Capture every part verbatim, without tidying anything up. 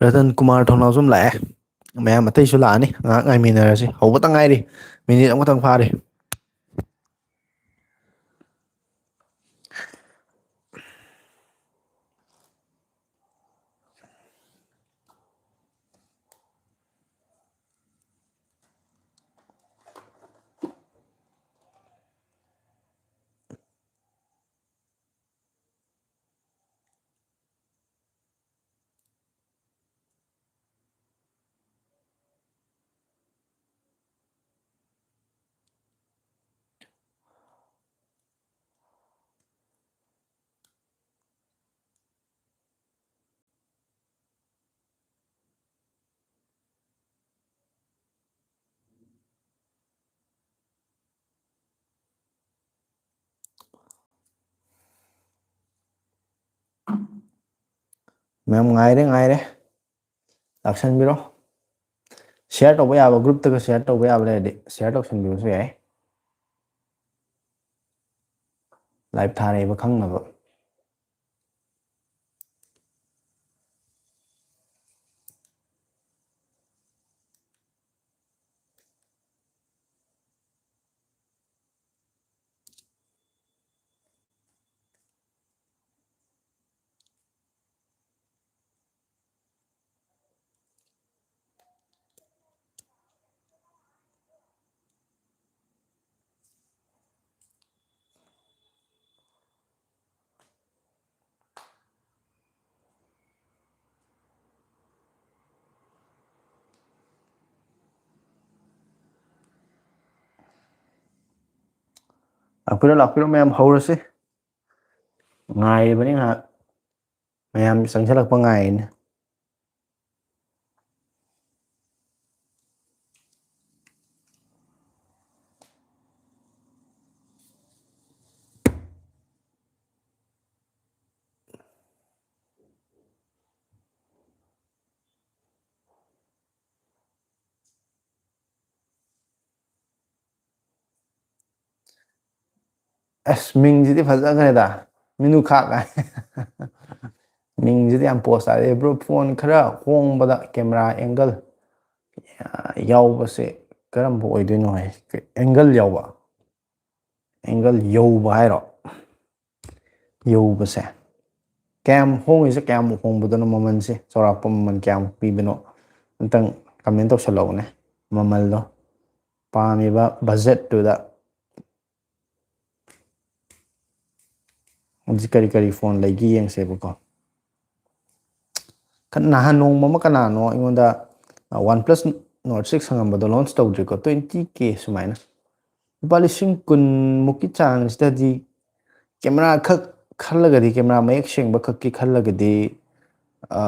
ꯔꯇꯟ ꯀꯨꯃꯥꯔ ꯊꯧꯅꯥꯎꯖꯝ ꯂꯥꯛꯑꯦ꯫ ꯃꯌꯥꯝ ꯑꯇꯩꯁꯨ ꯂꯥꯛꯑꯅꯤ꯫ ꯉꯥꯏꯍꯥꯛ ꯉꯥꯏꯃꯤꯟꯅꯔꯁꯤ꯫ ꯍꯧꯕꯇ ꯉꯥꯏꯔꯤ꯫ ꯃꯤꯅꯤꯠ ꯑꯃꯈꯛꯇꯪ ꯐꯥꯔꯤ꯫ ꯃꯌꯥꯝ ꯉꯥꯏꯔꯦ, ꯉꯥꯏꯔꯦ꯫ ꯂꯥꯛꯁꯟꯕꯤꯔꯣ꯫ ꯁꯤꯌꯔ ꯇꯧꯕ ꯌꯥꯕ, ꯒ꯭ꯔꯨꯞꯇꯒ ꯁꯤꯌꯔ ꯇꯧꯕ ꯌꯥꯕ ꯂꯩꯔꯗꯤ ꯁꯤꯌꯔ ꯇꯧꯁꯟꯕꯤꯕꯁꯨ ꯌꯥꯏ꯫ ꯂꯥꯏꯚ ꯊꯥꯔꯛꯏꯕ ꯈꯪꯅꯕ꯫ ꯂꯥꯛꯄꯤꯔꯣ, ꯂꯥꯛꯄꯤꯔꯣ ꯃꯌꯥꯝ, ꯍꯧꯔꯁꯤ꯫ ꯉꯥꯏꯔꯤꯕꯅꯤ ꯉꯥꯏꯍꯥꯛ꯫ ꯃꯌꯥꯝ ꯆꯪꯁꯤꯜꯂꯛꯄ ꯉꯥꯏꯔꯤꯅꯦ꯫ ꯑꯁ, ꯃꯤꯡꯁꯤꯗꯤ ꯐꯖꯈ꯭ꯔꯦꯗ, ꯃꯤꯅꯨꯈꯥ ꯀꯥꯏ꯫ ꯃꯤꯡꯁꯤꯗꯤ ꯌꯥꯝ ꯄꯣꯁ ꯇꯥꯔꯦ꯫ ꯕ꯭ꯔꯣ, ꯐꯣꯟ ꯈꯔ ꯍꯣꯡꯕꯗ ꯀꯦꯃꯦꯔꯥ ꯑꯦꯡꯒꯜ ꯌꯥꯎꯕꯁꯦ ꯀꯔꯝꯕ ꯑꯣꯏꯗꯣꯏꯅꯣ ꯍꯥꯏ? ꯑꯦꯡꯒꯜ ꯌꯥꯎꯕ, ꯑꯦꯡꯒꯜ ꯌꯧꯕ ꯍꯥꯏꯔꯣ? ꯌꯧꯕꯁꯦ ꯀꯌꯥꯝ ꯍꯣꯡꯉꯤꯁꯦ? ꯀꯌꯥꯃꯨꯛ ꯍꯣꯡꯕꯗꯅꯣ ꯃꯃꯜꯁꯦ? ꯆꯥꯎꯔꯥꯛꯄ ꯃꯃꯜ ꯀꯌꯥꯃꯨꯛ ꯄꯤꯕꯅꯣ? ꯑꯝꯇꯪ ꯀꯃꯦꯟ ꯇꯧꯁꯜꯂꯛꯎꯅꯦ, ꯃꯃꯜꯗꯣ, ꯄꯥꯝꯃꯤꯕ ꯕꯖꯦꯠꯇꯨꯗ꯫ ꯍꯧꯖꯤꯛ ꯀꯔꯤ ꯀꯔꯤ ꯐꯣꯟ ꯂꯩꯒꯦ ꯌꯦꯡꯁꯦꯕꯀꯣ꯫ ꯈ-, ꯅꯍꯥꯟ ꯅꯣꯡꯃ ꯑꯃ ꯀꯅꯥꯅꯣ ꯑꯩꯉꯣꯟꯗ, ꯑ, OnePlus Nord six ꯍꯪꯉꯝꯕꯗꯣ ꯂꯣꯟꯆ ꯇꯧꯗ꯭ꯔꯤꯀꯣ, twenty K ꯁꯨꯃꯥꯏꯅ꯫ ꯂꯨꯄꯥ ꯂꯤꯁꯤꯡ ꯀꯨꯟ ꯃꯨꯛꯀꯤ ꯆꯥꯡꯁꯤꯗꯗꯤ ꯀꯦꯃꯦꯔꯥ ꯈꯛ ꯈꯜꯂꯒꯗꯤ, ꯀꯦꯃꯦꯔꯥ ꯃꯌꯦꯛ ꯁꯦꯡꯕ ꯈꯛꯀꯤ ꯈꯜꯂꯒꯗꯤ, ꯑ,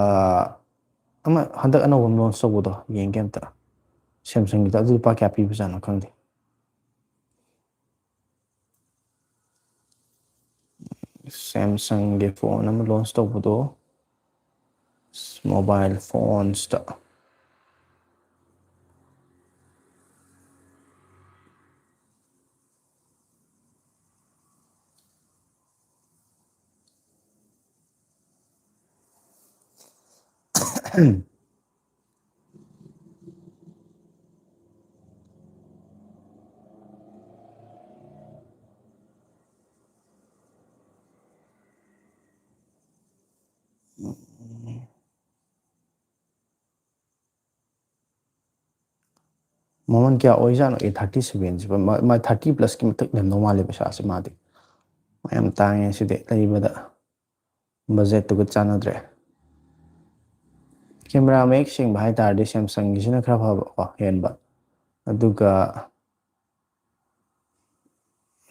ꯑꯃ ꯍꯟꯗꯛ ꯑꯅꯧꯕ ꯑꯃ ꯂꯣꯟꯆ ꯇꯧꯕꯗꯣ ꯌꯦꯡꯒꯦ ꯑꯝꯇ꯫ Samsungꯒꯤꯗ ꯑꯗꯨ ꯂꯨꯄꯥ ꯀꯌꯥ ꯄꯤꯕꯖꯥꯠꯅꯣ ꯈꯪꯗꯦ꯫ Samsungꯒꯤ ꯐꯣꯟ ꯑꯃ ꯂꯣꯟꯆ ꯇꯧꯕꯗꯣ, ꯃꯣꯕꯥꯏꯜ ꯐꯣꯟꯁꯇ꯫ ꯃꯃꯜ ꯀꯌꯥ ꯑꯣꯏꯖꯥꯠꯅꯣ? A thirty sevenꯁꯤꯕꯨ? ꯃꯥ, ꯃꯥ thirty plusꯀꯤ ꯃꯊꯛ ꯂꯩꯔꯝꯗꯧ ꯃꯥꯜꯂꯦ ꯄꯩꯁꯥꯁꯦ ꯃꯥꯗꯤ꯫ ꯃꯥ ꯌꯥꯝ ꯇꯥꯡꯉꯦ ꯁꯤꯗꯤ, ꯂꯩꯕꯗ ꯕꯖꯦꯠꯇꯨꯒ ꯆꯥꯟꯅꯗ꯭ꯔꯦ꯫ ꯀꯦꯃꯦꯔꯥ ꯃꯌꯦꯛ ꯁꯦꯡꯕ ꯍꯥꯏ ꯇꯥꯔꯗꯤ Samsungꯒꯤꯁꯤꯅ ꯈꯔ ꯐꯕꯀꯣ, ꯍꯦꯟꯕ꯫ ꯑꯗꯨꯒ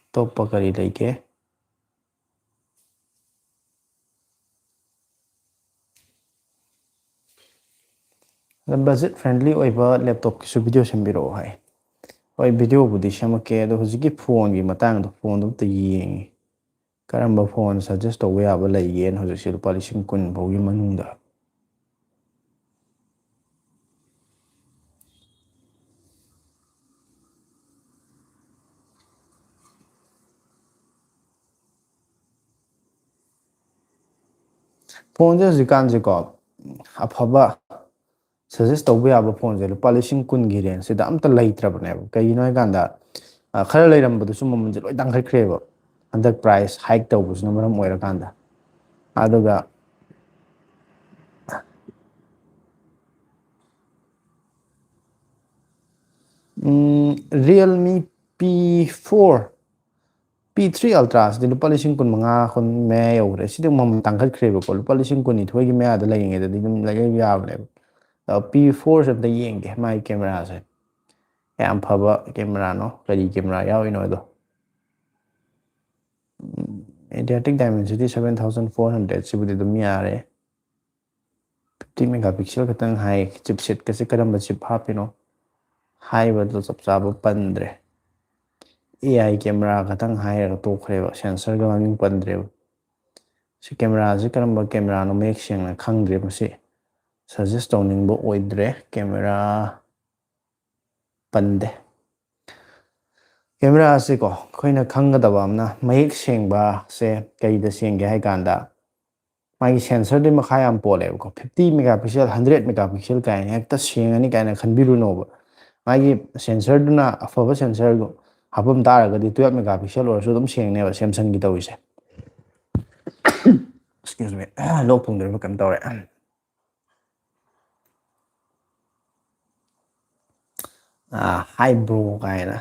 ꯑꯇꯣꯞꯄ ꯀꯔꯤ ꯂꯩꯒꯦ? ꯑꯗ budget friendly ꯑꯣꯏꯕ laptopꯀꯤꯁꯨ video ꯁꯦꯝꯕꯤꯔꯛꯑꯣ ꯍꯥꯏ꯫ ꯍꯣꯏ, videoꯕꯨꯗꯤ ꯁꯦꯝꯃꯛꯀꯦ, ꯑꯗꯣ ꯍꯧꯖꯤꯛꯀꯤ ꯐꯣꯟꯒꯤ ꯃꯇꯥꯡꯗꯣ, ꯐꯣꯟꯗꯣ ꯑꯝꯇ ꯌꯦꯡꯉꯤ꯫ ꯀꯔꯝꯕ ꯐꯣꯟ suggest ꯇꯧꯕ ꯌꯥꯕ ꯂꯩꯒꯦꯅ ꯍꯧꯖꯤꯛꯁꯦ ꯂꯨꯄꯥ ꯂꯤꯁꯤꯡ ꯀꯨꯟ ꯐꯥꯎꯒꯤ ꯃꯅꯨꯡꯗ꯫ ꯐꯣꯟꯁꯦ ꯍꯧꯖꯤꯛꯀꯥꯟꯁꯦꯀꯣ, ꯑꯐꯕ suggest ꯇꯧꯕ ꯌꯥꯕ ꯐꯣꯟꯁꯦ ꯂꯨꯄꯥ ꯂꯤꯁꯤꯡ ꯀꯨꯟꯒꯤ range ꯁꯤꯗ ꯑꯝꯇ ꯂꯩꯇ꯭ꯔꯕꯅꯦꯕ꯫ ꯀꯩꯒꯤꯅꯣ ꯍꯥꯏꯀꯥꯟꯗ, ꯑ, ꯈꯔ ꯂꯩꯔꯝꯕꯗꯨꯁꯨ ꯃꯃꯜꯁꯦ ꯂꯣꯏ ꯇꯥꯡꯈꯠꯈ꯭ꯔꯦꯕ, ꯍꯟꯗꯛ price hike ꯇꯧꯕꯁꯤꯅ ꯃꯔꯝ ꯑꯣꯏꯔꯀꯥꯟꯗ꯫ ꯑꯗꯨꯒ ꯎꯝ, Realme P four, P three Ultra ꯁꯤꯗꯤ ꯂꯨꯄꯥ ꯂꯤꯁꯤꯡ ꯀꯨꯟꯃꯉꯥ, ꯀꯨꯟ ꯃꯌꯥ ꯌꯧꯈ꯭ꯔꯦ꯫ ꯁꯤꯗꯤ ꯃꯃꯜ ꯇꯥꯡꯈꯠꯈ꯭ꯔꯦꯕꯀꯣ꯫ ꯂꯨꯄꯥ ꯂꯤꯁꯤꯡ ꯀꯨꯟꯅꯤꯊꯣꯏꯒꯤ ꯃꯌꯥꯗ ꯂꯩꯔꯤꯉꯩꯗꯗꯤ ꯑꯗꯨꯝ ꯂꯩꯕ ꯌꯥꯕꯅꯦꯕ꯫ ꯑꯗꯣ P four ꯁꯦ ꯑꯝꯇ ꯌꯦꯡꯒꯦ, ꯃꯥꯒꯤ camera ꯁꯦ ꯀꯌꯥꯝ ꯐꯕ camera ꯅꯣ, ꯀꯔꯤ camera ꯌꯥꯎꯔꯤꯅꯣꯗꯣ꯫ ꯎꯝ, Adiatek Dimensity seven thousand four hundred ꯁꯤꯕꯨꯗꯤ ꯑꯗꯨꯝ ꯌꯥꯔꯦ꯫ Fifty megapixel ꯈꯛꯇꯪ ꯍꯥꯏ꯫ Chipset ꯀꯁꯦ ꯀꯔꯝꯕ chip ꯍꯥꯞꯄꯤꯅꯣ ꯍꯥꯏꯕꯗꯣ ꯆꯞ ꯆꯥꯕ ꯄꯟꯗ꯭ꯔꯦ꯫ AI camera ꯈꯛꯇꯪ ꯍꯥꯏꯔꯒ ꯇꯣꯛꯈ꯭ꯔꯦꯕ, sensor ꯒ ꯃꯃꯤꯡ ꯄꯟꯗ꯭ꯔꯦꯕ꯫ ꯁꯤ camera ꯁꯤ ꯀꯔꯝꯕ camera ꯅꯣ ꯃꯌꯦꯛ ꯁꯦꯡꯅ ꯈꯪꯗ꯭ꯔꯦ꯫ ꯃꯁꯤ suggest ꯇꯧꯅꯤꯡꯕ ꯑꯣꯏꯗ꯭ꯔꯦ꯫ Camera ꯄꯟꯗꯦ꯫ Camera ꯑꯁꯤꯀꯣ, ꯑꯩꯈꯣꯏꯅ ꯈꯪꯒꯗꯕ ꯑꯃꯅ, ꯃꯌꯦꯛ ꯁꯦꯡꯕꯁꯦ ꯀꯩꯗ ꯁꯦꯡꯒꯦ ꯍꯥꯏ ꯀꯥꯟꯗ, ꯃꯥꯒꯤ sensor ꯗꯨꯒꯤ ꯃꯈꯥ ꯌꯥꯝ ꯄꯣꯜꯂꯦꯕꯀꯣ꯫ Fifty megapixel, hundred megapixel ꯀꯥꯏꯅ ꯍꯦꯛꯇ ꯁꯦꯡꯉꯅꯤ ꯀꯥꯏꯅ ꯈꯟꯕꯤꯔꯨꯅꯣꯕ꯫ ꯃꯥꯒꯤ sensor ꯗꯨꯅ ꯑꯐꯕ sensor ꯗꯨ ꯍꯥꯞꯄꯝ ꯇꯥꯔꯒꯗꯤ twelve megapixel ꯑꯣꯏꯔꯁꯨ ꯑꯗꯨꯝ ꯁꯦꯡꯅꯦꯕ Samsung ꯒꯤ ꯇꯧꯔꯤꯁꯦ꯫ Excuse me, ꯂꯣꯛ ꯊꯨꯡꯗꯣꯏꯕ ꯀꯩꯅꯣꯝ ꯇꯧꯔꯦ꯫ ꯑꯥ, "Hi bro" ꯀꯥꯏꯅ꯫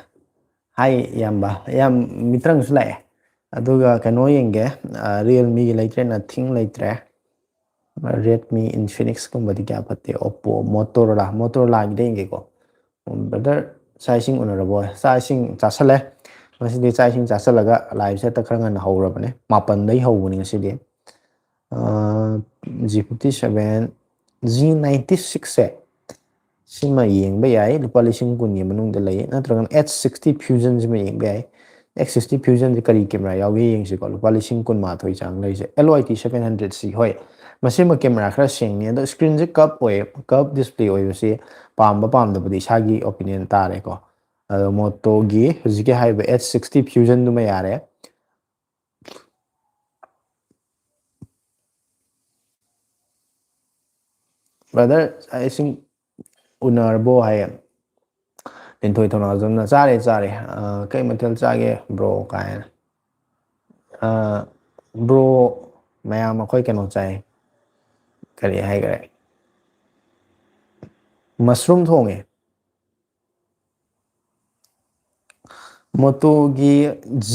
"Hi ꯏꯌꯥꯝꯕ", ꯌꯥꯝ ꯃꯤꯇ꯭ꯔꯪꯁꯨ ꯂꯥꯛꯑꯦ꯫ ꯑꯗꯨꯒ ꯀꯩꯅꯣ ꯌꯦꯡꯒꯦ, ꯑꯥ, Realme ꯒꯤ ꯂꯩꯇ꯭ꯔꯦ, Nothing ꯂꯩꯇ꯭ꯔꯦ꯫ Redmi, Infinix ꯀꯨꯝꯕꯗꯤ ꯀꯌꯥ ꯐꯠꯇꯦ꯫ Oppo, Motorola, Motorola ꯒꯤꯗ ꯌꯦꯡꯒꯦꯀꯣ꯫ ꯎꯝ, brother, ꯆꯥꯛ ꯏꯁꯤꯡ ꯎꯅꯔꯕꯣ? ꯆꯥꯛ ꯏꯁꯤꯡ ꯆꯥꯁꯜꯂꯦ꯫ ꯉꯁꯤꯗꯤ ꯆꯥꯛ ꯏꯁꯤꯡ ꯆꯥꯁꯜꯂꯒ live ꯁꯦ ꯍꯦꯛꯇ ꯈꯔ ꯉꯟꯅ ꯍꯧꯔꯕꯅꯦ꯫ ꯃꯥꯄꯟꯗꯩ ꯍꯧꯕꯅꯤ ꯉꯁꯤꯗꯤ꯫ ꯑꯥ, G fifty seven, G ninety six ꯁꯦ, ꯁꯤꯃ ꯌꯦꯡꯕ ꯌꯥꯏ, ꯂꯨꯄꯥ ꯂꯤꯁꯤꯡ ꯀꯨꯟꯒꯤ ꯃꯅꯨꯡꯗ ꯂꯩ, ꯅꯠꯇ꯭ꯔꯒꯅ H sixty Fusion ꯁꯤꯃ ꯌꯦꯡꯕ ꯌꯥꯏ꯫ H sixty Fusion ꯁꯦ ꯀꯔꯤ camera ꯌꯥꯎꯒꯦ ꯌꯦꯡꯁꯤꯀꯣ, ꯂꯨꯄꯥ ꯂꯤꯁꯤꯡ ꯀꯨꯟꯃꯥꯊꯣꯏ ꯆꯥꯡ ꯂꯩꯁꯦ꯫ L Y T seven hundred C, ꯍꯣꯏ, ꯃꯁꯤꯃ camera ꯈꯔ ꯁꯦꯡꯅꯤ, ꯑꯗꯣ screen ꯁꯦ curve ꯑꯣꯏ, curve display ꯑꯣꯏꯕꯁꯤ ꯄꯥꯝꯕ ꯄꯥꯝꯗꯕꯗꯤ ꯏꯁꯥꯒꯤ opinion ꯇꯥꯔꯦꯀꯣ꯫ ꯑꯗꯣ Moto ꯒꯤ ꯍꯧꯖꯤꯛꯀꯤ ꯍꯥꯏꯔꯤꯕ H sixty Fusion ꯗꯨꯃ ꯌꯥꯔꯦ꯫ "Brother, ꯑꯩꯁꯤꯡ ꯎꯅꯔꯕꯣ?" ꯍꯥꯏꯌꯦ꯫ ꯂꯤꯟꯊꯣꯏ ꯊꯧꯅꯥꯖꯝꯅ, "ꯆꯥꯔꯦ, ꯆꯥꯔꯦ꯫ ꯑ, ꯀꯩ ꯃꯊꯦꯜ ꯆꯥꯒꯦ, bro?" ꯀꯥꯏꯅ꯫ ꯑ, "Bro, ꯃꯌꯥꯝ ꯑꯩꯈꯣꯏ ꯀꯩꯅꯣ ꯆꯥꯏ꯫ ꯀꯔꯤ ꯍꯥꯏꯈꯔꯦ? Mushroom ꯊꯣꯡꯉꯦ꯫ Motoꯒꯤ G,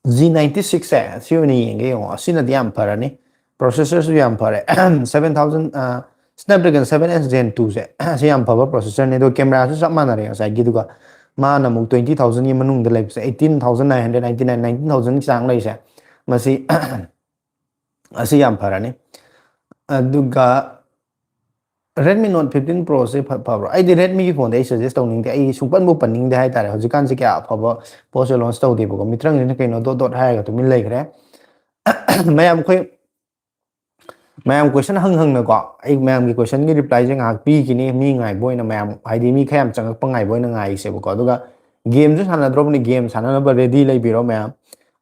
G ninety sixꯁꯦ, ꯁꯤ ꯑꯣꯏꯅ ꯌꯦꯡꯒꯦ꯫ ꯌꯦꯡꯉꯣ, ꯑꯁꯤꯅꯗꯤ ꯌꯥꯝ ꯐꯔꯅꯤ꯫ Processorꯁꯨ ꯌꯥꯝ ꯐꯔꯦ꯫ Seven thousand, ꯑ, Snapdragon seven S Gen twoꯁꯦ, ꯁꯤ ꯌꯥꯝ ꯐꯕ processorꯅꯤ꯫ ꯑꯗꯣ cameraꯁꯨ ꯆꯞ ꯃꯥꯟꯅꯔꯦ ꯉꯁꯥꯏꯒꯤꯗꯨꯒ꯫ ꯃꯥꯅ ꯑꯃꯨꯛ twenty thousandꯒꯤ ꯃꯅꯨꯡꯗ ꯂꯩꯕꯁꯦ, eighteen thousand nine hundred ninety nine, nineteen thousandꯒꯤ ꯆꯥꯡ ꯂꯩꯁꯦ, ꯃꯁꯤ, ꯑꯁꯤ ꯌꯥꯝ ꯐꯔꯅꯤ꯫ ꯑꯗꯨꯒ Redmi Note fifteen Proꯁꯦ ꯐ-, ꯐꯕ꯭ꯔꯣ? ꯑꯩꯗꯤ Redmiꯒꯤ phoneꯗꯤ ꯑꯩ suggest ꯇꯧꯅꯤꯡꯗꯦ꯫ ꯑꯩ ꯁꯨꯡꯄꯟꯕꯨ ꯄꯟꯅꯤꯡꯗꯦ ꯍꯥꯏꯇꯥꯔꯦ꯫ ꯍꯧꯖꯤꯛꯀꯥꯟꯁꯦ ꯀꯌꯥ ꯑꯐꯕ ꯄꯣꯠꯁꯦ launch ꯇꯧꯗꯦꯕꯀꯣ꯫ ꯃꯤꯇ꯭ꯔꯪꯁꯤꯅ ꯀꯩꯅꯣ ꯗꯣꯠ ꯗꯣꯠ ꯍꯥꯏꯔꯒ ꯇꯨꯃꯤꯟ ꯂꯩꯈ꯭ꯔꯦ꯫ ꯃꯌꯥꯝ ꯑꯩꯈꯣꯏ, ꯃꯌꯥꯝ question ꯍꯪ ꯍꯪꯅꯀꯣ, ꯑꯩ ꯃꯌꯥꯝꯒꯤ questionꯒꯤ replyꯁꯦ ꯉꯥꯏꯍꯥꯛ ꯄꯤꯈꯤꯅꯤ꯫ ꯃꯤ ꯉꯥꯏꯕ ꯑꯣꯏꯅ ꯃꯌꯥꯝ, ꯍꯥꯏꯗꯤ ꯃꯤ ꯈꯔ ꯌꯥꯝ ꯆꯪꯉꯛꯄ ꯉꯥꯏꯕ ꯑꯣꯏꯅ ꯉꯥꯏꯁꯦꯕꯀꯣ꯫ ꯑꯗꯨꯒ gameꯁꯨ ꯁꯥꯟꯅꯗ꯭ꯔꯣꯕꯅꯤ, game ꯁꯥꯟꯅꯅꯕ ready ꯂꯩꯕꯤꯔꯣ ꯃꯌꯥꯝ꯫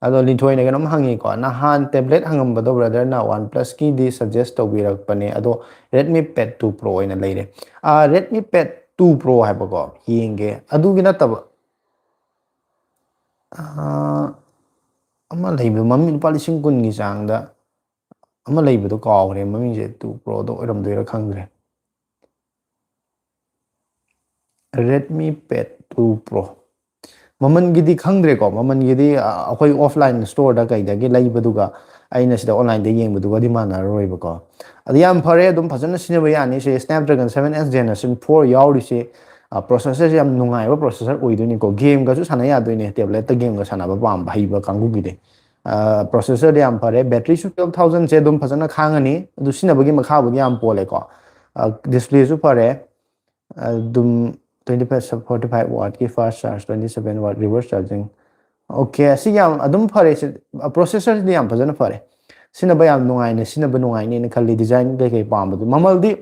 ꯑꯗꯣ ꯂꯤꯟꯊꯣꯏꯅ ꯀꯩꯅꯣꯝ ꯍꯪꯉꯤꯀꯣ, "ꯅꯍꯥꯟ tablet ꯍꯪꯉꯝꯕꯗꯣ brotherꯅ OnePlusꯀꯤꯗꯤ suggest ꯇꯧꯕꯤꯔꯛꯄꯅꯦ, ꯑꯗꯣ Redmi Pad two Pro ꯑꯣꯏꯅ ꯂꯩꯔꯦ꯫" ꯑꯥ, Redmi Pad two Pro ꯍꯥꯏꯕꯀꯣ, ꯌꯦꯡꯒꯦ꯫ ꯑꯗꯨꯒꯤ ꯅꯠꯇꯕ, ꯑꯥ, ꯑꯃ ꯂꯩꯕꯗꯣ, ꯃꯃꯤꯡ ꯂꯨꯄꯥ ꯂꯤꯁꯤꯡ ꯀꯨꯟꯒꯤ ꯆꯥꯡꯗ ꯑꯃ ꯂꯩꯕꯗꯣ ꯀꯥꯎꯈ꯭ꯔꯦ ꯃꯃꯤꯡꯁꯦ, two Proꯗꯣ ꯑꯣꯏꯔꯝꯗꯣꯏꯔꯥ ꯈꯪꯗ꯭ꯔꯦ꯫ Redmi Pad two Pro꯫ ꯃꯃꯜꯒꯤꯗꯤ ꯈꯪꯗ꯭ꯔꯦꯀꯣ, ꯃꯃꯜꯒꯤꯗꯤ, ꯑ, ꯑꯩꯈꯣꯏ offline storeꯗ ꯀꯩꯗꯒꯤ ꯂꯩꯕꯗꯨꯒ ꯑꯩꯅ ꯁꯤꯗ onlineꯗ ꯌꯦꯡꯕꯗꯨꯒꯗꯤ ꯃꯥꯟꯅꯔꯔꯣꯏꯕꯀꯣ꯫ ꯑꯗꯨ ꯌꯥꯝ ꯐꯔꯦ, ꯑꯗꯨꯝ ꯐꯖꯅ ꯁꯤꯖꯤꯟꯅꯕ ꯌꯥꯅꯤ꯫ ꯁꯤ Snapdragon seven S Generation four ꯌꯥꯎꯔꯤꯁꯦ, ꯑ, processorꯁꯦ ꯌꯥꯝ ꯅꯨꯡꯉꯥꯏꯕ processor ꯑꯣꯏꯗꯣꯏꯅꯤꯀꯣ꯫ Gameꯒꯁꯨ ꯁꯥꯟꯅ ꯌꯥꯗꯣꯏꯅꯦ, tabletꯇ gameꯒ ꯁꯥꯟꯅꯕ ꯄꯥꯝꯕ ꯍꯩꯕ ꯀꯥꯡꯕꯨꯒꯤꯗꯤ꯫ ꯑ, processorꯗꯤ ꯌꯥꯝ ꯐꯔꯦ, batteryꯁꯨ twelve thousandꯁꯦ ꯑꯗꯨꯝ ꯐꯖꯅ ꯈꯥꯡꯉꯅꯤ꯫ ꯑꯗꯨ ꯁꯤꯖꯤꯟꯅꯕꯒꯤ ꯃꯈꯥꯕꯨꯗꯤ ꯌꯥꯝ ꯄꯣꯜꯂꯦꯀꯣ꯫ ꯑ, displayꯁꯨ ꯐꯔꯦ, ꯑꯗꯨꯝ twenty five, forty five wattꯀꯤ fast charge, twenty seven watt reverse charging꯫ Okay, ꯑꯁꯤ ꯌꯥꯝ ꯑꯗꯨꯝ ꯐꯔꯦ꯫ ꯁꯤ, ꯑ, processorꯁꯤꯗꯤ ꯌꯥꯝ ꯐꯖꯅ ꯐꯔꯦ꯫ ꯁꯤꯖꯤꯟꯅꯕ ꯌꯥꯝ ꯅꯨꯡꯉꯥꯏꯅ, ꯁꯤꯖꯤꯟꯅꯕ ꯅꯨꯡꯉꯥꯏꯅꯦꯅ ꯈꯜꯂꯤ, design ꯀꯩꯀꯩ ꯄꯥꯝꯕꯗꯣ꯫ ꯃꯃꯜꯗꯤ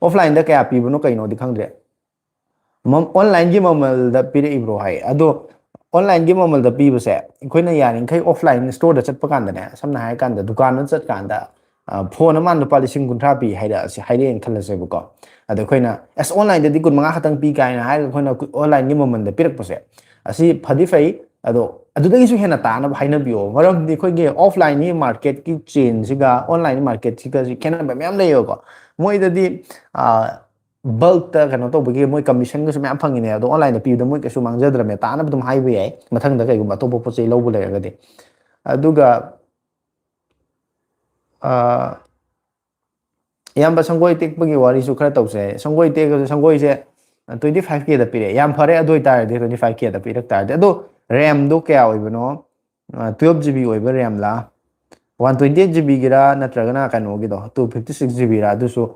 offlineꯗ ꯀꯌꯥ ꯄꯤꯕꯅꯣ ꯀꯩꯅꯣꯗꯤ ꯈꯪꯗ꯭ꯔꯦ꯫ ꯃꯝ-, onlineꯒꯤ ꯃꯃꯜꯗ ꯄꯤꯔꯛꯏꯕ꯭ꯔꯣ ꯍꯥꯏ꯫ ꯑꯗꯣ ꯑꯣꯟꯂꯥꯏꯟꯒꯤ ꯃꯃꯜꯗ ꯄꯤꯕꯁꯦ ꯑꯩꯈꯣꯏꯅ ꯌꯥꯔꯤꯈꯩ ꯑꯣꯐꯂꯥꯏꯟ ꯁ꯭ꯇꯣꯔꯗ ꯆꯠꯄ ꯀꯥꯟꯗꯅꯦ, ꯁꯝꯅ ꯍꯥꯏꯔꯀꯥꯟꯗ ꯗꯨꯀꯥꯟꯗ ꯆꯠꯀꯥꯟꯗ ꯐꯣꯟ ꯑꯃ ꯂꯨꯄꯥ ꯂꯤꯁꯤꯡ ꯀꯨꯟꯊ꯭ꯔꯥ ꯄꯤ ꯍꯥꯏꯔꯛꯑꯁꯤ, ꯍꯥꯏꯔꯛꯑꯦꯅ ꯈꯜꯂꯁꯦꯕꯀꯣ꯫ ꯑꯗꯣ ꯑꯩꯈꯣꯏꯅ ꯑꯁ ꯑꯣꯟꯂꯥꯏꯟꯗꯗꯤ ꯀꯨꯟ ꯃꯉꯥ ꯈꯛꯇꯪ ꯄꯤ ꯀꯥꯏꯅ ꯍꯥꯏꯔꯒ ꯑꯩꯈꯣꯏꯅ ꯑꯣꯟꯂꯥꯏꯟꯒꯤ ꯃꯃꯜꯗ ꯄꯤꯔꯛꯄꯁꯦ, ꯑꯁꯤ ꯐꯗꯤ ꯐꯩ꯫ ꯑꯗꯣ ꯑꯗꯨꯗꯒꯤꯁꯨ ꯍꯦꯟꯅ ꯇꯥꯅꯕ ꯍꯥꯏꯅꯕꯤꯌꯣ, ꯃꯔꯝꯗꯤ ꯑꯩꯈꯣꯏꯒꯤ ꯑꯣꯐꯂꯥꯏꯟꯒꯤ ꯃꯥꯔꯀꯦꯠꯀꯤ ꯆꯦꯟꯁꯤꯒ ꯑꯣꯟꯂꯥꯏꯟꯒꯤ ꯃꯥꯔꯀꯦꯠꯁꯤꯒꯁꯤ ꯈꯦꯠꯅꯕ ꯃꯌꯥꯝ ꯂꯩꯌꯦꯕꯀꯣ꯫ ꯃꯣꯏꯗꯗꯤ ꯕꯜꯛꯇ ꯀꯩꯅꯣ ꯇꯧꯕꯒꯤ ꯃꯣꯏ ꯀꯃꯤꯁꯟꯒꯁꯨ ꯃꯌꯥꯝ ꯐꯪꯉꯤꯅꯦ꯫ ꯑꯗꯣ ꯑꯣꯟꯂꯥꯏꯟꯗ ꯄꯤꯕꯗ ꯃꯣꯏ ꯀꯩꯁꯨ ꯃꯥꯡꯖꯗ꯭ꯔꯕꯅꯦ, ꯇꯥꯅꯕ ꯑꯗꯨꯝ ꯍꯥꯏꯕ ꯌꯥꯏ, ꯃꯊꯪꯗ ꯀꯩꯒꯨꯝꯕ ꯑꯇꯣꯞꯄ ꯄꯣꯠ ꯆꯩ ꯂꯧꯕ ꯂꯩꯔꯒꯗꯤ꯫ ꯑꯗꯨꯒ ꯑ, ꯏꯌꯥꯝꯕ, ꯁꯪꯒꯣꯏ ꯇꯦꯛꯄꯒꯤ ꯋꯥꯔꯤꯁꯨ ꯈꯔ ꯇꯧꯁꯦ꯫ ꯁꯪꯒꯣꯏ ꯇꯦꯛꯑꯁꯨ, ꯁꯪꯒꯣꯏꯁꯦ ꯇ꯭ꯋꯦꯟꯇꯤ ꯐꯥꯏꯚ ꯀꯦꯗ ꯄꯤꯔꯛꯑꯦ, ꯌꯥꯝ ꯐꯔꯦ꯫ ꯑꯗꯨ ꯑꯣꯏꯇꯥꯔꯗꯤ ꯇ꯭ꯋꯦꯟꯇꯤ ꯐꯥꯏꯚ ꯀꯦꯗ ꯄꯤꯔꯛ ꯇꯥꯔꯗꯤ, ꯑꯗꯣ ꯔꯦꯝꯗꯣ ꯀꯌꯥ ꯑꯣꯏꯕꯅꯣ? ꯇ꯭ꯋꯦꯜꯞ ꯖꯤ ꯕꯤ ꯑꯣꯏꯕ ꯔꯦꯝꯂꯥ, ꯋꯥꯟ ꯇ꯭ꯋꯦꯟꯇꯤ ꯑꯩꯠ ꯖꯤ ꯕꯤꯒꯤꯔꯥ, ꯅꯠꯇ꯭ꯔꯒꯅ ꯀꯩꯅꯣꯒꯤꯗꯣ, ꯇꯨ ꯐꯤꯐꯇꯤ ꯁꯤꯛꯁ ꯖꯤ ꯕꯤꯔꯥ? ꯑꯗꯨꯁꯨ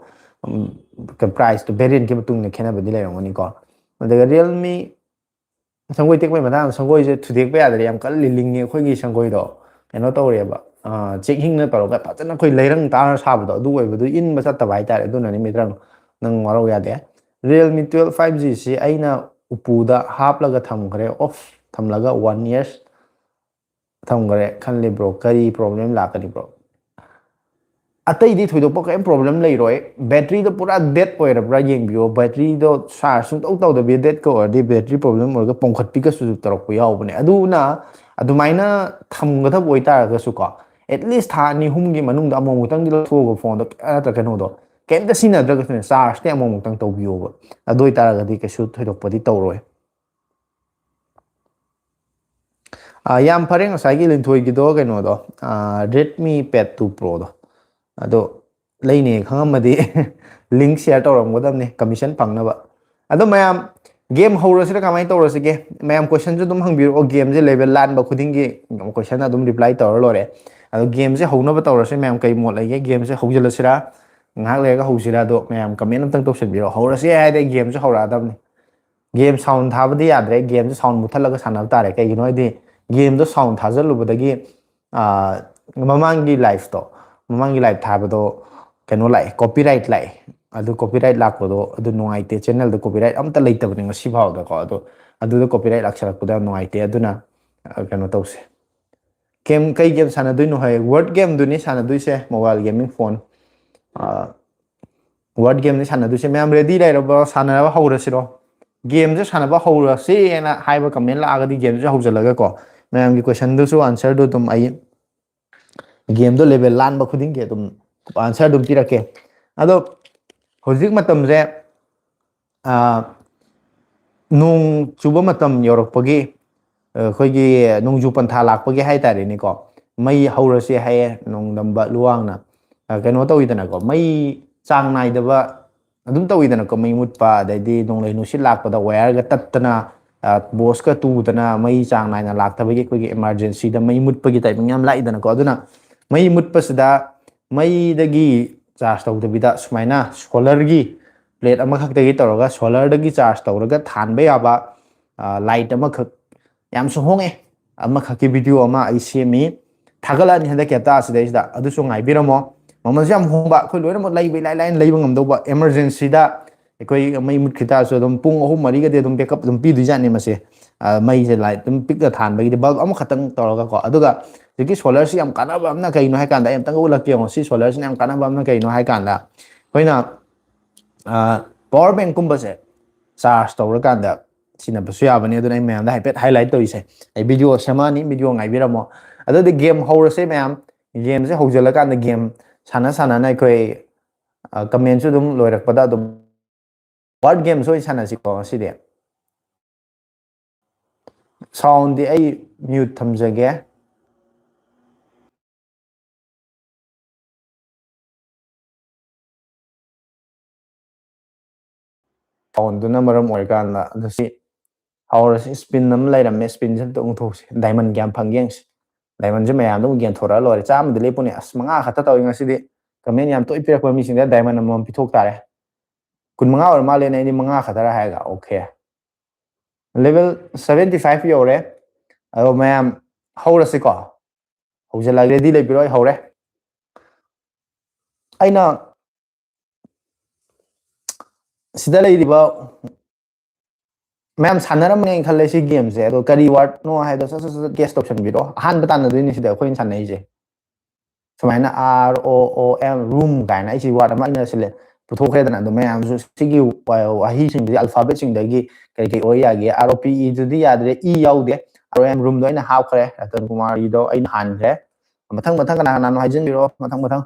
ꯄ꯭ꯔꯥꯏꯁꯇꯣ, ꯚꯦꯔꯤꯌꯦꯟꯠꯀꯤ ꯃꯇꯨꯡ ꯏꯟꯅ ꯈꯦꯠꯅꯕꯗꯤ ꯂꯩꯔꯝꯒꯅꯤꯀꯣ꯫ ꯑꯗꯨꯒ ꯔꯤꯌꯦꯜꯃꯤ, ꯁꯪꯒꯣꯏ ꯇꯦꯛꯄꯩ ꯃꯇꯥꯡꯗ, ꯁꯪꯒꯣꯏꯁꯦ ꯊꯨꯗꯦꯛꯄ ꯌꯥꯗ꯭ꯔꯦ, ꯌꯥꯝ ꯀꯜꯂꯤ, ꯂꯤꯡꯉꯤ꯫ ꯑꯩꯈꯣꯏꯒꯤ ꯁꯪꯒꯣꯏꯗꯣ ꯀꯩꯅꯣ ꯇꯧꯔꯦꯕ, ꯆꯦꯛ ꯍꯤꯡꯅ ꯇꯧꯔꯒ ꯐꯖꯅ ꯑꯩꯈꯣꯏ ꯂꯩꯔꯪ ꯇꯥꯔ ꯁꯥꯕꯗꯣ, ꯑꯗꯨ ꯑꯣꯏꯕꯗꯨ ꯏꯟꯕ ꯆꯠꯇꯕ ꯍꯥꯏꯇꯥꯔꯦ꯫ ꯑꯗꯨꯅꯅꯤ ꯃꯤꯇ꯭ꯔꯪ, ꯅꯪ ꯋꯥꯔꯧ ꯌꯥꯗꯦ꯫ ꯔꯤꯌꯦꯜꯃꯤ ꯇ꯭ꯋꯦꯜꯞ ꯐꯥꯏꯚ ꯖꯤꯁꯤ ꯑꯩꯅ ꯎꯄꯨꯗ ꯍꯥꯞꯂꯒ ꯊꯝꯈ꯭ꯔꯦ, ꯑꯣꯐ ꯊꯝꯂꯒ ꯋꯥꯟ ꯌꯔꯁ ꯊꯝꯈ꯭ꯔꯦ꯫ ꯈꯜꯂꯤꯕ꯭ꯔꯣ, ꯀꯔꯤ ꯄ꯭ꯔꯣꯕ꯭ꯂꯦꯝ ꯂꯥꯛꯀꯅꯤꯕ꯭ꯔꯣ? ꯑꯇꯩꯗꯤ ꯊꯣꯏꯗꯣꯛꯄ ꯀꯔꯤꯝ ꯄ꯭ꯔꯣꯕ꯭ꯂꯦꯝ ꯂꯩꯔꯣꯏ꯫ ꯕꯦꯇ꯭ꯔꯤꯗꯣ ꯄꯨꯔꯥ ꯗꯦꯠ ꯑꯣꯏꯔꯕ꯭ꯔꯥ ꯌꯦꯡꯕꯤꯌꯣ꯫ ꯕꯦꯇ꯭ꯔꯤꯗꯣ ꯆꯥꯔꯖ ꯁꯨꯡꯇꯧ ꯇꯧꯗꯕꯤ ꯗꯦꯠꯀ ꯑꯣꯏꯔꯗꯤ ꯕꯦꯇ꯭ꯔꯤ ꯄ꯭ꯔꯣꯕ꯭ꯂꯦꯝ ꯑꯣꯏꯔꯒ ꯄꯣꯡꯈꯠꯄꯤꯒꯁꯨ ꯇꯧꯔꯛꯄ ꯌꯥꯎꯕꯅꯦ꯫ ꯑꯗꯨꯅ ꯑꯗꯨꯃꯥꯏꯅ ꯊꯝꯒꯗꯕ ꯑꯣꯏꯇꯥꯔꯒꯁꯨꯀꯣ, ꯑꯦꯠꯂꯤꯁ ꯊꯥ ꯑꯅꯤ ꯑꯍꯨꯝꯒꯤ ꯃꯅꯨꯡꯗ ꯑꯃꯨꯛꯃꯨꯛꯇꯪꯗꯤ ꯂꯧꯊꯣꯛꯑꯒ ꯐꯣꯟꯗꯣ ꯅꯠꯇ꯭ꯔ ꯀꯩꯅꯣꯗꯣ ꯀꯩꯝꯇ ꯁꯤꯖꯤꯟꯅꯗ꯭ꯔꯒꯁꯨꯅꯦ, ꯆꯥꯔꯖꯇꯤ ꯑꯃꯨꯛꯃꯨꯛꯇꯪ ꯇꯧꯕꯤꯌꯣꯕ꯫ ꯑꯗꯨ ꯑꯣꯏꯇꯥꯔꯒꯗꯤ ꯀꯩꯁꯨ ꯊꯣꯏꯗꯣꯛꯄꯗꯤ ꯇꯧꯔꯣꯏ꯫ ꯑꯥ, ꯌꯥꯝ ꯐꯔꯦ ꯉꯁꯥꯏꯒꯤ ꯂꯤꯟꯊꯣꯏꯒꯤꯗꯣ, ꯀꯩꯅꯣꯗꯣ, ꯑꯥ, Redmi Pad two Proꯗꯣ꯫ ꯑꯗꯣ ꯂꯩꯅꯦ ꯈꯪꯉꯝꯃꯗꯤ ꯂꯤꯡ ꯁꯤꯌꯔ ꯇꯧꯔꯝꯒꯗꯕꯅꯦ ꯀꯃꯤꯁꯟ ꯐꯪꯅꯕ꯫ ꯑꯗꯣ ꯃꯌꯥꯝ, ꯒꯦꯝ ꯍꯧꯔꯁꯤꯔ ꯀꯃꯥꯏꯅ ꯇꯧꯔꯁꯤꯒꯦ? ꯃꯌꯥꯝ ꯀꯣꯏꯁꯟꯁꯨ ꯑꯗꯨꯝ ꯍꯪꯕꯤꯔꯛꯑꯣ, ꯒꯦꯝꯁꯦ ꯂꯦꯚꯦꯜ ꯂꯥꯟꯕ ꯈꯨꯗꯤꯡꯒꯤ ꯀꯣꯏꯁꯟ ꯑꯗꯨꯝ ꯔꯤꯄ꯭ꯂꯥꯏ ꯇꯧꯔ ꯂꯣꯏꯔꯦ꯫ ꯑꯗꯣ ꯒꯦꯝꯁꯦ ꯍꯧꯅꯕ ꯇꯧꯔꯁꯦ ꯃꯌꯥꯝ, ꯀꯩ ꯃꯣꯠ ꯂꯩꯒꯦ? ꯒꯦꯝꯁꯦ ꯍꯧꯖꯤꯜꯂꯁꯤꯔꯥ, ꯉꯥꯏꯍꯥꯛ ꯂꯩꯔꯒ ꯍꯧꯁꯤꯔꯥ? ꯑꯗꯣ ꯃꯌꯥꯝ ꯀꯃꯦꯟ ꯑꯝꯇꯪ ꯇꯧꯁꯟꯕꯤꯔꯛꯑꯣ꯫ ꯍꯧꯔꯁꯦ ꯍꯥꯏꯔꯗꯤ ꯒꯦꯝꯁꯦ ꯍꯧꯔꯛꯑꯗꯕꯅꯤ꯫ ꯒꯦꯝ ꯁꯥꯎꯟ ꯊꯥꯕꯗꯤ ꯌꯥꯗ꯭ꯔꯦ, ꯒꯦꯝꯁꯦ ꯁꯥꯎꯟ ꯃꯨꯠꯊꯠꯂꯒ ꯁꯥꯟꯅꯕ ꯇꯥꯔꯦ꯫ ꯀꯩꯒꯤꯅꯣ ꯍꯥꯏꯗꯤ ꯒꯦꯝꯗꯣ ꯁꯥꯎꯟ ꯊꯥꯖꯜꯂꯨꯕꯗꯒꯤ, ꯑꯥ, ꯃꯃꯥꯡꯒꯤ ꯂꯥꯏꯐꯇꯣ, ꯃꯃꯥꯡꯒꯤ ꯂꯥꯏꯐ ꯊꯥꯕꯗꯣ ꯀꯩꯅꯣ ꯂꯥꯛꯑꯦ, ꯀꯣꯄꯤꯔꯥꯏꯠ ꯂꯥꯛꯑꯦ꯫ ꯑꯗꯨ ꯀꯣꯄꯤꯔꯥꯏꯠ ꯂꯥꯛꯄꯗꯣ ꯑꯗꯨ ꯅꯨꯡꯉꯥꯏꯇꯦ, ꯆꯦꯅꯦꯜꯗ ꯀꯣꯄꯤꯔꯥꯏꯠ ꯑꯝꯇ ꯂꯩꯇꯕꯅꯤ ꯉꯁꯤ ꯐꯥꯎꯗꯀꯣ꯫ ꯑꯗꯣ ꯑꯗꯨꯗ copyright ꯂꯥꯛꯁꯜꯂꯛꯄꯗ ꯌꯥꯝ ꯅꯨꯡꯉꯥꯏꯇꯦ꯫ ꯑꯗꯨꯅ ꯑ, ꯀꯩꯅꯣ ꯇꯧꯁꯦ꯫ Game, ꯀꯩ game ꯁꯥꯟꯅꯗꯣꯏꯅꯣ ꯍꯥꯏ? Word game ꯗꯨꯅꯤ ꯁꯥꯟꯅꯗꯣꯏꯁꯦ, mobile gaming phone꯫ ꯑ, word game ꯅꯤ ꯁꯥꯟꯅꯗꯣꯏꯁꯦ꯫ ꯃꯌꯥꯝ ready ꯂꯩꯔꯕ꯭ꯔꯣ? ꯁꯥꯟꯅꯕ ꯍꯧꯔꯁꯤꯔꯣ? Game ꯁꯦ ꯁꯥꯟꯅꯕ ꯍꯧꯔꯁꯦꯅ ꯍꯥꯏꯕ comment ꯂꯥꯛꯑꯒꯗꯤ game ꯁꯦ ꯍꯧꯖꯤꯜꯂꯒ ꯀꯣ, ꯃꯌꯥꯝꯒꯤ question ꯗꯨꯁꯨ answer ꯗꯨ ꯑꯗꯨꯝ ꯑꯩ game ꯗꯣ level ꯂꯥꯟꯕ ꯈꯨꯗꯤꯡꯒꯤ ꯑꯗꯨꯝ answer ꯑꯗꯨꯝ ꯄꯤꯔꯛꯀꯦ꯫ ꯑꯗꯣ ꯍꯧꯖꯤꯛ ꯃꯇꯝꯁꯦ, ꯑ, ꯅꯣꯡ ꯆꯨꯕ ꯃꯇꯝ ꯌꯧꯔꯛꯄꯒꯤ, ꯑ, ꯑꯩꯈꯣꯏꯒꯤ ꯅꯣꯡꯖꯨ ꯄꯟꯊꯥ ꯂꯥꯛꯄꯒꯤ ꯍꯥꯏꯇꯥꯔꯦꯅꯦꯀꯣ, ꯃꯩ ꯍꯧꯔꯁꯦ ꯍꯥꯏꯌꯦ ꯅꯣꯡꯗꯝꯕ ꯂꯨꯋꯥꯡꯅ꯫ ꯑ, ꯀꯩꯅꯣ ꯇꯧꯋꯤꯗꯅꯀꯣ, ꯃꯩ ꯆꯥꯡ ꯅꯥꯏꯗꯕ ꯑꯗꯨꯝ ꯇꯧꯋꯤꯗꯅꯀꯣ, ꯃꯩ ꯃꯨꯠꯄ, ꯑꯗꯩꯗꯤ ꯅꯣꯡꯂꯩ ꯅꯨꯡꯁꯤꯠ ꯂꯥꯛꯄꯗ wire ꯒ ꯇꯠꯇꯅ, ꯑ, post ꯀ ꯇꯨꯗꯅ, ꯃꯩ ꯆꯥꯡ ꯅꯥꯏꯅ ꯂꯥꯛꯇꯕꯒꯤ ꯑꯩꯈꯣꯏꯒꯤ emergency ꯗ ꯃꯩ ꯃꯨꯠꯄꯒꯤ timing ꯌꯥꯝ ꯂꯥꯛꯏꯗꯅꯀꯣ꯫ ꯑꯗꯨꯅ ꯃꯩ ꯃꯨꯠꯄꯁꯤꯗ ꯃꯩꯗꯒꯤ charge ꯇꯧꯗꯕꯤꯗ ꯁꯨꯃꯥꯏꯅ solar ꯒꯤ plate ꯑꯃꯈꯛꯇꯒꯤ ꯇꯧꯔꯒ solar ꯗꯒꯤ charge ꯇꯧꯔꯒ ꯊꯥꯟꯕ ꯌꯥꯕ, ꯑ, light ꯑꯃꯈꯛ, ꯌꯥꯝꯁꯨ ꯍꯣꯡꯉꯦ, ꯑꯃꯈꯛꯀꯤ video ꯑꯃ ꯑꯩ ꯁꯦꯝꯃꯤ, ꯊꯥꯒꯠꯂꯛꯑꯅꯤ ꯍꯟꯗꯛꯀꯤ ꯍꯞꯇꯥ ꯑꯁꯤꯗꯩꯁꯤꯗ, ꯑꯗꯨꯁꯨ ꯉꯥꯏꯕꯤꯔꯝꯃꯣ꯫ ꯃꯃꯜꯁꯨ ꯌꯥꯝ ꯍꯣꯡꯕ, ꯑꯩꯈꯣꯏ ꯂꯣꯏꯅꯃꯛ ꯂꯩꯕ ꯏꯂꯥꯏ ꯂꯥꯏꯅ ꯂꯩꯕ ꯉꯝꯗꯧꯕ, emergency ꯗ ꯑꯩꯈꯣꯏ ꯃꯩ ꯃꯨꯠꯈꯤ ꯇꯥꯔꯁꯨ ꯑꯗꯨꯝ ꯄꯨꯡ ꯑꯍꯨꯝ ꯃꯔꯤꯒꯗꯤ ꯑꯗꯨꯝ backup ꯑꯗꯨꯝ ꯄꯤꯗꯣꯏꯖꯥꯠꯅꯤ ꯃꯁꯦ꯫ ꯑ, ꯃꯩꯁꯦ light ꯑꯗꯨꯝ ꯄꯤꯛꯅ ꯊꯥꯟꯕꯒꯤꯗꯤ bulb ꯑꯃꯈꯛꯇꯪ ꯇꯧꯔꯒꯀꯣ꯫ ꯑꯗꯨꯒ ꯍꯧꯖꯤꯛꯀꯤ solar ꯁꯤ ꯌꯥꯝ ꯀꯥꯟꯅꯕ ꯑꯃꯅ ꯀꯩꯅꯣ ꯍꯥꯏ ꯀꯥꯟꯗ, ꯑꯩ ꯑꯝꯇꯪꯒ ꯎꯠꯂꯛꯀꯦ ꯌꯦꯡꯉꯣ꯫ ꯁꯤ solar ꯁꯤꯅ ꯌꯥꯝ ꯀꯥꯟꯅꯕ ꯑꯃꯅ ꯀꯩꯅꯣ ꯍꯥꯏ ꯀꯥꯟꯗ, ꯑꯩꯈꯣꯏꯅ, ꯑ, power bank ꯀꯨꯝꯕꯁꯦ charge ꯇꯧꯔꯀꯥꯟꯗ ꯁꯤꯖꯤꯟꯅꯕꯁꯨ ꯌꯥꯕꯅꯤ꯫ ꯑꯗꯨꯅ ꯑꯩ ꯃꯌꯥꯝꯗ ꯍꯥꯏꯐꯦꯠ highlight ꯇꯧꯔꯤꯁꯦ꯫ ꯑꯩ video ꯁꯦꯝꯃꯛꯑꯅꯤ, video ꯉꯥꯏꯕꯤꯔꯝꯃꯣ꯫ ꯑꯗꯨꯗꯤ game ꯍꯧꯔꯁꯦ ꯃꯌꯥꯝ꯫ Game ꯁꯦ ꯍꯧꯖꯤꯜꯂꯀꯥꯟꯗ game ꯁꯥꯟꯅ ꯁꯥꯟꯅꯅ ꯑꯩꯈꯣꯏ, ꯑ, comment ꯁꯨ ꯑꯗꯨꯝ ꯂꯣꯏꯔꯛꯄꯗ ꯑꯗꯨꯝ word game ꯁꯨ ꯑꯣꯏꯅ ꯁꯥꯟꯅꯁꯤꯀꯣ ꯉꯁꯤꯗꯤ꯫ Sound ꯗꯤ ꯑꯩ mute ꯊꯝꯖꯒꯦ꯫ Sound ꯗꯨꯅ ꯃꯔꯝ ꯑꯣꯏꯔꯀꯥꯟꯗ, ꯑꯗꯨ ꯁꯤ ꯍꯧꯔꯁꯤ꯫ Spin ꯑꯃ ꯂꯩꯔꯝꯃꯦ, spin ꯁꯦ ꯑꯝꯇ ꯎꯪꯊꯣꯛꯁꯤ, diamond ꯀꯌꯥꯝ ꯐꯪꯒꯦ ꯌꯦꯡꯁꯤ꯫ Diamond ꯁꯦ ꯃꯌꯥꯝꯗ ꯑꯃꯨꯛ ꯌꯦꯟꯊꯣꯔꯛꯑ ꯂꯣꯏꯔꯦ꯫ ꯆꯥꯝꯃꯗꯤ ꯂꯦꯞꯄꯨꯅꯦ꯫ ꯑꯁ, ꯃꯉꯥ ꯈꯛꯇ ꯇꯧꯏ ꯉꯁꯤꯗꯤ꯫ Comment ꯌꯥꯝ ꯇꯣꯏ ꯄꯤꯔꯛꯄ ꯃꯤꯁꯤꯡꯗ diamond ꯑꯃꯃꯝ ꯄꯤꯊꯣꯛ ꯇꯥꯔꯦ꯫ ꯀꯨꯟꯃꯉꯥ ꯑꯣꯏꯔ ꯃꯥꯜꯂꯦꯅꯦ, ꯑꯩꯗꯤ ꯃꯉꯥ ꯈꯛꯇꯔ ꯍꯥꯏꯔꯒ꯫ Okay, level seventy five ꯌꯧꯔꯦ꯫ ꯑꯗꯣ ꯃꯌꯥꯝ ꯍꯧꯔꯁꯤꯀꯣ꯫ ꯍꯧꯖꯤꯜꯂꯒꯦ, ready ꯂꯩꯕꯤꯔꯣ, ꯑꯩ ꯍꯧꯔꯦ꯫ ꯑꯩꯅ ꯁꯤꯗ ꯂꯩꯔꯤꯕ ꯃꯌꯥꯝ ꯁꯥꯟꯅꯔꯝꯃꯅꯦꯅ ꯈꯜꯂꯦ ꯁꯤ ꯒꯦꯝꯁꯦ꯫ ꯑꯗꯣ ꯀꯔꯤ ꯋꯥꯔꯗꯅꯣ ꯍꯥꯏꯗꯣ ꯁꯠ ꯁꯠ ꯁꯠ ꯒꯦꯁ ꯇꯧꯁꯟꯕꯤꯔꯣ꯫ ꯑꯍꯥꯟꯕ ꯇꯥꯟꯅꯗꯣꯏꯅꯤ ꯁꯤꯗ ꯑꯩꯈꯣꯏꯅ ꯁꯥꯟꯅꯩꯁꯦ꯫ ꯁꯨꯃꯥꯏꯅ R O O M, room ꯀꯥꯏꯅ ꯑꯩ ꯁꯤ ꯋꯥꯔꯗ ꯑꯃ ꯑꯩꯅ ꯁꯤꯜꯂꯦ, ꯄꯨꯊꯣꯛꯈ꯭ꯔꯦꯗꯅ꯫ ꯑꯗꯣ ꯃꯌꯥꯝꯁꯨ ꯁꯤꯒꯤ ꯋꯥ-, ꯋꯥꯍꯩꯁꯤꯡꯗꯨꯗꯤ, ꯑꯜꯐꯥꯕꯦꯠꯁꯤꯡꯗꯒꯤ ꯀꯔꯤ ꯀꯔꯤ ꯑꯣꯏ ꯌꯥꯒꯦ? R O P E ꯗꯨꯗꯤ ꯌꯥꯗ꯭ꯔꯦ, E ꯌꯥꯎꯗꯦ꯫ R O M, ꯔꯨꯝꯗꯣ ꯑꯩꯅ ꯍꯥꯞꯈ꯭ꯔꯦ, ꯔꯇꯟ ꯀꯨꯃꯥꯔꯒꯤꯗꯣ ꯑꯩꯅ ꯍꯥꯟꯈ꯭ꯔꯦ꯫ ꯃꯊꯪ ꯃꯊꯪ ꯀꯅꯥ ꯀꯅꯥꯅꯣ ꯍꯥꯏꯖꯤꯟꯕꯤꯔꯣ, ꯃꯊꯪ ꯃꯊꯪ꯫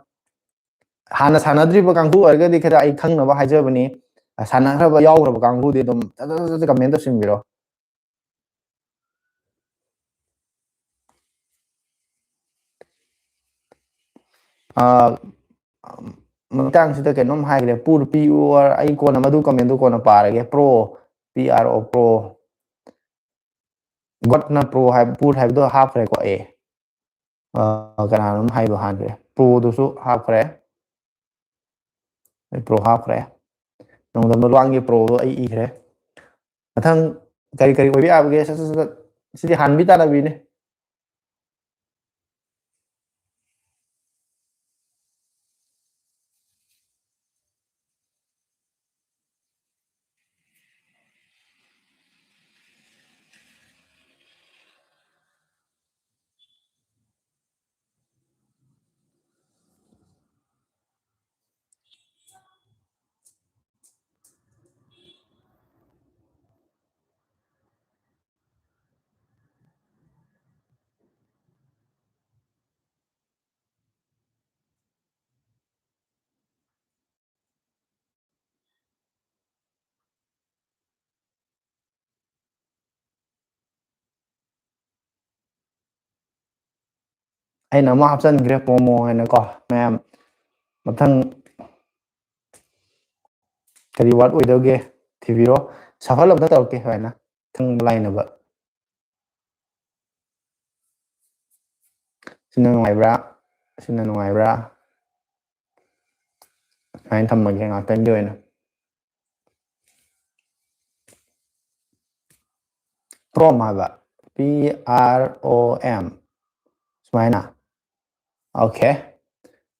ꯍꯥꯟꯅ ꯁꯥꯟꯅꯗ꯭ꯔꯤꯕ ꯀꯥꯡꯕꯨ ꯑꯣꯏꯔꯒꯗꯤ ꯈꯔ ꯑꯩ ꯈꯪꯅꯕ ꯍꯥꯏꯖꯕꯅꯤ꯫ ꯁꯥꯟꯅꯈ꯭ꯔꯕ ꯌꯥꯎꯈ꯭ꯔꯕ ꯀꯥꯡꯕꯨꯗꯤ ꯑꯗꯨꯝ ꯇꯠ ꯇꯠ ꯇꯠ ꯇꯠ ꯀꯃꯦꯟ ꯇꯧꯁꯤꯟꯕꯤꯔꯣ꯫ ꯑꯥ, ꯃꯇꯥꯡꯁꯤꯗ ꯀꯩꯅꯣꯝ ꯍꯥꯏꯈ꯭ꯔꯦ꯫ ꯄꯨꯔ, P U R, ꯑꯩ ꯀꯣꯟꯅ ꯃꯗꯨ ꯀꯃꯦꯟꯗꯨ ꯀꯣꯟꯅ ꯄꯥꯔꯒꯦ꯫ Pro, P R O, pro. ꯒꯣꯠꯅ ꯄ꯭ꯔꯣ ꯍꯥꯏꯕ, ꯄꯨꯔ ꯍꯥꯏꯕꯗꯣ ꯍꯥꯞꯈ꯭ꯔꯦꯀꯣ꯫ ꯑꯦ, ꯑꯥ, ꯀꯅꯥꯅꯣꯝ ꯍꯥꯏꯕ ꯍꯥꯟꯈ꯭ꯔꯦ꯫ ꯄ꯭ꯔꯣꯗꯨꯁꯨ ꯍꯥꯞꯈ꯭ꯔꯦ꯫ ꯑꯩ ꯄ꯭ꯔꯣ ꯍꯥꯞꯈ꯭ꯔꯦ꯫ ꯅꯣꯡꯗꯝꯕ ꯂꯨꯋꯥꯡꯒꯤ ꯄ꯭ꯔꯣꯗꯣ ꯑꯩ ꯏꯈ꯭ꯔꯦ꯫ ꯃꯊꯪ ꯀꯔꯤ ꯀꯔꯤ ꯑꯣꯏꯕ ꯌꯥꯕꯒꯦ? ꯁꯠ ꯁꯠ ꯁꯠ ꯁꯠ꯫ ꯁꯤꯗꯤ ꯍꯥꯟꯕꯤ ꯇꯥꯟꯅꯕꯤꯅꯦ꯫ ꯑꯩꯅ ꯑꯃ ꯍꯥꯞꯆꯤꯟꯈ꯭ꯔꯦ, ꯄ꯭ꯔꯣꯃꯣ ꯍꯥꯏꯅꯀꯣ꯫ ꯃꯌꯥꯝ ꯃꯊꯪ ꯀꯔꯤ ꯋꯥꯔꯗ ꯑꯣꯏꯗꯧꯒꯦ ꯊꯤꯕꯤꯔꯣ꯫ ꯁꯐꯜ ꯑꯝꯇ ꯇꯧꯔꯛꯀꯦ ꯁꯨꯃꯥꯏꯅ ꯈꯪꯕ ꯂꯥꯏꯅꯕ꯫ ꯁꯤꯅ ꯅꯨꯡꯉꯥꯏꯕ꯭ꯔꯥ? ꯁꯤꯅ ꯅꯨꯡꯉꯥꯏꯕ꯭ꯔꯥ? ꯁꯨꯃꯥꯏꯅ ꯊꯝꯃꯒꯦ ꯉꯥꯛꯇꯪꯒꯤ ꯑꯣꯏꯅ꯫ ꯄ꯭ꯔꯣꯝ ꯍꯥꯏꯕ, P R O M, ꯁꯨꯃꯥꯏꯅ꯫ ꯑꯣꯀꯦ,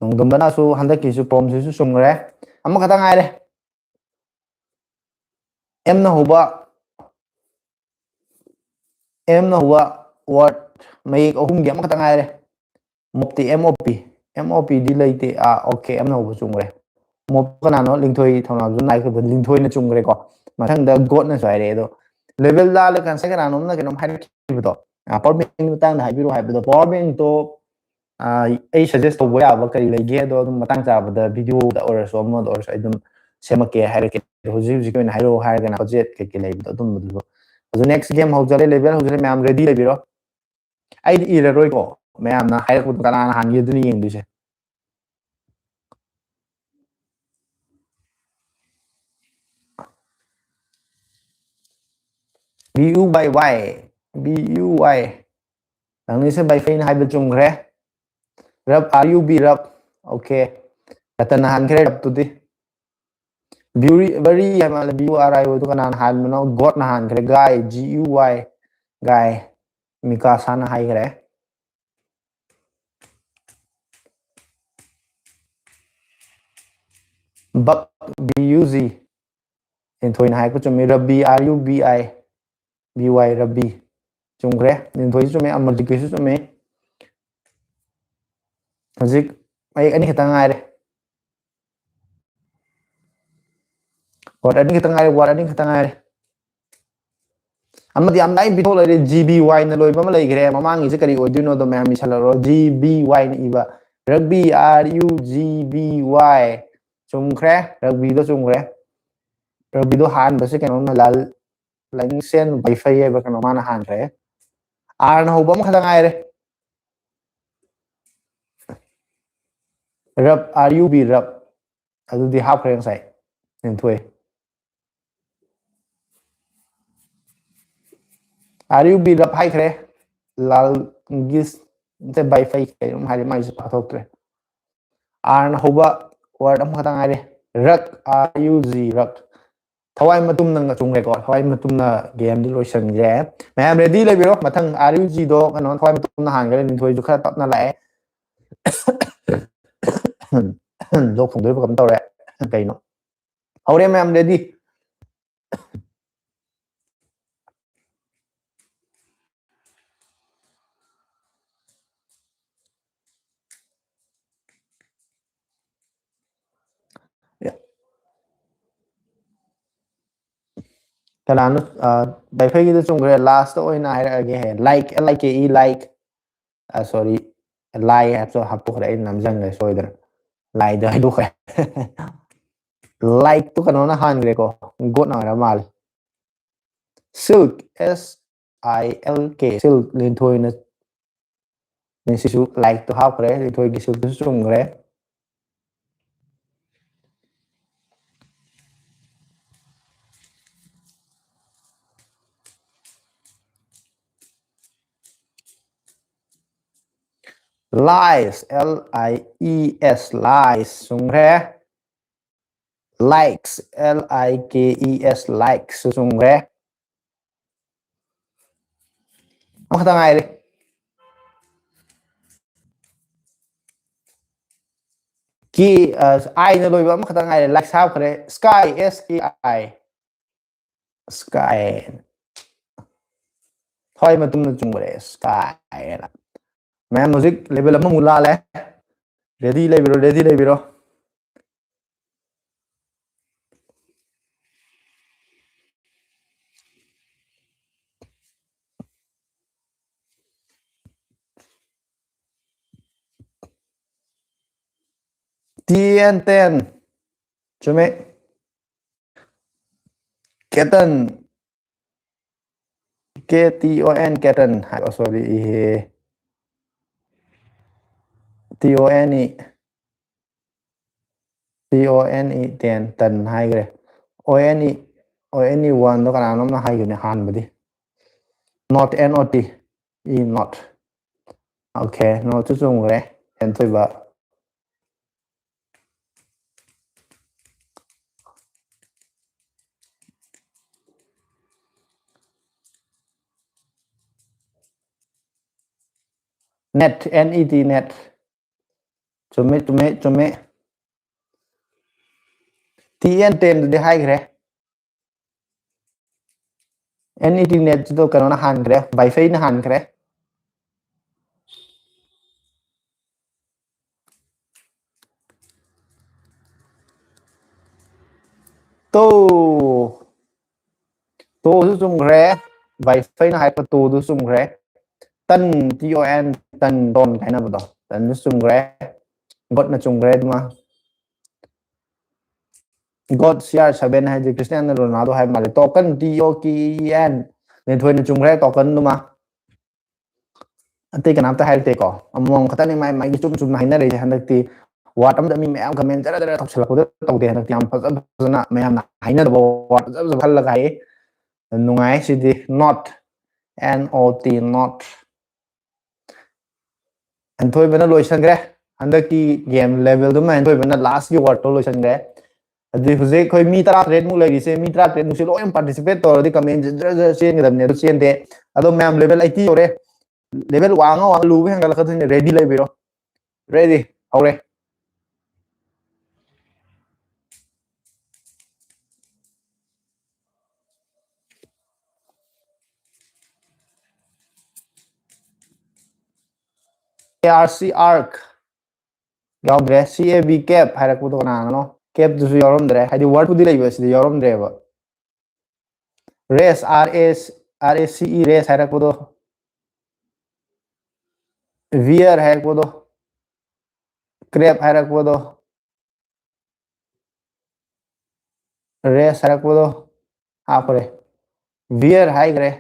ꯅꯣꯡꯗꯝꯕꯅꯁꯨ ꯍꯟꯗꯛꯀꯤꯁꯨ ꯄ꯭ꯔꯣꯝꯁꯤꯁꯨ ꯆꯨꯝꯈ꯭ꯔꯦ꯫ ꯑꯃꯈꯛꯇ ꯉꯥꯏꯔꯦ꯫ ꯑꯦꯝꯅ ꯍꯧꯕ ꯑꯦꯝꯅ ꯍꯧꯕ ꯋꯥꯔꯗ ꯃꯌꯦꯛ ꯑꯍꯨꯝꯒꯤ ꯑꯃꯈꯛꯇ ꯉꯥꯏꯔꯦ꯫ ꯃꯣꯞꯇꯤ, M O P, M O P ꯗꯤ ꯂꯩꯇꯦ꯫ ꯑꯥ, okay, ꯑꯦꯝꯅ ꯍꯧꯕ ꯆꯨꯝꯈ꯭ꯔꯦ꯫ ꯃꯣꯞ ꯀꯅꯥꯅꯣ? ꯂꯤꯡꯊꯣꯏ ꯊꯧꯅꯥꯖꯝ ꯅꯥꯏꯈꯣꯗ, ꯂꯤꯡꯊꯣꯏꯅ ꯆꯨꯝꯈ꯭ꯔꯦꯀꯣ꯫ ꯃꯊꯪꯗ ꯒꯣꯠꯅꯁꯨ ꯍꯥꯏꯔꯛꯑꯦ꯫ ꯑꯗꯣ ꯂꯦꯚꯦꯜ ꯂꯥꯜꯂꯀꯥꯟꯗ ꯉꯁꯥꯏ ꯀꯅꯥꯅꯣꯝꯅ ꯀꯩꯅꯣꯝ ꯍꯥꯏꯔꯛꯈꯤꯕꯗꯣ, ꯄꯋꯥꯔ ꯕꯦꯡꯀꯤ ꯃꯇꯥꯡꯗ ꯍꯥꯏꯕꯤꯔꯛꯑꯣ ꯍꯥꯏꯕꯗꯣ, ꯄꯋꯥꯔ ꯕꯦꯡꯛꯇꯣ ꯑꯩ ꯁꯖꯦꯁ ꯇꯧꯕ ꯌꯥꯕ ꯀꯔꯤ ꯂꯩꯒꯦ? ꯑꯗꯣ ꯑꯗꯨꯝ ꯃꯇꯥꯡ ꯆꯥꯕꯗ ꯚꯤꯗꯤꯑꯣꯗ ꯑꯣꯏꯔꯁꯨ ꯑꯃꯗ ꯑꯣꯏꯔꯁꯨ ꯑꯩ ꯑꯗꯨꯝ ꯁꯦꯝꯃꯛꯀꯦ ꯍꯥꯏꯔꯛꯀꯦ꯫ ꯍꯧꯖꯤꯛ ꯍꯧꯖꯤꯛꯀꯤ ꯑꯣꯏꯅ ꯍꯥꯏꯔꯛꯑꯣ ꯍꯥꯏꯔꯒꯅ ꯕꯖꯦꯠ ꯀꯩꯀꯩ ꯂꯩꯕꯗꯣ ꯑꯗꯨꯝꯕꯗꯨꯁꯨ꯫ ꯑꯗꯣ ꯅꯦꯛꯁ ꯒꯦꯝ ꯍꯧꯖꯔꯦ꯫ ꯂꯦꯚꯦꯜ ꯍꯧꯖꯔꯦ꯫ ꯃꯌꯥꯝ ꯔꯦꯗꯤ ꯂꯩꯕꯤꯔꯣ꯫ ꯑꯩꯗꯤ ꯏꯔꯔꯣꯏꯀꯣ, ꯃꯌꯥꯝꯅ ꯍꯥꯏꯔꯛꯄꯗꯣ ꯀꯅꯥꯅ ꯍꯥꯟꯒꯦ ꯑꯗꯨꯅ ꯌꯦꯡꯗꯣꯏꯁꯦ꯫ B U by Y, B U Y꯫ ꯅꯪꯅꯤꯁꯦ by ꯐꯩꯅ ꯍꯥꯏꯕ ꯆꯨꯝꯈ꯭ꯔꯦ꯫ ꯔꯞ, R U B, ꯔꯞ꯫ Okay꯫ ꯔꯇꯟꯅ ꯍꯥꯟꯈ꯭ꯔꯦ ꯔꯞꯇꯨꯗꯤ꯫ ꯕ꯭ꯌꯨꯔꯤ, ꯕꯔꯤ ꯍꯥꯏ ꯃꯥꯜꯂꯦ, B U R I ꯑꯣꯏꯗꯣ ꯀꯅꯥꯅ ꯍꯥꯟꯕꯅꯣ? ꯒꯣꯠꯅ ꯍꯥꯟꯈ꯭ꯔꯦ꯫ ꯒꯥꯏ, G U Y, ꯒꯥꯏ꯫ ꯃꯤꯀꯥꯁꯥꯅ ꯍꯥꯏꯈ꯭ꯔꯦ꯫ ꯕꯛ, B U G꯫ ꯂꯤꯟꯊꯣꯏꯅ ꯍꯥꯏꯔꯛꯄ ꯆꯨꯝꯃꯤ꯫ Ravi, R U B I, B Y, Ravi. ꯆꯨꯝꯈ꯭ꯔꯦ꯫ ꯂꯤꯟꯊꯣꯏꯁꯨ ꯆꯨꯝꯃꯦ, ꯑꯃꯔꯖꯤꯠꯀꯤꯁꯨ ꯆꯨꯝꯃꯦ꯫ ꯍꯧꯖꯤꯛ ꯃꯌꯦꯛ ꯑꯅꯤ ꯈꯛꯇ ꯉꯥꯏꯔꯦ꯫ ꯋꯥꯔꯗ ꯑꯅꯤ ꯈꯛꯇ ꯉꯥꯏꯔꯦ, ꯋꯥꯔꯗ ꯑꯅꯤ ꯈꯛꯇ ꯉꯥꯏꯔꯦ꯫ ꯑꯃꯗꯤ ꯌꯥꯝ ꯂꯥꯏꯅ ꯄꯤꯊꯣꯛ ꯂꯩꯔꯦ꯫ G B Y ꯅ ꯂꯣꯏꯕ ꯑꯃ ꯂꯩꯈ꯭ꯔꯦ꯫ ꯃꯃꯥꯡꯒꯤꯁꯦ ꯀꯔꯤ ꯑꯣꯏꯗꯣꯏꯅꯣꯗꯣ ꯃꯌꯥꯝ ꯏꯁꯜꯍꯧꯔꯣ꯫ G B Y ꯅ ꯏꯕ꯫ Rugby, R U G B Y꯫ ꯆꯨꯝꯈ꯭ꯔꯦ꯫ ꯔꯒꯕꯤꯗꯣ ꯆꯨꯝꯈ꯭ꯔꯦ꯫ ꯔꯒꯕꯤꯗꯣ ꯍꯥꯟꯕꯁꯦ ꯀꯩꯅꯣꯝꯅ ꯂꯥꯜ, ꯂꯥꯏꯅꯤꯡꯁꯦꯟ ꯋꯥꯏꯐꯩ ꯍꯥꯏꯕ ꯀꯩꯅꯣ ꯃꯥꯅ ꯍꯥꯟꯈ꯭ꯔꯦ꯫ R ꯅ ꯍꯧꯕ ꯑꯃꯈꯛꯇ ꯉꯥꯏꯔꯦ꯫ ꯔꯞ, R U B, ꯔꯞ꯫ ꯑꯗꯨꯗꯤ ꯍꯥꯞꯈ꯭ꯔꯦ ꯉꯁꯥꯏ꯫ ꯂꯤꯟꯊꯣꯏ꯫ R U B, ꯔꯞ ꯍꯥꯏꯈ꯭ꯔꯦ꯫ ꯂꯥꯜꯒꯤꯁ ꯅꯠꯇꯦ, ꯋꯥꯏꯐꯩ ꯀꯩꯅꯣꯝ ꯍꯥꯏꯔꯦ, ꯃꯥꯏꯁꯨ ꯄꯥꯊꯣꯛꯇ꯭ꯔꯦ꯫ R ꯅ ꯍꯧꯕ ꯋꯥꯔꯗ ꯑꯃꯈꯛꯇ ꯉꯥꯏꯔꯦ꯫ ꯔꯛ, R U G, ꯔꯛ꯫ ꯊꯋꯥꯏ ꯃꯇꯨꯝꯅ ꯆꯨꯝꯈ꯭ꯔꯦꯀꯣ꯫ ꯊꯋꯥꯏ ꯃꯇꯨꯝꯅ ꯒꯦꯝꯗꯤ ꯂꯣꯏꯁꯤꯟꯈ꯭ꯔꯦ꯫ ꯃꯌꯥꯝ ꯔꯦꯗꯤ ꯂꯩꯕꯤꯔꯣ꯫ ꯃꯊꯪ R U G ꯗꯣ ꯀꯩꯅꯣ, ꯊꯋꯥꯏ ꯃꯇꯨꯝꯅ ꯍꯥꯟꯈ꯭ꯔꯦ꯫ ꯂꯤꯟꯊꯣꯏꯁꯨ ꯈꯔ ꯇꯞꯅ ꯂꯥꯛꯑꯦ꯫ ꯂꯣꯛ ꯊꯨꯡꯗꯣꯏꯕ ꯀꯩꯅꯣꯝ ꯇꯧꯔꯦ꯫ ꯀꯩꯅꯣ? ꯍꯧꯔꯦ ꯃꯌꯥꯝ ꯔꯦꯗꯤ꯫ ꯀꯅꯥꯅꯣ? ꯕꯥꯏꯐꯩꯒꯤꯗ ꯆꯨꯝꯈ꯭ꯔꯦ꯫ ꯂꯥꯁꯇ ꯑꯣꯏꯅ ꯍꯥꯏꯔꯛꯑꯒꯦ꯫ ꯂꯥꯏꯛ, ꯑꯦꯜ ꯑꯥꯏ ꯀꯦ ꯏ, ꯂꯥꯏꯛ꯫ ꯁꯣꯔꯤ, ꯂꯥꯏ ꯍꯥꯏꯕꯁꯨ ꯍꯥꯞꯇꯣꯛꯈ꯭ꯔꯦ, ꯑꯩꯅ ꯅꯝꯁꯤꯟꯈ꯭ꯔꯦ ꯁꯣꯏꯗꯅ꯫ ꯂꯥꯏꯗ ꯍꯥꯏꯗꯣꯛꯈ꯭ꯔꯦ꯫ ꯂꯥꯏꯛꯇꯣ ꯀꯩꯅꯣꯅ ꯍꯥꯟꯈ꯭ꯔꯦꯀꯣ, ꯒꯣꯠꯅ ꯑꯣꯏꯔ ꯃꯥꯜꯂꯦ꯫ ꯁꯤꯜꯛ, ꯑꯦꯁ ꯑꯥꯏ ꯑꯦꯜ ꯀꯦ, ꯁꯤꯜꯛ, ꯂꯤꯟꯊꯣꯏꯅ꯫ ꯁꯤꯁꯨ ꯂꯥꯏꯛꯇꯣ ꯍꯥꯞꯈ꯭ꯔꯦ, ꯂꯤꯟꯊꯣꯏꯒꯤ ꯁꯤꯜꯛꯇꯨꯁꯨ ꯆꯨꯝꯈ꯭ꯔꯦ꯫ ꯂꯥꯏꯁ, ꯑꯦꯜ ꯑꯥꯏ ꯏ ꯑꯦꯁ, ꯂꯥꯏꯁ ꯆꯨꯝꯈ꯭ꯔꯦ꯫ ꯂꯥꯏꯛꯁ, ꯑꯦꯜ ꯑꯥꯏ ꯀꯦ ꯏ ꯑꯦꯁ, ꯂꯥꯏꯛꯁꯁꯨ ꯆꯨꯝꯈ꯭ꯔꯦ꯫ ꯑꯃꯈꯛꯇ ꯉꯥꯏꯔꯦ꯫ ꯀꯤ, ꯑ, ꯑꯥꯏꯅ ꯂꯣꯏꯕ ꯑꯃꯈꯛꯇ ꯉꯥꯏꯔꯦ꯫ ꯂꯥꯏꯛꯁ ꯍꯥꯞꯈ꯭ꯔꯦ꯫ ꯁ꯭ꯀꯥꯏ, ꯑꯦꯁ ꯀꯦ ꯑꯥꯏ꯫ ꯁ꯭ꯀꯥꯏ꯫ ꯊꯋꯥꯏ ꯃꯇꯨꯝꯅ ꯆꯨꯝꯈ꯭ꯔꯦ꯫ ꯁ꯭ꯀꯥꯏ ꯍꯥꯏꯅ꯫ ꯃꯌꯥꯝ ꯍꯧꯖꯤꯛ ꯂꯦꯚꯦꯜ ꯑꯃꯃꯨꯛ ꯂꯥꯜꯂꯦ꯫ ꯔꯦꯗꯤ ꯂꯩꯕꯤꯔꯣ, ꯔꯦꯗꯤ ꯂꯩꯕꯤꯔꯣ꯫ T N ten. ꯆꯨꯝꯃꯦ꯫ ꯀꯦꯇꯟ꯫ ꯀꯦ ꯇꯤ ꯑꯣ ꯑꯦꯟ, ꯀꯦꯇꯟ ꯍꯥꯏꯕ, ꯁꯣꯔꯤ, ꯏꯍꯦ꯫ T O N E. T O N E, ten, ton ꯍꯥꯏꯈ꯭ꯔꯦ꯫ O N E, O N E ꯋꯥꯟꯗꯣ ꯀꯅꯥꯅꯣꯝꯅ ꯍꯥꯏꯈꯤꯕꯅꯦ ꯑꯍꯥꯟꯕꯗꯤ꯫ Not, N O T E, not. Okay, ꯅꯣꯠꯁꯨ ꯆꯨꯝꯈ꯭ꯔꯦ꯫ ꯍꯦꯟꯊꯣꯏꯕ꯫ Net, N E T, net. ꯆꯨꯝꯃꯦ, ꯆꯨꯝꯃꯦ, ꯆꯨꯝꯃꯦ꯫ ꯇꯤ ꯑꯦꯟ ꯇꯦꯟꯗꯨꯗꯤ ꯍꯥꯏꯈ꯭ꯔꯦ꯫ ꯑꯦꯟ ꯏ ꯇꯤ ꯅꯦꯠꯁꯤꯗꯣ ꯀꯩꯅꯣꯅ ꯍꯥꯟꯈ꯭ꯔꯦ, ꯕꯥꯏꯐꯩꯅ ꯍꯥꯟꯈ꯭ꯔꯦ꯫ ꯇꯣ꯫ ꯇꯣꯁꯨ ꯆꯨꯝꯈ꯭ꯔꯦ꯫ ꯚꯥꯏ ꯐꯩꯅ ꯍꯥꯏꯔꯛꯄ ꯇꯣꯗꯨ ꯆꯨꯝꯈ꯭ꯔꯦ꯫ ꯇꯟ, T O N, ꯇꯟ, ꯇꯣꯟ ꯍꯥꯏꯅꯕꯗꯣ, ꯇꯟꯗꯨ ꯆꯨꯝꯈ꯭ꯔꯦ꯫ ꯒꯣꯠꯅ ꯆꯨꯝꯈ꯭ꯔꯦ ꯑꯗꯨꯃ꯫ ꯒꯣꯠ C R seven ꯍꯥꯏꯁꯦ ꯀ꯭ꯔꯤꯁꯇꯤꯌꯥꯅꯣ ꯔꯣꯅꯥꯜꯗꯣ ꯍꯥꯏꯕ ꯃꯥꯜꯂꯦ꯫ ꯇꯣꯀꯟ, T O K E N, ꯂꯦꯟꯊꯣꯏꯅ ꯆꯨꯝꯈ꯭ꯔꯦ ꯇꯣꯀꯟꯗꯨꯃ꯫ ꯑꯇꯩ ꯀꯅꯥꯝꯇ ꯍꯥꯏꯔꯛꯇꯦꯀꯣ꯫ ꯑꯃꯃꯝ ꯈꯛꯇꯅꯤ ꯃꯥꯏ ꯃꯥꯏꯒꯤ ꯆꯨꯝ ꯆꯨꯝꯅ ꯍꯥꯏꯅꯔꯛꯏꯁꯦ꯫ ꯍꯟꯗꯛꯇꯤ ꯋꯥꯔꯗ ꯑꯝꯗ ꯃꯤ ꯃꯌꯥꯝ ꯀꯃꯦꯟ ꯖꯔ ꯖꯔ ꯇꯧꯁꯜꯂꯛꯄꯗꯣ ꯇꯧꯗꯦ꯫ ꯍꯟꯗꯛꯇꯤ ꯌꯥꯝ ꯐꯖ ꯐꯖꯅ ꯃꯌꯥꯝꯅ ꯍꯥꯏꯅꯗꯕ ꯋꯥꯔꯗ ꯐꯖ ꯐꯖꯕ ꯈꯜꯂꯒ ꯍꯥꯏꯌꯦ꯫ ꯅꯨꯡꯉꯥꯏ ꯁꯤꯗꯤ꯫ Not, N O T, not꯫ ꯍꯦꯟꯊꯣꯏꯕꯅ ꯂꯣꯏꯁꯟꯈ꯭ꯔꯦ꯫ ꯍꯟꯗꯛꯀꯤ ꯒꯦꯝ ꯂꯦꯚꯦꯜꯗꯨꯃ ꯍꯦꯟꯊꯣꯏꯕꯅ ꯂꯥꯁꯀꯤ ꯋꯥꯔꯗꯇꯣ ꯂꯣꯏꯁꯟꯈ꯭ꯔꯦ꯫ ꯑꯗꯨꯗꯤ ꯍꯧꯖꯤꯛ ꯑꯩꯈꯣꯏ ꯃꯤ ꯇꯔꯥꯇꯔꯦꯠꯃꯨꯛ ꯂꯩꯔꯤꯁꯦ, ꯃꯤ ꯇꯔꯥꯇꯔꯦꯠꯃꯨꯛꯁꯦ ꯂꯣꯏꯅ ꯄꯥꯔꯇꯤꯁꯤꯄꯦꯠ ꯇꯧꯔꯗꯤ ꯀꯃꯦꯟꯁꯦ ꯖꯔ ꯖꯔ ꯆꯦꯟꯒꯗꯕꯅꯦ, ꯑꯗꯨ ꯆꯦꯟꯗꯦ꯫ ꯑꯗꯣ ꯃꯌꯥꯝ ꯂꯦꯚꯦꯜ ꯑꯩꯠꯇꯤ ꯌꯧꯔꯦ꯫ ꯂꯦꯚꯦꯜ ꯋꯥꯡꯉ ꯋꯥꯡꯉ ꯂꯨꯕ ꯍꯦꯟꯒꯠꯂꯛꯀꯗꯣꯏꯅꯦ꯫ ꯔꯦꯗꯤ ꯂꯩꯕꯤꯔꯣ꯫ ꯔꯦꯗꯤ꯫ ꯍꯧꯔꯦ꯫ A R C, arc꯫ ꯌꯥꯎꯗ꯭ꯔꯦ꯫ C A B, cap ꯍꯥꯏꯔꯛꯄꯗꯣ ꯀꯅꯥꯅꯅꯣ? Capꯇꯨꯁꯨ ꯌꯥꯎꯔꯝꯗ꯭ꯔꯦ꯫ ꯍꯥꯏꯗꯤ ꯋꯥꯔꯗꯄꯨꯗꯤ ꯂꯩꯕ, ꯁꯤꯗ ꯌꯥꯎꯔꯝꯗ꯭ꯔꯦꯕ꯫ Race, R A, R A C E, race ꯍꯥꯏꯔꯛꯄꯗꯣ꯫ Wear ꯍꯥꯏꯔꯛꯄꯗꯣ꯫ Crab ꯍꯥꯏꯔꯛꯄꯗꯣ꯫ Race ꯍꯥꯏꯔꯛꯄꯗꯣ ꯍꯥꯞꯈ꯭ꯔꯦ꯫ Wear ꯍꯥꯏꯈ꯭ꯔꯦ꯫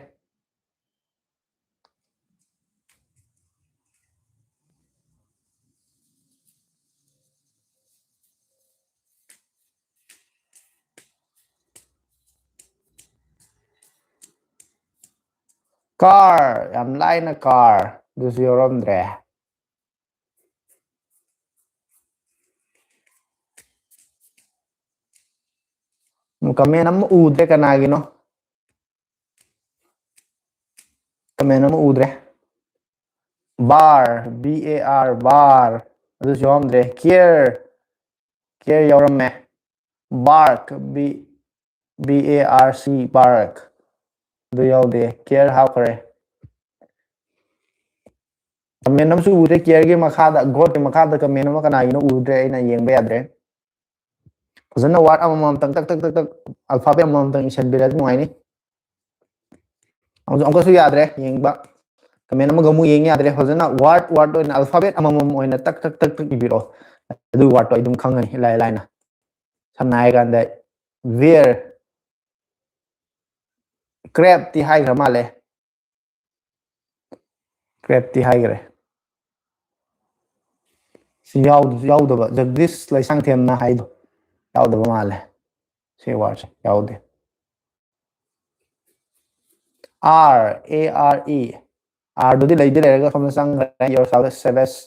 Car, ꯌꯥꯝ ꯂꯥꯏꯅ car, ꯑꯗꯨꯁꯨ ꯌꯥꯎꯔꯝꯗ꯭ꯔꯦ꯫ ꯀꯃꯦꯟ ꯑꯃ ꯎꯗ꯭ꯔꯦ, ꯀꯅꯥꯒꯤꯅꯣ? ꯀꯃꯦꯟ ꯑꯃ ꯎꯗ꯭ꯔꯦ꯫ Bar, B A R, bar, ꯑꯗꯨꯁꯨ ꯌꯥꯎꯔꯝꯗ꯭ꯔꯦ꯫ Care, care ꯌꯥꯎꯔꯝꯃꯦ꯫ Bark, B, B A R C, bark, ꯑꯗꯨ ꯌꯥꯎꯗꯦ꯫ Care ꯍꯥꯞꯈ꯭ꯔꯦ꯫ ꯀꯃꯦꯟ ꯑꯃꯁꯨ ꯎꯗ꯭ꯔꯦ꯫ Careꯒꯤ ꯃꯈꯥꯗ, ꯒꯣꯠꯀꯤ ꯃꯈꯥꯗ ꯀꯃꯦꯟ ꯑꯃ ꯀꯅꯥꯒꯤꯅꯣ ꯎꯗ꯭ꯔꯦ, ꯑꯩꯅ ꯌꯦꯡꯕ ꯌꯥꯗ꯭ꯔꯦ꯫ ꯐꯖꯅ ꯋꯥꯔꯗ ꯑꯃꯃꯝꯇꯪ ꯇꯛ ꯇꯛ ꯇꯛ ꯇꯛ ꯑꯜꯐꯥꯕꯦꯠ ꯑꯃꯃꯝꯇꯪ ꯏꯁꯟꯕꯤꯔꯗꯤ ꯅꯨꯡꯉꯥꯏꯅꯤ꯫ ꯑꯃꯨꯛꯁꯨ ꯑꯃꯨꯛꯀꯁꯨ ꯌꯥꯗ꯭ꯔꯦ ꯌꯦꯡꯕ꯫ ꯀꯃꯦꯟ ꯑꯃꯒ ꯑꯃꯨꯛ ꯌꯦꯡ ꯌꯥꯗ꯭ꯔꯦ꯫ ꯐꯖꯅ ꯋꯥꯔꯗ ꯋꯥꯔꯗ ꯑꯣꯏꯅ, ꯑꯜꯐꯥꯕꯦꯠ ꯑꯃꯃꯝ ꯑꯣꯏꯅ ꯇꯛ ꯇꯛ ꯇꯛ ꯇꯛ ꯏꯕꯤꯔꯛꯑꯣ꯫ ꯑꯗꯨꯒꯤ ꯋꯥꯔꯗꯇꯣ ꯑꯩ ꯑꯗꯨꯝ ꯈꯪꯉꯅꯤ ꯏꯂꯥꯏ ꯂꯥꯏꯅ꯫ ꯁꯝꯅ ꯍꯥꯏꯔ ꯀꯥꯟꯗ, ꯋꯦꯌꯔ꯫ ꯀ꯭ꯔꯦꯞꯇꯤ ꯍꯥꯏꯈ꯭ꯔ ꯃꯥꯜꯂꯦ꯫ ꯀ꯭ꯔꯦꯞꯇꯤ ꯍꯥꯏꯈ꯭ꯔꯦ꯫ ꯁꯤ ꯌꯥꯎꯗ-, ꯌꯥꯎꯗꯕ, ꯖꯒꯗꯤꯁ ꯂꯩꯁꯥꯡꯊꯦꯝꯅ ꯍꯥꯏꯗꯣ ꯌꯥꯎꯗꯕ ꯃꯥꯜꯂꯦ꯫ ꯁꯤ ꯋꯥꯔꯗꯁꯦ ꯌꯥꯎꯗꯦ꯫ R, A R E꯫ ꯑꯥꯔꯗꯨꯗꯤ ꯂꯩꯗꯤ ꯂꯩꯔꯒ ꯁꯣꯝꯗ ꯆꯪꯈ꯭ꯔꯦ꯫ Your service, service꯫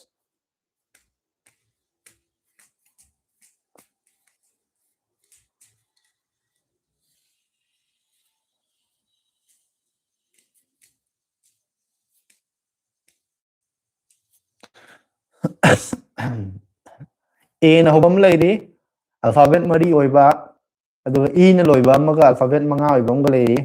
ꯑꯦꯅ ꯍꯧꯕ ꯑꯃ ꯂꯩꯔꯤ, ꯑꯜꯐꯥꯕꯦꯠ ꯃꯔꯤ ꯑꯣꯏꯕ, ꯑꯗꯨꯒ ꯏꯅ ꯂꯣꯏꯕ ꯑꯃꯒ ꯑꯜꯐꯥꯕꯦꯠ ꯃꯉꯥ ꯑꯣꯏꯕ ꯑꯃꯒ ꯂꯩꯔꯤ꯫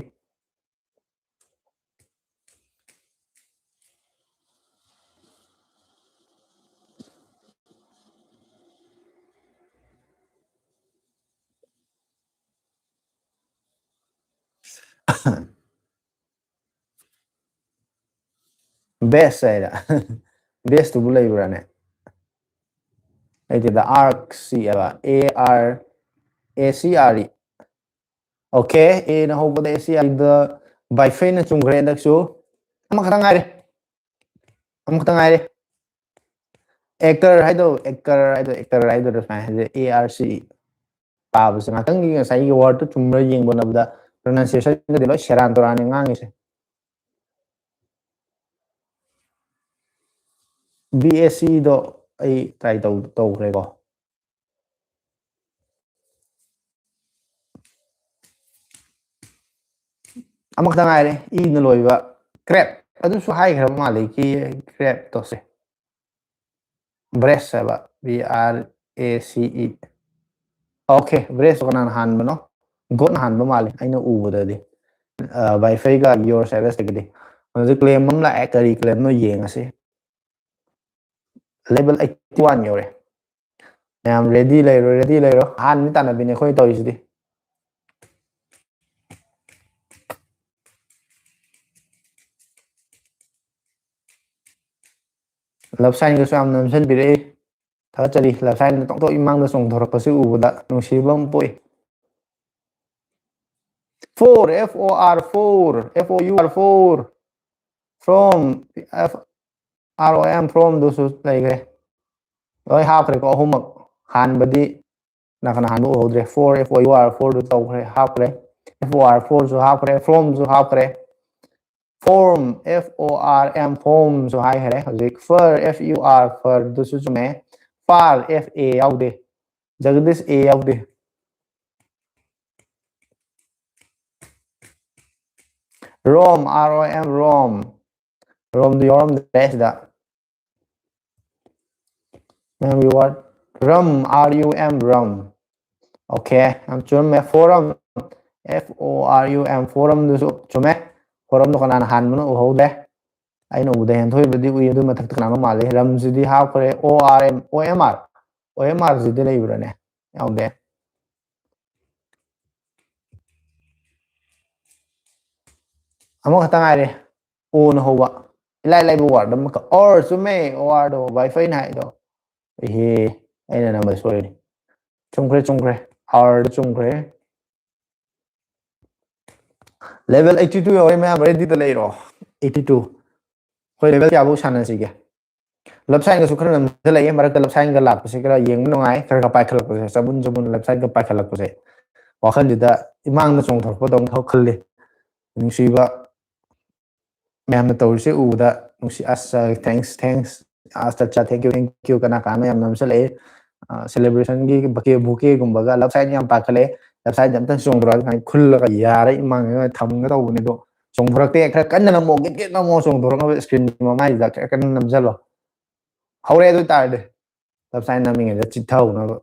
ꯕꯦꯁ ꯍꯥꯏꯔ? ꯕꯦꯁꯇꯨꯕꯨ ꯂꯩꯕ꯭ꯔꯥꯅꯦ? ꯂꯩꯇꯦꯗ꯫ ꯑꯥꯔꯛ ꯁꯤ ꯍꯥꯏꯕ, A R A C R E꯫ Okay, ꯑꯦꯅ ꯍꯧꯕꯗ A C R ꯗ ꯕꯥꯏꯐꯩꯅ ꯆꯨꯝꯈ꯭ꯔꯦ ꯍꯟꯗꯛꯁꯨ꯫ ꯑꯃꯈꯛꯇꯪ ꯉꯥꯏꯔꯦ꯫ ꯑꯃꯈꯛꯇꯪ ꯉꯥꯏꯔꯦ꯫ ꯑꯦꯀꯔ ꯍꯥꯏꯗꯣ, ꯑꯦꯀꯔ ꯍꯥꯏꯗꯣ, ꯑꯦꯀꯔ ꯍꯥꯏꯗꯣꯏꯔꯥ ꯁꯨꯃꯥꯏꯅ ꯍꯥꯏꯗꯤ, A R C ꯄꯥꯕꯁꯦ꯫ ꯉꯥꯛꯇꯪꯒꯤ ꯉꯁꯥꯏꯒꯤ ꯋꯥꯔꯗꯇꯨ ꯆꯨꯝꯕ꯭ꯔꯥ ꯌꯦꯡꯕ ꯍꯣꯠꯅꯕꯗ pronunciation ꯒꯗꯤ ꯂꯣꯏ ꯁꯦꯔꯥꯟ ꯇꯨꯔꯥꯟꯅꯦ ꯉꯥꯡꯉꯤꯁꯦ꯫ B S C ꯗꯣ ꯑꯩ try ꯇꯧ-, ꯇꯧꯈ꯭ꯔꯦꯀꯣ꯫ ꯑꯃꯈꯛꯇ ꯉꯥꯏꯔꯦ, ꯏꯅ ꯂꯣꯏꯕ꯫ ꯀ꯭ꯔꯦꯞ꯫ ꯑꯗꯨꯁꯨ ꯍꯥꯏꯈ꯭ꯔꯕ ꯃꯥꯜꯂꯦ, ꯀꯤ ꯀ꯭ꯔꯦꯞꯇꯣ ꯁꯦ꯫ ꯕ꯭ꯔꯦꯁ ꯍꯥꯏꯕ, B R A C E꯫ Okay, ꯕ꯭ꯔꯦꯁꯇꯣ ꯀꯅꯥꯅ ꯍꯥꯟꯕꯅꯣ? ꯒꯣꯠꯅ ꯍꯥꯟꯕ ꯃꯥꯜꯂꯦ, ꯑꯩꯅ ꯎꯕꯗꯗꯤ꯫ ꯑ, ꯕꯥꯏꯐꯩꯒ Your Service ꯇꯒꯤꯗꯤ꯫ ꯍꯧꯖꯤꯛ ꯀ꯭ꯂꯦꯝ ꯑꯃ ꯂꯥꯛꯑꯦ, ꯀꯔꯤ ꯀ꯭ꯂꯦꯝꯅꯣ ꯌꯦꯡꯉꯁꯤ꯫ Level eighty one ꯌꯧꯔꯦ꯫ ꯃꯌꯥꯝ ready ꯂꯩꯔꯣ, ready ꯂꯩꯔꯣ꯫ ꯑꯍꯥꯟꯕ ꯇꯥꯟꯅꯕꯤꯅꯦ ꯑꯩꯈꯣꯏ ꯇꯧꯔꯤꯁꯤꯗꯤ꯫ Love signꯒꯁꯨ ꯌꯥꯝ ꯅꯝꯁꯤꯟꯕꯤꯔꯛꯏ꯫ ꯊꯥꯒꯠꯆꯔꯤ꯫ Love signꯅ ꯇꯣꯛꯇꯣꯛ ꯏꯃꯥꯡꯗ ꯆꯣꯡꯊꯣꯔꯛꯄꯁꯤ ꯎꯕꯗ ꯅꯨꯡꯁꯤꯕ ꯑꯃ ꯄꯣꯛꯏ꯫ Four, F O R four, F O U R four, from, F R O M, fromꯗꯨꯁꯨ ꯂꯩꯈ꯭ꯔꯦ꯫ ꯂꯣꯏ ꯍꯥꯞꯈ꯭ꯔꯦꯀꯣ ꯑꯍꯨꯝꯃꯛ꯫ ꯍꯥꯟꯕꯗꯤ ꯅꯥꯀꯟ ꯍꯥꯟꯕ ꯎꯍꯧꯗ꯭ꯔꯦ꯫ Four, F O U R fourꯗꯨ ꯇꯧꯈ꯭ꯔꯦ, ꯍꯥꯞꯈ꯭ꯔꯦ꯫ F O R fourꯁꯨ ꯍꯥꯞꯈ꯭ꯔꯦ, fromꯁꯨ ꯍꯥꯞꯈ꯭ꯔꯦ꯫ Form, F O R M, formꯁꯨ ꯍꯥꯏꯈ꯭ꯔꯦ꯫ ꯍꯧꯖꯤꯛ fur, F U R, furꯗꯨꯁꯨ ꯆꯨꯝꯃꯦ꯫ Far, F A ꯌꯥꯎꯗꯦ꯫ Jagdish A ꯌꯥꯎꯗꯦ꯫ Rom, R O M, rom, romꯗꯨ ꯌꯥꯎꯔꯝꯗ꯭ꯔꯦ ꯁꯤꯗ꯫ Ma'am, you are rum, R U M, rum. Okay, ꯌꯥꯝ ꯆꯨꯝꯃꯦ꯫ Forum, F O R U M, forumꯗꯨꯁꯨ ꯆꯨꯝꯃꯦ꯫ Forumꯗꯣ ꯀꯅꯥꯅ ꯍꯥꯟꯕꯅꯣ ꯎꯍꯧꯗ꯭ꯔꯦ꯫ ꯑꯩꯅ ꯎꯕꯗ ꯍꯦꯟꯊꯣꯏꯕꯗꯤ ꯎꯏ, ꯑꯗꯨ ꯃꯊꯛꯇ ꯀꯅꯥꯅꯣ ꯃꯥꯜꯂꯤ꯫ Rumꯁꯤꯗꯤ ꯍꯥꯞꯈ꯭ꯔꯦ꯫ O R M, O M R, O M Rꯁꯤꯗꯤ ꯂꯩꯕ꯭ꯔꯥꯅꯦ? ꯌꯥꯎꯗꯦ꯫ ꯑꯃꯈꯛꯇ ꯉꯥꯏꯔꯦ꯫ Oꯅ ꯍꯧꯕ꯫ ꯏꯂꯥꯏ ꯂꯥꯏꯕ word ꯑꯃꯈꯛ꯫ Or, ꯆꯨꯝꯃꯦ, orꯗꯣ, Wi-Fiꯅ ꯍꯥꯏꯗꯣ꯫ ꯏꯍꯦ, ꯑꯩꯅ ꯅꯝꯕ ꯁꯣꯏꯔꯦ꯫ ꯆꯨꯝꯈ꯭ꯔꯦ, ꯆꯨꯝꯈ꯭ꯔꯦ꯫ Orꯗ ꯆꯨꯝꯈ꯭ꯔꯦ꯫ Level eighty two ꯌꯧꯔꯦ ꯃꯌꯥꯝ, readyꯗ ꯂꯩꯔꯣ꯫ Eighty two꯫ ꯑꯩꯈꯣꯏ level ꯀꯌꯥꯐꯧ ꯁꯥꯟꯅꯁꯤꯒꯦ? Love signꯒꯁꯨ ꯈꯔ ꯅꯝꯁꯤꯜꯂꯛꯑꯦ, ꯃꯔꯛꯇ love signꯒ ꯂꯥꯛꯄꯁꯦ ꯈꯔ ꯌꯦꯡꯕ ꯅꯨꯡꯉꯥꯏ, ꯈꯔ ꯈꯔ ꯄꯥꯏꯈꯠꯂꯛꯄꯁꯦ, ꯆꯕꯨꯟ ꯆꯕꯨꯟ love signꯒ ꯄꯥꯏꯈꯠꯂꯛꯄꯁꯦ꯫ ꯋꯥꯈꯜꯁꯤꯗ ꯏꯃꯥꯡꯗ ꯆꯣꯡꯊꯣꯔꯛꯄꯗꯧꯅ ꯈꯜꯂꯤ꯫ ꯅꯨꯡꯁꯤꯕ ꯃꯌꯥꯝꯅ ꯇꯧꯔꯤꯁꯦ ꯎꯕꯗ ꯅꯨꯡꯁꯤ꯫ ꯑꯁ, thanks, thanks꯫ ꯑꯁ, ꯑꯠꯆꯥ, thank you, thank you꯫ ꯀꯅꯥ ꯀꯅꯥꯅꯣ ꯌꯥꯝ ꯅꯝꯁꯤꯜꯂꯛꯑꯦ꯫ ꯑ, celebrationꯒꯤ bouquet, bouquetꯒꯨꯝꯕꯒ love sign ꯌꯥꯝ ꯄꯥꯈꯠꯂꯛꯑꯦ꯫ Love sign ꯑꯝꯇꯪ ꯆꯣꯡꯊꯣꯔꯛꯑꯗꯤ ꯀꯥꯏꯅ ꯈꯨꯜꯂꯒ ꯌꯥꯔꯦ ꯏꯃꯥꯡꯗ ꯊꯝꯒꯦ ꯇꯧꯕꯅꯦ, ꯑꯗꯣ ꯆꯣꯡꯊꯣꯔꯛꯇꯦ꯫ ꯈꯔ ꯀꯟꯅ ꯅꯝꯃꯣ, ꯒꯤꯠ ꯒꯤꯠ ꯅꯝꯃꯣ, ꯆꯣꯡꯊꯣꯔꯛꯅꯕ screen ꯃꯃꯥꯏꯁꯤꯗ ꯈꯔ ꯀꯟꯅ ꯅꯝꯁꯤꯜꯂꯣ꯫ ꯍꯧꯔꯦ ꯑꯗꯨ ꯇꯥꯔꯗꯤ꯫ Love sign ꯅꯝꯃꯤꯉꯩꯗ ꯆꯤꯠꯊꯍꯧꯅꯕ꯫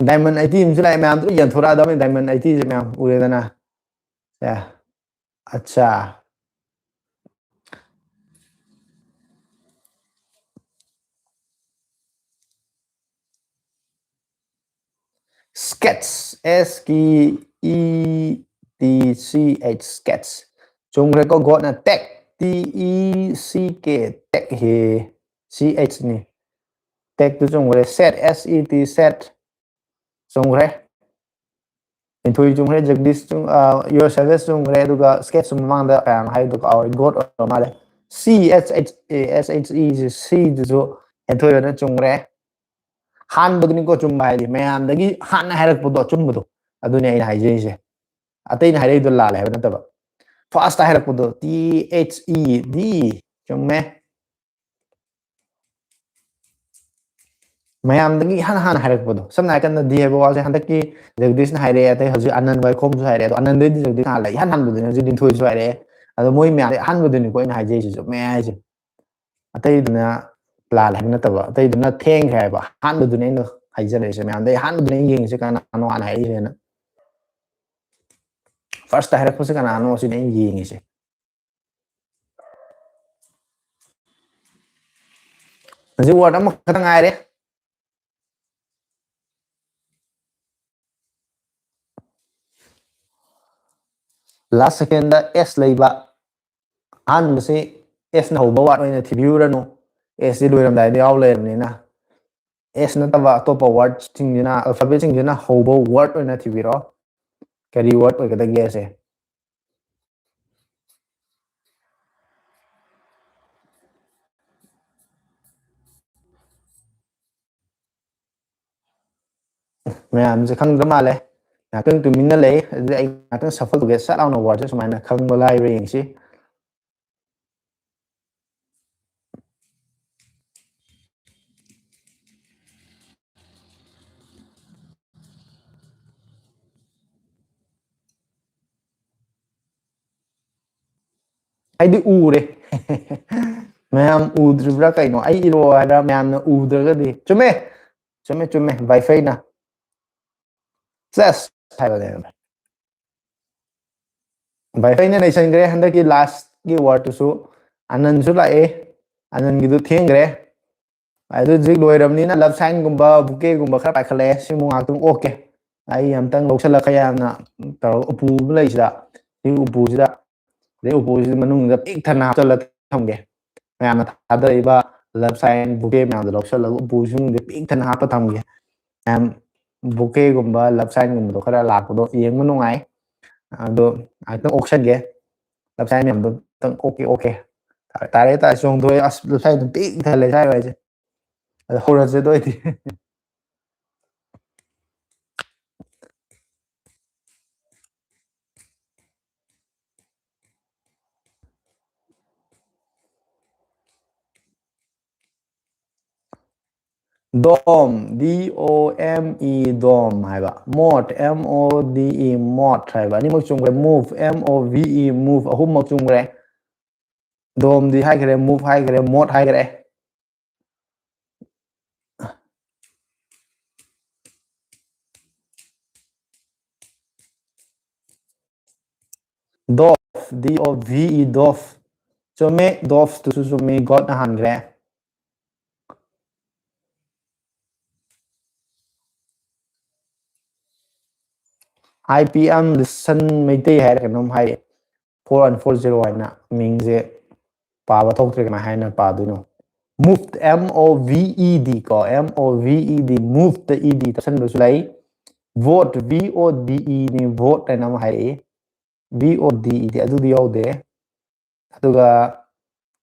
Diamond eighty ꯑꯃꯁꯨ ꯂꯥꯛꯑꯦ, ꯃꯌꯥꯝꯗꯨ ꯌꯦꯟꯊꯣꯔꯛꯑꯗꯕꯅꯤ꯫ Diamond eightyꯁꯦ ꯃꯌꯥꯝ ꯎꯔꯦꯗꯅ꯫ ꯁꯦ꯫ ꯑꯠꯆꯥ꯫ Sketch, S K E T C H, sketch꯫ ꯆꯨꯝꯈ꯭ꯔꯦꯀꯣ꯫ ꯒꯣꯠꯅ ꯇꯦꯛ, T E C K, ꯇꯦꯛ ꯍꯦ, C H ꯅꯤ꯫ ꯇꯦꯛꯇꯨ ꯆꯨꯝꯈ꯭ꯔꯦ꯫ Set, S E T, set. ꯆꯨꯝꯈ꯭ꯔꯦ꯫ ꯂꯤꯟꯊꯣꯏ ꯆꯨꯝꯈ꯭ꯔꯦ꯫ ꯖꯒꯗꯤꯁ ꯆꯨꯝ-, ꯑ, your service ꯆꯨꯝꯈ꯭ꯔꯦ꯫ ꯑꯗꯨꯒ ꯁ꯭ꯀꯦꯠꯁ ꯆꯨꯝꯕ ꯃꯃꯥꯡꯗ ꯀꯌꯥꯝ ꯍꯥꯏꯗꯣ ꯀꯥꯎꯔꯦ꯫ ꯒꯣꯠ ꯑꯣꯏꯔ ꯃꯥꯜꯂꯦ꯫ C H H, S H E, ꯁꯤꯗꯨꯁꯨ ꯍꯦꯟꯊꯣꯏꯕꯅ ꯆꯨꯝꯈ꯭ꯔꯦ꯫ ꯍꯥꯟꯕꯗꯨꯅꯤꯀꯣ ꯆꯨꯝꯕ ꯍꯥꯏꯗꯤ, ꯃꯌꯥꯝꯗꯒꯤ ꯍꯥꯟꯅ ꯍꯥꯏꯔꯛꯄꯗꯣ ꯑꯆꯨꯝꯕꯗꯣ, ꯑꯗꯨꯅꯦ ꯑꯩꯅ ꯍꯥꯏꯖꯔꯤꯁꯦ꯫ ꯑꯇꯩꯅ ꯍꯥꯏꯔꯛꯏꯗꯣ ꯂꯥꯜꯂꯦ ꯍꯥꯏꯕ ꯅꯠꯇꯕ, ꯐꯥꯔꯁꯇ ꯍꯥꯏꯔꯛꯄꯗꯣ꯫ T H E D꯫ ꯆꯨꯝꯃꯦ꯫ ꯃꯌꯥꯝꯗꯒꯤ ꯏꯍꯥꯟ ꯍꯥꯟꯅ ꯍꯥꯏꯔꯛꯄꯗꯣ, ꯁꯝꯅ ꯍꯥꯏꯔꯀꯥꯟꯗ ꯗꯤ ꯍꯥꯏꯕ ꯋꯥꯁꯦ ꯍꯟꯗꯛꯀꯤ ꯖꯒꯗꯤꯁꯅ ꯍꯥꯏꯔꯛꯑꯦ, ꯑꯇꯩ ꯍꯧꯖꯤꯛ ꯑꯥꯅꯟꯗ ꯋꯥꯏꯈꯣꯝꯁꯨ ꯍꯥꯏꯔꯛꯑꯦ꯫ ꯑꯗꯣ ꯑꯥꯅꯟꯗꯗꯤ ꯖꯒꯗꯤꯁꯅ ꯍꯥꯜꯂꯦ, ꯏꯍꯥꯟ ꯍꯥꯟꯕꯗꯨꯅꯤ ꯍꯧꯖꯤꯛ ꯂꯤꯟꯊꯣꯏꯁꯨ ꯍꯥꯏꯔꯛꯑꯦ꯫ ꯑꯗꯣ ꯃꯣꯏ ꯃꯌꯥꯝꯗꯤ ꯑꯍꯥꯟꯕꯗꯨꯅꯤꯀꯣ ꯑꯩꯅ ꯍꯥꯏꯖꯩꯁꯤꯁꯨ, ꯃꯌꯥꯝ ꯍꯥꯏꯁꯦ꯫ ꯑꯇꯩꯗꯨꯅ ꯂꯥꯜꯂꯦ ꯍꯥꯏꯕ ꯅꯠꯇꯕ, ꯑꯇꯩꯗꯨꯅ ꯊꯦꯡꯈ꯭ꯔꯦ ꯍꯥꯏꯕ꯫ ꯑꯍꯥꯟꯕꯗꯨꯅꯦ ꯑꯩꯅ ꯍꯥꯏꯖꯔꯛꯏꯁꯦ ꯃꯌꯥꯝꯗ꯫ ꯑꯩ ꯑꯍꯥꯟꯕꯗꯨꯅꯦ ꯑꯩꯅ ꯌꯦꯡꯉꯤꯁꯦ, ꯀꯅꯥꯅꯣ ꯍꯥꯟꯅ ꯍꯥꯏꯔꯛꯏꯁꯦꯅ꯫ ꯐꯥꯔꯁꯇ ꯍꯥꯏꯔꯛꯄꯁꯦ ꯀꯅꯥꯅꯣ ꯁꯤꯅꯦ ꯑꯩꯅ ꯌꯦꯡꯉꯤꯁꯦ꯫ ꯍꯧꯖꯤꯛ ꯋꯥꯔꯗ ꯑꯃꯈꯛꯇ ꯉꯥꯏꯔꯦ꯫ ꯂꯥꯁ ꯁꯦꯀꯦꯟꯗ ꯑꯦꯁ ꯂꯩꯕ꯫ ꯑꯍꯥꯟꯕꯁꯤ ꯑꯦꯁꯅ ꯍꯧꯕ ꯋꯥꯔꯗ ꯑꯣꯏꯅ ꯊꯤꯕꯤꯔꯨꯔꯅꯨ꯫ ꯑꯦꯁꯇꯤ ꯂꯣꯏꯔꯝꯗꯥꯏꯗ ꯌꯥꯎ ꯂꯩꯔꯕꯅꯤꯅ꯫ ꯑꯦꯁ ꯅꯠꯇꯕ ꯑꯇꯣꯞꯄ ꯋꯥꯔꯗꯁꯤꯡꯁꯤꯅ, ꯑꯜꯐꯥꯕꯦꯠꯁꯤꯡꯁꯤꯅ ꯍꯧꯕ ꯋꯥꯔꯗ ꯑꯣꯏꯅ ꯊꯤꯕꯤꯔꯛꯑꯣ꯫ ꯀꯔꯤ ꯋꯥꯔꯗ ꯑꯣꯏꯒꯗꯒꯦ ꯑꯁꯦ? ꯃꯌꯥꯝꯁꯦ ꯈꯪꯗ꯭ꯔ ꯃꯥꯜꯂꯦ꯫ ꯉꯥꯛꯇꯪ ꯇꯨꯃꯤꯟꯅ ꯂꯩ꯫ ꯑꯗꯨꯗꯤ ꯑꯩ ꯉꯥꯛꯇꯪ ꯁꯐꯜ ꯇꯧꯒꯦ꯫ ꯁꯠ ꯂꯥꯎꯅ ꯋꯥꯔꯗꯁꯦ ꯁꯨꯃꯥꯏꯅ ꯈꯪꯕ ꯂꯥꯏꯕ꯭ꯔꯥ ꯌꯦꯡꯁꯤ꯫ ꯑꯩꯗꯤ ꯎꯔꯦ꯫ ꯃꯌꯥꯝ ꯎꯗ꯭ꯔꯤꯕ꯭ꯔꯥ ꯀꯩꯅꯣ? ꯑꯩ ꯏꯔꯣ ꯍꯥꯏꯕ꯭ꯔꯥ? ꯃꯌꯥꯝꯅ ꯎꯗ꯭ꯔꯒꯗꯤ꯫ ꯆꯨꯝꯃꯦ, ꯆꯨꯝꯃꯦ, ꯆꯨꯝꯃꯦ꯫ ꯕꯥꯏꯐꯩꯅ꯫ ꯆꯦꯁ ꯍꯥꯏꯕꯅꯦ꯫ ꯕꯥꯏꯐꯩꯅ ꯅꯩꯁꯟꯈ꯭ꯔꯦ ꯍꯟꯗꯛꯀꯤ ꯂꯥꯁꯀꯤ ꯋꯥꯔꯗꯇꯨꯁꯨ꯫ ꯑꯅꯟꯁꯨ ꯂꯥꯛꯑꯦ꯫ ꯑꯅꯟꯒꯤꯗꯨ ꯊꯦꯡꯈ꯭ꯔꯦ꯫ ꯑꯗꯨ ꯍꯧꯖꯤꯛ ꯂꯣꯏꯔꯕꯅꯤꯅ ꯂꯞ ꯁꯥꯏꯟꯒꯨꯝꯕ, ꯕꯨꯀꯦꯒꯨꯝꯕ ꯈꯔ ꯄꯥꯏꯈꯠꯂꯛꯑꯦ꯫ ꯁꯤꯃꯨꯛ ꯉꯥꯛꯇꯪ ꯑꯣꯛꯀꯦ꯫ ꯑꯩ ꯑꯝꯇꯪ ꯂꯧꯁꯜꯂꯛꯀꯦ ꯌꯥꯝꯅ ꯇꯧꯔꯒ ꯎꯄꯨ ꯑꯃ ꯂꯩꯁꯤꯗ꯫ ꯁꯤ ꯎꯄꯨꯁꯤꯗ ꯑꯗꯩ ꯎꯄꯨꯁꯤ ꯃꯅꯨꯡꯗ ꯄꯤꯛ ꯊꯟꯅ ꯍꯥꯞꯆꯜꯂ ꯊꯝꯒꯦ꯫ ꯃꯌꯥꯝꯅ ꯊꯥꯗꯔꯛꯏꯕ love sign, bouquet ꯃꯌꯥꯝꯗꯣ ꯂꯧꯁꯜꯂꯒ ꯎꯄꯨꯁꯤꯡꯗ ꯄꯤꯛ ꯊꯟꯅ ꯍꯥꯞꯄ ꯊꯝꯒꯦ꯫ ꯃꯌꯥꯝ bouquetꯒꯨꯝꯕ love signꯒꯨꯝꯕꯗꯣ ꯈꯔ ꯂꯥꯛꯄꯗꯣ ꯌꯦꯡꯕ ꯅꯨꯡꯉꯥꯏ꯫ ꯑꯗꯣ ꯉꯥꯏꯍꯥꯛꯇꯪ ꯑꯣꯛꯁꯟꯒꯦ꯫ Love sign ꯃꯌꯥꯝꯗꯣ ꯑꯃꯨꯛꯇꯪ ꯑꯣꯛꯀꯦ, ꯑꯣꯛꯀꯦ꯫ ꯇꯥꯔꯦ, ꯇꯥꯔꯦ, ꯇꯥꯔꯦ, ꯆꯣꯡꯊꯣꯛꯑꯦ꯫ ꯑꯁ, love sign ꯑꯗꯨꯝ ꯄꯤꯛ ꯊꯜꯂꯦ ꯁ꯭ꯋꯥꯏ ꯋꯥꯏꯁꯦ꯫ ꯑꯗꯣ ꯍꯧꯔꯁꯦ ꯑꯗꯨ ꯑꯣꯏꯗꯤ꯫ Dome, D O M E, dome ꯍꯥꯏꯕ꯫ Motte, M O D E, motte ꯍꯥꯏꯕ꯫ ꯑꯅꯤꯃꯛ ꯆꯨꯝꯈ꯭ꯔꯦ꯫ Move, M O V E, move, ꯑꯍꯨꯝꯃꯛ ꯆꯨꯝꯈ꯭ꯔꯦ꯫ Domeꯗꯤ ꯍꯥꯏꯈ꯭ꯔꯦ, move ꯍꯥꯏꯈ꯭ꯔꯦ, motte ꯍꯥꯏꯈ꯭ꯔꯦ꯫ Dove, D O V E, dove꯫ ꯆꯨꯝꯃꯦ, doveꯇꯨꯁꯨ ꯆꯨꯝꯃꯤ, ꯒꯣꯠꯅ ꯍꯥꯟꯈ꯭ꯔꯦ꯫ I P M Listen Meitei ꯍꯥꯏꯔ ꯀꯩꯅꯣꯝ ꯍꯥꯏ, four one four zero ꯍꯥꯏꯅ ꯃꯤꯡꯁꯦ ꯄꯥꯕ ꯊꯣꯛꯇ꯭ꯔꯦ, ꯀꯃꯥꯏ ꯍꯥꯏꯅ ꯄꯥꯗꯣꯏꯅꯣ? Moved, M O V E D ꯀꯣ, M O V E D, moved, E D ꯇꯞꯁꯟꯕꯁꯨ ꯂꯩ꯫ Vote, V O D E ꯅꯤ, vote ꯍꯥꯏꯅ ꯑꯃ ꯍꯥꯏꯔꯛꯏ꯫ V O D E ꯗꯤ ꯑꯗꯨꯗꯤ ꯌꯥꯎꯗꯦ꯫ ꯑꯗꯨꯒ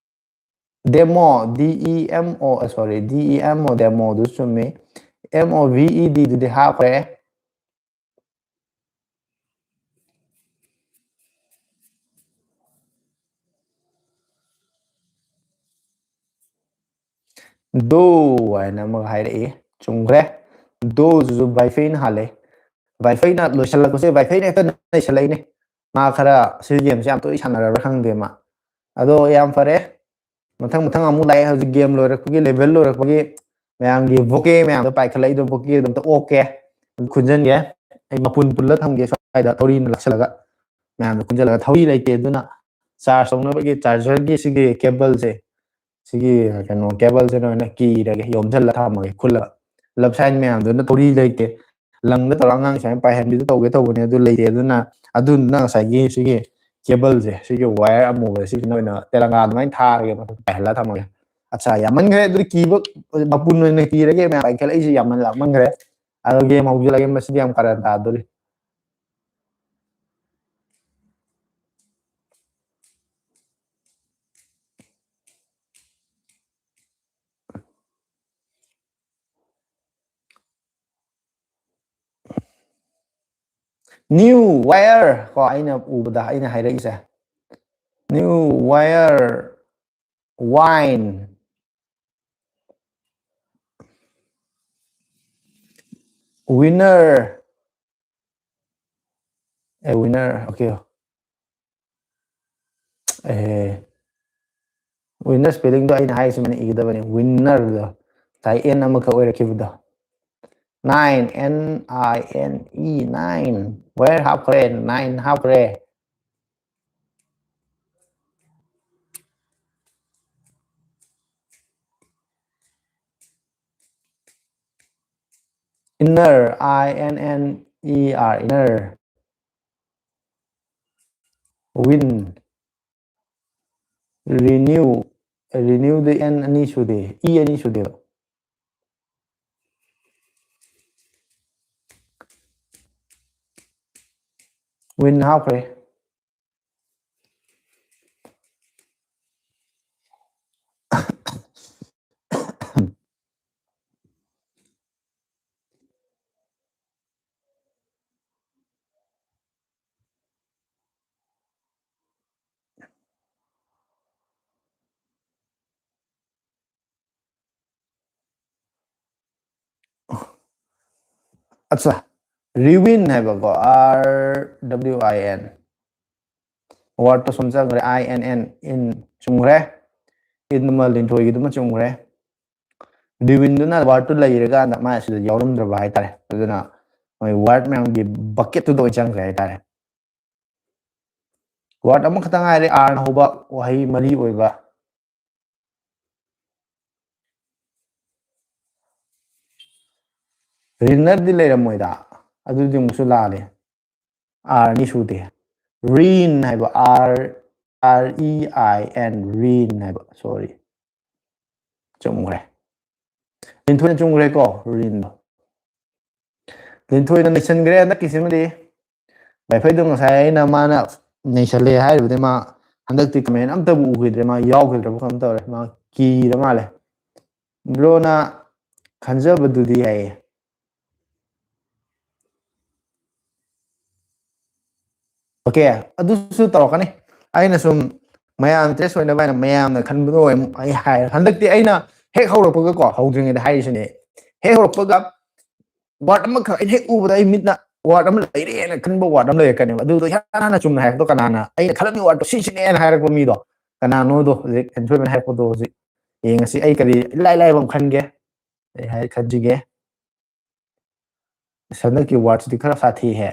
demo, D E M O, sorry, D E M O, demoꯗꯨ ꯆꯨꯝꯃꯤ꯫ M O V E D ꯗꯨꯗꯤ ꯍꯥꯞꯈ꯭ꯔꯦ꯫ Do ꯍꯥꯏꯅ ꯑꯃꯒ ꯍꯥꯏꯔꯛꯏ꯫ ꯆꯨꯝꯈ꯭ꯔꯦ꯫ Doꯁꯤꯁꯨ ꯚꯥꯏꯐꯩꯅ ꯍꯥꯜꯂꯦ꯫ ꯚꯥꯏꯐꯩꯅ ꯂꯣꯏꯁꯤꯜꯂꯛꯄꯁꯦ, ꯚꯥꯏꯐꯩꯅ ꯍꯦꯛꯇ ꯅꯩꯁꯜꯂꯛꯏꯅꯦ꯫ ꯃꯥ ꯈꯔ ꯁꯤ gameꯁꯦ ꯌꯥꯝ ꯇꯣꯏꯅ ꯁꯥꯟꯅꯔꯕ꯭ꯔꯥ ꯈꯪꯗꯦ ꯃꯥ꯫ ꯑꯗꯣ ꯌꯥꯝ ꯐꯔꯦ꯫ ꯃꯊꯪ ꯃꯊꯪ ꯑꯃꯨꯛ ꯂꯥꯛꯑꯦ꯫ ꯍꯧꯖꯤꯛ game ꯂꯣꯏꯔꯛꯄꯒꯤ, level ꯂꯣꯏꯔꯛꯄꯒꯤ ꯃꯌꯥꯝꯒꯤ bouquet ꯃꯌꯥꯝꯗꯣ ꯄꯥꯏꯈꯠꯂꯛꯏꯗꯣ, bouquetꯗꯣ ꯑꯝꯇ ꯑꯣꯛꯀꯦ꯫ ꯈꯨꯟꯖꯟꯒꯦ꯫ ꯑꯩ ꯃꯄꯨꯟ ꯄꯨꯜꯂ ꯊꯝꯒꯦ ꯁ꯭ꯋꯥꯏꯗ ꯊꯧꯔꯤꯅ ꯂꯥꯛꯁꯜꯂꯒ꯫ ꯃꯌꯥꯝꯗꯣ ꯈꯨꯟꯖꯜꯂꯒ, ꯊꯧꯔꯤ ꯂꯩꯇꯦ, ꯑꯗꯨꯅ charge ꯇꯧꯅꯕꯒꯤ chargerꯒꯤ ꯁꯤꯒꯤ cableꯁꯦ, ꯁꯤꯒꯤ ꯀꯩꯅꯣ cableꯁꯤꯅ ꯑꯣꯏꯅ ꯀꯤꯔꯒꯦ, ꯌꯣꯝꯁꯤꯜꯂ ꯊꯝꯃꯒꯦ ꯈꯨꯜꯂꯒ꯫ Love sign ꯃꯌꯥꯝꯗꯨꯅ ꯊꯧꯔꯤ ꯂꯩꯇꯦ, ꯂꯪꯗ ꯇꯧꯔꯒ ꯑꯉꯥꯡ ꯁꯨꯃꯥꯏꯅ ꯄꯥꯏꯍꯟꯕꯤꯗꯨ ꯇꯧꯒꯦ ꯇꯧꯕꯅꯦ, ꯑꯗꯨ ꯂꯩꯇꯦ꯫ ꯑꯗꯨꯅ ꯑꯗꯨꯗꯨꯅ ꯉꯁꯥꯏꯒꯤ ꯁꯤꯒꯤ ꯀꯦꯕꯜꯁꯦ, ꯁꯤꯒꯤ ꯋꯥꯌꯔ ꯑꯃꯨꯕꯁꯦ, ꯁꯤꯁꯤꯅ ꯑꯣꯏꯅ ꯇꯦꯂꯪꯒꯥ ꯑꯗꯨꯃꯥꯏꯅ ꯊꯥꯔꯒꯦ, ꯃꯊꯛꯇ ꯄꯥꯏꯍꯜꯂꯒ ꯊꯝꯃꯒꯦ꯫ ꯑꯠꯆꯥ, ꯌꯥꯝꯃꯟꯈ꯭ꯔꯦ꯫ ꯑꯗꯨꯗꯤ ꯀꯤꯕ ꯃꯄꯨꯟ ꯑꯣꯏꯅ ꯀꯤꯔꯒꯦ ꯃꯌꯥꯝ, ꯄꯥꯏꯈꯠꯂꯛꯏꯁꯦ ꯌꯥꯝꯃꯟ ꯂꯥꯛꯃꯟꯈ꯭ꯔꯦ꯫ ꯑꯗꯣ ꯒꯦꯝ ꯍꯧꯖꯤꯜꯂꯒꯦ꯫ ꯃꯁꯤꯗꯤ ꯌꯥꯝ ꯀꯥꯔꯟ ꯇꯥꯗꯣꯔꯤ꯫ New wire ꯀꯣ, ꯑꯩꯅ ꯎꯕꯗ, ꯑꯩꯅ ꯍꯥꯏꯔꯛꯏꯁꯦ, new wire, wine, winner, ꯑꯦ, winner, okay꯫ ꯑꯦ, winner spellingꯗꯣ ꯑꯩꯅ ꯍꯥꯏꯁꯤꯃꯅ ꯏꯒꯗꯕꯅꯤ, winnerꯗꯣ꯫ ꯉꯁꯥꯏ N ꯑꯃꯈꯛ ꯑꯣꯏꯔꯛꯈꯤꯕꯗꯣ꯫ Nine, N I N E, nine꯫ Wire ꯍꯥꯞꯈ꯭ꯔꯦ, nine ꯍꯥꯞꯈ꯭ꯔꯦ꯫ Inner, I N N E R, inner. Win. Renew, renewꯗ N ꯑꯅꯤ ꯁꯨꯗꯦ, E ꯑꯅꯤ ꯁꯨꯗꯦꯕ꯫ Win ꯍꯥꯞꯈ꯭ꯔꯦ꯫ ꯑꯠꯆꯥ, ꯔꯤꯋꯤꯟ ꯍꯥꯏꯕꯀꯣ, R W I N꯫ Wordꯇꯣ ꯁꯨꯝ ꯆꯪꯈ꯭ꯔꯦ, I N N, in ꯆꯨꯝꯈ꯭ꯔꯦ꯫ In ꯑꯃ ꯂꯤꯟꯊꯣꯏꯒꯤꯗꯨꯃ ꯆꯨꯝꯈ꯭ꯔꯦ꯫ ꯔꯤꯋꯤꯟꯗꯨꯅ wordꯇꯨ ꯂꯩꯔꯀꯥꯟꯗ ꯃꯥ ꯑꯁꯤꯗ ꯌꯥꯎꯔꯝꯗ꯭ꯔꯕ ꯍꯥꯏꯇꯥꯔꯦ꯫ ꯑꯗꯨꯅ ꯃꯣꯏ word ꯃꯌꯥꯝꯒꯤ bucketꯇꯨꯗ ꯑꯣꯏꯅ ꯆꯪꯈ꯭ꯔꯦ ꯍꯥꯏꯇꯥꯔꯦ꯫ Word ꯑꯃꯈꯛꯇ ꯉꯥꯏꯔꯦ, Rꯅ ꯍꯧꯕ ꯋꯥꯍꯩ ꯃꯔꯤ ꯑꯣꯏꯕ꯫ Runnerꯗꯤ ꯂꯩꯔꯝꯃꯣꯏꯗ, ꯑꯗꯨꯗꯤ ꯑꯃꯨꯛꯁꯨ ꯂꯥꯜꯂꯦ꯫ R ꯑꯅꯤ ꯁꯨꯗꯦ꯫ Rin ꯍꯥꯏꯕ, R, R E I N, ꯔꯤꯟ ꯍꯥꯏꯕ, ꯁꯣꯔꯤ, ꯆꯨꯝꯈ꯭ꯔꯦ꯫ ꯂꯤꯟꯊꯣꯏꯅ ꯆꯨꯝꯈ꯭ꯔꯦꯀꯣ, ꯔꯤꯟꯗꯣ꯫ ꯂꯤꯟꯊꯣꯏꯅ ꯅꯩꯁꯟꯈ꯭ꯔꯦ ꯍꯟꯗꯛꯀꯤꯁꯤꯃꯗꯤ꯫ ꯚꯥꯏꯐꯩꯗꯣ ꯉꯁꯥꯏ ꯑꯩꯅ ꯃꯥꯅ ꯅꯩꯁꯜꯂꯦ ꯍꯥꯏꯔꯤꯕꯗꯤ ꯃꯥ ꯍꯟꯗꯛꯇꯤ ꯀꯃꯦꯟ ꯑꯝꯇꯕꯨ ꯎꯈꯤꯗ꯭ꯔꯦ, ꯃꯥ ꯌꯥꯎꯈꯤꯗ꯭ꯔꯕ ꯀꯩꯅꯣꯝ ꯇꯧꯔꯦ, ꯃꯥ ꯀꯤꯔ ꯃꯥꯜꯂꯦ꯫ ꯕ꯭ꯔꯣꯅ ꯈꯟꯖꯕꯗꯨꯗꯤ ꯍꯥꯏꯌꯦ꯫ ꯑꯣꯀꯦ, ꯑꯗꯨꯁꯨ ꯇꯧꯔꯛꯀꯅꯤ꯫ ꯑꯩꯅ ꯁꯨꯝ ꯃꯌꯥꯝ ꯇꯦꯁ ꯑꯣꯏꯅꯕ ꯍꯥꯏꯅ ꯃꯌꯥꯝꯅ ꯈꯟꯕꯗꯣ ꯑꯣꯏ-, ꯑꯩ ꯍꯥꯏ꯫ ꯍꯟꯗꯛꯇꯤ ꯑꯩꯅ ꯍꯦꯛ ꯍꯧꯔꯛꯄꯒꯀꯣ, ꯍꯧꯗ꯭ꯔꯤꯉꯩꯗ ꯍꯥꯏꯔꯤꯁꯤꯅꯦ, ꯍꯦꯛ ꯍꯧꯔꯛꯄꯒ ꯋꯥꯔꯗ ꯑꯃꯈꯛ ꯑꯩꯅ ꯍꯦꯛ ꯎꯕꯗ ꯑꯩ ꯃꯤꯠꯅ ꯋꯥꯔꯗ ꯑꯃ ꯂꯩꯔꯦꯅ ꯈꯟꯕ ꯋꯥꯔꯗ ꯑꯃ ꯂꯩꯔꯛꯀꯅꯦꯕ꯫ ꯑꯗꯨꯗꯣ ꯏꯍꯥꯟ ꯍꯥꯟꯅ ꯆꯨꯝꯅ ꯍꯥꯏꯔꯛꯄꯗꯣ ꯀꯅꯥꯅ, ꯑꯩꯅ ꯈꯜꯂꯝꯃꯤ ꯋꯥꯔꯗꯇꯣ ꯁꯤꯁꯤꯅꯦꯅ ꯍꯥꯏꯔꯛꯄ ꯃꯤꯗꯣ ꯀꯅꯥꯅꯣꯗꯣ ꯍꯧꯖꯤꯛ ꯑꯟꯁꯣꯏꯕꯅ ꯍꯥꯏꯔꯛꯄꯗꯣ ꯍꯧꯖꯤꯛ ꯌꯦꯡꯉꯁꯤ꯫ ꯑꯩ ꯀꯔꯤ ꯏꯂꯥꯏ ꯂꯥꯏꯕ ꯑꯃ ꯈꯟꯒꯦ, ꯑꯩ ꯍꯥꯏ ꯈꯟꯁꯤꯒꯦ꯫ ꯑꯁ, ꯍꯟꯗꯛꯀꯤ ꯋꯥꯔꯗꯁꯤꯗꯤ ꯈꯔ ꯁꯥꯊꯤꯍꯦ꯫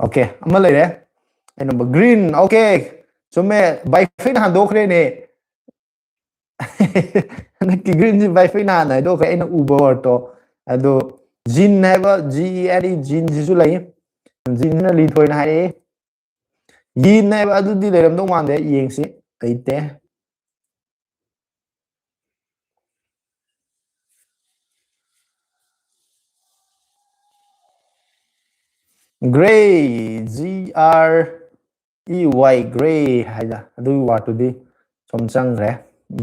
ꯑꯣꯀꯦ, ꯑꯃ ꯂꯩꯔꯦ꯫ ꯑꯩ ꯅꯝꯕꯔ ꯒ꯭ꯔꯤꯟ꯫ ꯑꯣꯀꯦ, ꯆꯨꯝꯃꯦ꯫ ꯕꯥꯏꯐꯩꯅ ꯍꯟꯗꯣꯛꯈ꯭ꯔꯦꯅꯦ꯫ ꯍꯟꯗꯛꯀꯤ ꯒ꯭ꯔꯤꯟꯁꯤ ꯕꯥꯏꯐꯩꯅ ꯍꯥꯟꯅ ꯍꯥꯏꯗꯣꯛꯈ꯭ꯔꯦ, ꯑꯩꯅ ꯎꯕ ꯋꯥꯔꯗꯇꯣ꯫ ꯑꯗꯣ ꯖꯤꯟ ꯍꯥꯏꯕ, G E N E, ꯖꯤꯟꯁꯤꯁꯨ ꯂꯩ꯫ ꯖꯤꯟꯁꯤꯅ ꯂꯤꯟꯊꯣꯏꯅ ꯍꯥꯏꯔꯛꯑꯦ꯫ ꯌꯦꯟ ꯍꯥꯏꯕ ꯑꯗꯨꯗꯤ ꯂꯩꯔꯝꯗꯧ ꯃꯥꯟꯗꯦ, ꯌꯦꯡꯁꯤ꯫ ꯂꯩꯇꯦ꯫ Grey, G R E Y, grey ꯍꯥꯏꯅ ꯑꯗꯨꯒꯤ ꯋꯥꯔꯗꯇꯨꯗꯤ ꯁꯨꯝ ꯆꯪꯈ꯭ꯔꯦ꯫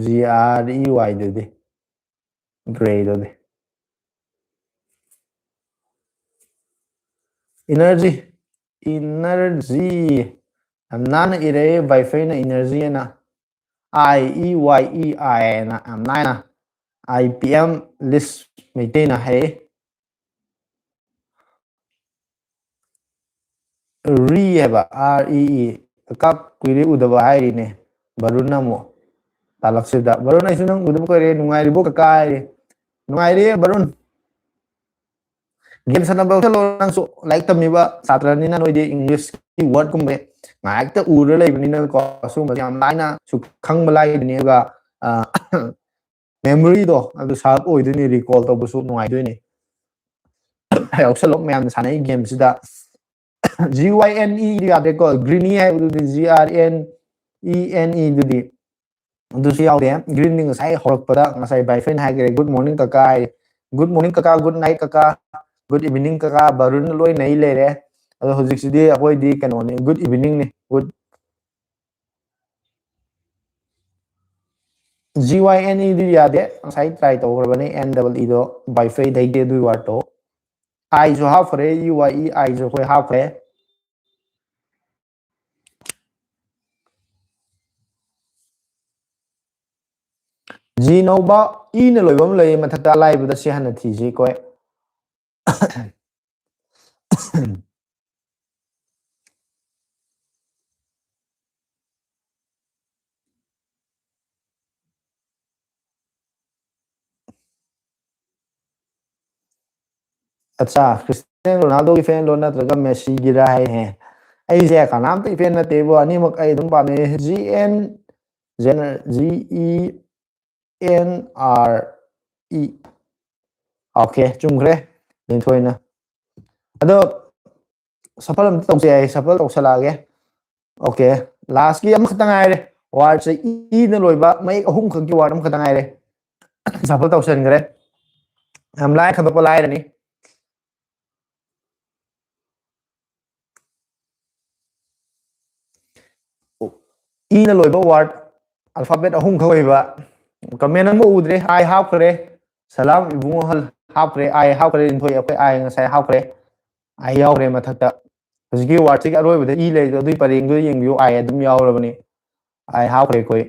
G R E Y ꯗꯨꯗꯤ, ꯒ꯭ꯔꯦꯗꯨꯗꯤ꯫ Energy, energy. ꯌꯥꯝ ꯅꯥꯟꯅ ꯏꯔꯦ ꯕꯥꯏꯐꯩꯅ ꯏꯅꯔꯖꯤ ꯑꯅ꯫ I E Y E I ꯑꯅ ꯌꯥꯝ ꯅꯥꯟꯅ꯫ I P M ꯂꯤꯁ ꯃꯩꯇꯩꯅ ꯍꯥꯏ꯫ ꯔꯤ ꯍꯥꯏꯕ, R E E꯫ ꯀꯀꯥ ꯀꯨꯏꯔꯦ ꯎꯗꯕ ꯍꯥꯏꯔꯤꯅꯦ ꯕꯔꯨꯟꯅ ꯑꯃꯨꯛ ꯇꯥꯂꯛꯁꯤꯗ꯫ ꯕꯔꯨꯟ, ꯑꯩꯁꯨ ꯅꯪ ꯎꯗꯕ ꯀꯨꯏꯔꯦ, ꯅꯨꯡꯉꯥꯏꯔꯤꯕꯣ ꯀꯀꯥ ꯍꯥꯏꯔꯤ꯫ ꯅꯨꯡꯉꯥꯏꯔꯤꯌꯦ ꯕꯔꯨꯟ꯫ ꯒꯦꯝ ꯁꯥꯟꯅꯕ ꯂꯧꯁꯜꯂꯣ, ꯅꯪꯁꯨ ꯂꯥꯏꯔꯤꯛ ꯇꯝꯃꯤꯕ ꯁꯥꯇ꯭ꯔꯅꯤꯅ ꯅꯣꯏꯗꯤ ꯏꯪꯂꯤꯁꯀꯤ ꯋꯥꯔꯗꯀꯨꯝꯕ ꯉꯥꯏꯍꯥꯛꯇ ꯎꯔ ꯂꯩꯕꯅꯤꯅꯀꯣ, ꯑꯁꯤꯒꯨꯝꯕꯁꯦ ꯌꯥꯝ ꯂꯥꯏꯅ ꯁꯨ ꯈꯪꯕ ꯂꯥꯏꯗꯣꯏꯅꯤ꯫ ꯑꯗꯨꯒ, ꯑ, ꯃꯦꯃꯣꯔꯤꯗꯣ ꯑꯗꯨ ꯁꯥꯔꯞ ꯑꯣꯏꯗꯣꯏꯅꯤ, ꯔꯤꯀꯣꯜ ꯇꯧꯕꯁꯨ ꯅꯨꯡꯉꯥꯏꯗꯣꯏꯅꯤ꯫ ꯌꯥꯎꯁꯜꯂꯣ ꯃꯌꯥꯝꯅ ꯁꯥꯟꯅꯩ ꯒꯦꯝꯁꯤꯗ꯫ G Y N E ꯗꯤ ꯌꯥꯗꯦꯀꯣ, ꯒ꯭ꯔꯤꯅꯤ ꯍꯥꯏꯕꯗꯨꯗꯤ, G R N E N E ꯗꯨꯗꯤ ꯑꯗꯨꯁꯨ ꯌꯥꯎꯗꯦ꯫ ꯒ꯭ꯔꯤꯟꯗꯤ ꯉꯁꯥꯏ ꯍꯧꯔꯛꯄꯗ ꯉꯁꯥꯏ ꯕꯥꯏꯐ꯭ꯔꯦꯟ ꯍꯥꯏꯈ꯭ꯔꯦ, "Good morning ꯀꯀꯥ" ꯍꯥꯏ꯫ "Good morning ꯀꯀꯥ, good night ꯀꯀꯥ, good evening ꯀꯀꯥ", ꯕꯥꯔꯨꯟꯅ ꯂꯣꯏ ꯅꯩ ꯂꯩꯔꯦ꯫ ꯑꯗꯣ ꯍꯧꯖꯤꯛꯁꯤꯗꯤ ꯑꯩꯈꯣꯏꯗꯤ ꯀꯩꯅꯣꯅꯤ, good evening ꯅꯤ꯫ Good G Y N E ꯗꯤ ꯌꯥꯗꯦ, ꯉꯁꯥꯏ ꯇ꯭ꯔꯥꯏ ꯇꯧꯈ꯭ꯔꯕꯅꯤ꯫ N double E ꯗꯣ ꯕꯥꯏꯐ꯭ꯔꯦꯟ ꯍꯩꯇꯦ ꯑꯗꯨꯒꯤ ꯋꯥꯔꯗꯇꯣ꯫ ꯑꯥꯏꯁꯨ ꯍꯥꯞꯈ꯭ꯔꯦ, U I E, ꯑꯥꯏꯁꯨ ꯑꯩꯈꯣꯏ ꯍꯥꯞꯈ꯭ꯔꯦ꯫ ꯖꯤ ꯅꯧꯕ ꯏꯅ ꯂꯣꯏꯕ ꯑꯃ ꯂꯩꯌꯦ ꯃꯊꯛꯇ, ꯑꯂꯥꯏꯕꯗ ꯁꯤ ꯍꯥꯟꯅ ꯊꯤꯁꯤ ꯑꯩꯈꯣꯏ꯫ ꯑꯠꯆꯥ, ꯈ꯭ꯔꯤꯁꯇꯤꯌꯥꯅꯣ ꯔꯣꯅꯥꯜꯗꯣꯒꯤ ꯐꯦꯟꯂꯣ ꯅꯠꯇ꯭ꯔꯒ ꯃꯦꯁꯤꯒꯤꯔꯥ ꯍꯥꯏꯍꯦ? ꯑꯩꯁꯦ ꯀꯅꯥꯝꯇꯒꯤ ꯐꯦꯟ ꯅꯠꯇꯦꯕꯨ, ꯑꯅꯤꯃꯛ ꯑꯩ ꯑꯗꯨꯝ ꯄꯥꯝꯃꯦ꯫ G N, G E N R E꯫ Okay, ꯆꯨꯝꯈ꯭ꯔꯦ, ꯂꯤꯟꯊꯣꯏꯅ꯫ ꯑꯗꯣ ꯁꯐꯜ ꯑꯝꯇ ꯇꯧꯁꯦ ꯍꯥꯏ, ꯁꯐꯜ ꯇꯧꯁꯜꯂꯛꯑꯒꯦ꯫ ꯑꯣꯀꯦ, ꯂꯥꯁꯀꯤ ꯑꯃꯈꯛꯇ ꯉꯥꯏꯔꯦ꯫ ꯋꯥꯔꯗꯁꯦ ꯏꯅ ꯂꯣꯏꯕ ꯃꯌꯦꯛ ꯑꯍꯨꯝꯈꯛꯀꯤ ꯋꯥꯔꯗ ꯑꯃꯈꯛꯇ ꯉꯥꯏꯔꯦ꯫ ꯁꯐꯜ ꯇꯧꯁꯟꯈ꯭ꯔꯦ꯫ ꯌꯥꯝ ꯂꯥꯏ, ꯈꯟꯗꯣꯛꯄ ꯂꯥꯏꯔꯅꯤ꯫ ꯏꯅ ꯂꯣꯏꯕ ꯋꯥꯔꯗ, ꯑꯜꯐꯥꯕꯦꯠ ꯑꯍꯨꯝꯈꯛ ꯑꯣꯏꯕ꯫ ꯀꯃꯦꯟ ꯑꯃ ꯎꯗ꯭ꯔꯦ, ꯑꯥꯏ ꯍꯥꯞꯈ꯭ꯔꯦ꯫ ꯁꯂꯥꯝ ꯏꯕꯨꯡꯉꯣ ꯍꯜ ꯍꯥꯞꯈ꯭ꯔꯦ, ꯑꯥꯏ ꯍꯥꯞꯈ꯭ꯔꯦ꯫ ꯂꯤꯟꯊꯣꯏ, ꯑꯩꯈꯣꯏ ꯑꯥꯏ ꯉꯁꯥꯏ ꯍꯥꯞꯈ꯭ꯔꯦ, ꯑꯥꯏ ꯌꯥꯎꯈ꯭ꯔꯦ ꯃꯊꯛꯇ꯫ ꯍꯧꯖꯤꯛꯀꯤ ꯋꯥꯔꯗꯁꯤꯒꯤ ꯑꯔꯣꯏꯕꯗ ꯏ ꯂꯩꯔꯤꯗꯣ, ꯑꯗꯨꯒꯤ ꯄꯔꯦꯡꯗꯨꯗ ꯌꯦꯡꯕꯤꯌꯨ, ꯑꯥꯏ ꯑꯗꯨꯝ ꯌꯥꯎꯔꯕꯅꯤ꯫ ꯑꯥꯏ ꯍꯥꯞꯈ꯭ꯔꯦ ꯑꯩꯈꯣꯏ꯫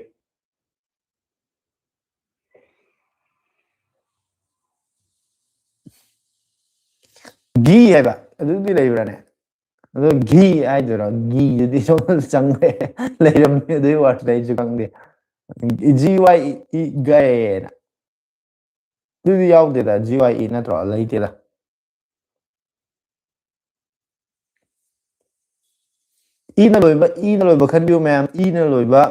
ꯘꯤ ꯍꯥꯏꯕ ꯑꯗꯨꯗꯤ ꯂꯩꯕ꯭ꯔꯥꯅꯦ? ꯑꯗꯣ ꯘꯤ ꯍꯥꯏꯗꯣꯏꯔꯣ? ꯘꯤꯗꯨꯗꯤ ꯁꯣꯝꯗ ꯆꯪꯈ꯭ꯔꯦ꯫ ꯂꯩꯔꯝꯃꯦ ꯑꯗꯨꯒꯤ ꯋꯥꯔꯗ ꯑꯩꯁꯨ ꯈꯪꯗꯦ꯫ G Y E, ꯘꯤ ꯍꯥꯏꯅ꯫ ꯑꯗꯨꯗꯤ ꯌꯥꯎꯗꯦꯗ, G Y E ꯅꯠꯇ꯭ꯔꯣ? ꯂꯩꯇꯦꯗ꯫ ꯏꯅ ꯂꯣꯏꯕ, ꯏꯅ ꯂꯣꯏꯕ ꯈꯟꯕꯤꯌꯨ ꯃꯌꯥꯝ, ꯏꯅ ꯂꯣꯏꯕ꯫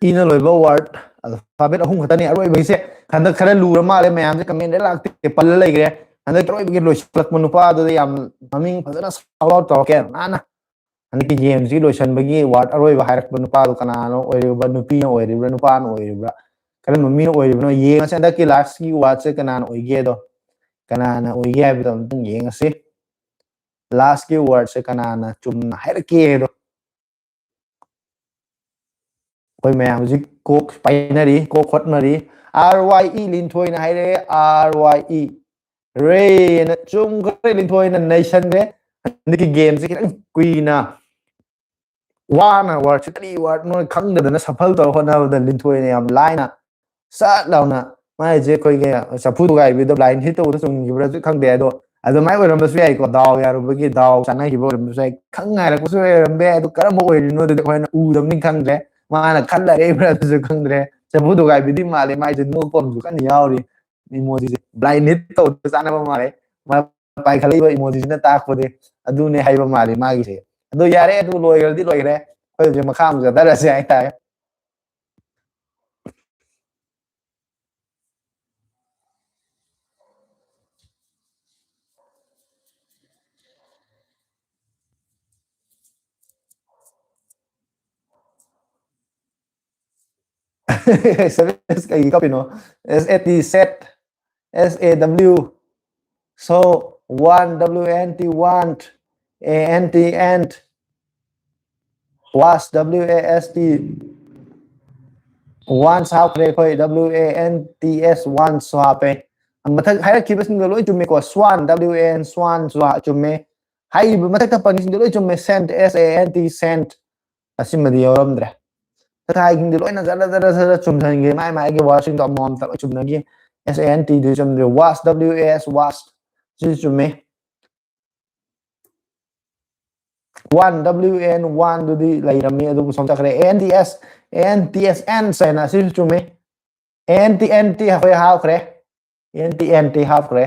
ꯏꯅ ꯂꯣꯏꯕ ꯋꯥꯔꯗ ꯑꯜꯐꯥꯕꯦꯠ ꯑꯍꯨꯝ ꯈꯛꯇꯅꯤ ꯑꯔꯣꯏꯕꯒꯤꯁꯦ꯫ ꯍꯟꯗꯛ ꯈꯔ ꯂꯨꯔ ꯃꯥꯜꯂꯦ, ꯃꯌꯥꯝꯁꯦ ꯀꯃꯦꯟꯗ ꯂꯥꯛꯇꯦ, ꯄꯜꯂ ꯂꯩꯈ꯭ꯔꯦ꯫ ꯍꯟꯗꯛ ꯑꯔꯣꯏꯕꯒꯤ ꯂꯣꯏꯁꯤꯜꯂꯛꯄ ꯅꯨꯄꯥꯗꯨꯗ ꯌꯥꯝ ꯃꯃꯤꯡ ꯐꯖꯅ ꯁꯥꯎꯠ ꯇꯧꯔꯛꯀꯦ ꯅꯥꯟꯅ꯫ ꯍꯟꯗꯛꯀꯤ ꯒꯦꯝꯁꯤꯒꯤ ꯂꯣꯏꯁꯤꯟꯕꯒꯤ ꯋꯥꯔꯗ ꯑꯔꯣꯏꯕ ꯍꯥꯏꯔꯛꯄ ꯅꯨꯄꯥꯗꯣ ꯀꯅꯥꯅꯣ ꯑꯣꯏꯔꯤꯕ? ꯅꯨꯄꯤꯅ ꯑꯣꯏꯔꯤꯕ꯭ꯔꯥ, ꯅꯨꯄꯥꯅ ꯑꯣꯏꯔꯤꯕ꯭ꯔꯥ, ꯀꯔꯝꯕ ꯃꯤꯅ ꯑꯣꯏꯔꯤꯕꯅꯣ ꯌꯦꯡꯉꯁꯤ꯫ ꯍꯟꯗꯛꯀꯤ ꯂꯥꯁꯀꯤ ꯋꯥꯔꯗꯁꯦ ꯀꯅꯥꯅ ꯑꯣꯏꯒꯦꯗꯣ, ꯀꯅꯥꯅ ꯑꯣꯏꯒꯦ ꯍꯥꯏꯕꯗꯣ ꯑꯝꯇꯪ ꯌꯦꯡꯉꯁꯤ꯫ ꯂꯥꯁꯀꯤ ꯋꯥꯔꯗꯁꯦ ꯀꯅꯥꯅ ꯆꯨꯝꯅ ꯍꯥꯏꯔꯛꯀꯦꯗꯣ꯫ ꯑꯩꯈꯣꯏ ꯃꯌꯥꯝ ꯍꯧꯖꯤꯛ ꯀꯣꯛ ꯄꯥꯏꯅꯔꯤ, ꯀꯣꯛ ꯍꯣꯠꯅꯔꯤ꯫ ꯑꯥꯔ ꯋꯥꯏ ꯏ ꯂꯤꯟꯊꯣꯏꯅ ꯍꯥꯏꯔꯛꯑꯦ, ꯑꯥꯔ ꯋꯥꯏ ꯏ꯫ ꯔꯦꯅ ꯆꯨꯝꯈ꯭ꯔꯦ, ꯂꯤꯟꯊꯣꯏꯅ ꯅꯩꯁꯟꯈ꯭ꯔꯦ꯫ ꯍꯟꯗꯛꯀꯤ ꯒꯦꯝꯁꯦ ꯈꯤꯇꯪ ꯀꯨꯏꯅ ꯋꯥꯅ ꯋꯥꯔꯗꯁꯦ ꯀꯔꯤ ꯋꯥꯔꯗꯅꯣ ꯈꯪꯗꯗꯅ ꯁꯐꯜ ꯇꯧꯔ ꯍꯣꯠꯅꯕꯗ ꯂꯤꯟꯊꯣꯏꯅ ꯌꯥꯝ ꯂꯥꯏꯅ ꯁꯠ ꯂꯥꯎꯅ ꯃꯥꯏꯁꯦ ꯑꯩꯈꯣꯏꯒꯤ ꯆꯐꯨ ꯊꯨꯒꯥꯏꯕꯤꯗ ꯕ꯭ꯂꯥꯏꯟ ꯍꯤꯠ ꯇꯧꯕꯗ ꯆꯨꯝꯈꯤꯕ꯭ꯔꯥꯁꯨ ꯈꯪꯗꯦ꯫ ꯑꯗꯣ ꯑꯗꯨꯃꯥꯏꯅ ꯑꯣꯏꯔꯝꯕꯁꯨ ꯌꯥꯏꯀꯣ, ꯗꯥꯎ ꯌꯥꯔꯨꯕꯒꯤ ꯗꯥꯎ ꯆꯥꯟꯅꯈꯤꯕ ꯑꯣꯏꯔꯝꯕꯁꯨ ꯌꯥꯏ, ꯈꯪ ꯉꯥꯏꯔꯛꯄꯁꯨ ꯑꯣꯏꯔꯝꯕ ꯌꯥꯏ꯫ ꯑꯗꯨ ꯀꯔꯝꯕ ꯑꯣꯏꯔꯤꯅꯣ ꯑꯗꯨꯗꯤ ꯑꯩꯈꯣꯏꯅ ꯎꯗꯕꯅꯤ ꯈꯪꯗ꯭ꯔꯦ꯫ ꯃꯥꯅ ꯈꯜꯂꯔꯛꯏꯕ꯭ꯔꯥ ꯑꯗꯨꯁꯨ ꯈꯪꯗ꯭ꯔꯦ꯫ ꯆꯐꯨ ꯊꯨꯒꯥꯏꯕꯤꯗꯤ ꯃꯥꯜꯂꯦ, ꯃꯥꯏꯁꯦ ꯅꯣꯛꯄ ꯑꯃꯁꯨ ꯀꯟꯅ ꯌꯥꯎꯔꯤ꯫ ꯏꯃꯣꯖꯤꯁꯦ ꯕ꯭ꯂꯥꯏꯟ ꯍꯤꯠ ꯇꯧꯕꯗ ꯆꯥꯟꯅꯕ ꯃꯥꯜꯂꯦ꯫ ꯃꯥ ꯄꯥꯏꯈꯠꯂꯛꯏꯕ ꯏꯃꯣꯖꯤꯁꯤꯅ ꯇꯥꯛꯄꯗꯤ ꯑꯗꯨꯅꯦ ꯍꯥꯏꯕ ꯃꯥꯜꯂꯤ ꯃꯥꯒꯤꯁꯦ꯫ ꯑꯗꯣ ꯌꯥꯔꯦ, ꯑꯗꯨ ꯂꯣꯏꯈ꯭ꯔꯗꯤ ꯂꯣꯏꯈ꯭ꯔꯦ, ꯑꯩꯈꯣꯏ ꯍꯧꯖꯤꯛ ꯃꯈꯥ ꯑꯃꯨꯛ ꯆꯠꯊꯔꯁꯦ ꯍꯥꯏꯇꯥꯔꯦ꯫ ꯁꯦꯚꯦꯟ ꯀꯩꯒꯤ ꯀꯞꯄꯤꯅꯣ? S A T set, S A W, so, one, W A N T, want, A N T, ant, was, W A S T, wants ꯍꯥꯞꯈ꯭ꯔꯦ ꯑꯩꯈꯣꯏ, W A N T S, wants ꯁꯨ ꯍꯥꯞꯄꯦ꯫ ꯃꯊꯛ ꯍꯥꯏꯔꯛꯈꯤꯕꯁꯤꯡꯗꯣ ꯂꯣꯏ ꯆꯨꯝꯃꯦꯀꯣ꯫ Swan, W A N, swan ꯁꯨ ꯆꯨꯝꯃꯦ꯫ ꯍꯥꯏꯔꯤꯕ ꯃꯊꯛꯇ ꯄꯟꯁꯤꯡꯗꯣ ꯂꯣꯏ ꯆꯨꯝꯃꯦ꯫ Sent, S A N T, sent, ꯑꯁꯤꯃꯗꯤ ꯌꯥꯎꯔꯝꯗ꯭ꯔꯦ꯫ ꯃꯊꯛ ꯍꯥꯏꯁꯤꯡꯗꯤ ꯂꯣꯏꯅ ꯖꯔ ꯖꯔ ꯖꯔ ꯆꯨꯝꯁꯤꯟꯈ꯭ꯔꯦ, ꯃꯥꯏ ꯃꯥꯏꯒꯤ ꯋꯥꯔꯗꯁꯤꯡꯗꯣ ꯑꯃꯃꯝꯇ ꯂꯣꯏ ꯆꯨꯝꯅꯈꯤ꯫ S A N T do ꯆꯨꯝꯗ꯭ꯔꯦ꯫ Was, W A S, was, ꯁꯤꯁꯨ ꯆꯨꯝꯃꯦ꯫ One, W A N, one ꯗꯨꯗꯤ ꯂꯩꯔꯝꯃꯤ, ꯑꯗꯨꯕꯨ ꯁꯣꯝ ꯆꯠꯈ꯭ꯔꯦ꯫ A N T S, A N T S, ants ꯍꯥꯏꯅ ꯑꯁꯤꯁꯨ ꯆꯨꯝꯃꯤ꯫ A N T, N T ꯑꯩꯈꯣꯏ ꯍꯥꯞꯈ꯭ꯔꯦ꯫ N T, N T ꯍꯥꯞꯈ꯭ꯔꯦ꯫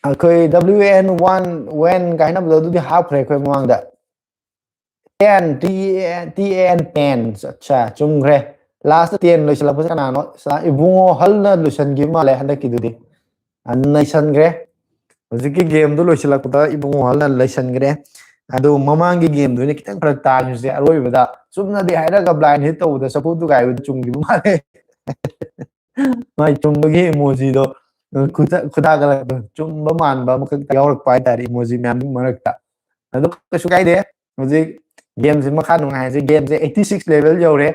ꯑꯩꯈꯣꯏ W N one, ꯋꯦꯟ ꯀꯥꯏꯅꯕꯗꯣ, ꯑꯗꯨꯗꯤ ꯍꯥꯞꯈ꯭ꯔꯦ ꯑꯩꯈꯣꯏ ꯃꯃꯥꯡꯗ꯫ Ten, T A N, T A N, ten. ꯑꯠꯆꯥ, ꯆꯨꯝꯈ꯭ꯔꯦ꯫ Last ten ꯂꯣꯏꯁꯤꯜꯂꯛꯄꯁꯦ ꯀꯅꯥꯅꯣ? ꯁꯥ-, ꯏꯕꯨꯡꯉꯣ ꯍꯜꯅ ꯂꯣꯏꯁꯤꯟꯈꯤꯕ ꯃꯥꯜꯂꯦ ꯍꯟꯗꯛꯀꯤꯗꯨꯗꯤ꯫ ꯑ, ꯅꯩꯁꯟꯈ꯭ꯔꯦ꯫ ꯍꯧꯖꯤꯛꯀꯤ ꯒꯦꯝꯗꯨ ꯂꯣꯏꯁꯤꯜꯂꯛꯄꯗ ꯏꯕꯨꯡꯉꯣ ꯍꯜꯅ ꯂꯩꯁꯟꯈ꯭ꯔꯦ꯫ ꯑꯗꯨ ꯃꯃꯥꯡꯒꯤ ꯒꯦꯝꯗꯨꯅ ꯈꯤꯇꯪ ꯐꯔꯛ ꯇꯥꯈꯤꯕꯁꯦ, ꯑꯔꯣꯏꯕꯗ ꯆꯨꯝꯅꯗꯤ ꯍꯥꯏꯔꯒ blind hit ꯇꯧꯕꯗ ꯆꯐꯨ ꯊꯨꯒꯥꯏꯕꯗ ꯆꯨꯝꯈꯤꯕ ꯃꯥꯜꯂꯦ꯫ ꯃꯥꯏ ꯆꯨꯝꯕꯒꯤ emojiꯗꯣ, ꯈꯨꯗꯥ-, ꯈꯨꯗꯥꯒꯠꯂꯛꯄꯗꯣ, ꯆꯨꯝꯕ ꯃꯥꯟꯕ ꯑꯃꯈꯛ ꯌꯥꯎꯔꯛꯄ ꯍꯥꯏꯇꯥꯔꯦ emoji ꯃꯌꯥꯝꯗꯨꯒꯤ ꯃꯔꯛꯇ꯫ ꯑꯗꯨ ꯀꯩꯁꯨ ꯀꯥꯏꯗꯦ꯫ ꯍꯧꯖꯤꯛ ꯒꯦꯝꯁꯦ ꯃꯈꯥ ꯅꯨꯡꯉꯥꯏꯔꯁꯦ꯫ ꯒꯦꯝꯁꯦ eighty six level ꯌꯧꯔꯦ꯫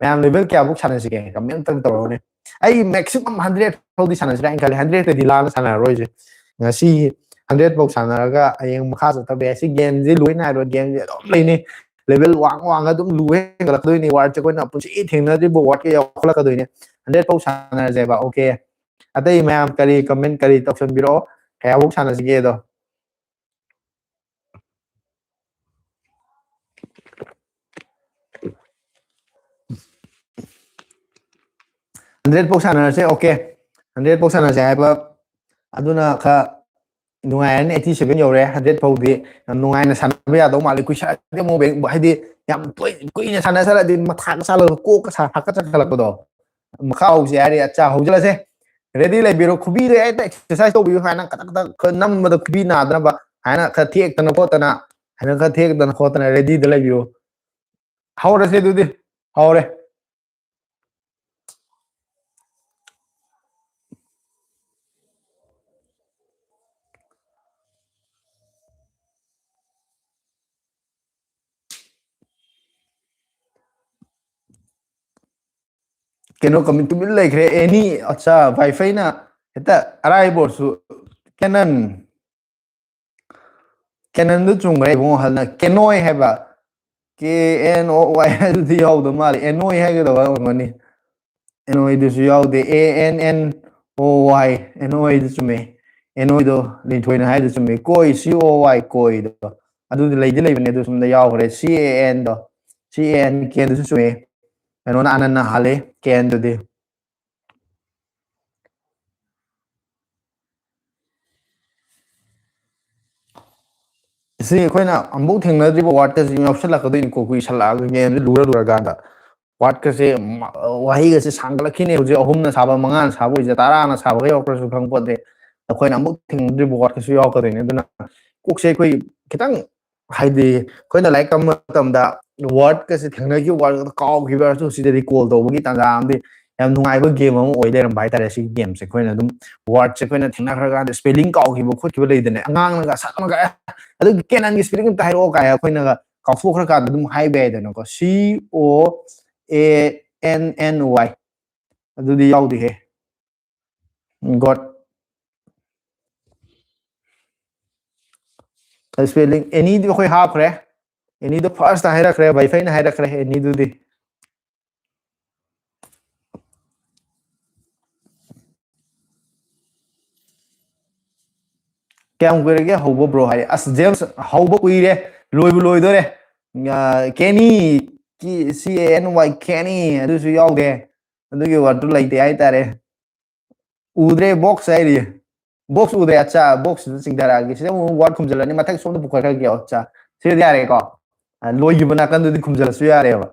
ꯃꯌꯥꯝ level ꯀꯌꯥꯐꯧ ꯁꯥꯟꯅꯁꯤꯒꯦ? Comment ꯑꯝꯇꯪ ꯇꯧꯔꯛꯎꯅꯦ꯫ ꯑꯩ maximum hundred ꯐꯥꯎꯗꯤ ꯁꯥꯟꯅꯁꯤꯔꯥ ꯍꯥꯏꯅ ꯈꯜꯂꯤ꯫ Hundred ꯇꯩꯗꯤ ꯂꯥꯟꯅ ꯁꯥꯟꯅꯔꯔꯣꯏꯁꯦ꯫ ꯉꯁꯤ hundred ꯐꯥꯎ ꯁꯥꯟꯅꯔꯒ ꯍꯌꯦꯡ ꯃꯈꯥ ꯆꯠꯊꯕ ꯌꯥꯏ꯫ ꯁꯤ ꯒꯦꯝꯁꯦ ꯂꯣꯏ ꯅꯥꯏꯔꯣꯏ꯫ ꯒꯦꯝꯁꯦ ꯑꯗꯨꯝ ꯂꯩꯅꯤ꯫ Level ꯋꯥꯡ ꯋꯥꯡꯉ ꯑꯗꯨꯝ ꯂꯨ ꯍꯦꯟꯒꯠꯂꯛꯀꯗꯣꯏꯅꯤ꯫ Wardꯁꯦ ꯑꯩꯈꯣꯏꯅ ꯄꯨꯟꯁꯤ ꯊꯦꯡꯅꯗ꯭ꯔꯤꯕ wardꯀ ꯌꯥꯎꯈꯠꯂꯛꯀꯗꯣꯏꯅꯤ꯫ Hundred ꯐꯥꯎ ꯁꯥꯟꯅꯔꯁꯦꯕ꯫ Okay꯫ ꯑꯇꯩ ꯃꯌꯥꯝ ꯀꯔꯤ comment ꯀꯔꯤ ꯇꯧꯁꯟꯕꯤꯔꯛꯑꯣ? ꯀꯌꯥꯐꯧ ꯁꯥꯟꯅꯁꯤꯒꯦꯗꯣ? Hundred ꯐꯥꯎ ꯁꯥꯟꯅꯔꯁꯦ꯫ Okay꯫ Hundred ꯐꯥꯎ ꯁꯥꯟꯅꯔꯁꯦ ꯍꯥꯏꯕ ꯑꯗꯨꯅ ꯈꯔ ꯅꯨꯡꯉꯥꯏꯔꯅꯤ꯫ Eighty seven ꯌꯧꯔꯦ꯫ Hundred ꯐꯥꯎꯗꯤ ꯌꯥꯝ ꯅꯨꯡꯉꯥꯏꯅ ꯁꯥꯟꯅꯕ ꯌꯥꯗꯧ ꯃꯥꯜꯂꯤ꯫ ꯀꯨꯏꯁꯜꯂꯛꯑꯗꯤ ꯑꯃꯨꯛ ꯕꯦꯡ-, ꯍꯥꯏꯗꯤ ꯌꯥꯝ ꯇꯣꯏ-, ꯀꯨꯏꯅ ꯁꯥꯟꯅꯁꯜꯂꯛꯑꯗꯤ ꯃꯊꯥꯒ ꯁꯥꯜꯂꯒ ꯀꯣꯛꯀ ꯁꯥ-, ꯍꯥꯀꯠꯆꯈꯠꯂꯛꯄꯗꯣ꯫ ꯃꯈꯥ ꯍꯧꯁꯦ ꯍꯥꯏꯔꯦ꯫ ꯑꯠꯆꯥ, ꯍꯧꯖꯤꯜꯂꯁꯦ꯫ Ready ꯂꯩꯕꯤꯔꯣ꯫ ꯈꯨꯕꯤꯗ ꯍꯦꯛꯇ exercise ꯇꯧꯕꯤꯌꯨ꯫ ꯁꯨꯃꯥꯏꯅ ꯀꯇꯛ ꯀꯇꯛ ꯈꯔ ꯅꯝꯕꯗ ꯈꯨꯕꯤ ꯅꯥꯗꯅꯕ꯫ ꯍꯥꯏꯅ ꯈꯔ ꯊꯦꯛꯇꯅ ꯈꯣꯠꯇꯅ, ꯍꯥꯏꯅ ꯈꯔ ꯊꯦꯛꯇꯅ ꯈꯣꯠꯇꯅ readyꯗ ꯂꯩꯕꯤꯌꯨ꯫ ꯍꯧꯔꯁꯦ ꯑꯗꯨꯗꯤ꯫ ꯍꯧꯔꯦ꯫ ꯀꯩꯅꯣ, comment ꯇꯨꯃꯤꯟ ꯂꯩꯈ꯭ꯔꯦ꯫ Any, ꯑꯠꯆꯥ, ꯋꯥꯏꯐꯥꯏꯅ ꯍꯦꯛꯇ ꯑꯔꯥꯏꯕ ꯑꯣꯏꯔꯁꯨ canon꯫ Canonꯗꯨ ꯆꯨꯝꯈ꯭ꯔꯦ ꯏꯕꯨꯡꯉꯣ꯫ ꯍꯟꯗꯛ ꯀꯦꯅꯣꯏ ꯍꯥꯏꯕ, K N O Y ꯍꯥꯏꯗꯨꯗꯤ ꯌꯥꯎꯗꯧ ꯃꯥꯜꯂꯦ, ꯑꯦꯅꯣꯏ ꯍꯥꯏꯒꯗꯕ ꯑꯣꯏꯔꯝꯒꯅꯤ꯫ ꯑꯦꯅꯣꯏꯗꯨꯁꯨ ꯌꯥꯎꯗꯦ, A N N O Y, ꯑꯦꯅꯣꯏꯗꯨ ꯆꯨꯝꯃꯦ꯫ ꯑꯦꯅꯣꯏꯗꯣ ꯂꯤꯟꯊꯣꯏꯅ ꯍꯥꯏꯗꯨ ꯆꯨꯝꯃꯦ꯫ ꯀꯣꯏ, C O Y, ꯀꯣꯏꯗꯣ꯫ ꯑꯗꯨꯗꯤ ꯂꯩꯗꯤ ꯂꯩꯕꯅꯦ, ꯑꯗꯨ ꯁꯣꯝꯗ ꯌꯥꯎꯈ꯭ꯔꯦ꯫ C A N ꯗꯣ, C A N, ꯀꯦꯟꯗꯨꯁꯨ ꯆꯨꯝꯃꯦ꯫ ꯀꯩꯅꯣꯅ, ꯑꯅꯟꯅ ꯍꯥꯜꯂꯦ ꯀꯦꯟꯗꯨꯗꯤ꯫ ꯁꯤ ꯑꯩꯈꯣꯏꯅ ꯑꯃꯨꯛ ꯊꯦꯡꯅꯗ꯭ꯔꯤꯕ ꯋꯥꯔꯗꯀꯁꯤ ꯌꯥꯎꯁꯜꯂꯛꯀꯗꯣꯏꯅꯤꯀꯣ, ꯀꯨꯏꯁꯜꯂꯛꯑꯒ ꯒꯦꯝꯁꯦ ꯂꯨꯔ ꯂꯨꯔꯀꯥꯟꯗ ꯋꯥꯔꯗꯀꯁꯦ, ꯋꯥꯍꯩꯒꯁꯦ ꯁꯥꯡꯒꯠꯂꯛꯈꯤꯅꯦ꯫ ꯍꯧꯖꯤꯛ ꯑꯍꯨꯝꯅ ꯁꯥꯕ, ꯃꯉꯥꯅ ꯁꯥꯕ ꯑꯣꯏꯁꯦ, ꯇꯔꯥꯅ ꯁꯥꯕꯒ ꯌꯧꯔꯛꯄ꯭ꯔꯁꯨ ꯈꯪꯄꯣꯠꯇꯦ꯫ ꯑꯩꯈꯣꯏꯅ ꯑꯃꯨꯛ ꯊꯦꯡꯅꯗ꯭ꯔꯤꯕ ꯋꯥꯔꯗꯀꯁꯨ ꯌꯥꯎꯔꯛꯀꯗꯣꯏꯅꯦ꯫ ꯑꯗꯨꯅ ꯀꯣꯛꯁꯦ ꯑꯩꯈꯣꯏ ꯈꯤꯇꯪ, ꯍꯥꯏꯗꯤ ꯑꯩꯈꯣꯏꯅ ꯂꯥꯏꯔꯤꯛ ꯇꯝꯕ ꯃꯇꯝꯗ ꯋꯥꯔꯗꯀꯁꯦ ꯊꯦꯡꯅꯈꯤꯕ, ꯋꯥꯔꯗ ꯀꯥꯎꯈꯤꯕ, ꯑꯗꯨ ꯁꯤꯗ ꯔꯤꯀꯣꯜ ꯇꯧꯕꯒꯤ ꯇꯥꯟꯖꯥ ꯑꯃꯗꯤ ꯌꯥꯝ ꯅꯨꯡꯉꯥꯏꯕ ꯒꯦꯝ ꯑꯃ ꯑꯣꯏ ꯂꯩꯔꯝꯕ ꯍꯥꯏꯇꯥꯔꯦ꯫ ꯁꯤꯒꯤ ꯒꯦꯝꯁꯦ ꯑꯩꯈꯣꯏꯅ ꯑꯗꯨꯝ ꯋꯥꯔꯗꯁꯦ ꯑꯩꯈꯣꯏꯅ ꯊꯦꯡꯅꯈ꯭ꯔꯀꯥꯟꯗ ꯁ꯭ꯄꯦꯂꯤꯡ ꯀꯥꯎꯈꯤꯕ ꯈꯣꯠꯈꯤꯕ ꯂꯩꯗꯅ, ꯑꯉꯥꯡꯅꯒ ꯁꯛꯅꯒ "ꯑꯦ, ꯑꯗꯨꯒꯤ ꯀꯦꯅꯟꯒꯤ ꯁ꯭ꯄꯦꯂꯤꯡ ꯑꯝꯇ ꯍꯥꯏꯔꯛꯑꯣ" ꯀꯥꯏ ꯑꯩꯈꯣꯏꯅꯒ ꯀꯥꯎꯊꯣꯛꯈ꯭ꯔꯀꯥꯟꯗ ꯑꯗꯨꯝ ꯍꯥꯏꯕ ꯌꯥꯏꯗꯅꯀꯣ꯫ C O A N N Y꯫ ꯑꯗꯨꯗꯤ ꯌꯥꯎꯗꯦꯍꯦ꯫ ꯒꯣꯠ꯫ ꯁ꯭ꯄꯦꯂꯤꯡ ꯑꯦꯅꯤꯗꯤ ꯑꯩꯈꯣꯏ ꯍꯥꯞꯈ꯭ꯔꯦ꯫ ꯑꯦꯅꯤꯗꯣ ꯐꯥꯔꯁꯇ ꯍꯥꯏꯔꯛꯈ꯭ꯔꯦ, ꯋꯥꯏꯐꯥꯏꯅ ꯍꯥꯏꯔꯛꯈ꯭ꯔꯦ ꯑꯦꯅꯤꯗꯨꯗꯤ꯫ ꯀꯌꯥꯝ ꯀꯨꯏꯔꯒꯦ ꯍꯧꯕ, ꯕ꯭ꯔꯣ? ꯍꯥꯏ, ꯑꯁ, ꯖꯦꯝꯁ, ꯍꯧꯕ ꯀꯨꯏꯔꯦ, ꯂꯣꯏꯕꯨ ꯂꯣꯏꯗꯣꯔꯦ꯫ ꯑ, ꯀꯦꯅꯤ, C A N Y, ꯀꯦꯅꯤ, ꯑꯗꯨꯁꯨ ꯌꯥꯎꯗꯦ꯫ ꯑꯗꯨꯒꯤ ꯋꯥꯔꯗꯇꯨ ꯂꯩꯇꯦ ꯍꯥꯏꯇꯥꯔꯦ꯫ ꯎꯗ꯭ꯔꯦ, ꯕꯣꯛꯁ ꯍꯥꯏꯔꯤ꯫ ꯕꯣꯛꯁ ꯎꯗ꯭ꯔꯦ꯫ ꯑꯠꯆꯥ, ꯕꯣꯛꯁꯇꯨꯗ ꯆꯤꯡꯊꯔꯛꯑꯒꯦ꯫ ꯁꯤꯗ ꯑꯃꯨꯛ ꯋꯥꯔꯗ ꯈꯨꯝꯖꯤꯜꯂꯅꯤ, ꯃꯊꯛ ꯁꯣꯝꯗ ꯄꯨꯈꯠꯈ꯭ꯔꯒꯦ꯫ ꯑꯠꯆꯥ, ꯁꯤꯗꯤ ꯌꯥꯔꯦꯀꯣ꯫ ꯑ, ꯂꯣꯏꯈꯤꯕ ꯅꯥꯀꯟꯗꯨꯗꯤ ꯈꯨꯝꯖꯤꯜꯂꯁꯨ ꯌꯥꯔꯦꯕ꯫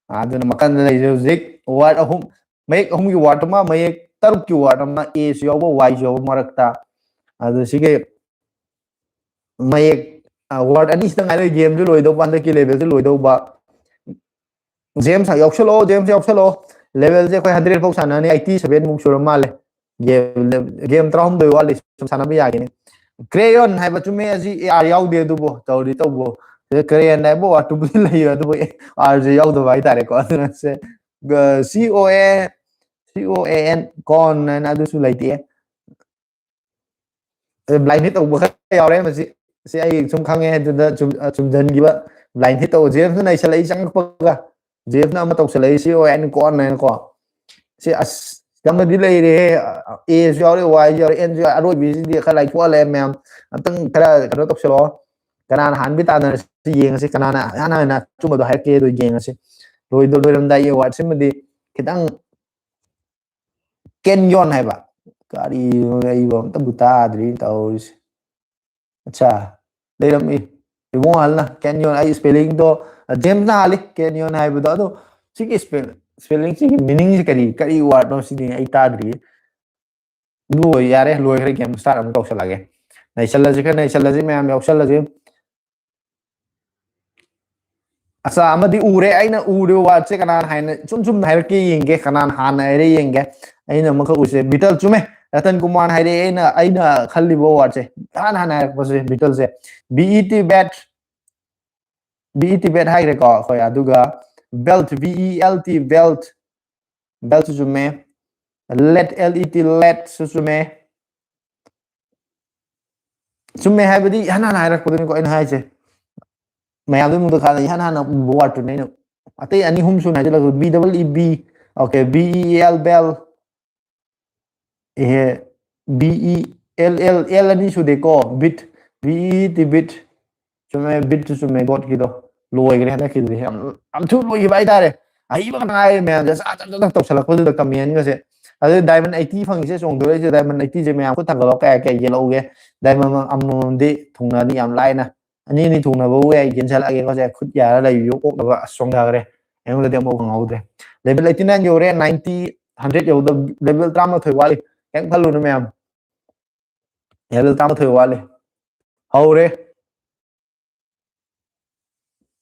ꯑ, ꯑꯗꯨꯅ ꯃꯈꯟꯗ ꯂꯩꯁꯦ ꯍꯧꯖꯤꯛ ꯋꯥꯔꯗ ꯑꯍꯨꯝ, ꯃꯌꯦꯛ ꯑꯍꯨꯝꯒꯤ ꯋꯥꯔꯗ ꯑꯃ, ꯃꯌꯦꯛ ꯇꯔꯨꯛꯀꯤ ꯋꯥꯔꯗ ꯑꯃ, ꯑꯦꯁꯨ ꯌꯥꯎꯕ, ꯋꯥꯏꯁꯨ ꯌꯥꯎꯕ ꯃꯔꯛꯇ꯫ ꯑꯗꯨ ꯁꯤꯒꯤ ꯃꯌꯦꯛ, ꯑ, ꯋꯥꯔꯗ ꯑꯅꯤꯁꯤꯗ ꯉꯥꯏꯔꯦ ꯒꯦꯝꯁꯨ ꯂꯣꯏꯗꯧꯕ, ꯍꯟꯗꯛꯀꯤ ꯂꯦꯚꯦꯜꯁꯨ ꯂꯣꯏꯗꯧꯕ꯫ James ꯌꯥꯎꯁꯜꯂꯛꯑꯣ, James ꯌꯥꯎꯁꯜꯂꯛꯑꯣ꯫ ꯂꯦꯚꯦꯜꯁꯦ ꯑꯩꯈꯣꯏ ꯍꯟꯗ꯭ꯔꯦꯠ ꯐꯥꯎ ꯁꯥꯟꯅꯅꯤ, ꯑꯩꯠꯇꯤ ꯁꯚꯦꯟ ꯃꯨꯛ ꯁꯨꯔ ꯃꯥꯜꯂꯦ꯫ ꯒꯦꯝ, ꯒꯦꯝ ꯇꯔꯥꯍꯨꯝꯗꯣꯏ ꯋꯥꯠꯂꯤ, ꯁꯨꯝ ꯁꯥꯟꯅꯕ ꯌꯥꯒꯤꯅꯤ꯫ ꯀ꯭ꯔꯦꯌꯣꯟ ꯍꯥꯏꯕ ꯆꯨꯝꯃꯦ, ꯑꯁꯤ ꯑꯥꯔ ꯌꯥꯎꯗꯦ, ꯑꯗꯨꯕꯨ ꯇꯧꯔꯤ ꯇꯧꯕ꯫ ꯀ꯭ꯔꯦꯌꯟ ꯍꯥꯏꯕ ꯋꯥꯔꯗꯇꯨꯕꯨꯗꯤ ꯂꯩꯌꯦ, ꯑꯗꯨꯕꯨ ꯑꯥꯔꯁꯦ ꯌꯥꯎꯗꯕ ꯍꯥꯏꯇꯥꯔꯦꯀꯣ꯫ ꯑꯗꯨꯅ ꯁꯦ, ꯁꯤ ꯑꯣ ꯑꯦ, ꯁꯤ ꯑꯣ ꯑꯦ ꯑꯦꯟ, ꯀꯣꯟ ꯍꯥꯏꯅ ꯑꯗꯨꯁꯨ ꯂꯩꯇꯦ꯫ ꯕ꯭ꯂꯥꯏꯟ ꯍꯤꯠ ꯇꯧꯕ ꯈꯔ ꯌꯥꯎꯔꯦ ꯃꯁꯤ꯫ ꯁꯤ ꯑꯩ ꯁꯨꯝ ꯈꯪꯉꯦ ꯑꯗꯨꯗ ꯆꯨꯝ-, ꯑ, ꯆꯨꯝꯁꯤꯟꯈꯤꯕ꯫ ꯕ꯭ꯂꯥꯏꯟ ꯍꯤꯠ ꯇꯧꯕ, ꯖꯦꯝꯁꯅ ꯅꯩꯁꯜꯂꯛꯏ ꯆꯪꯉꯛꯄꯒ꯫ ꯖꯦꯝꯁꯅ ꯑꯃ ꯇꯧꯁꯜꯂꯛꯏ, ꯁꯤ ꯑꯣ ꯑꯦꯟ ꯀꯣꯟ ꯍꯥꯏꯅꯀꯣ꯫ ꯁꯤ ꯑꯁ, ꯁꯤꯗꯃꯗꯤ ꯂꯩꯔꯦꯍꯦ꯫ ꯑꯦꯁꯨ ꯌꯥꯎꯔꯦ, ꯋꯥꯏꯁꯨ ꯌꯥꯎꯔꯦ, ꯑꯦꯟꯁꯨ ꯌꯥꯎꯔꯦ꯫ ꯑꯔꯣꯏꯕꯤꯁꯤꯗꯤ ꯈꯔ ꯂꯥꯏꯊꯣꯛꯍꯜꯂꯦ ꯃꯌꯥꯝ꯫ ꯑꯝꯇꯪ ꯈꯔ ꯀꯩꯅꯣ ꯇꯧꯁꯜꯂꯛꯑꯣ꯫ ꯀꯅꯥꯅ ꯍꯥꯟꯕꯤ ꯇꯥꯟꯅꯔꯁꯤ ꯌꯦꯡꯉꯁꯤ, ꯀꯅꯥꯅ ꯑꯍꯥꯟ ꯍꯥꯟꯅ ꯑꯆꯨꯝꯕꯗꯣ ꯍꯥꯏꯔꯛꯀꯦꯗꯣ ꯌꯦꯡꯉꯁꯤ꯫ ꯂꯣꯏꯗ-, ꯂꯣꯏꯔꯝꯗꯥꯏꯒꯤ ꯑꯦꯋꯥꯔꯗꯁꯤꯃꯗꯤ ꯈꯤꯇꯪ ꯀꯦꯟꯌꯣꯟ ꯍꯥꯏꯕ꯫ ꯀꯔꯤꯅꯣ ꯑꯩꯕꯨ ꯑꯝꯇꯕꯨ ꯇꯥꯗ꯭ꯔꯤ ꯇꯧꯔꯤꯁꯦ꯫ ꯑꯠꯆꯥ, ꯂꯩꯔꯝꯃꯤ꯫ ꯏꯕꯨꯡꯉꯣ ꯑꯍꯜꯅ ꯀꯦꯅꯤꯌꯣꯟ, ꯑꯩ ꯏꯁꯄꯦꯂꯤꯡꯗꯣ ꯖꯦꯝꯁꯅ ꯍꯥꯜꯂꯤ ꯀꯦꯅꯤꯌꯣꯟ ꯍꯥꯏꯕꯗꯣ꯫ ꯑꯗꯣ ꯁꯤꯒꯤ ꯏꯁꯄꯦꯂꯤꯡꯁꯤꯒꯤ ꯃꯤꯅꯤꯡꯁꯦ ꯀꯔꯤ, ꯀꯔꯤ ꯋꯥꯔꯗꯅꯣ ꯁꯤꯗꯤ ꯑꯩ ꯇꯥꯗ꯭ꯔꯤ꯫ ꯂꯣꯏ ꯌꯥꯔꯦ, ꯂꯣꯏꯈ꯭ꯔꯦ꯫ ꯒꯦꯝ ꯁ꯭ꯇꯥꯔꯠ ꯑꯃꯨꯛ ꯇꯧꯁꯜꯂꯒꯦ꯫ ꯅꯩꯁꯜꯂꯁꯤ, ꯈꯔ ꯅꯩꯁꯜꯂꯁꯤ, ꯃꯌꯥꯝ ꯌꯥꯎꯁꯜꯂꯁꯤ꯫ ꯑꯆꯥ ꯑꯃꯗꯤ ꯎꯔꯦ꯫ ꯑꯩꯅ ꯎꯔꯤꯕ ꯋꯥꯔꯗꯁꯦ ꯀꯅꯥꯅ ꯍꯥꯏꯅ ꯁꯨꯝ ꯁꯨꯝ ꯍꯥꯏꯔꯛꯀꯦ ꯌꯦꯡꯒꯦ, ꯀꯅꯥꯅ ꯍꯥꯟꯅ ꯍꯥꯏꯔꯦ ꯌꯦꯡꯒꯦ꯫ ꯑꯩꯅ ꯑꯃꯈꯛ ꯎꯁꯦ, ꯕꯤꯇꯜ꯫ ꯆꯨꯝꯃꯦ, ꯔꯇꯟ ꯀꯨꯃꯥꯔꯅ ꯍꯥꯏꯔꯛꯑꯦ꯫ ꯑꯩꯅ ꯑꯩꯅ ꯈꯜꯂꯤꯕ ꯋꯥꯔꯗꯁꯦ, ꯏꯍꯥꯟ ꯍꯥꯟꯅ ꯍꯥꯏꯔꯛꯄꯁꯦ ꯕꯤꯇꯜꯁꯦ꯫ B E T, bet. B E T, bet ꯍꯥꯏꯈ꯭ꯔꯦꯀꯣ ꯑꯩꯈꯣꯏ꯫ ꯑꯗꯨꯒ belt, B E L T, belt. ꯕꯦꯜꯠꯁꯨ ꯆꯨꯝꯃꯦ꯫ ꯂꯦꯠ, ꯑꯦꯜ ꯏ ꯇꯤ, ꯂꯦꯠꯁꯨ ꯆꯨꯝꯃꯦ꯫ ꯆꯨꯝꯃꯦ ꯍꯥꯏꯕꯗꯤ ꯏꯍꯥꯟ ꯍꯥꯟꯅ ꯍꯥꯏꯔꯛꯄꯗꯨꯅꯤꯀꯣ ꯑꯩꯅ ꯍꯥꯏꯁꯦ꯫ ꯃꯌꯥꯝꯗꯨ ꯃꯨꯗ ꯈꯥꯗ ꯏꯍꯥꯟ ꯍꯥꯟꯅ ꯎꯕ ꯋꯥꯔꯗꯇꯨꯅꯦ ꯑꯩꯅ꯫ ꯑꯇꯩ ꯑꯅꯤ ꯑꯍꯨꯝ ꯁꯨꯅ ꯍꯥꯏꯖꯤꯜꯂꯛꯄ, B double E B, okay, B E L, bell. ꯑꯦꯍꯦ, B E L L, L ꯑꯅꯤ ꯁꯨꯗꯦꯀꯣ, bit, B E T, bit. ꯆꯨꯝꯃꯦ, ꯕꯤꯠꯁꯨ ꯆꯨꯝꯃꯦ, ꯒꯣꯠꯀꯤꯗꯣ꯫ ꯂꯣꯏꯈ꯭ꯔꯦ ꯍꯟꯗꯛꯀꯤꯗꯨꯗꯤ꯫ ꯌꯥꯝ, ꯌꯥꯝ ꯊꯨꯅ ꯂꯣꯏꯈꯤꯕ ꯍꯥꯏꯇꯥꯔꯦ꯫ ꯑꯍꯩꯕ ꯉꯥꯛꯇ ꯉꯥꯏꯔꯦ ꯃꯌꯥꯝꯁꯦ꯫ ꯆꯥ ꯆꯥ ꯆꯥ ꯇꯧꯁꯜꯂꯛꯄꯗꯨꯗ ꯀꯃꯦꯟꯒꯁꯦ꯫ ꯑꯗꯨ ꯗꯥꯏꯃꯟ ꯑꯩꯠꯇꯤ ꯐꯪꯉꯤꯁꯦ ꯆꯣꯡꯗꯣꯔꯛꯏꯁꯦ꯫ ꯗꯥꯏꯃꯟ ꯑꯩꯠꯇꯤꯁꯦ ꯃꯌꯥꯝ ꯈꯨꯠ ꯊꯥꯡꯒꯠꯂꯛꯑꯣ, ꯀꯌꯥ ꯀꯌꯥ ꯌꯦꯜꯍꯧꯒꯦ? ꯗꯥꯏꯃꯟ ꯑꯃꯃꯝꯗꯤ ꯊꯨꯡꯅꯅꯤ ꯌꯥꯝ ꯂꯥꯏꯅ꯫ ꯑꯅꯤ ꯑꯅꯤ ꯊꯨꯡꯅꯕꯕꯨ ꯑꯩ ꯒꯦꯟꯁꯜꯂꯛꯑꯒꯦ꯫ ꯉꯁꯥꯏ ꯈꯨꯠ ꯌꯥꯔ ꯂꯩꯕꯤꯌꯨ ꯑꯣꯛꯅꯕ꯫ ꯑꯁ, ꯆꯣꯡꯊꯈ꯭ꯔꯦ꯫ ꯑꯩꯉꯣꯟꯗꯗꯤ ꯑꯃꯐꯥꯎ ꯐꯪꯍꯧꯗ꯭ꯔꯦ꯫ ꯂꯦꯚꯦꯜ ꯑꯩꯠꯇꯤ ꯅꯥꯏꯟ ꯌꯧꯔꯦ, ꯅꯥꯏꯟꯇꯤ, ꯍꯟꯗ꯭ꯔꯦꯠ ꯌꯧꯗ ꯂꯦꯚꯦꯜ ꯇꯔꯥꯃꯥꯊꯣꯏ ꯋꯥꯠꯂꯤ꯫ ꯀꯩꯝ ꯈꯜꯂꯨꯅꯨ ꯃꯌꯥꯝ꯫ ꯂꯦꯚꯦꯜ ꯇꯔꯥꯃꯥꯊꯣꯏ ꯋꯥꯠꯂꯤ꯫ ꯍꯧꯔꯦ꯫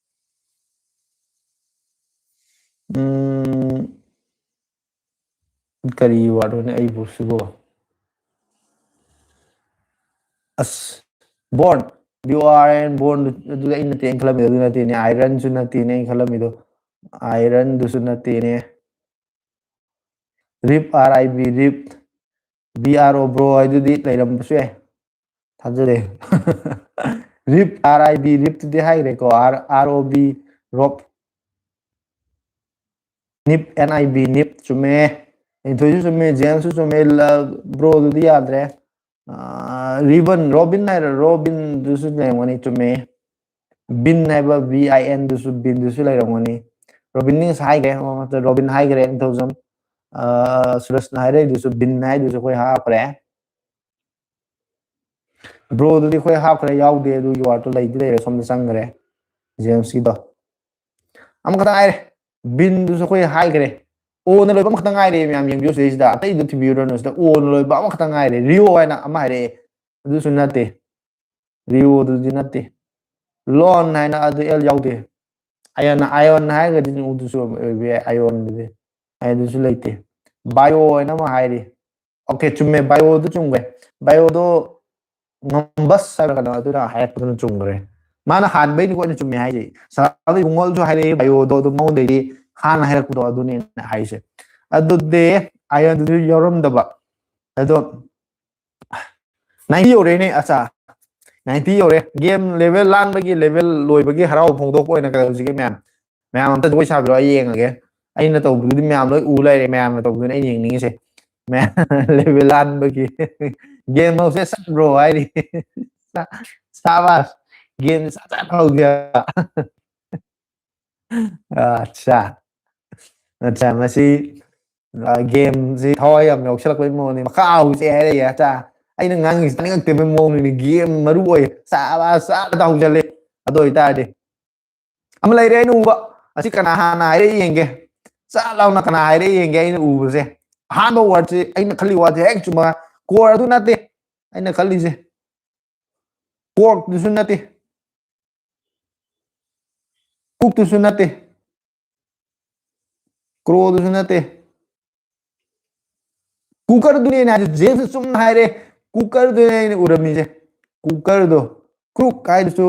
ꯎꯝ, ꯀꯔꯤ ꯋꯥꯔꯗꯅꯣꯅꯦ ꯑꯩꯕꯨ ꯁꯤꯕꯣ? ꯑꯁ, ꯕꯣꯔꯟ, ꯕꯤ ꯑꯣ ꯑꯥꯔ ꯑꯦꯟ, ꯕꯣꯔꯟ, ꯑꯗꯨꯗꯤ ꯑꯩ ꯅꯠꯇꯦ ꯑꯩꯅ ꯈꯜꯂꯝꯃꯤꯗꯣ, ꯑꯗꯨ ꯅꯠꯇꯦꯅꯦ, ꯑꯥꯏꯔꯟꯁꯨ ꯅꯠꯇꯦꯅꯦ ꯑꯩꯅ ꯈꯜꯂꯝꯃꯤꯗꯣ, ꯑꯥꯏꯔꯟꯗꯨꯁꯨ ꯅꯠꯇꯦꯅꯦ꯫ Rib, R I B, rib, B R O, bro ꯍꯥꯏꯗꯨꯗꯤ ꯂꯩꯔꯝꯕꯁꯨ ꯌꯥꯏ꯫ ꯊꯥꯖꯗꯦ꯫ ꯔꯤꯞ, ꯑꯥꯔ ꯑꯥꯏ ꯕꯤ, ꯔꯤꯞꯇꯨꯗꯤ ꯍꯥꯏꯈ꯭ꯔꯦꯀꯣ꯫ R, R O B, rob. Nib, N I B, nib, ꯆꯨꯝꯃꯦ꯫ ꯂꯤꯟꯊꯣꯏꯁꯨ ꯆꯨꯝꯃꯦ, ꯖꯦꯝꯁꯁꯨ ꯆꯨꯝꯃꯦ, ꯂ-, ꯕ꯭ꯔꯣꯗꯨꯗꯤ ꯌꯥꯗ꯭ꯔꯦ꯫ ꯑꯥ, ꯔꯤꯕꯟ, ꯔꯣꯕꯤꯟ ꯍꯥꯏꯔ, ꯔꯣꯕꯤꯟꯗꯨꯁꯨ ꯂꯩꯔꯝꯒꯅꯤ, ꯆꯨꯝꯃꯦ꯫ ꯕꯤꯟ ꯍꯥꯏꯕ, ꯕꯤ ꯑꯥꯏ ꯑꯦꯟꯗꯨꯁꯨ, ꯕꯤꯟꯗꯨꯁꯨ ꯂꯩꯔꯝꯒꯅꯤ꯫ ꯔꯣꯕꯤꯟꯗꯤ ꯉꯁꯥꯏ ꯍꯥꯏꯈ꯭ꯔꯦ, ꯃꯃꯥꯡꯗ ꯔꯣꯕꯤꯟ ꯍꯥꯏꯈ꯭ꯔꯦ, ꯅꯤꯡꯊꯧꯖꯝ꯫ ꯑꯥ, ꯁꯨꯔꯖꯅ ꯍꯥꯏꯔꯛꯏꯗꯨꯁꯨ, ꯕꯤꯟ ꯍꯥꯏꯗꯨꯁꯨ ꯑꯩꯈꯣꯏ ꯍꯥꯞꯈ꯭ꯔꯦ꯫ ꯕ꯭ꯔꯣꯗꯨꯗꯤ ꯑꯩꯈꯣꯏ ꯍꯥꯞꯈ꯭ꯔꯦ, ꯌꯥꯎꯗꯦ꯫ ꯑꯗꯨꯒꯤ ꯋꯥꯔꯗꯇꯣ ꯂꯩꯗꯤ ꯂꯩꯔꯦ, ꯁꯣꯝꯗ ꯆꯪꯈ꯭ꯔꯦ꯫ ꯖꯦꯝꯁꯀꯤꯗꯣ ꯑꯃꯈꯛꯇ ꯉꯥꯏꯔꯦ꯫ ꯕꯤꯟꯗꯨꯁꯨ ꯑꯩꯈꯣꯏ ꯍꯥꯏꯈ꯭ꯔꯦ꯫ ꯑꯣꯅ ꯂꯣꯏꯕ ꯑꯃꯈꯛꯇ ꯉꯥꯏꯔꯦ ꯃꯌꯥꯝ ꯌꯦꯡꯕꯤꯌꯨ ꯁꯤꯗꯩꯁꯤꯗ꯫ ꯑꯇꯩꯗꯨ ꯊꯤꯕꯤꯔꯨꯔꯅꯨ꯫ ꯁꯤꯗ ꯑꯣꯅ ꯂꯣꯏꯕ ꯑꯃꯈꯛꯇ ꯉꯥꯏꯔꯦ꯫ ꯔꯤꯑꯣ ꯍꯥꯏꯅ ꯑꯃ ꯍꯥꯏꯔꯛꯑꯦ꯫ ꯑꯗꯨꯁꯨ ꯅꯠꯇꯦ꯫ ꯔꯤꯑꯣꯗꯨꯗꯤ ꯅꯠꯇꯦ꯫ ꯂꯣꯟ ꯍꯥꯏꯅ ꯑꯗꯨ ꯑꯦꯜ ꯌꯥꯎꯗꯦ꯫ ꯑꯥꯏꯑꯣꯟ, ꯑꯥꯏꯑꯣꯟ ꯍꯥꯏꯔꯒꯗꯤ ꯎꯗꯨꯁꯨ ꯑꯣꯏꯕ ꯌꯥꯏ꯫ ꯑꯥꯏꯑꯣꯟꯗꯨꯗꯤ ꯑꯗꯨꯁꯨ ꯂꯩꯇꯦ꯫ ꯕꯥꯏꯑꯣ ꯍꯥꯏꯅ ꯑꯃ ꯍꯥꯏꯔꯤ꯫ ꯑꯣꯀꯦ, ꯆꯨꯝꯃꯦ, ꯕꯥꯏꯑꯣꯗꯨ ꯆꯨꯝꯈ꯭ꯔꯦ꯫ ꯕꯥꯏꯑꯣꯗꯣ ꯉꯝꯕꯁ ꯍꯥꯏꯕ꯭ꯔꯥ ꯀꯩꯅꯣ, ꯑꯗꯨꯅ ꯍꯥꯏꯔꯛꯄꯗꯨꯅ ꯆꯨꯝꯈ꯭ꯔꯦ꯫ ꯃꯥꯅ ꯍꯥꯟꯕꯩꯅꯤꯀꯣ ꯑꯩꯅ ꯆꯨꯝꯃꯦ ꯍꯥꯏꯁꯦ꯫ ꯁꯅꯥꯇꯣꯝꯕꯤ ꯏꯕꯨꯡꯉꯣꯁꯨ ꯍꯥꯏꯔꯛꯑꯦ, ꯕꯥꯏꯑꯣꯗꯣ ꯑꯗꯨꯝ ꯃꯉꯣꯟꯗꯩꯗꯤ ꯍꯥꯟꯅ ꯍꯥꯏꯔꯛꯄꯗꯣ ꯑꯗꯨꯅꯦ ꯑꯩꯅ ꯍꯥꯏꯁꯦ꯫ ꯑꯗꯨꯗꯤ ꯑꯥꯏꯑꯣꯟꯗꯨꯁꯨ ꯌꯥꯎꯔꯝꯗꯕ꯫ ꯑꯗꯣ ꯅꯥꯏꯟꯇꯤ ꯌꯧꯔꯦꯅꯦ꯫ ꯑꯆꯥ, ꯅꯥꯏꯟꯇꯤ ꯌꯧꯔꯦ꯫ ꯒꯦꯝ ꯂꯦꯚꯦꯜ ꯂꯥꯟꯕꯒꯤ, ꯂꯦꯚꯦꯜ ꯂꯣꯏꯕꯒꯤ ꯍꯔꯥꯎ ꯐꯣꯡꯗꯣꯛꯄ ꯑꯣꯏꯅ ꯀꯩꯗꯧꯁꯤꯒꯦ ꯃꯌꯥꯝ? ꯃꯌꯥꯝ ꯑꯝꯇ ꯖꯒꯣꯏ ꯁꯥꯕꯤꯔꯣ, ꯑꯩ ꯌꯦꯡꯉꯒꯦ꯫ ꯑꯩꯅ ꯇꯧꯕꯗꯨꯗꯤ ꯃꯌꯥꯝ ꯂꯣꯏ ꯎ ꯂꯩꯔꯦ, ꯃꯌꯥꯝꯅ ꯇꯧꯕꯗꯨꯅꯦ ꯑꯩꯅ ꯌꯦꯡꯅꯤꯡꯉꯤꯁꯦ꯫ ꯃꯌꯥꯝ ꯂꯦꯚꯦꯜ ꯂꯥꯟꯕꯒꯤ ꯒꯦꯝ ꯍꯧꯁꯦ ꯁꯠ ꯕ꯭ꯔꯣ ꯍꯥꯏꯔꯤ꯫ ꯁꯥꯕꯥꯁ, ꯒꯦꯝ ꯁꯠ ꯁꯠ ꯍꯧꯒꯦ꯫ ꯑꯠꯆꯥ, ꯑꯠꯆꯥ, ꯃꯁꯤ ꯒꯦꯝꯁꯤ ꯊꯋꯥꯏ ꯌꯥꯝ ꯌꯥꯎꯁꯜꯂꯛꯄꯩ ꯃꯑꯣꯡꯅꯤ꯫ ꯃꯈꯥ ꯍꯧꯁꯦ ꯍꯥꯏꯔꯛꯏ꯫ ꯑꯠꯆꯥ, ꯑꯩꯅ ꯉꯥꯡꯉꯤꯁꯤ ꯇꯥꯅꯤꯡꯉꯛꯇꯕꯩ ꯃꯑꯣꯡꯅꯤꯅꯦ꯫ ꯒꯦꯝ ꯃꯔꯨ ꯑꯣꯏ꯫ ꯆꯥꯕ ꯆꯥꯕ ꯇꯧꯁꯜꯂꯦ꯫ ꯑꯗꯨ ꯑꯣꯏꯇꯥꯔꯗꯤ ꯑꯃ ꯂꯩꯔꯦ ꯑꯩꯅ ꯎꯕ꯫ ꯑꯁꯤ ꯀꯅꯥ ꯍꯥꯟꯅ ꯍꯥꯏꯔꯛꯏ ꯌꯦꯡꯒꯦ꯫ ꯆꯥ ꯂꯥꯎꯅ ꯀꯅꯥ ꯍꯥꯏꯔꯛꯏ ꯌꯦꯡꯒꯦ ꯑꯩꯅ ꯎꯕꯁꯦ꯫ ꯑꯍꯥꯟꯕ ꯋꯥꯔꯗꯁꯦ, ꯑꯩꯅ ꯈꯜꯂꯤ ꯋꯥꯔꯗꯁꯦ ꯍꯦꯛ ꯆꯨꯝꯕ꯫ ꯀꯣꯔ ꯑꯗꯨ ꯅꯠꯇꯦ ꯑꯩꯅ ꯈꯜꯂꯤꯁꯦ꯫ ꯀꯣꯔꯛꯇꯨꯁꯨ ꯅꯠꯇꯦ꯫ ꯀꯨꯛꯇꯨꯁꯨ ꯅꯠꯇꯦ꯫ ꯀ꯭ꯔꯣꯗꯨꯁꯨ ꯅꯠꯇꯦ꯫ ꯀꯨꯀꯔꯗꯨꯅꯦ ꯑꯩꯅ ꯍꯥꯏꯁꯦ꯫ ꯖꯦꯝꯁ ꯆꯨꯝꯅ ꯍꯥꯏꯔꯦ꯫ ꯀꯨꯀꯔꯗꯨꯅꯦ ꯑꯩꯅ ꯎꯔꯝꯃꯤꯁꯦ꯫ ꯀꯨꯀꯔꯗꯣ꯫ ꯀ꯭ꯔꯨꯛ ꯍꯥꯏꯗꯨꯁꯨ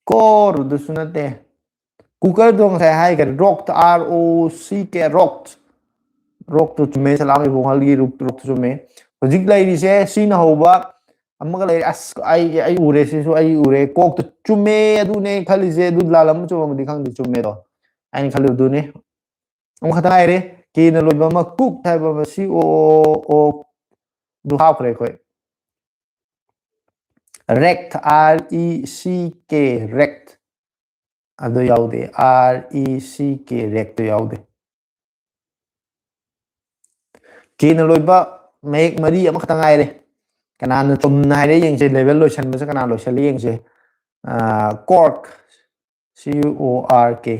ꯀꯣꯔꯗꯨꯁꯨ ꯅꯠꯇꯦ꯫ ꯀꯨꯀꯔꯗꯣ ꯉꯁꯥꯏ ꯍꯥꯏꯈ꯭ꯔꯦ꯫ ꯔꯣꯛ, ꯑꯥꯔ ꯑꯣ ꯁꯤ ꯀꯦ, ꯔꯣꯛ꯫ ꯔꯣꯛꯇꯨ ꯆꯨꯝꯃꯦ꯫ ꯁꯂꯥꯝ ꯏꯕꯨꯡꯍꯜꯒꯤ ꯔꯨꯛ-, ꯔꯣꯛꯇꯨ ꯆꯨꯝꯃꯦ꯫ ꯍꯧꯖꯤꯛ ꯂꯩꯔꯤꯁꯦ ꯁꯤꯅ ꯍꯧꯕ ꯑꯃꯒ ꯂꯩꯔꯦ꯫ ꯑꯁ, ꯑꯩ, ꯑꯩ ꯎꯔꯦ, ꯁꯤꯁꯨ ꯑꯩ ꯎꯔꯦ꯫ ꯀꯣꯛꯇ ꯆꯨꯝꯃꯦ꯫ ꯑꯗꯨꯅꯦ ꯑꯩ ꯈꯜꯂꯤꯁꯦ꯫ ꯑꯗꯨ ꯂꯥꯜꯂꯝꯕ ꯆꯨꯝꯃꯝꯕꯗꯤ ꯈꯪꯗꯦ꯫ ꯆꯨꯝꯃꯦꯗꯣ꯫ ꯑꯩꯅ ꯈꯜꯂꯤꯕꯗꯨꯅꯤ꯫ ꯑꯃꯈꯛꯇ ꯉꯥꯏꯔꯦ꯫ ꯀꯦꯅ ꯂꯣꯏꯕ ꯑꯃ, ꯀꯨꯛ ꯍꯥꯏꯕ ꯑꯃ, ꯁꯤ ꯑꯣ ꯑꯣ ꯑꯣ꯫ ꯑꯗꯨ ꯍꯥꯞꯈ꯭ꯔꯦ ꯑꯩꯈꯣꯏ꯫ ꯔꯦꯛ, ꯑꯥꯔ ꯏ ꯁꯤ ꯀꯦ, ꯔꯦꯛ꯫ ꯑꯗꯨ ꯌꯥꯎꯗꯦ꯫ ꯑꯥꯔ ꯏ ꯁꯤ ꯀꯦ, ꯔꯦꯛꯇꯨ ꯌꯥꯎꯗꯦ꯫ ꯀꯦꯅ ꯂꯣꯏꯕ ꯃꯌꯦꯛ ꯃꯔꯤ ꯑꯃꯈꯛꯇ ꯉꯥꯏꯔꯦ꯫ ꯀꯅꯥꯅ ꯆꯨꯝꯅ ꯍꯥꯏꯔꯦ ꯌꯦꯡꯁꯦ, ꯂꯦꯚꯦꯜ ꯂꯣꯏꯁꯟꯕꯁꯦ ꯀꯅꯥ ꯂꯣꯏꯁꯜꯂꯤ ꯌꯦꯡꯁꯦ꯫ ꯀꯣꯔꯛ, ꯁꯤ ꯌꯨ ꯑꯣ ꯑꯥꯔ ꯀꯦ,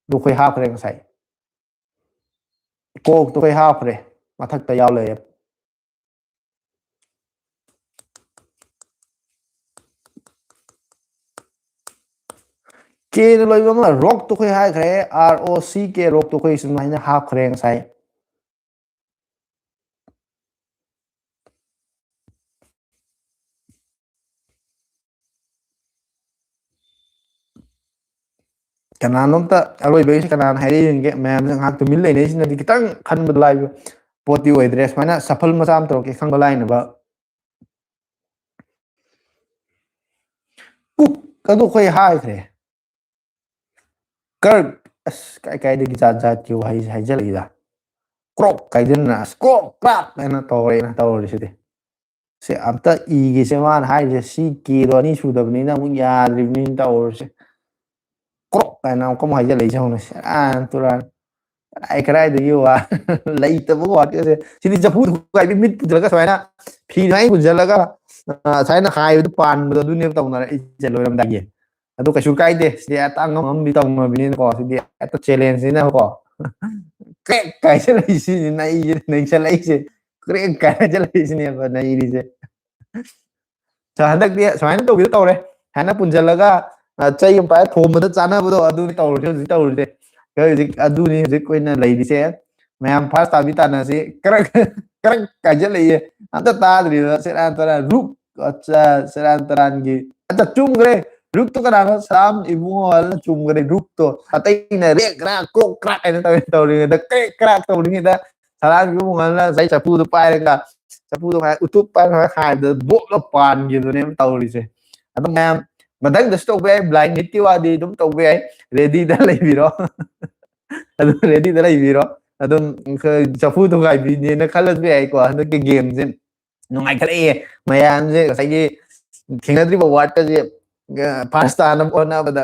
ꯑꯗꯨ ꯑꯩꯈꯣꯏ ꯍꯥꯞꯈ꯭ꯔꯦ ꯉꯁꯥꯏ꯫ ꯀꯣꯔꯛꯇꯣ ꯑꯩꯈꯣꯏ ꯍꯥꯞꯈ꯭ꯔꯦ, ꯃꯊꯛꯇ ꯌꯥꯎ ꯂꯩꯔꯦ꯫ ꯀꯦꯅ ꯂꯣꯏꯕ ꯑꯃ ꯔꯣꯛꯇꯣ ꯑꯩꯈꯣꯏ ꯍꯥꯏꯈ꯭ꯔꯦ, ꯑꯥꯔ ꯑꯣ ꯁꯤ ꯀꯦ, ꯔꯣꯛꯇꯣ ꯑꯩꯈꯣꯏ ꯁꯨꯃꯥꯏꯅ ꯍꯥꯞꯈ꯭ꯔꯦ ꯉꯁꯥꯏ꯫ ꯀꯅꯥꯅꯣꯝꯇ ꯑꯔꯣꯏꯕꯒꯤꯁꯤ ꯀꯅꯥꯅ ꯍꯥꯏꯔꯛꯏ ꯌꯦꯡꯒꯦ꯫ ꯃꯌꯥꯝꯁꯦ ꯉꯥꯏꯍꯥꯛ ꯇꯨꯃꯤꯟ ꯂꯩꯅꯩꯁꯤꯅꯗꯤ ꯈꯤꯇꯪ ꯈꯟꯕꯗ ꯂꯥꯏꯕ ꯄꯣꯠꯇꯤ ꯑꯣꯏꯗ꯭ꯔꯦ꯫ ꯁꯨꯃꯥꯏꯅ ꯁꯐꯜ ꯃꯆꯥ ꯑꯃ ꯇꯧꯔꯛꯀꯦ ꯈꯪꯕ ꯂꯥꯏꯅꯕ꯫ ꯀꯨꯛ ꯑꯗꯨ ꯑꯩꯈꯣꯏ ꯍꯥꯏꯈ꯭ꯔꯦ꯫ ꯀꯔꯛ, ꯑꯁ, ꯀꯥꯏ ꯀꯥꯏꯗꯒꯤ ꯖꯥꯠ ꯖꯥꯠꯀꯤ ꯋꯥꯍꯩꯁꯦ ꯍꯥꯏꯖꯜꯂꯛꯏꯗ꯫ ꯀ꯭ꯔꯣꯛ ꯀꯥꯏꯗꯅ, ꯑꯁ, ꯀ꯭ꯔꯣꯛ ꯀ꯭ꯔꯥꯛ ꯍꯥꯏꯅ ꯇꯧꯔꯦꯅ ꯇꯧꯔꯤꯁꯤꯗꯤ꯫ ꯁꯤ ꯑꯝꯇ ꯏꯒꯦꯁꯦ, ꯃꯥꯅ ꯍꯥꯏꯔꯤꯁꯦ ꯁꯤ ꯀꯦꯗꯣ ꯑꯅꯤ ꯁꯨꯗꯕꯅꯤꯅ ꯑꯃꯨꯛ ꯌꯥꯗ꯭ꯔꯤꯕꯅꯤꯅ ꯇꯧꯔꯤꯁꯦ꯫ ꯀ꯭ꯔꯣꯛ ꯀꯥꯏꯅ ꯑꯃꯨꯛꯀ ꯑꯃꯨꯛ ꯍꯥꯏꯖꯜꯂꯛꯏꯁꯦ ꯍꯧꯅ, ꯁꯦꯔꯥꯟ ꯇꯨꯔꯥꯟ꯫ ꯀꯗꯥꯏ ꯀꯗꯥꯏꯗꯒꯤ ꯋꯥ ꯂꯩꯇꯕ ꯋꯥꯠꯀꯦꯁꯦ꯫ ꯁꯤꯗꯤ ꯆꯐꯨ ꯊꯨꯒꯥꯏꯕꯤ ꯃꯤꯠ ꯄꯨꯁꯤꯜꯂꯒ ꯁꯨꯃꯥꯏꯅ ꯐꯤ ꯁꯨꯃꯥꯏꯅ ꯄꯨꯟꯁꯤꯜꯂꯒ, ꯑ, ꯁꯨꯃꯥꯏꯅ ꯍꯥꯏꯕꯗꯨ ꯄꯥꯟꯕꯗꯣ ꯑꯗꯨꯅꯦꯕ ꯇꯧꯅꯔꯛꯏꯁꯦ ꯂꯣꯏꯔꯝꯗꯥꯏꯒꯤ꯫ ꯑꯗꯣ ꯀꯩꯁꯨ ꯀꯥꯏꯗꯦ, ꯁꯤꯗꯤ ꯍꯦꯛꯇ ꯑꯉꯝ ꯑꯉꯝꯕꯤ ꯇꯧꯅꯕꯤꯅꯤꯅꯀꯣ, ꯁꯤꯗꯤ ꯍꯦꯛꯇ ꯆꯦꯂꯦꯟꯖꯅꯤꯅꯀꯣ꯫ ꯀ꯭ꯔꯦꯛ ꯀꯥꯏꯁꯜꯂꯛꯏꯁꯤꯅꯤ, ꯅꯩꯁꯦ ꯅꯩꯁꯜꯂꯛꯏꯁꯦ꯫ ꯀ꯭ꯔꯦꯛ ꯀꯥꯏꯁꯜꯂꯛꯏꯁꯤꯅꯦꯕ ꯅꯩꯔꯤꯁꯦ꯫ ꯁ-, ꯍꯟꯗꯛꯇꯤ ꯁꯨꯃꯥꯏꯅ ꯇꯧꯒꯦ ꯇꯧꯔꯦ꯫ ꯁꯨꯃꯥꯏꯅ ꯄꯨꯟꯁꯤꯜꯂꯒ, ꯑ, ꯆꯩ ꯑꯃ ꯄꯥꯏꯔ ꯊꯣꯝꯕꯗ ꯆꯥꯅꯕꯗꯣ ꯑꯗꯨꯅꯤ ꯇꯧꯔꯤꯁꯦ ꯍꯧꯖꯤꯛ ꯇꯧꯔꯤꯁꯦ꯫ ꯑꯩꯈꯣꯏ ꯍꯧꯖꯤꯛ ꯑꯗꯨꯅꯤ ꯍꯧꯖꯤꯛ ꯑꯣꯏꯅ ꯂꯩꯔꯤꯁꯦ꯫ ꯃꯌꯥꯝ ꯐꯥꯔꯁ ꯇꯥꯕꯤ ꯇꯥꯟꯅꯁꯤ꯫ ꯀꯔꯛ, ꯀꯔꯛ ꯀꯥꯏꯁꯜꯂꯛꯏꯌꯦ꯫ ꯑꯝꯇ ꯇꯥꯗ꯭ꯔꯤꯕ ꯁꯦꯔꯥꯟ ꯇꯨꯔꯥꯟ ꯔꯨꯛ, ꯑꯠꯆꯥ, ꯁꯦꯔꯥꯟ ꯇꯨꯔꯥꯟꯒꯤ꯫ ꯑꯠꯆꯥ, ꯆꯨꯝꯈ꯭ꯔꯦ꯫ ꯔꯨꯛꯇꯣ ꯀꯅꯥꯅꯣ? ꯁꯂꯥꯝ ꯏꯕꯨꯡꯉꯣ ꯍꯥꯏꯅ ꯆꯨꯝꯈ꯭ꯔꯦ꯫ ꯔꯨꯛꯇꯣ ꯑꯇꯩꯅ ꯔꯦꯛ ꯔꯥꯛ ꯀ꯭ꯔꯣꯛ ꯀ꯭ꯔꯥꯛ ꯍꯥꯏꯅ ꯇꯧꯔꯤ-, ꯇꯧꯔꯤꯉꯩꯗ ꯀ꯭ꯔꯦꯛ ꯀ꯭ꯔꯥꯛ ꯇꯧꯔꯤꯉꯩꯗ ꯁꯂꯥꯝ ꯏꯕꯨꯡꯉꯣ ꯍꯥꯏꯅ ꯉꯁꯥꯏ ꯆꯐꯨꯗꯣ ꯄꯥꯏꯔꯒ, ꯆꯐꯨꯗꯣ ꯍꯥꯏ-, ꯎꯇꯨꯞ ꯄꯥꯏꯔꯒ ꯍꯥꯏꯕꯗ ꯕꯣꯞꯂ ꯄꯥꯟꯈꯤꯕꯗꯨꯅꯦꯕ ꯇꯧꯔꯤꯁꯦ꯫ ꯑꯗꯨꯝ ꯃꯌꯥꯝ ꯃꯊꯪꯗꯁꯨ ꯇꯧꯕ ꯌꯥꯏ, ꯕ꯭ꯂꯥꯏꯟ ꯃꯤꯠꯀꯤ ꯋꯥꯗꯤ ꯑꯗꯨꯝ ꯇꯧꯕ ꯌꯥꯏ, ꯔꯦꯗꯤꯗ ꯂꯩꯕꯤꯔꯣ꯫ ꯑꯗꯨꯝ ꯔꯦꯗꯤꯗ ꯂꯩꯕꯤꯔꯣ꯫ ꯑꯗꯨꯝ ꯈ-, ꯆꯐꯨ ꯊꯨꯒꯥꯏꯕꯤꯅꯦꯅ ꯈꯜꯂꯁꯨ ꯌꯥꯏꯀꯣ꯫ ꯍꯟꯗꯛꯀꯤ ꯒꯦꯝꯁꯦ ꯅꯨꯡꯉꯥꯏꯈꯠꯂꯛꯑꯦ꯫ ꯃꯌꯥꯝꯁꯦ ꯉꯁꯥꯏꯒꯤ ꯊꯦꯡꯅꯗ꯭ꯔꯤꯕ ꯋꯥꯔꯗꯀꯁꯦ ꯐꯥꯔꯁ ꯇꯥꯅꯕ ꯍꯣꯠꯅꯕꯗ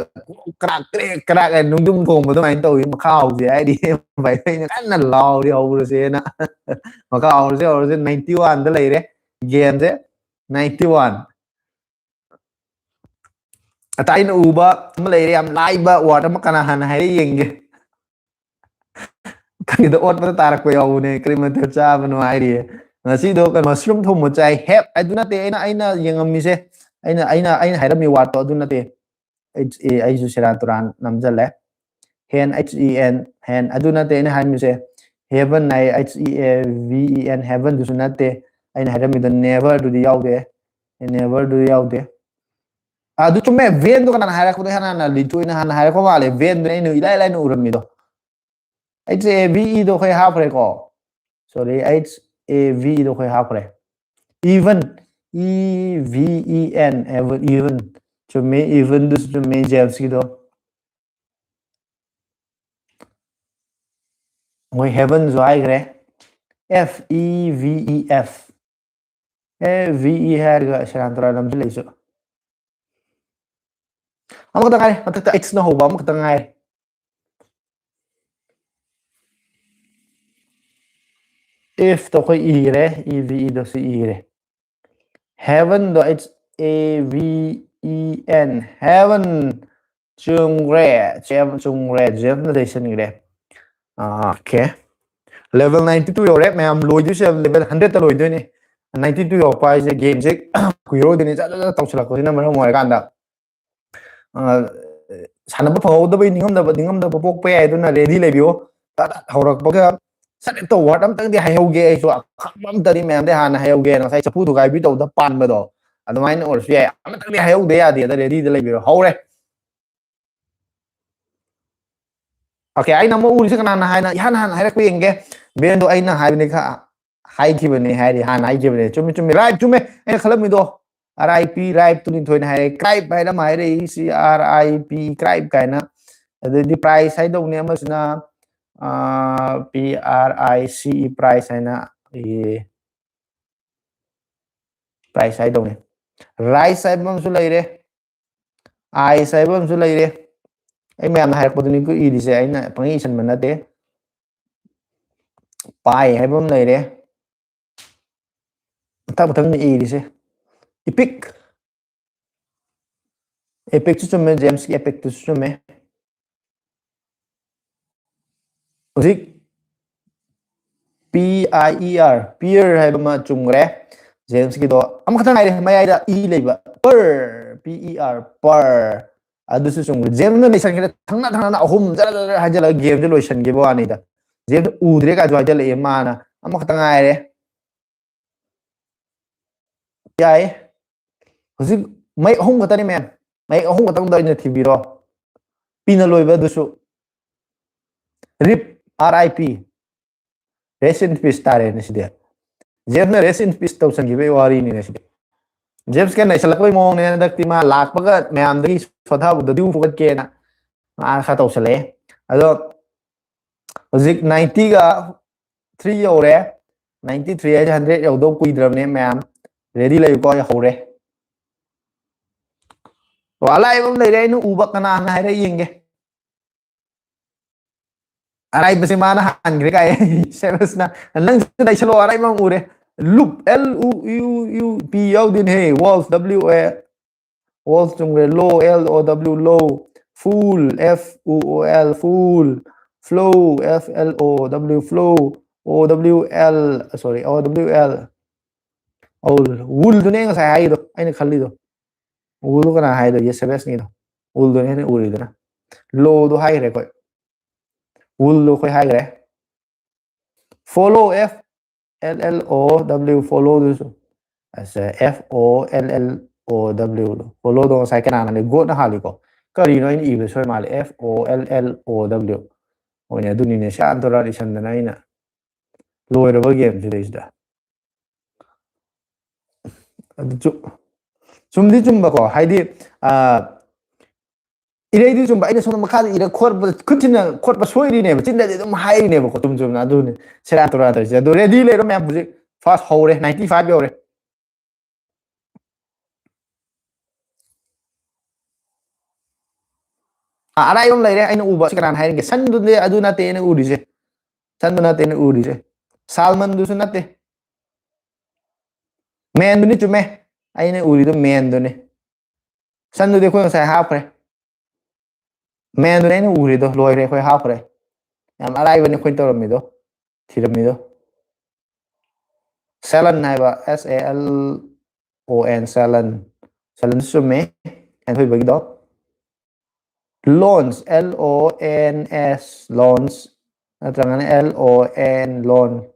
ꯀ꯭ꯔꯥꯛ ꯀ꯭ꯔꯦꯛ ꯀ꯭ꯔꯥꯛ ꯍꯥꯏꯅ ꯅꯨꯡꯗꯨꯝ ꯊꯣꯡꯕ ꯑꯗꯨꯃꯥꯏꯅ ꯇꯧꯋꯤ꯫ ꯃꯈꯥ ꯍꯧꯁꯦ ꯍꯥꯏꯔꯤ꯫ ꯚꯥꯏ, ꯑꯩꯅ ꯀꯟꯅ ꯂꯥꯎꯔꯤ ꯍꯧꯔꯁꯦꯅ꯫ ꯃꯈꯥ ꯍꯧꯔꯁꯦ ꯍꯧꯔꯁꯦ ninety one ꯗ ꯂꯩꯔꯦ ꯒꯦꯝꯁꯦ꯫ ninety one꯫ ꯑꯇ ꯑꯩꯅ ꯎꯕ ꯑꯃ ꯂꯩꯔꯦ, ꯌꯥꯝ ꯂꯥꯏꯕ ꯋꯥꯔꯗ ꯑꯃ꯫ ꯀꯅꯥ ꯍꯥꯟꯅ ꯍꯥꯏꯔꯦ ꯌꯦꯡꯒꯦ꯫ ꯈꯪꯗꯦꯗ, ꯑꯣꯠꯄꯗ ꯇꯥꯔꯛꯄ ꯌꯥꯎꯕꯅꯦ꯫ ꯀꯔꯤ ꯃꯊꯦꯜ ꯆꯥꯕꯅꯣ ꯍꯥꯏꯔꯤꯌꯦ꯫ ꯉꯁꯤꯗꯣ ꯀꯩꯅꯣ, ꯃꯁꯔꯨꯝ ꯊꯣꯡꯕ ꯆꯥꯏ꯫ ꯍꯦꯞ ꯑꯗꯨ ꯅꯠꯇꯦ ꯑꯩꯅ, ꯑꯩꯅ ꯌꯦꯡꯉꯝꯃꯤꯁꯦ꯫ ꯑꯩꯅ, ꯑꯩꯅ, ꯑꯩꯅ ꯍꯥꯏꯔꯝꯃꯤ ꯋꯥꯔꯗꯇꯣ ꯑꯗꯨ ꯅꯠꯇꯦ꯫ ꯑꯩ, ꯑꯩꯁꯨ ꯁꯦꯔꯥꯟ ꯇꯨꯔꯥꯟ ꯅꯝꯁꯤꯜꯂꯦ꯫ Hen, H E N, hen ꯑꯗꯨ ꯅꯠꯇꯦ ꯑꯩꯅ ꯍꯥꯏꯔꯝꯃꯤꯁꯦ꯫ Heaven high, H E A V E N, ꯍꯦꯚꯟꯗꯨꯁꯨ ꯅꯠꯇꯦ꯫ ꯑꯩꯅ ꯍꯥꯏꯔꯝꯃꯤꯗꯣ ꯅꯦꯚꯔꯗꯨꯗꯤ ꯌꯥꯎꯗꯦ꯫ ꯅꯦꯚꯔꯗꯨꯗꯤ ꯌꯥꯎꯗꯦ꯫ ꯑꯗꯨ ꯆꯨꯝꯃꯦ, ꯚꯦꯟꯗꯣ ꯀꯅꯥꯅ ꯍꯥꯏꯔꯛꯄꯗꯣ? ꯍꯥꯟꯅ ꯍꯥꯟꯅ ꯂꯤꯟꯊꯣꯏꯅ ꯍꯥꯟꯅ ꯍꯥꯏꯔꯛꯄ ꯃꯥꯜꯂꯦ꯫ ꯚꯦꯟꯗꯨꯅ ꯑꯩꯅ ꯏꯂꯥꯏ ꯂꯥꯏꯅ ꯎꯔꯝꯃꯤꯗꯣ꯫ H A V E ꯗꯣ ꯑꯩꯈꯣꯏ ꯍꯥꯞꯈ꯭ꯔꯦꯀꯣ꯫ ꯁꯣꯔꯤ, H A V E ꯗꯣ ꯑꯩꯈꯣꯏ ꯍꯥꯞꯈ꯭ꯔꯦ꯫ Even, E V E N, even, even꯫ ꯆꯨꯝꯃꯤ, evenꯗꯨꯁꯨ ꯆꯨꯝꯃꯤ, ꯖꯦꯝꯁꯀꯤꯗꯣ꯫ ꯃꯣꯏ ꯍꯦꯚꯟꯁꯨ ꯍꯥꯏꯈ꯭ꯔꯦ꯫ F E V E F꯫ ꯑꯦ, V E ꯍꯥꯏꯔꯒ ꯁꯦꯔꯥꯟ ꯇꯨꯔꯥꯟ ꯑꯃꯁꯨ ꯂꯩꯁꯨ꯫ ꯑꯃꯈꯛꯇ ꯉꯥꯏꯔꯦ, ꯃꯊꯛꯇ H ꯅ ꯍꯧꯕ ꯑꯃꯈꯛꯇ ꯉꯥꯏꯔꯦ꯫ If ꯇꯣ ꯑꯩꯈꯣꯏ ꯏꯈ꯭ꯔꯦ, E V E ꯗꯁꯨ ꯏꯈ꯭ꯔꯦ꯫ ꯍꯦꯚꯟꯗꯣ H A V E N, heaven. ꯆꯨꯝꯈ꯭ꯔꯦ, ꯆꯦꯝ ꯆꯨꯝꯈ꯭ꯔꯦ, ꯖꯦꯝꯅ ꯂꯩꯁꯟꯈ꯭ꯔꯦ꯫ ꯑꯣꯀꯦ, level ninety two ꯌꯧꯔꯦ ꯃꯌꯥꯝ꯫ ꯂꯣꯏꯗꯣꯏꯁꯦ level hundred ꯇ ꯂꯣꯏꯗꯣꯏꯅꯦ꯫ Ninety two ꯌꯧꯔꯛꯄ ꯍꯥꯏꯁꯦ ꯒꯦꯝꯁꯦ ꯀꯨꯏꯔꯣꯏꯗꯣꯏꯅꯤ, ꯖꯠ ꯖꯠ ꯖꯠ ꯇꯧꯁꯤꯜꯂꯛꯄꯁꯤꯅ ꯃꯔꯝ ꯑꯣꯏꯔꯀꯥꯟꯗ꯫ ꯑ, ꯁꯥꯟꯅꯕ ꯐꯪꯍꯧꯗꯕꯩ ꯅꯤꯡꯉꯝꯗꯕ, ꯅꯤꯡꯉꯝꯗꯕ ꯄꯣꯛꯄ ꯌꯥꯏ꯫ ꯑꯗꯨꯅ ready ꯂꯩꯕꯤꯌꯨ꯫ ꯇꯥ ꯇꯥ ꯍꯧꯔꯛꯄꯒ ꯁꯠ ꯍꯦꯛꯇ word ꯑꯝꯇꯪꯗꯤ ꯍꯥꯏꯍꯧꯒꯦ꯫ ꯑꯩꯁꯨ ꯑꯈꯪꯕ ꯑꯝꯇꯗꯤ ꯃꯌꯥꯝꯗꯩ ꯍꯥꯟꯅ ꯍꯥꯏꯍꯧꯒꯦ꯫ ꯉꯁꯥꯏ ꯆꯐꯨ ꯊꯨꯒꯥꯏꯕꯤ ꯇꯧꯕꯗ ꯄꯥꯟꯕꯗꯣ ꯑꯗꯨꯃꯥꯏꯅ ꯑꯣꯏꯔꯁꯨ ꯌꯥꯏ꯫ ꯑꯃꯇꯪꯗꯤ ꯍꯥꯏꯍꯧꯗ ꯌꯥꯗꯦ꯫ ꯑꯗ ready ꯗ ꯂꯩꯕꯤꯔꯣ꯫ ꯍꯧꯔꯦ꯫ ꯑꯣꯀꯦ, ꯑꯩꯅ ꯑꯃ ꯎꯔꯤꯁꯦ ꯀꯅꯥꯅ ꯍꯥꯏꯅ ꯏꯍꯥꯟ ꯍꯥꯟꯅ ꯍꯥꯏꯔꯛꯄ ꯌꯦꯡꯒꯦ꯫ ꯚꯦꯟꯗꯣ ꯑꯩꯅ ꯍꯥꯏꯕꯅꯤ ꯈ-, ꯍꯥꯏꯈꯤꯕꯅꯤ ꯍꯥꯏꯔꯤ, ꯍꯥꯟꯅ ꯍꯥꯏꯈꯤꯕꯅꯤ꯫ ꯆꯨꯝꯃꯤ, ꯆꯨꯝꯃꯤ, ꯔꯥꯏꯞ ꯆꯨꯝꯃꯦ꯫ ꯑꯩꯅ ꯈꯜꯂꯝꯃꯤꯗꯣ R I P, ꯔꯥꯏꯞ ꯇꯨ ꯂꯤꯟꯊꯣꯏꯅ ꯍꯥꯏꯔꯦ, ꯀ꯭ꯔꯥꯏꯞ ꯍꯥꯏꯅ ꯑꯃ ꯍꯥꯏꯔꯛꯏ, C R I P, ꯀ꯭ꯔꯥꯏꯞ ꯀꯥꯏꯅ꯫ ꯑꯗꯩꯗꯤ ꯄ꯭ꯔꯥꯏꯁ ꯍꯥꯏꯗꯧꯅꯦ ꯑꯃꯁꯤꯅ, ꯑꯥ, P R I C E, price ꯍꯥꯏꯅ, ꯑꯦ, ꯄ꯭ꯔꯥꯏꯁ ꯍꯥꯏꯗꯧꯅꯦ꯫ ꯔꯥꯏꯁ ꯍꯥꯏꯕ ꯑꯃꯁꯨ ꯂꯩꯔꯦ꯫ ꯑꯥꯏꯁ ꯍꯥꯏꯕ ꯑꯃꯁꯨ ꯂꯩꯔꯦ꯫ ꯑꯩ ꯃꯌꯥꯝꯅ ꯍꯥꯏꯔꯛꯄꯗꯨꯅꯤꯀꯣ ꯏꯔꯤꯁꯦ, ꯑꯩꯅ ꯄꯪꯏ ꯏꯁꯟꯕ ꯅꯠꯇꯦ꯫ ꯄꯥꯏ ꯍꯥꯏꯕ ꯑꯃ ꯂꯩꯔꯦ꯫ ꯃꯊꯪ ꯃꯊꯪ ꯏꯔꯤꯁꯦ꯫ ꯏꯄꯤꯛ꯫ ꯑꯦꯄꯤꯛꯁꯨ ꯆꯨꯝꯃꯦ, ꯖꯦꯝꯁꯀꯤ ꯑꯦꯄꯤꯛꯇꯨꯁꯨ ꯆꯨꯝꯃꯦ꯫ ꯍꯧꯖꯤꯛ P I E R, pair ꯍꯥꯏꯕ ꯑꯃ ꯆꯨꯝꯈ꯭ꯔꯦ꯫ ꯖꯦꯝꯁꯀꯤꯗꯣ ꯑꯃꯈꯛꯇ ꯉꯥꯏꯔꯦ, ꯃꯌꯥꯏꯗ ꯏ ꯂꯩꯕ, ꯄꯔ, ꯄꯤ ꯏ ꯑꯥꯔ, ꯄꯔ꯫ ꯑꯗꯨꯁꯨ ꯆꯨꯝꯈ꯭ꯔꯦ꯫ ꯖꯦꯝꯁꯅ ꯂꯩꯁꯟꯈ꯭ꯔꯦ, ꯊꯪꯅ ꯊꯪꯅꯅ ꯑꯍꯨꯝ ꯖꯔ ꯖꯔ ꯖꯔ ꯍꯥꯏꯖꯤꯜꯂꯒ ꯒꯦꯝꯁꯦ ꯂꯣꯏꯁꯟꯈꯤꯕ ꯋꯥꯅꯤꯗ꯫ ꯖꯦꯝꯁ ꯎꯗ꯭ꯔꯦ ꯀꯥꯏꯁꯨ ꯍꯥꯏꯖꯜꯂꯛꯑꯦ, ꯃꯥꯅ ꯑꯃꯈꯛꯇ ꯉꯥꯏꯔꯦ꯫ ꯌꯥꯏ꯫ ꯍꯧꯖꯤꯛ ꯃꯌꯦꯛ ꯑꯍꯨꯝ ꯈꯛꯇꯅꯤ ꯃꯌꯥꯝ, ꯃꯌꯦꯛ ꯑꯍꯨꯝ ꯈꯛꯇꯪꯗ ꯑꯩꯅ ꯊꯤꯕꯤꯔꯣ꯫ ꯄꯤꯅ ꯂꯣꯏꯕ ꯑꯗꯨꯁꯨ꯫ Rip, R I P. Rest in peace ꯇꯥꯔꯦꯅꯦ ꯁꯤꯗꯤ꯫ ꯖꯦꯝꯁꯅ rest in peace ꯇꯧꯁꯟꯈꯤꯕꯒꯤ ꯋꯥꯔꯤꯅꯤꯅꯦ ꯁꯤꯗꯤ꯫ ꯖꯦꯝꯁꯀ ꯅꯩꯁꯜꯂꯛꯄꯒꯤ ꯃꯑꯣꯡꯅꯦ ꯍꯟꯗꯛꯇꯤ, ꯃꯥ ꯂꯥꯛꯄꯒ ꯃꯌꯥꯝꯗꯒꯤ ꯁꯣꯟꯊꯕꯗꯣ ꯗ꯭ꯌꯨ ꯐꯨꯒꯠꯀꯦꯅ ꯃꯥ ꯈꯔ ꯇꯧꯁꯜꯂꯛꯑꯦ꯫ ꯑꯗꯣ ꯍꯧꯖꯤꯛ ꯅꯥꯏꯟꯇꯤꯒ ꯊ꯭ꯔꯤ ꯌꯧꯔꯦ꯫ ꯅꯥꯏꯟꯇꯤ ꯊ꯭ꯔꯤ ꯍꯥꯏꯁꯦ ꯍꯟꯗ꯭ꯔꯦꯠ ꯌꯧꯗꯧ ꯀꯨꯏꯗ꯭ꯔꯕꯅꯦ ꯃꯌꯥꯝ꯫ ꯔꯦꯗꯤ ꯂꯩꯌꯨꯀꯣ, ꯑꯩ ꯍꯧꯔꯦ꯫ ꯑꯣ, ꯑꯂꯥꯏꯕ ꯑꯃ ꯂꯩꯔꯦ, ꯑꯩꯅ ꯎꯕ, ꯀꯅꯥꯅ ꯍꯥꯏꯔ ꯌꯦꯡꯒꯦ꯫ ꯑꯔꯥꯏꯕꯁꯦ ꯃꯥꯅ ꯍꯥꯟꯈ꯭ꯔꯦ ꯀꯥꯏ꯫ ꯁꯦꯕꯁꯅ, ꯅꯪꯁꯨ ꯅꯩꯁꯜꯂꯣ, ꯑꯔꯥꯏꯕ ꯑꯃ ꯎꯔꯦ꯫ ꯂꯨꯞ, L U U U P ꯌꯥꯎꯗꯦꯅꯦꯍꯦ꯫ ꯋꯣꯜꯐ, W A, ꯋꯣꯜꯐ ꯆꯨꯝꯈ꯭ꯔꯦ꯫ Low, L O W, low. Fool, F U O L, fool. Flow, F L O W, flow. O W L, sorry, O W L, ꯑꯧ, ꯋꯨꯜꯗꯨꯅꯦ ꯉꯁꯥꯏ ꯍꯥꯏꯔꯤꯗꯣ, ꯑꯩꯅ ꯈꯜꯂꯤꯗꯣ꯫ ꯋꯨꯜꯗꯣ ꯀꯅꯥ ꯍꯥꯏꯗꯣ? Yes, ꯁꯦꯕꯦꯁꯅꯤꯗꯣ꯫ ꯋꯨꯜꯗꯨꯅꯦ ꯑꯩꯅ ꯎꯔꯤꯗꯨꯅ꯫ ꯂꯣꯗꯣ ꯍꯥꯏꯈ꯭ꯔꯦ ꯑꯩꯈꯣꯏ꯫ ꯋꯨꯜꯗꯣ ꯑꯩꯈꯣꯏ ꯍꯥꯏꯈ꯭ꯔꯦ꯫ Follow, F L L O W, ꯐꯣꯂꯣꯗꯨꯁꯨ꯫ ꯑꯁ, F O L L O W ꯗꯣ꯫ ꯐꯣꯂꯣꯗꯣ ꯉꯁꯥꯏ ꯀꯅꯥꯅ ꯂꯩ? ꯒꯣꯠꯅ ꯍꯥꯜꯂꯤꯀꯣ꯫ ꯀꯔꯤꯅꯣ ꯑꯩꯅ ꯏꯕꯗ ꯁꯣꯏ ꯃꯥꯜꯂꯦ꯫ F O L L O W꯫ ꯍꯣꯏꯅꯦ, ꯑꯗꯨꯅꯤꯅꯦ, ꯁꯦꯔꯥꯟ ꯇꯨꯔꯥꯟ ꯏꯁꯟꯗꯅ ꯑꯩꯅ꯫ ꯂꯣꯏꯔꯕ ꯒꯦꯝꯁꯤꯗꯩꯁꯤꯗ꯫ ꯑꯗꯨ ꯆꯨ-, ꯆꯨꯝꯗꯤ ꯆꯨꯝꯕꯀꯣ, ꯍꯥꯏꯗꯤ, ꯑ, ꯏꯔꯩꯗꯤ ꯆꯨꯝꯕ, ꯑꯩꯅ ꯁꯣꯝꯗ ꯃꯈꯥꯗ ꯏꯔ ꯈꯣꯠꯄ, ꯈꯨꯠꯁꯤꯅ ꯈꯣꯠꯄ ꯁꯣꯏꯔꯤꯅꯦꯕ, ꯆꯤꯟꯗꯗꯤ ꯑꯗꯨꯝ ꯍꯥꯏꯔꯤꯅꯦꯕꯀꯣ, ꯆꯨꯝ ꯆꯨꯝꯅ꯫ ꯑꯗꯨꯅꯤ ꯁꯦꯔꯥꯟ ꯇꯨꯔꯥꯟ ꯇꯧꯔꯤꯁꯦ꯫ ꯑꯗꯨ ꯔꯦꯗꯤ ꯂꯩꯔꯣ ꯃꯌꯥꯝ, ꯍꯧꯖꯤꯛ ꯐꯥꯔꯁ ꯍꯧꯔꯦ, ꯅꯥꯏꯟꯇꯤ ꯐꯥꯏꯚ ꯌꯧꯔꯦ꯫ ꯑꯥ, ꯑꯔꯥꯏꯕ ꯑꯃ ꯂꯩꯔꯦ ꯑꯩꯅ ꯎꯕ꯫ ꯁꯤ ꯀꯅꯥꯅ ꯍꯥꯏꯔꯤꯒꯦ? ꯁꯟꯗꯨꯗꯤ ꯑꯗꯨ ꯅꯠꯇꯦ ꯑꯩꯅ ꯎꯔꯤꯁꯦ꯫ ꯁꯟꯗꯨ ꯅꯠꯇꯦ ꯑꯩꯅ ꯎꯔꯤꯁꯦ꯫ ꯁꯥꯜꯃꯟꯗꯨꯁꯨ ꯅꯠꯇꯦ꯫ ꯃꯦꯟꯗꯨꯅꯤ, ꯆꯨꯝꯃꯦ꯫ ꯑꯩꯅ ꯎꯔꯤꯗꯣ ꯃꯦꯟꯗꯨꯅꯤ꯫ ꯁꯟꯗꯨꯗꯤ ꯑꯩꯈꯣꯏ ꯉꯁꯥꯏ ꯍꯥꯞꯈ꯭ꯔꯦ꯫ ꯃꯦꯟꯗꯨꯅꯤ ꯑꯩꯅ ꯎꯔꯤꯗꯣ, ꯂꯣꯏꯈ꯭ꯔꯦ, ꯑꯩꯈꯣꯏ ꯍꯥꯞꯈ꯭ꯔꯦ꯫ ꯌꯥꯝ ꯑꯔꯥꯏꯕꯅꯤ ꯑꯩꯈꯣꯏꯅ ꯇꯧꯔꯝꯃꯤꯗꯣ, ꯊꯤꯔꯝꯃꯤꯗꯣ꯫ ꯁꯦꯂꯟ ꯍꯥꯏꯕ, S A L O N, ꯁꯦꯂꯟ꯫ ꯁꯦꯂꯟ ꯆꯨꯝꯃꯦ, ꯍꯦꯟꯊꯣꯏꯕꯒꯤꯗꯣ꯫ Loans, L O N S, loans, ꯅꯠꯇ꯭ꯔꯒꯅ L O N, loan꯫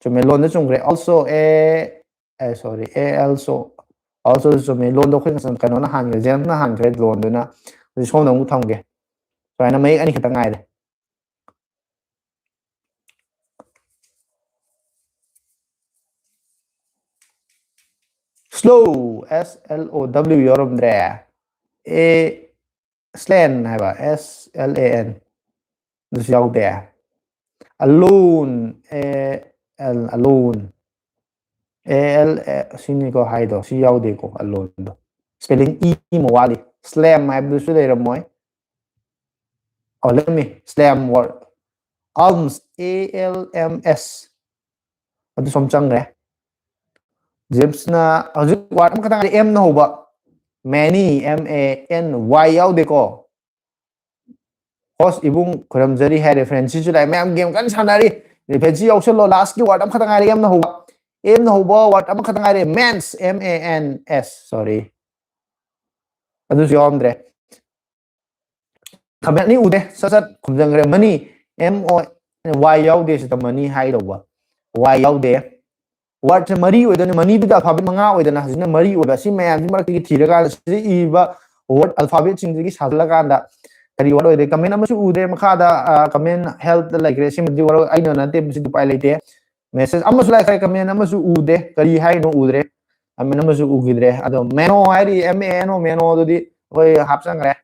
ꯆꯨꯝꯃꯦ, loanꯗ ꯆꯨꯝꯈ꯭ꯔꯦ꯫ Also, a, A, sorry, A also, also ꯆꯨꯝꯃꯦ꯫ Loanꯗꯣ ꯑꯩꯈꯣꯏ ꯉꯁꯥꯏ ꯀꯩꯅꯣꯅ ꯍꯥꯟꯈ꯭ꯔꯦ, ꯖꯦꯝꯁꯅ ꯍꯥꯟꯈ꯭ꯔꯦ loanꯗꯨꯅ꯫ ꯍꯧꯖꯤꯛ ꯁꯣꯝꯗ ꯑꯃꯨꯛ ꯊꯝꯒꯦ꯫ ꯁꯨꯃꯥꯏꯅ ꯃꯌꯦꯛ ꯑꯅꯤꯈꯛꯇ ꯉꯥꯏꯔꯦ꯫ Slow, S L O W ꯌꯥꯎꯔꯝꯗ꯭ꯔꯦ꯫ A, ꯁ꯭ꯂꯦꯟ ꯍꯥꯏꯕ, S L A N, ꯑꯗꯨꯁꯨ ꯌꯥꯎꯗꯦ꯫ Alone, A L, alone, A L, ꯁꯤꯅꯤꯀꯣ ꯍꯥꯏꯗꯣ, ꯁꯤ ꯌꯥꯎꯗꯦꯀꯣ, aloneꯗꯣ꯫ Spelling E ꯑꯃ ꯋꯥꯠꯂꯤ꯫ Slam ꯍꯥꯏꯕꯗꯨꯁꯨ ꯂꯩꯔꯝꯃꯣꯏ꯫ ꯑꯣ, ꯂꯩꯔꯝꯃꯤ, slam word꯫ Alms, A L M S, ꯑꯗꯨ ꯁꯨꯝ ꯆꯪꯈ꯭ꯔꯦ꯫ ꯖꯦꯝꯁꯅ ꯍꯧꯖꯤꯛ word ꯑꯃꯈꯛꯇ ꯉꯥꯏꯔꯦ, M ꯅ ꯍꯧꯕ꯫ Many, M A N Y ꯌꯥꯎꯗꯦꯀꯣ꯫ Host ꯏꯕꯨꯡ ꯈꯨꯔꯝꯖꯔꯤ ꯍꯥꯏ reference ꯁꯤꯁꯨ ꯂꯥꯛꯑꯦ꯫ ꯃꯌꯥꯝ game ꯀꯟꯅ ꯁꯥꯟꯅꯔꯤ꯫ Reference ꯁꯤ ꯌꯥꯎꯁꯜꯂꯣ, last ꯀꯤ word ꯑꯃꯈꯛꯇ ꯉꯥꯏꯔꯦ, M ꯅ ꯍꯧꯕ꯫ M ꯅ ꯍꯧꯕ word ꯑꯃꯈꯛꯇ ꯉꯥꯏꯔꯦ, mans, M A N S, sorry꯫ ꯑꯗꯨꯁꯨ ꯌꯥꯎꯔꯝꯗ꯭ꯔꯦ꯫ Comment ꯑꯅꯤ ꯎꯗꯦ, ꯁꯠ ꯁꯠ ꯈꯨꯝꯖꯟꯈ꯭ꯔꯦ꯫ Money, M O Y ꯌꯥꯎꯗꯦ ꯁꯤꯗ, money ꯍꯥꯏꯗꯧꯕ꯫ Y ꯌꯥꯎꯗꯦ꯫ Word ꯁꯦ ꯃꯔꯤ ꯑꯣꯏꯗꯣꯏꯅꯤ, money ꯗꯨꯗ alphabet ꯃꯉꯥ ꯑꯣꯏꯗꯅ, ꯍꯧꯖꯤꯛꯅ ꯃꯔꯤ ꯑꯣꯏꯕ꯫ ꯁꯤ ꯃꯌꯥꯝꯁꯤ ꯃꯔꯛꯇꯒꯤ ꯊꯤꯔꯀꯥꯟꯗ ꯁꯤꯗ ꯏꯔꯤꯕ word alphabet ꯁꯤꯡꯁꯤꯒꯤ ꯁꯥꯖꯤꯜꯂꯀꯥꯟꯗ ꯀꯔꯤ word ꯑꯣꯏꯗꯣꯏ? Comment ꯑꯃꯁꯨ ꯎꯗ꯭ꯔꯦ ꯃꯈꯥꯗ, ꯑ, comment held ꯗ ꯂꯩꯈ꯭ꯔꯦ꯫ ꯁꯤꯃꯗꯤ ꯋꯥꯔꯧ-, ꯑꯩꯅ ꯅꯠꯇꯦ, ꯃꯁꯤꯗꯤ ꯎꯄꯥꯏ ꯂꯩꯇꯦ꯫ Message ꯑꯃꯁꯨ ꯂꯥꯛꯈ꯭ꯔꯦ, comment ꯑꯃꯁꯨ ꯎꯗꯦ, ꯀꯔꯤ ꯍꯥꯏꯅꯣ ꯎꯗ꯭ꯔꯦ꯫ Comment ꯑꯃꯁꯨ ꯎꯈꯤꯗ꯭ꯔꯦ꯫ ꯑꯗꯣ mano ꯍꯥꯏꯔꯤ, M A N O, mano ꯗꯨꯗꯤ ꯑꯩꯈꯣꯏ ꯍꯥꯞꯆꯟꯈ꯭ꯔꯦ꯫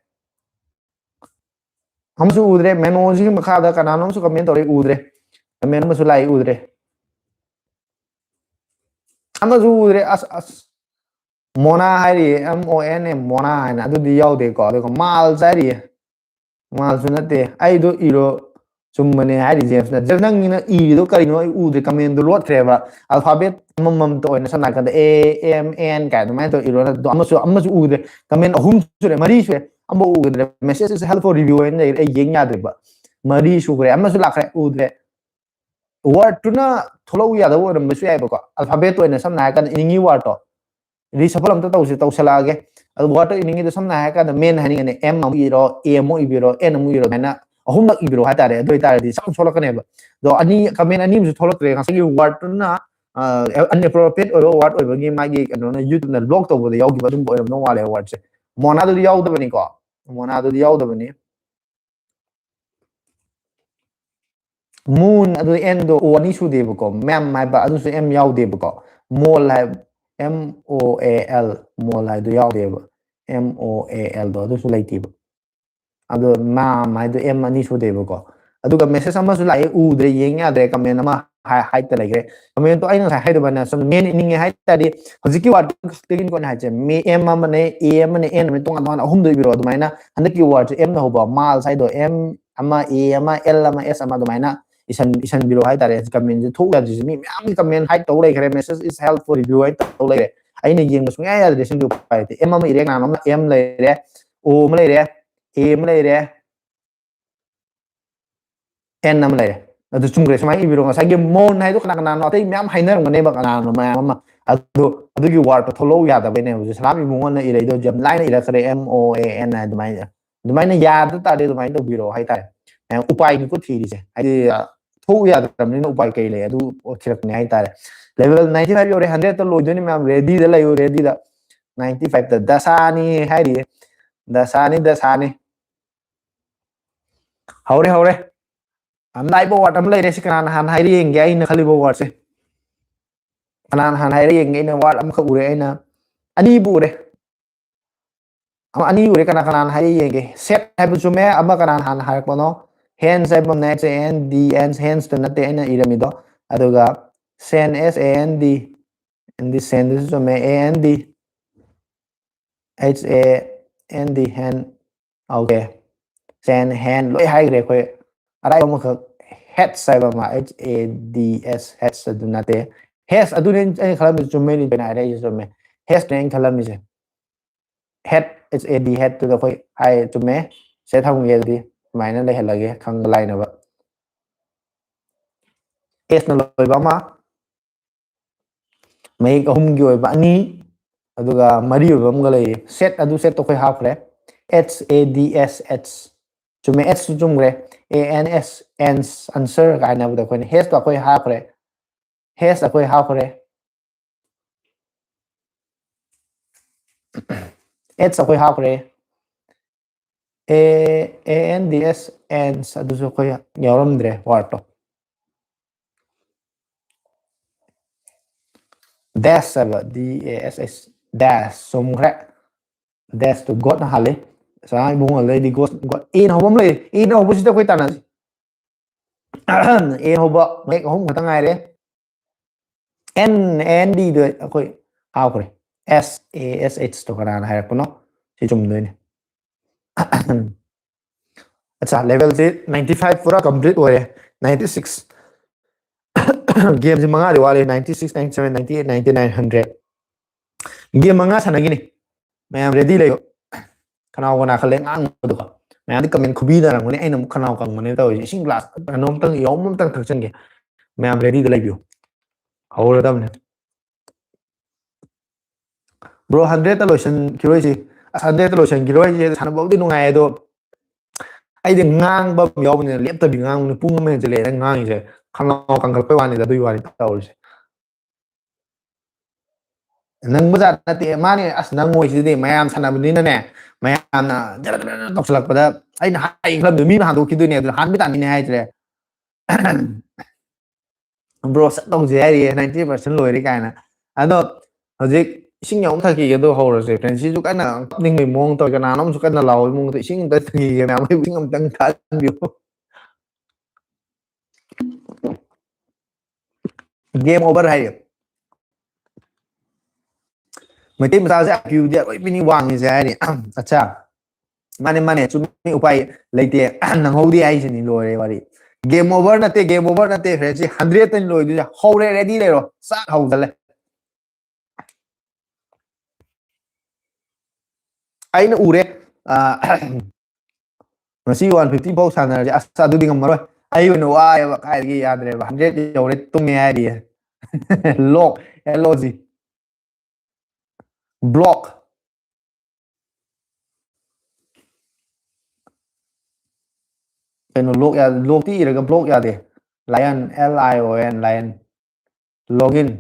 ꯑꯃꯁꯨ ꯎꯗ꯭ꯔꯦ꯫ Mano ꯁꯤꯒꯤ ꯃꯈꯥꯗ ꯀꯅꯥꯅꯣ ꯑꯃꯁꯨ comment ꯇꯧꯔꯛꯏ, ꯎꯗ꯭ꯔꯦ꯫ Comment ꯑꯃꯁꯨ ꯂꯥꯛꯏ, ꯎꯗ꯭ꯔꯦ꯫ ꯑꯃꯁꯨ ꯎꯗ꯭ꯔꯦ꯫ ꯑꯁ, ꯑꯁ꯫ Mona ꯍꯥꯏꯔꯤꯌꯦ, M O N A, mona ꯍꯥꯏꯅ, ꯑꯗꯨꯗꯤ ꯌꯥꯎꯗꯦꯀꯣ꯫ ꯑꯗꯨꯒ miles ꯍꯥꯏꯔꯤꯌꯦ꯫ ꯃꯥꯁꯨ ꯅꯠꯇꯦ꯫ ꯑꯩꯗꯣ ꯏꯔꯣ꯫ ꯆꯨꯝꯕꯅꯦ ꯍꯥꯏꯔꯤ ꯖꯦꯝꯁꯅ꯫ ꯖꯦꯝꯁ, ꯅꯪꯒꯤꯅ ꯏꯔꯤꯗꯣ ꯀꯔꯤꯅꯣ? ꯑꯩ ꯎꯗ꯭ꯔꯦ, ꯀꯃꯦꯟꯗꯣ ꯂꯣꯠꯈ꯭ꯔꯦꯕ꯫ ꯑꯜꯐꯥꯕꯦꯠ ꯑꯃꯃꯝꯇ ꯑꯣꯏꯅ, ꯁꯝꯅ ꯍꯥꯏꯔꯀꯥꯟꯗ A M N ꯀꯥꯏ ꯑꯗꯨꯃꯥꯏꯅ ꯇꯧꯔ ꯏꯔꯣ꯫ ꯑꯗꯣ ꯑꯃꯁꯨ, ꯑꯃꯁꯨ ꯎꯗ꯭ꯔꯦ꯫ ꯀꯃꯦꯟ ꯑꯍꯨꯝ ꯁꯨꯔꯦ, ꯃꯔꯤ ꯁꯨꯔꯦ, ꯑꯃꯐꯥꯎ ꯎꯈꯤꯗ꯭ꯔꯦ꯫ Message is help for review ꯍꯥꯏꯅ ꯂꯩꯔꯦ, ꯑꯩ ꯌꯦꯡ ꯌꯥꯗ꯭ꯔꯦꯕ꯫ ꯃꯔꯤ ꯁꯨꯈ꯭ꯔꯦ, ꯑꯃꯁꯨ ꯂꯥꯛꯈ꯭ꯔꯦ, ꯎꯗ꯭ꯔꯦ꯫ Wordꯇꯨꯅ ꯊꯣꯛꯂꯛꯎ ꯌꯥꯗꯕ ꯑꯣꯏꯔꯝꯕꯁꯨ ꯌꯥꯏꯕꯀꯣ꯫ Alphabet ꯑꯣꯏꯅ, ꯁꯝꯅ ꯍꯥꯏꯔꯀꯥꯟꯗ, ꯏꯅꯤꯡꯉꯤ wordꯇꯣ reshuffle ꯑꯝꯇ ꯇꯧꯁꯤ, ꯇꯧꯁꯜꯂꯛꯑꯒꯦ꯫ ꯑꯗꯨ wordꯇꯣ ꯏꯅꯤꯡꯉꯤꯗꯣ, ꯁꯝꯅ ꯍꯥꯏꯔꯀꯥꯟꯗ, man ꯍꯥꯏꯅꯤꯡꯉꯅꯤ, M ꯑꯃꯨꯛ ꯏꯔꯣ, A ꯑꯃꯨꯛ ꯏꯕꯤꯔꯣ, N ꯑꯃꯨꯛ ꯏꯔꯣ, ꯑꯗꯨꯃꯥꯏꯅ ꯑꯍꯨꯝꯂꯛ ꯏꯕꯤꯔꯣ ꯍꯥꯏꯇꯥꯔꯦ꯫ ꯑꯗꯨ ꯑꯣꯏꯇꯥꯔꯗꯤ ꯆꯞ ꯊꯣꯛꯂꯛꯀꯅꯦꯕ꯫ ꯑꯗꯣ ꯑꯅꯤ, comment ꯑꯅꯤ ꯑꯃꯁꯨ ꯊꯣꯛꯂꯛꯇ꯭ꯔꯦ, ꯉꯁꯥꯏꯒꯤ wordꯇꯨꯅ, ꯑ, inappropriate ꯑꯣꯏꯕ word ꯑꯣꯏꯕꯒꯤ ꯃꯥꯒꯤ ꯀꯩꯅꯣꯅ, YouTubeꯅ block ꯇꯧꯕꯗ ꯌꯥꯎꯈꯤꯕ ꯑꯗꯨꯝꯕ ꯑꯣꯏꯔꯝꯗꯧ ꯃꯥꯜꯂꯦ wordꯁꯦ꯫ Monaꯗꯨꯗꯤ ꯌꯥꯎꯗꯕꯅꯤꯀꯣ, Monaꯗꯨꯗꯤ ꯌꯥꯎꯗꯕꯅꯤ꯫ Moon ꯑꯗꯨ Nꯗꯣ O ꯑꯅꯤ ꯁꯨꯗꯦꯕꯀꯣ, ma'am ꯍꯥꯏꯕ ꯑꯗꯨꯁꯨ M ꯌꯥꯎꯗꯦꯕꯀꯣ, mole high, M O A L, mole ꯍꯥꯏꯗꯣ ꯌꯥꯎꯗꯦꯕ, M O A Lꯗꯣ ꯑꯗꯨꯁꯨ ꯂꯩꯇꯦꯕ꯫ ꯑꯗꯣ ma'am ꯍꯥꯏꯗꯣ M ꯑꯅꯤ ꯁꯨꯗꯦꯕꯀꯣ꯫ ꯑꯗꯨꯒ message ꯑꯃꯁꯨ ꯂꯥꯛꯑꯦ, ꯎꯗ꯭ꯔꯦ, ꯌꯦꯡ ꯌꯥꯗ꯭ꯔꯦ, comment ꯑꯃ ꯍꯥꯏ-, ꯍꯥꯏꯠꯇ ꯂꯩꯈ꯭ꯔꯦ꯫ Commentꯇꯣ ꯑꯩꯅ ꯉꯁꯥꯏ ꯍꯥꯏꯗꯕꯅ, ꯁꯨꯝ man ꯏꯅꯤꯡꯉꯦ ꯍꯥꯏ ꯇꯥꯔꯗꯤ, ꯍꯧꯖꯤꯛꯀꯤ wordꯇꯨ ꯈꯛꯇꯒꯤꯅꯤꯀꯣ ꯑꯩꯅ ꯍꯥꯏꯁꯦ꯫ ꯃꯤ M ꯑꯃꯅꯦ, A ꯑꯃꯅꯦ, N ꯑꯃꯅꯦ, ꯇꯣꯉꯥꯟ ꯇꯣꯉꯥꯟꯅ ꯑꯍꯨꯝꯗꯣ ꯏꯕꯤꯔꯣ꯫ ꯑꯗꯨꯃꯥꯏꯅ ꯍꯟꯗꯛꯀꯤ wordꯁꯦ Mꯅ ꯍꯧꯕ, moles ꯍꯥꯏꯗꯣ, M ꯑꯃ, A ꯑꯃ, L ꯑꯃ, S ꯑꯃ, ꯑꯗꯨꯃꯥꯏꯅ ꯏꯁꯟ-, ꯏꯁꯟꯕꯤꯔꯣ ꯍꯥꯏꯇꯥꯔꯦ꯫ Commentꯁꯦ ꯊꯣꯛꯎ ꯌꯥꯗ꯭ꯔꯤꯁꯦ, ꯃꯤ ꯃꯌꯥꯝꯒꯤ comment ꯍꯥꯏ ꯇꯧ ꯂꯩꯈ꯭ꯔꯦ, message is help for review ꯍꯥꯏ ꯇꯧ ꯂꯩꯔꯦ꯫ ꯑꯩꯅ ꯌꯦꯡꯕ ꯁꯨꯡꯌꯥ ꯌꯥꯗ꯭ꯔꯦ, ꯁꯤꯃꯗꯤ ꯎꯄꯥꯏ ꯂꯩꯇꯦ꯫ M ꯑꯃ ꯏꯔꯦ, ꯀꯅꯥꯅꯣ ꯑꯃ M ꯂꯩꯔꯦ, O ꯑꯃ ꯂꯩꯔꯦ, A ꯑꯃ ꯂꯩꯔꯦ, N ꯑꯃ ꯂꯩꯔꯦ꯫ ꯑꯗꯨ ꯆꯨꯝꯈ꯭ꯔꯦ꯫ ꯁꯨꯃꯥꯏꯅ ꯏꯕꯤꯔꯣ꯫ ꯉꯁꯥꯏꯒꯤ moon ꯍꯥꯏꯗꯣ ꯀꯅꯥ ꯀꯅꯥꯅꯣ ꯑꯇꯩ ꯃꯌꯥꯝ ꯍꯥꯏꯅꯔꯝꯒꯅꯦꯕ, ꯀꯅꯥꯅꯣ ꯃꯌꯥꯝ ꯑꯃ꯫ ꯑꯗꯣ ꯑꯗꯨꯒꯤ wordꯇꯣ ꯊꯣꯛꯂꯛꯎ ꯌꯥꯗꯕꯩꯅꯦ ꯍꯧꯖꯤꯛ ꯁꯂꯥꯝ ꯏꯕꯨꯡꯉꯣꯅ ꯏꯔꯛꯏꯗꯣ, ꯌꯥꯝ ꯂꯥꯏꯅ ꯏꯔꯛꯈ꯭ꯔꯦ, M O A N ꯍꯥꯏ ꯑꯗꯨꯃꯥꯏꯅ꯫ ꯑꯗꯨꯃꯥꯏꯅ ꯌꯥꯗ ꯇꯥꯔꯗꯤ ꯑꯗꯨꯃꯥꯏꯅ ꯇꯧꯕꯤꯔꯣ ꯍꯥꯏꯇꯥꯔꯦ꯫ ꯑ, ꯎꯄꯥꯏꯅꯤꯀꯣ ꯊꯤꯔꯤꯁꯦ꯫ ꯍꯥꯏꯗꯤ, ꯑ, ꯊꯣꯛꯎ ꯌꯥꯗ꯭ꯔꯕꯅꯤꯅ ꯎꯄꯥꯏ ꯀꯩ ꯂꯩ? ꯑꯗꯨ ꯊꯤꯔꯛꯄꯅꯦ ꯍꯥꯏꯇꯥꯔꯦ꯫ Level ninety five ꯌꯧꯔꯦ, hundredꯇ ꯂꯣꯏꯗꯣꯏꯅꯤ ꯃꯌꯥꯝ, readyꯗ ꯂꯩꯌꯨ, readyꯗ꯫ Ninety fiveꯇ ꯗꯁꯥꯅꯤ ꯍꯥꯏꯔꯤꯌꯦ, ꯗꯁꯥꯅꯤ, ꯗꯁꯥꯅꯤ꯫ ꯍꯧꯔꯦ, ꯍꯧꯔꯦ꯫ ꯌꯥꯝ ꯂꯥꯏꯕ word ꯑꯃ ꯂꯩꯔꯦ꯫ ꯁꯤ ꯀꯅꯥꯅ ꯍꯥꯟꯅ ꯍꯥꯏꯔꯤ ꯌꯦꯡꯒꯦ, ꯑꯩꯅ ꯈꯜꯂꯤꯕ wordꯁꯦ꯫ ꯀꯅꯥꯅ ꯍꯥꯟꯅ ꯍꯥꯏꯔꯤ ꯌꯦꯡꯒꯦ? ꯑꯩꯅ word ꯑꯃꯈꯛ ꯎꯔꯦ, ꯑꯩꯅ ꯑꯅꯤꯕꯨ ꯎꯔꯦ꯫ ꯑꯃ ꯑꯅꯤ ꯎꯔꯦ, ꯀꯅꯥ ꯀꯅꯥꯅ ꯍꯥꯏꯔꯤ ꯌꯦꯡꯒꯦ? Set ꯍꯥꯏꯕ ꯆꯨꯝꯃꯦ, ꯑꯃ ꯀꯅꯥꯅ ꯍꯥꯟꯅ ꯍꯥꯏꯔꯛꯄꯅꯣ? Hands ꯍꯥꯏꯕ ꯑꯃꯅꯦ, H A N D, hands, hands two ꯅꯠꯇꯦ ꯑꯩꯅ ꯏꯔꯝꯃꯤꯗꯣ꯫ ꯑꯗꯨꯒ sand, S A N D, and sand ꯗꯨꯁꯨ ꯆꯨꯝꯃꯦ, A N D, H A N D, hand, okay꯫ ꯁꯦꯟ, ꯍꯦꯟ ꯂꯣꯏ ꯍꯥꯏꯈ꯭ꯔꯦ ꯑꯩꯈꯣꯏ꯫ ꯑꯔꯥꯏꯕ ꯑꯃꯈꯛ, ꯍꯦꯠꯁ ꯍꯥꯏꯕ ꯑꯃ, H A D S, heads ꯑꯗꯨ ꯅꯠꯇꯦ꯫ ꯍꯦꯁ ꯑꯗꯨꯅꯦ ꯑꯩꯅ ꯈꯜꯂꯝꯃꯤꯁꯦ, ꯆꯨꯝꯃꯦ, ꯂꯤꯟꯆꯣꯏꯅ ꯍꯥꯏꯔꯛꯏꯁꯦ ꯆꯨꯝꯃꯦ꯫ ꯍꯦꯁꯅꯦ ꯑꯩꯅ ꯈꯜꯂꯝꯃꯤꯁꯦ꯫ ꯍꯦꯠ, H A D, ꯍꯦꯠꯇꯨꯗ ꯑꯩꯈꯣꯏ ꯍꯥꯏ ꯆꯨꯝꯃꯦ꯫ ꯁꯦ ꯊꯝꯒꯦ ꯑꯗꯨꯗꯤ, ꯑꯗꯨꯃꯥꯏꯅ ꯂꯩꯍꯜꯂꯒꯦ ꯈꯪꯕ ꯂꯥꯏꯅꯕ꯫ ꯑꯦꯁꯅ ꯂꯣꯏꯕ ꯑꯃ, ꯃꯌꯦꯛ ꯑꯍꯨꯝꯒꯤ ꯑꯣꯏꯕ ꯑꯅꯤ, ꯑꯗꯨꯒ ꯃꯔꯤ ꯑꯣꯏꯕ ꯑꯃꯒ ꯂꯩꯌꯦ꯫ ꯁꯦꯠ, ꯑꯗꯨ ꯁꯦꯠꯇꯣ ꯑꯩꯈꯣꯏ ꯍꯥꯞꯈ꯭ꯔꯦ꯫ H A D S H꯫ ꯆꯨꯝꯃꯦ, ꯑꯦꯁꯁꯨ ꯆꯨꯝꯈ꯭ꯔꯦ꯫ A N S, ꯑꯦꯟꯁ, ꯑꯟꯁꯔ ꯀꯥꯏꯅꯕꯗ ꯑꯩꯈꯣꯏꯅ ꯍꯦꯁꯇꯣ ꯑꯩꯈꯣꯏ ꯍꯥꯞꯈ꯭ꯔꯦ꯫ ꯍꯦꯁ ꯑꯩꯈꯣꯏ ꯍꯥꯞꯈ꯭ꯔꯦ꯫ ꯑꯦꯁ ꯑꯩꯈꯣꯏ ꯍꯥꯞꯈ꯭ꯔꯦ꯫ A, A N D S, ꯑꯦꯟꯁ, ꯑꯗꯨꯁꯨ ꯑꯩꯈꯣꯏ ꯌꯥꯎꯔꯝꯗ꯭ꯔꯦ ꯋꯥꯔꯗꯇꯣ꯫ ꯗꯦꯁ ꯍꯥꯏꯕ, D A S S, ꯗꯦꯁ, ꯆꯨꯝꯈ꯭ꯔꯦ꯫ ꯗꯦꯁꯇꯨ ꯒꯣꯠꯅ ꯍꯥꯜꯂꯤ꯫ ꯆꯉꯥꯡ ꯏꯕꯨꯡꯉꯣꯗꯩꯗꯤ ꯒꯣꯠ, ꯒꯣꯠ, ꯑꯦꯅ ꯍꯧꯕ ꯑꯃ ꯂꯩ꯫ ꯑꯦꯅ ꯍꯧꯕꯁꯤꯗ ꯑꯩꯈꯣꯏ ꯇꯥꯟꯅꯁꯤ꯫ ꯑꯦ ꯍꯧꯕ ꯃꯌꯦꯛ ꯑꯍꯨꯝ ꯈꯛꯇ ꯉꯥꯏꯔꯦ꯫ ꯑꯦꯟ, ꯑꯦꯟ ꯗꯤꯗꯣ ꯑꯩꯈꯣꯏ ꯍꯥꯞꯈ꯭ꯔꯦ꯫ S A S H ꯇꯣ ꯀꯅꯥꯅ ꯍꯥꯏꯔꯛꯄꯅꯣ? ꯁꯤ ꯆꯨꯝꯗꯣꯏꯅꯦ꯫ ꯑꯠꯆꯥ, ꯂꯦꯚꯦꯜꯁꯤ ninety five ꯄꯨꯔꯥ complete ꯑꯣꯏꯔꯦ꯫ Ninety six꯫ ꯒꯦꯝꯁꯤ ꯃꯉꯥꯗꯤ ꯋꯥꯠꯂꯤ: ninety six, ninety seven, ninety eight, ninety nine, hundred꯫ Game ꯃꯉꯥ ꯁꯥꯟꯅꯈꯤꯅꯤ꯫ ꯃꯌꯥꯝ ꯔꯦꯗꯤ ꯂꯩꯌꯣ꯫ ꯈꯅꯥꯎꯒ ꯅꯥꯈꯠꯂꯦ ꯉꯥꯡꯕꯗꯀꯣ꯫ ꯃꯌꯥꯝꯗꯤ ꯀꯃꯦꯟ ꯈꯨꯕꯤꯗꯔꯝꯒꯅꯤ, ꯑꯩꯅ ꯑꯃꯨꯛ ꯈꯅꯥꯎ ꯀꯪꯕꯅꯦ ꯇꯧꯔꯤꯁꯦ꯫ ꯏꯁꯤꯡ ꯒ꯭ꯂꯥꯁ ꯀꯩꯅꯣꯝꯇꯪ, ꯌꯥꯎꯝ ꯑꯝꯇꯪ ꯊꯛꯆꯟꯒꯦ꯫ ꯃꯌꯥꯝ ꯔꯦꯗꯤꯗ ꯂꯩꯕꯤꯌꯨ꯫ ꯍꯧꯔꯗꯕꯅꯦ꯫ ꯕ꯭ꯔꯣ, ꯍꯟꯗ꯭ꯔꯦꯠꯇ ꯂꯣꯏꯁꯟꯈꯤꯔꯣꯏꯁꯤ꯫ ꯑꯁ, ꯍꯟꯗ꯭ꯔꯦꯠꯇ ꯂꯣꯏꯁꯟꯈꯤꯔꯣꯏꯁꯦ, ꯁꯥꯟꯅꯕꯕꯨꯗꯤ ꯅꯨꯡꯉꯥꯏ, ꯑꯗꯣ ꯑꯩꯗꯤ ꯉꯥꯡꯕ ꯑꯃ ꯌꯥꯎꯕꯅꯤꯅ ꯂꯦꯞꯇꯕꯤ ꯉꯥꯡꯕꯅꯤ꯫ ꯄꯨꯡ ꯑꯃ ꯍꯦꯟꯖꯜꯂꯛꯑꯦ ꯑꯩꯅ ꯉꯥꯡꯉꯤꯁꯦ꯫ ꯈꯅꯥꯎ ꯀꯪꯈꯠꯂꯛꯄꯩ ꯋꯥꯅꯤꯗ, ꯑꯗꯨꯒꯤ ꯋꯥꯅꯤ ꯇꯧꯔꯤꯁꯦ꯫ ꯅꯪꯕꯖꯥꯠ ꯅꯠꯇꯦ, ꯃꯥꯅꯦ꯫ ꯑꯁ, ꯅꯪꯉꯣꯏꯁꯤꯗꯤ ꯃꯌꯥꯝ ꯁꯥꯟꯅꯕꯅꯤꯅꯅꯦ, ꯃꯌꯥꯝꯅ ꯖꯔ ꯖꯔ ꯖꯔ ꯇꯧꯁꯜꯂꯛꯄꯗ ꯑꯩꯅ ꯍꯥꯏ ꯈꯜꯂꯝꯗꯣꯏ ꯃꯤꯅ ꯍꯥꯟꯗꯣꯛꯈꯤꯗꯣꯏꯅꯦ, ꯑꯗꯨꯅ ꯍꯥꯟꯕ ꯇꯥꯅꯤꯅꯦ ꯍꯥꯏꯗ꯭ꯔꯦ꯫ ꯕ꯭ꯔꯣ, ꯁꯠ ꯇꯧꯁꯦ ꯍꯥꯏꯔꯤꯌꯦ, ninety percent ꯂꯣꯏꯔꯦ ꯀꯥꯏꯅ꯫ ꯑꯗꯣ ꯍꯧꯖꯤꯛ ꯏꯁꯤꯡ ꯑꯃꯨꯛ ꯊꯛꯈꯤꯒꯦ, ꯑꯗꯨ ꯍꯧꯔꯁꯦ꯫ ꯐ꯭ꯔꯦꯟꯁꯤꯁꯨ ꯀꯟꯅ ꯀꯞꯅꯤꯡꯕꯩ ꯃꯑꯣꯡ ꯇꯧꯋꯦ, ꯀꯅꯥꯅꯣꯝꯁꯨ ꯀꯟꯅ ꯂꯥꯎꯕꯩ ꯃꯑꯣꯡ ꯇꯧꯋꯦ꯫ ꯏꯁꯤꯡ ꯑꯝꯇ ꯊꯛꯈꯤꯒꯦ ꯃꯌꯥꯝ, ꯑꯩ ꯏꯁꯤꯡ ꯑꯝꯇꯪ ꯊꯛꯍꯟꯕꯤꯌꯨ꯫ Game over ꯍꯥꯏꯔꯤ꯫ ꯃꯩꯇꯩ ꯃꯆꯥꯁꯦ IQ ꯗꯤ ꯑꯔꯣꯏꯕꯤꯅꯤ ꯋꯥꯡꯉꯤꯁꯦ ꯍꯥꯏꯔꯤ꯫ ꯑꯠꯆꯥ, ꯃꯥꯅꯦ, ꯃꯥꯅꯦ, ꯆꯨꯝꯃꯤ, ꯎꯄꯥꯏ ꯂꯩꯇꯦ꯫ ꯅꯪꯍꯧꯗꯦ ꯍꯥꯏꯁꯤꯅꯤ, ꯂꯣꯏꯔꯦ ꯋꯥꯔꯤ꯫ Game over ꯅꯠꯇꯦ, game over ꯅꯠꯇꯦ, friends꯫ ꯁꯤ hundred ꯇꯅꯤ ꯂꯣꯏꯗꯣꯏꯁꯦ꯫ ꯍꯧꯔꯦ, ready ꯂꯩꯔꯣ꯫ ꯆꯥꯛ ꯍꯧꯖꯜꯂꯦ꯫ ꯑꯩꯅ ꯎꯔꯦ꯫ ꯑ, ꯉꯁꯤ one fifty ꯐꯥꯎ ꯁꯥꯟꯅꯔꯁꯦ꯫ ꯑꯁ, ꯑꯗꯨꯗꯤ ꯉꯝꯃꯔꯣꯏ꯫ ꯑꯩ ꯑꯣꯏꯅ ꯋꯥꯏꯑꯦꯕ, ꯀꯥꯏꯗꯒꯤ ꯌꯥꯗ꯭ꯔꯦꯕ꯫ Hundred ꯌꯧꯔꯦ, ꯇꯨꯝꯃꯦ ꯍꯥꯏꯔꯤꯌꯦ꯫ Log, L O G꯫ Block꯫ ꯀꯩꯅꯣ, ꯂꯣꯛ ꯌꯥ-, ꯂꯣꯛꯇꯤ ꯏꯔꯒ block ꯌꯥꯗꯦ꯫ Lion, L I O N, lion꯫ Login꯫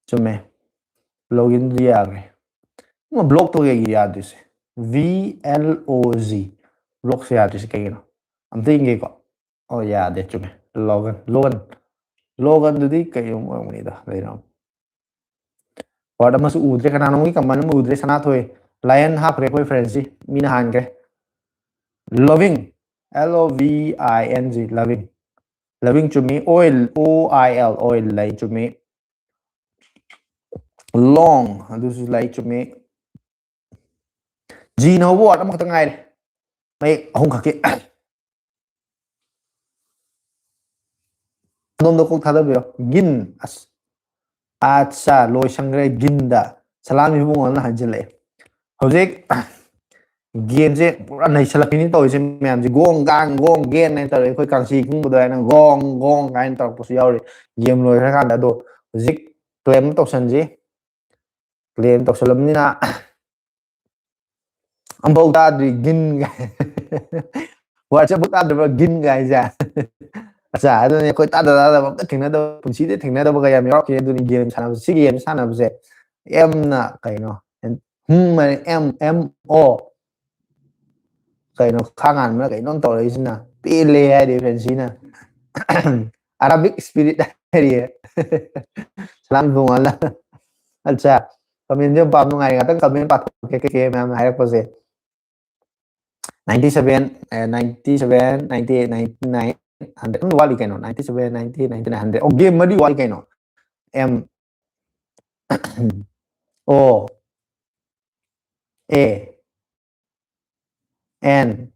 ꯆꯨꯝꯃꯦ꯫ Loginꯗꯨꯗꯤ ꯌꯥꯈ꯭ꯔꯦ꯫ ꯑꯃ blockꯇꯣ ꯀꯩꯒꯤ ꯌꯥꯗ꯭ꯔꯤꯁꯦ? V L O G꯫ Blockꯁꯦ ꯌꯥꯗ꯭ꯔꯤꯁꯦ ꯀꯩꯒꯤꯅꯣ? ꯑꯝꯇ ꯌꯦꯡꯒꯦꯀꯣ꯫ ꯑꯣ, ꯌꯥꯗꯦ, ꯆꯨꯝꯃꯦ꯫ Logan, Logan꯫ Loganꯗꯨꯗꯤ ꯀꯩꯅꯣꯝ ꯑꯣꯏꯔꯝꯒꯅꯤꯗ, ꯂꯩꯔꯝ-, word ꯑꯃꯁꯨ ꯎꯗ꯭ꯔꯦ, ꯀꯅꯥꯅꯣꯝꯒꯤ comment ꯑꯃ ꯎꯗ꯭ꯔꯦ, ꯁꯅꯥꯊꯣꯏ꯫ Lion ꯍꯥꯞꯈ꯭ꯔꯦ ꯑꯩꯈꯣꯏ friendꯁꯤ, ꯃꯤꯅ ꯍꯥꯟꯈ꯭ꯔꯦ꯫ Loving, L O V I N G, loving꯫ Loving ꯆꯨꯝꯃꯤ, oil, O I L, oil ꯂꯩ, ꯆꯨꯝꯃꯤ꯫ Long, ꯑꯗꯨꯁꯨ ꯂꯩ, ꯆꯨꯝꯃꯤ꯫ Gꯅ ꯍꯧꯕ word ꯑꯃꯈꯛꯇ ꯉꯥꯏꯔꯦ꯫ ꯃꯌꯦꯛ ꯑꯍꯨꯝ ꯈꯛꯀꯤ꯫ ꯑꯗꯣꯝꯗ ꯀꯣꯛ ꯊꯥꯗꯕꯤꯔꯣ꯫ ꯒꯤꯟ꯫ ꯑꯁ꯫ ꯑꯠꯆꯥ, ꯂꯣꯏꯁꯟꯈ꯭ꯔꯦ ꯒꯤꯟꯗ꯫ ꯁꯂꯥꯝ ꯏꯕꯨꯡꯉꯣꯅ ꯍꯟꯖꯤꯜꯂꯛꯑꯦ꯫ ꯍꯧꯖꯤꯛ gameꯁꯦ ꯄꯨꯔꯥ ꯅꯩꯁꯜꯂꯛꯄꯤꯅꯤ ꯇꯧꯔꯤꯁꯦ ꯃꯌꯥꯝꯁꯦ꯫ ꯒꯣꯡ ꯒꯥꯡ ꯒꯣꯡ ꯒꯦꯟ ꯍꯥꯏꯅ ꯇꯧꯔꯦ꯫ ꯑꯩꯈꯣꯏ ꯀꯥꯡꯁꯤ ꯈꯨꯡꯕꯗꯣ ꯍꯥꯏꯅ ꯒꯣꯡ ꯒꯣꯡ ꯀꯥꯏꯅ ꯇꯧꯔꯛꯄꯁꯨ ꯌꯥꯎꯔꯤ game ꯂꯣꯏꯈ꯭ꯔꯀꯥꯟꯗ꯫ ꯑꯗꯣ ꯍꯧꯖꯤꯛ claim ꯇꯧꯁꯟꯁꯤ꯫ Claim ꯇꯧꯁꯜꯂꯕꯅꯤꯅ ꯑꯝꯐꯥꯎ ꯇꯥꯗ꯭ꯔꯤ ꯒꯤꯟ ꯀꯥꯏ꯫ Wordꯁꯦ ꯑꯝꯐꯥꯎ ꯇꯥꯗ꯭ꯔꯤꯕ ꯒꯤꯟ ꯀꯥꯏꯁꯦ꯫ ꯑꯠꯆꯥ, ꯑꯗꯨꯅꯤ ꯑꯩꯈꯣꯏ ꯇꯥꯗ ꯇꯥꯗꯕ ꯑꯝꯇ ꯊꯦꯡꯅꯗꯕ, ꯄꯨꯟꯁꯤꯗ ꯊꯦꯡꯅꯗꯕ ꯀꯌꯥꯝ ꯌꯥꯎꯔꯛꯈꯤ꯫ ꯑꯗꯨꯅꯤ game ꯁꯥꯟꯅꯕꯁꯦ꯫ ꯁꯤ game ꯁꯥꯟꯅꯕꯁꯦ Mꯅ ꯀꯩꯅꯣ? ꯍꯝ, M, M O꯫ ꯀꯩꯅꯣ, ꯈꯥ ꯉꯥꯟꯕꯅ ꯀꯩꯅꯣꯝ ꯇꯧꯔꯛꯏꯁꯤꯅ? ꯄꯦꯜꯂꯦ ꯍꯥꯏꯔꯤ friendꯁꯤꯅ꯫ Arabic spirit ꯍꯥꯏꯔꯤꯌꯦ꯫ ꯁꯂꯥꯝ ꯊꯣꯡꯉꯥꯟꯂ꯫ ꯑꯠꯆꯥ, commentꯁꯦ ꯌꯥꯝ ꯄꯥꯕ ꯅꯨꯡꯉꯥꯏꯔꯦ꯫ ꯉꯥꯛꯇꯪ comment ꯄꯥꯊꯣꯛꯀꯦ, ꯀꯩꯀꯩ ꯃꯌꯥꯝ ꯍꯥꯏꯔꯛꯄꯁꯦ꯫ Ninety seven, ꯑꯦ, ninety seven, ninety eight, ninety nine, hundred꯫ ꯑꯗꯨꯝ ꯋꯥꯠꯂꯤ ꯀꯩꯅꯣ꯫ Ninety seven, ninety eight, ninety nine, hundred꯫ ꯑꯣ, game ꯃꯔꯤ ꯋꯥꯠꯂꯤ ꯀꯩꯅꯣ꯫ M, O, A, N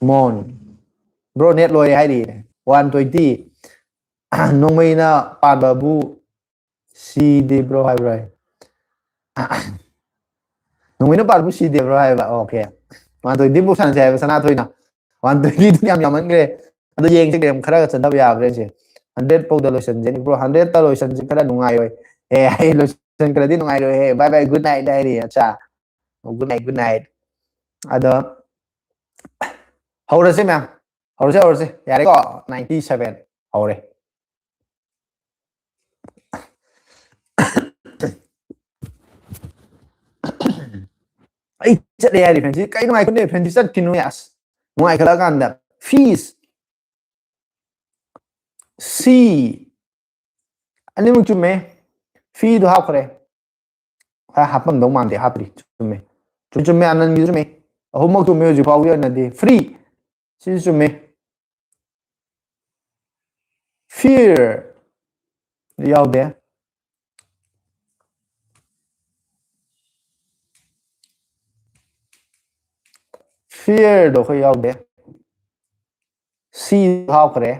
moan. Bro, net ꯂꯣꯏꯔꯦ ꯍꯥꯏꯔꯤ꯫ One twenty. ꯅꯣꯡꯃꯩꯅ ꯄꯥꯟꯕꯕꯨ ꯁꯤꯗꯦ ꯕ꯭ꯔꯣ ꯍꯥꯏꯕ꯭ꯔꯣ ꯍꯥꯏ? ꯅꯣꯡꯃꯩꯅ ꯄꯥꯟꯕꯕꯨ ꯁꯤꯗꯦ ꯕ꯭ꯔꯣ ꯍꯥꯏꯕ꯫ ꯑꯣꯀꯦ꯫ ꯋꯥꯟ ꯇ꯭ꯋꯦꯟꯇꯤ ꯕꯨꯛ ꯁꯥꯟꯅꯁꯦ ꯍꯥꯏꯕ ꯁꯅꯥꯊꯣꯏꯅ꯫ ꯋꯥꯟ ꯇ꯭ꯋꯦꯟꯇꯤꯗꯨꯗꯤ ꯌꯥꯝ ꯌꯥꯝꯃꯟꯈ꯭ꯔꯦ꯫ ꯑꯗꯣ ꯌꯦꯡꯁꯦ, ꯒꯦꯝ ꯈꯔꯒ ꯆꯟꯊꯕ ꯌꯥꯕ꯭ꯔꯥ ꯌꯦꯡꯁꯦ꯫ ꯍꯟꯗ꯭ꯔꯦꯠ ꯐꯥꯎꯗ ꯂꯣꯏꯁꯟꯁꯦ ꯕ꯭ꯔꯣ꯫ ꯍꯟꯗ꯭ꯔꯦꯠꯇ ꯂꯣꯏꯁꯟꯁꯦ, ꯈꯔ ꯅꯨꯡꯉꯥꯏꯔꯣꯏ꯫ ꯑꯦ, ꯑꯩ ꯂꯣꯏꯁꯟꯈ꯭ꯔꯗꯤ ꯅꯨꯡꯉꯥꯏꯔꯣꯏꯍꯦ꯫ ꯕꯥꯏ ꯕꯥꯏ, ꯒꯨꯗ ꯅꯥꯏꯠ ꯍꯥꯏꯔꯤ꯫ ꯑꯠꯆꯥ, ꯒꯨꯗ ꯅꯥꯏꯠ, ꯒꯨꯗ ꯅꯥꯏꯠ꯫ ꯑꯗꯣ ꯍꯧꯔꯁꯦ ꯃꯌꯥꯝ, ꯍꯧꯔꯁꯦ, ꯍꯧꯔꯁꯦ꯫ ꯌꯥꯔꯦꯀꯣ? ꯅꯥꯏꯟꯇꯤ ꯁꯚꯦꯟ ꯍꯧꯔꯦ꯫ ꯑꯩ ꯆꯠꯂꯦ ꯍꯥꯏꯔꯤ ꯐ꯭ꯔꯦꯟꯁꯤ꯫ ꯀꯩ ꯅꯨꯡꯉꯥꯏꯈꯠꯂꯦ ꯐ꯭ꯔꯦꯟꯁꯤ, ꯆꯠꯈꯤꯅꯨ ꯑꯁ꯫ ꯅꯨꯡꯉꯥꯏꯈꯠꯂꯛꯑꯀꯥꯟꯗ ꯐꯤꯁ ꯁꯤ ꯑꯅꯤꯃꯛ ꯆꯨꯝꯃꯦ꯫ ꯐꯤꯗꯣ ꯍꯥꯞꯈ꯭ꯔꯦ꯫ ꯈꯔ ꯍꯥꯞꯄꯝꯗꯧ ꯃꯥꯟꯗꯦ, ꯍꯥꯞꯇ꯭ꯔꯤ꯫ ꯆꯨꯝꯃꯦ꯫ ꯆꯨꯝ-, ꯆꯨꯝꯃꯦ, ꯑꯅꯟꯒꯤꯁꯨ ꯆꯨꯝꯃꯦ꯫ ꯑꯍꯨꯝꯃꯛ ꯆꯨꯝꯃꯦ ꯍꯧꯖꯤꯛ ꯐꯥꯎꯒꯤ ꯑꯣꯏꯅꯗꯤ꯫ ꯐ꯭ꯔꯤ꯫ ꯁꯤꯁꯨ ꯆꯨꯝꯃꯦ꯫ ꯐꯤꯌꯔ꯫ ꯌꯥꯎꯗꯦ꯫ ꯐꯤꯌꯔꯗꯣ ꯑꯩꯈꯣꯏ ꯌꯥꯎꯗꯦ꯫ ꯁꯤ ꯍꯥꯞꯈ꯭ꯔꯦ꯫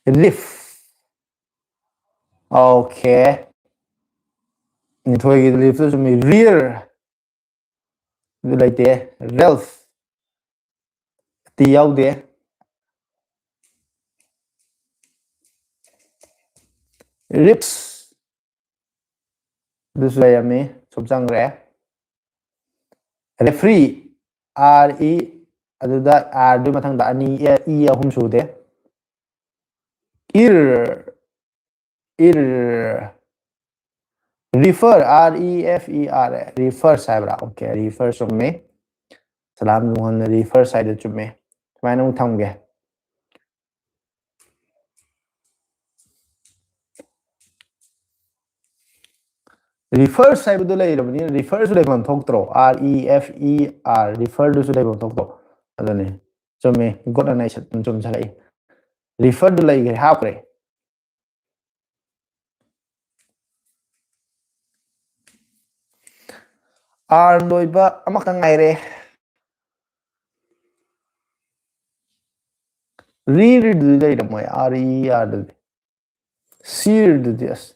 ꯔꯤꯐ꯫ ꯑꯣꯀꯦ꯫ ꯅꯤꯊꯣꯏꯒꯤ ꯔꯤꯐꯇꯨ ꯆꯨꯝꯃꯤ꯫ ꯔꯤꯌꯔ꯫ ꯑꯗꯨ ꯂꯩꯇꯦ꯫ ꯔꯦꯜꯐ꯫ ꯇꯤ ꯌꯥꯎꯗꯦ꯫ ꯔꯤꯞꯁ꯫ ꯑꯗꯨꯁꯨ ꯂꯩꯔꯝꯃꯤ꯫ ꯁꯨꯝ ꯆꯪꯈ꯭ꯔꯦ꯫ ꯔꯦꯐ꯭ꯔꯤ꯫ R E. ꯑꯗꯨꯗ ꯑꯥꯔꯗꯨꯒꯤ ꯃꯊꯪꯗ ꯑꯅꯤ, ꯑꯦ, ꯏ ꯑꯍꯨꯝ ꯁꯨꯗꯦ꯫ ꯏꯔ꯫ ꯏꯔ꯫ Refer, R E F E R A, refers ꯍꯥꯏꯕ꯭ꯔꯥ? ꯑꯣꯀꯦ, ꯔꯤꯐꯔ ꯆꯨꯝꯃꯦ꯫ ꯁꯂꯥꯝ ꯖꯨꯍꯟꯅ ꯔꯤꯐꯔꯁ ꯍꯥꯏꯗꯣ ꯆꯨꯝꯃꯦ꯫ ꯁꯨꯃꯥꯏꯅ ꯑꯃꯨꯛ ꯊꯝꯒꯦ꯫ ꯔꯤꯐꯔꯁ ꯍꯥꯏꯕꯗꯨ ꯂꯩꯔꯕꯅꯤꯅ ꯔꯤꯐꯔꯁꯨ ꯂꯩꯐꯝ ꯊꯣꯛꯇ꯭ꯔꯣ? R E F E R, ꯔꯤꯐꯔꯗꯨꯁꯨ ꯂꯩꯐꯝ ꯊꯣꯛꯇ꯭ꯔꯣ? ꯑꯗꯨꯅꯤ꯫ ꯆꯨꯝꯃꯦ꯫ ꯒꯨꯗ ꯑꯅ ꯑꯩ ꯁꯠ-, ꯆꯨꯝꯁꯜꯂꯛꯏ꯫ ꯔꯤꯐꯔꯗꯨ ꯂꯩꯈ꯭ꯔꯦ, ꯍꯥꯞꯈ꯭ꯔꯦ꯫ ꯑꯥꯔ ꯂꯣꯏꯕ ꯑꯃꯈꯛꯇꯪ ꯉꯥꯏꯔꯦ꯫ ꯔꯤ ꯔꯤꯗꯨꯗꯤ ꯂꯩꯔꯝꯃꯣꯏ, ꯑꯥꯔ ꯏ ꯑꯥꯔꯗꯨꯗꯤ꯫ ꯁꯤꯔꯗꯨꯗꯤ ꯑꯁ,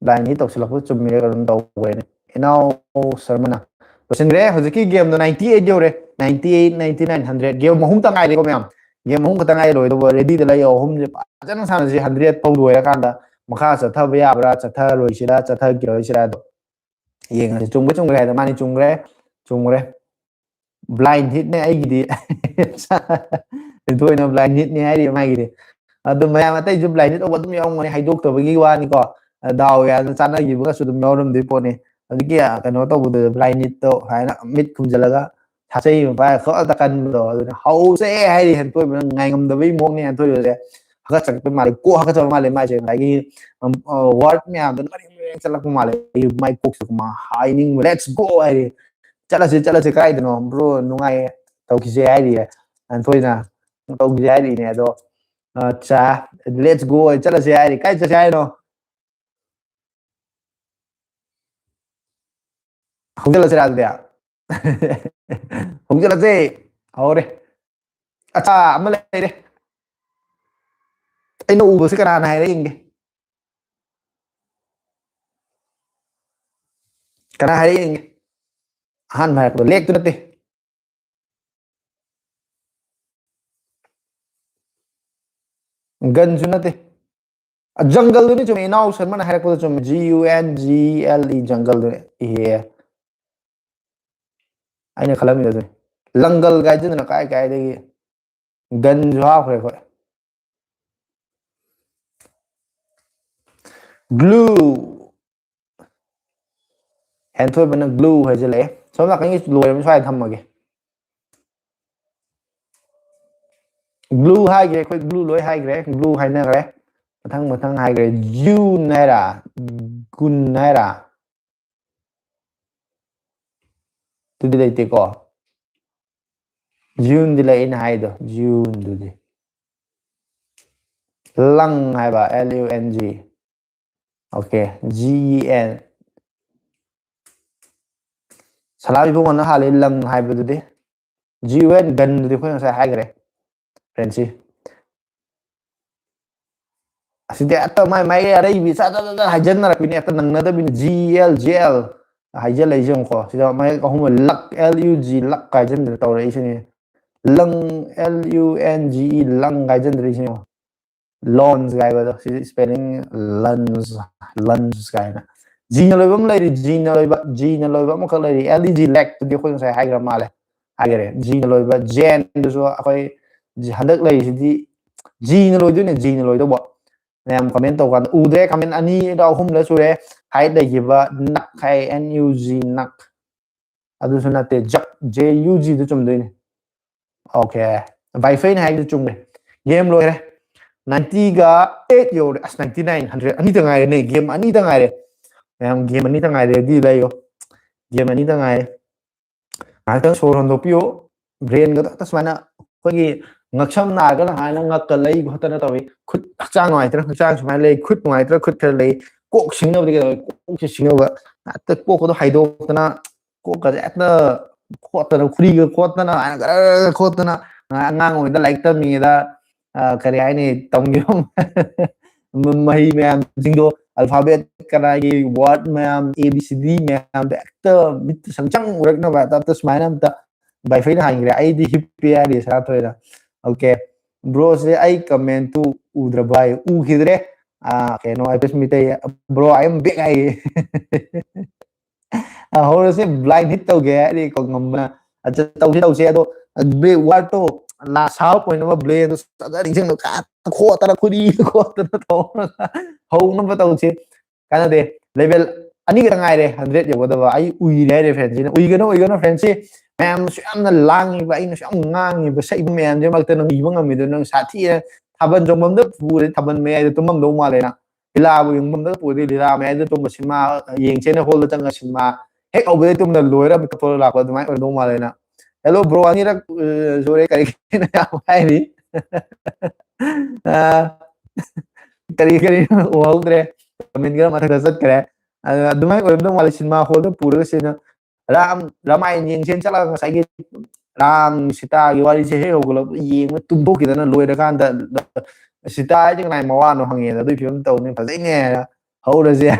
ꯂꯥꯏꯟ ꯍꯤꯠ ꯇꯧꯁꯤꯜꯂꯛꯄ ꯆꯨꯝꯃꯤꯔ ꯀꯩꯅꯣꯝ ꯇꯧꯈ꯭ꯔꯦꯅꯦ꯫ ꯏꯅꯥꯎ ꯁꯔꯃꯅ ꯂꯣꯏꯁꯤꯟꯈ꯭ꯔꯦ꯫ ꯍꯧꯖꯤꯛꯀꯤ ꯒꯦꯝꯗꯣ ꯅꯥꯏꯟꯇꯤ ꯑꯩꯠ ꯌꯧꯔꯦ, ninety eight, ninety nine, hundred. Game ꯑꯍꯨꯝꯇ ꯉꯥꯏꯔꯦꯀꯣ ꯃꯌꯥꯝ, ꯒꯦꯝ ꯑꯍꯨꯝ ꯈꯛꯇ ꯉꯥꯏꯔꯦ ꯂꯣꯏꯗꯧꯕ꯫ ꯔꯦꯗꯤꯗ ꯂꯩꯌꯣ, ꯑꯍꯨꯝꯁꯦ ꯐꯖꯅ ꯁꯥꯟꯅꯁꯤ꯫ ꯍꯟꯗ꯭ꯔꯦꯠ ꯐꯥꯎ ꯂꯣꯏꯔꯀꯥꯟꯗ ꯃꯈꯥ ꯆꯠꯊꯕ ꯌꯥꯕ꯭ꯔꯥ, ꯆꯠꯊꯔꯣꯏꯁꯤꯔꯥ, ꯆꯠꯊꯈꯤꯔꯣꯏꯁꯤꯔꯥ ꯑꯗꯣ ꯌꯦꯡꯉꯁꯤ꯫ ꯆꯨꯝꯕ ꯆꯨꯝꯈ꯭ꯔꯦ ꯍꯥꯏꯗꯣ ꯃꯥꯅꯤ, ꯆꯨꯝꯈ꯭ꯔꯦ, ꯆꯨꯝꯈ꯭ꯔꯦ꯫ ꯕ꯭ꯂꯥꯏꯟ ꯍꯤꯠꯅꯦ ꯑꯩꯒꯤꯗꯤ꯫ ꯍꯦꯟꯊꯣꯏꯅ ꯕ꯭ꯂꯥꯏꯟ ꯍꯤꯠꯅꯦ ꯍꯥꯏꯔꯤ ꯃꯥꯒꯤꯗꯤ꯫ ꯑꯗꯨ ꯃꯌꯥꯝ ꯑꯇꯩꯁꯨ ꯕ꯭ꯂꯥꯏꯟ ꯍꯤꯠ ꯇꯧꯕ ꯑꯗꯨꯝ ꯌꯥꯎꯔꯝꯒꯅꯤ, ꯍꯥꯏꯗꯣꯛꯇꯕꯒꯤ ꯋꯥꯅꯤꯀꯣ꯫ ꯗꯥꯎ ꯌꯥꯗꯅ ꯆꯥꯟꯅꯈꯤꯕꯒꯁꯨ ꯑꯗꯨꯝ ꯌꯥꯎꯔꯝꯗꯣꯏ ꯄꯣꯠꯅꯤ꯫ ꯍꯧꯖꯤꯛꯀꯤ ꯀꯩꯅꯣ ꯇꯧꯕꯗꯨꯗ ꯕ꯭ꯂꯥꯏꯟ ꯍꯤꯠꯇꯣ ꯍꯥꯏꯅ ꯃꯤꯠ ꯈꯨꯝꯖꯤꯜꯂꯒ ꯁꯥꯆꯩ ꯑꯃ ꯄꯥꯏꯔ ꯈꯛꯇ ꯀꯟꯕꯗꯣ ꯑꯗꯨꯅ ꯍꯧꯁꯦ ꯍꯥꯏꯔꯤ ꯍꯦꯟꯊꯣꯏꯕꯅ ꯉꯥꯏꯉꯝꯗꯕꯒꯤ ꯃꯑꯣꯡꯅꯤ ꯍꯦꯟꯊꯣꯏꯕꯁꯦ꯫ ꯍꯥꯀꯠꯆꯔꯛꯄ ꯃꯥꯜꯂꯦ, ꯀꯣꯛ ꯍꯥꯀꯠꯆꯕ ꯃꯥꯜꯂꯦ ꯃꯥꯏꯁꯦ꯫ ꯉꯁꯥꯏꯒꯤ ꯋꯥꯔꯗ ꯃꯌꯥꯝꯗꯣ ꯃꯔꯤꯡ ꯃꯔꯤꯡ ꯆꯠꯂꯛꯄ ꯃꯥꯜꯂꯦ꯫ ꯑꯩ ꯃꯥꯏ ꯀꯣꯛꯁꯦ ꯀꯃꯥꯏ ꯍꯥꯏꯅꯤꯡꯕ, "Let's go" ꯍꯥꯏꯔꯤ꯫ "ꯆꯠꯂꯁꯤ, ꯆꯠꯂꯁꯤ, ꯀꯥꯏꯗꯅꯣ ꯕ꯭ꯔꯣ? ꯅꯨꯡꯉꯥꯏꯌꯦ, ꯇꯧꯈꯤꯁꯦ" ꯍꯥꯏꯔꯤꯌꯦ꯫ ꯍꯦꯟꯊꯣꯏꯅ ꯇꯧꯈꯤꯁꯦ ꯍꯥꯏꯔꯤꯅꯦ꯫ ꯑꯗꯣ ꯑꯠꯆꯥ, "Let's go" ꯍꯥꯏ, ꯆꯠꯂꯁꯦ ꯍꯥꯏꯔꯤ꯫ ꯀꯥꯏ ꯆꯠꯁꯦ ꯍꯥꯏꯅꯣ? ꯍꯧꯖꯤꯜꯂꯁꯤꯔꯥ ꯑꯗꯨꯗꯤ? ꯍꯧꯖꯤꯜꯂꯁꯦ꯫ ꯍꯧꯔꯦ꯫ ꯑꯆꯥ, ꯑꯃ ꯂꯩꯔꯦ꯫ ꯑꯩꯅ ꯎꯕꯁꯤ ꯀꯅꯥꯅ ꯍꯥꯏꯔꯦ ꯌꯦꯡꯒꯦ꯫ ꯀꯅꯥ ꯍꯥꯏꯔꯦ ꯌꯦꯡꯒꯦ? ꯑꯍꯥꯟꯕ ꯍꯥꯏꯔꯛꯄꯗꯣ ꯂꯦꯛꯇꯨ ꯅꯠꯇꯦ꯫ ꯒꯟꯁꯨ ꯅꯠꯇꯦ꯫ ꯑ, ꯖꯪꯒꯜꯗꯨꯅꯤ ꯆꯨꯝꯃꯦ, ꯏꯅꯥꯎ ꯁꯔꯃꯅ ꯍꯥꯏꯔꯛꯄꯗꯣ ꯆꯨꯝꯃꯦ, G U N G L E, ꯖꯪꯒꯜꯗꯨꯅꯤ꯫ ꯏꯍꯦ꯫ ꯑꯩꯅ ꯈꯜꯂꯝꯃꯤꯗꯣ ꯑꯗꯨꯅꯤ꯫ ꯂꯪꯒꯜ ꯀꯥꯏꯗꯨꯅ ꯀꯥꯏ ꯀꯥꯏꯗꯒꯤ ꯒꯟꯁꯨ ꯍꯥꯞꯈ꯭ꯔꯦ ꯑꯩꯈꯣꯏ꯫ ꯒ꯭ꯂꯨ꯫ ꯍꯦꯟꯊꯣꯏꯕꯅ ꯒ꯭ꯂꯨ ꯍꯥꯏꯖꯤꯜꯂꯛꯑꯦ꯫ ꯁꯣꯝ ꯅꯥꯀꯟꯒꯤ ꯂꯣꯏꯔꯕ ꯁ꯭ꯋꯥꯏꯗ ꯊꯝꯃꯒꯦ꯫ ꯒ꯭ꯂꯨ ꯍꯥꯏꯈ꯭ꯔꯦ ꯑꯩꯈꯣꯏ, ꯒ꯭ꯂꯨ ꯂꯣꯏ ꯍꯥꯏꯈ꯭ꯔꯦ, ꯒ꯭ꯂꯨ ꯍꯥꯏꯅꯈ꯭ꯔꯦ꯫ ꯃꯊꯪ ꯃꯊꯪ ꯍꯥꯏꯈ꯭ꯔꯦ꯫ ꯖ꯭ꯌꯨꯟ ꯍꯥꯏꯔ, ꯒꯨꯟ ꯍꯥꯏꯔ? ꯑꯗꯨꯗꯤ ꯂꯩꯇꯦꯀꯣ꯫ ꯖ꯭ꯌꯨꯟꯗꯤ ꯂꯩ ꯑꯩꯅ ꯍꯥꯏꯗꯣ, ꯖ꯭ꯌꯨꯟꯗꯨꯗꯤ꯫ ꯂꯪ ꯍꯥꯏꯕ, L U N G꯫ Okay, G E N꯫ ꯁꯂꯥꯝ ꯏꯕꯨꯡꯉꯣꯅ ꯍꯥꯜꯂꯦ ꯂꯪ ꯍꯥꯏꯕꯗꯨꯗꯤ꯫ G U N gun ꯗꯨꯗꯤ ꯑꯩꯈꯣꯏ ꯉꯁꯥꯏ ꯍꯥꯏꯈ꯭ꯔꯦ꯫ ꯐ꯭ꯔꯦꯟꯁꯤ꯫ ꯑꯁꯤꯗꯤ ꯍꯦꯛꯇ ꯃꯥꯏ ꯃꯥꯏ ꯑꯔꯩꯕꯤ ꯆꯥ ꯆꯥ ꯆꯥ ꯆꯥ ꯍꯥꯏꯖꯟꯅꯔꯛꯄꯤꯅꯦ꯫ ꯍꯦꯛꯇ ꯅꯪꯅꯗꯕꯤꯅꯤ꯫ G L G L ꯍꯥꯏꯖꯜꯂꯛꯏꯁꯦ ꯌꯦꯡꯉꯨꯀꯣ꯫ ꯁꯤꯗ ꯃꯌꯦꯛ ꯑꯍꯨꯝ ꯂꯛ, L U G ꯂꯛ ꯍꯥꯏꯖꯟꯗꯅ ꯇꯧꯔꯛꯏꯁꯤꯅꯤ꯫ ꯂꯪ, L U N G E ꯂꯪ ꯍꯥꯏꯖꯟꯗ꯭ꯔꯤꯁꯤꯅꯤ ꯌꯦꯡꯉꯣ꯫ Loans ꯍꯥꯏꯕꯗꯣ꯫ ꯁꯤꯗꯤ spelling lungs, lungs ꯀꯥꯏꯅ꯫ G ꯅ ꯂꯣꯏꯕ ꯑꯃ ꯂꯩꯔꯤ, G ꯅ ꯂꯣꯏꯕ, G ꯅ ꯂꯣꯏꯕ ꯑꯃꯈꯛ ꯂꯩꯔꯤ꯫ L E G ꯂꯦꯛꯇꯨꯗꯤ ꯑꯩꯈꯣꯏ ꯉꯁꯥꯏ ꯍꯥꯏꯈ꯭ꯔ ꯃꯥꯜꯂꯦ꯫ ꯍꯥꯏꯈꯔꯦ꯫ G ꯅ ꯂꯣꯏꯕ꯫ Jen ꯗꯨꯁꯨ ꯑꯩꯈꯣꯏ ꯍꯟꯗꯛ ꯂꯩꯔꯤꯁꯤꯗꯤ G ꯅ ꯂꯣꯏꯗꯣꯏꯅꯦ, G ꯅ ꯂꯣꯏꯗꯧꯕ꯫ ꯃꯌꯥꯝ comment ꯇꯧꯀꯥꯟꯗ ꯎꯗ꯭ꯔꯦ꯫ Comment ꯑꯅꯤꯔ ꯑꯍꯨꯝꯂ ꯁꯨꯔꯦ꯫ Hide ꯂꯩꯈꯤꯕ ꯅꯛ ꯍꯥꯏ, N U G ꯅꯛ꯫ ꯑꯗꯨꯁꯨ ꯅꯠꯇꯦ, ꯖꯛ, J U G ꯗꯨ ꯆꯨꯝꯗꯣꯏꯅꯦ꯫ Okay꯫ ꯕꯥꯏꯐꯩꯅ ꯍꯥꯏꯕꯗꯨ ꯆꯨꯝꯃꯦ꯫ Game ꯂꯣꯏꯔꯦ꯫ Ninety ꯒ eight ꯌꯧꯔꯦ꯫ ꯑꯁ, ninety nine, hundred ꯑꯅꯤꯇ ꯉꯥꯏꯔꯦꯅꯦ꯫ Game ꯑꯅꯤꯇ ꯉꯥꯏꯔꯦ꯫ ꯃꯌꯥꯝ game ꯑꯅꯤꯇ ꯉꯥꯏꯔꯦ꯫ ꯑꯗꯨꯗꯤ ꯂꯩꯌꯣ꯫ Game ꯑꯅꯤꯇ ꯉꯥꯏꯔꯦ꯫ ꯉꯥꯏꯍꯥꯛꯇꯪ ꯁꯣꯔ ꯍꯣꯟꯗꯣꯛꯄꯤꯌꯨ꯫ Brain ꯒꯗꯣ ꯍꯦꯛꯇ ꯁꯨꯃꯥꯏꯅ ꯑꯩꯈꯣꯏꯒꯤ ꯉꯛꯁꯝ ꯅꯥꯔꯒꯅ ꯍꯥꯏꯅ ꯉꯛꯀ ꯂꯩ ꯈꯣꯠꯇꯅ ꯇꯧꯏ꯫ ꯈꯨꯠ ꯍꯛꯆꯥꯡ ꯅꯨꯡꯉꯥꯏꯇ꯭ꯔꯥ ꯍꯛꯆꯥꯡ ꯁꯨꯃꯥꯏꯅ ꯂꯩ, ꯈꯨꯠ ꯅꯨꯡꯉꯥꯏꯇ꯭ꯔꯥ ꯈꯨꯠ ꯈꯔ ꯂꯩ꯫ ꯀꯣꯛ ꯁꯤꯡꯅꯕꯗꯤ ꯀꯩꯗꯧꯋꯤ? ꯀꯣꯛꯁꯦ ꯁꯤꯡꯅꯕ꯫ ꯍꯦꯛꯇ ꯀꯣꯛꯀꯗꯣ ꯍꯥꯏꯗꯣꯛꯇꯅ, ꯀꯣꯛꯀꯁꯦ ꯍꯦꯛꯇ ꯈꯣꯠꯇꯅ, ꯈꯨꯔꯤꯒ ꯈꯣꯠꯇꯅ, ꯑꯗꯨꯃꯥꯏꯅ ꯒꯔ ꯒꯔ ꯈꯣꯠꯇꯅ, ꯑꯉꯥꯡ ꯑꯣꯏꯅ ꯂꯥꯏꯔꯤꯛ ꯇꯝꯃꯤꯉꯩꯗ, ꯑ, ꯀꯔꯤ ꯍꯥꯏꯅꯤ, ꯇꯝꯈꯤꯕ ꯃꯍꯩ ꯃꯌꯥꯝꯁꯤꯡꯗꯣ, alphabet ꯀꯅꯥꯒꯤ word ꯃꯌꯥꯝ, A B C D ꯃꯌꯥꯝꯗꯣ ꯍꯦꯛꯇ ꯃꯤꯠꯇ ꯁꯪꯆꯪ ꯎꯔꯛꯅꯕ ꯍꯦꯛꯇ ꯁꯨꯃꯥꯏꯅ ꯑꯝꯇ ꯕꯥꯏꯐꯩꯅ ꯍꯥꯟꯈ꯭ꯔꯦ꯫ ꯑꯩꯗꯤ ꯍꯤꯞꯄꯦ ꯍꯥꯏꯔꯤ ꯁꯅꯥꯊꯣꯏꯅ꯫ Okay꯫ Bro ꯁꯦ ꯑꯩ comment ꯇꯨ ꯎꯗ꯭ꯔꯕ ꯍꯥꯏ? ꯎꯈꯤꯗ꯭ꯔꯦ꯫ ꯑ, ꯀꯩꯅꯣ, I P S Meitei, "Bro, I am back" ꯍꯥꯏꯌꯦ꯫ ꯑ, ꯍꯧꯔꯁꯦ, blind hit ꯇꯧꯒꯦ ꯍꯥꯏꯔꯗꯤ ꯀꯣ ꯉꯝꯕꯅ꯫ ꯑꯠꯆꯥ, ꯇꯧꯁꯦ, ꯇꯧꯁꯦ꯫ ꯑꯗꯣ, ꯕ꯭ꯔꯦꯛ ꯋꯥꯔꯗꯇꯣ ꯂꯥꯁ ꯍꯥꯞ ꯑꯣꯏꯅꯕ ꯕ꯭ꯔꯦꯟꯗꯣ ꯐꯖꯅ ꯅꯤꯡꯁꯤꯡꯉꯒ ꯈꯣꯠꯇꯅ, ꯈꯨꯔꯤ ꯈꯣꯠꯇꯅ ꯇꯧꯔꯒ ꯍꯧꯅꯕ ꯇꯧꯁꯦ꯫ ꯀꯥꯟꯅꯗꯦ꯫ Level ꯑꯅꯤ ꯈꯛꯇ ꯉꯥꯏꯔꯦ hundred ꯌꯧꯒꯗꯕ꯫ ꯑꯩ ꯎꯏꯔꯦ ꯍꯥꯏꯔꯦ ꯐ꯭ꯔꯦꯟꯁꯤꯅ꯫ ꯎꯏꯒꯅꯨ, ꯎꯏꯒꯅꯨ ꯐ꯭ꯔꯦꯟꯁꯤ꯫ ꯃꯌꯥꯝꯁꯨ ꯌꯥꯝꯅ ꯂꯥꯡꯉꯤꯕ, ꯑꯩꯅꯁꯨ ꯌꯥꯝ ꯉꯥꯡꯉꯤꯕ, ꯁꯛꯏꯕ ꯃꯌꯥꯝꯁꯦ ꯃꯔꯛꯇ ꯅꯪ ꯎꯏꯕ ꯉꯝꯃꯤꯗꯣ ꯅꯪ ꯁꯥꯊꯤꯔꯦ꯫ ꯊꯥꯕꯜ ꯆꯣꯡꯐꯝꯗ ꯄꯨꯔꯦ, ꯊꯥꯕꯜ ꯃꯌꯥꯏꯗ ꯇꯨꯝꯃꯝꯗꯧ ꯃꯥꯜꯂꯦ ꯅꯪ꯫ ꯂꯤꯂꯥꯕꯨ ꯌꯦꯡꯐꯝꯗ ꯄꯨꯔꯗꯤ ꯂꯤꯂꯥ ꯃꯌꯥꯏꯗ ꯇꯨꯝꯕ, ꯁꯤꯅꯦꯃꯥ ꯌꯦꯡꯁꯦꯅ ꯍꯣꯜꯗ ꯆꯪꯉ ꯁꯤꯅꯦꯃꯥ ꯍꯦꯛ ꯍꯧꯕꯗꯩ ꯇꯨꯝꯗ ꯂꯣꯏꯔ ꯃꯤꯀꯞ ꯊꯣꯛꯂꯛꯄ ꯑꯗꯨꯃꯥꯏꯅ ꯑꯣꯏꯔꯝꯗꯧ ꯃꯥꯜꯂꯦ ꯅꯪ꯫ Hello bro, ꯑꯅꯤꯔꯛ, ꯑ, ꯁꯨꯔꯦ, ꯀꯔꯤ ꯀꯔꯤꯅꯣ ꯌꯥꯝ ꯍꯥꯏꯔꯤ꯫ ꯑ, ꯀꯔꯤ ꯀꯔꯤꯅꯣ ꯎꯍꯧꯗ꯭ꯔꯦ, comment ꯈꯔ ꯃꯊꯛꯇ ꯆꯠꯈ꯭ꯔꯦ꯫ ꯑ, ꯑꯗꯨꯃꯥꯏꯅ ꯑꯣꯏꯔꯝꯗꯧ ꯃꯥꯜꯂꯦ, ꯁꯤꯅꯦꯃꯥ ꯍꯣꯜꯗ ꯄꯨꯔꯒ ꯁꯤꯅ ꯔꯥꯝ ꯔꯥꯃꯥꯌꯟ ꯌꯦꯡꯁꯦꯅ ꯆꯠꯂꯒ ꯉꯁꯥꯏꯒꯤ ꯔꯥꯝ ꯁꯤꯇꯥꯒꯤ ꯋꯥꯔꯤꯁꯦ ꯍꯦꯛ ꯍꯧꯒꯠꯂꯛꯄ ꯌꯦꯡꯕ ꯇꯨꯝꯊꯣꯛꯈꯤꯗꯅ ꯂꯣꯏꯔꯀꯥꯟꯗ ꯁꯤꯇꯥ ꯍꯥꯏꯁꯦ ꯀꯅꯥꯏ ꯃꯋꯥꯅꯣ ꯍꯪꯉꯦꯅ ꯑꯗꯨꯒꯤ ꯐꯤꯕꯝ ꯇꯧꯅꯤ꯫ ꯐꯖꯩꯅꯦ ꯍꯥꯏꯅ ꯍꯧꯔꯁꯦ꯫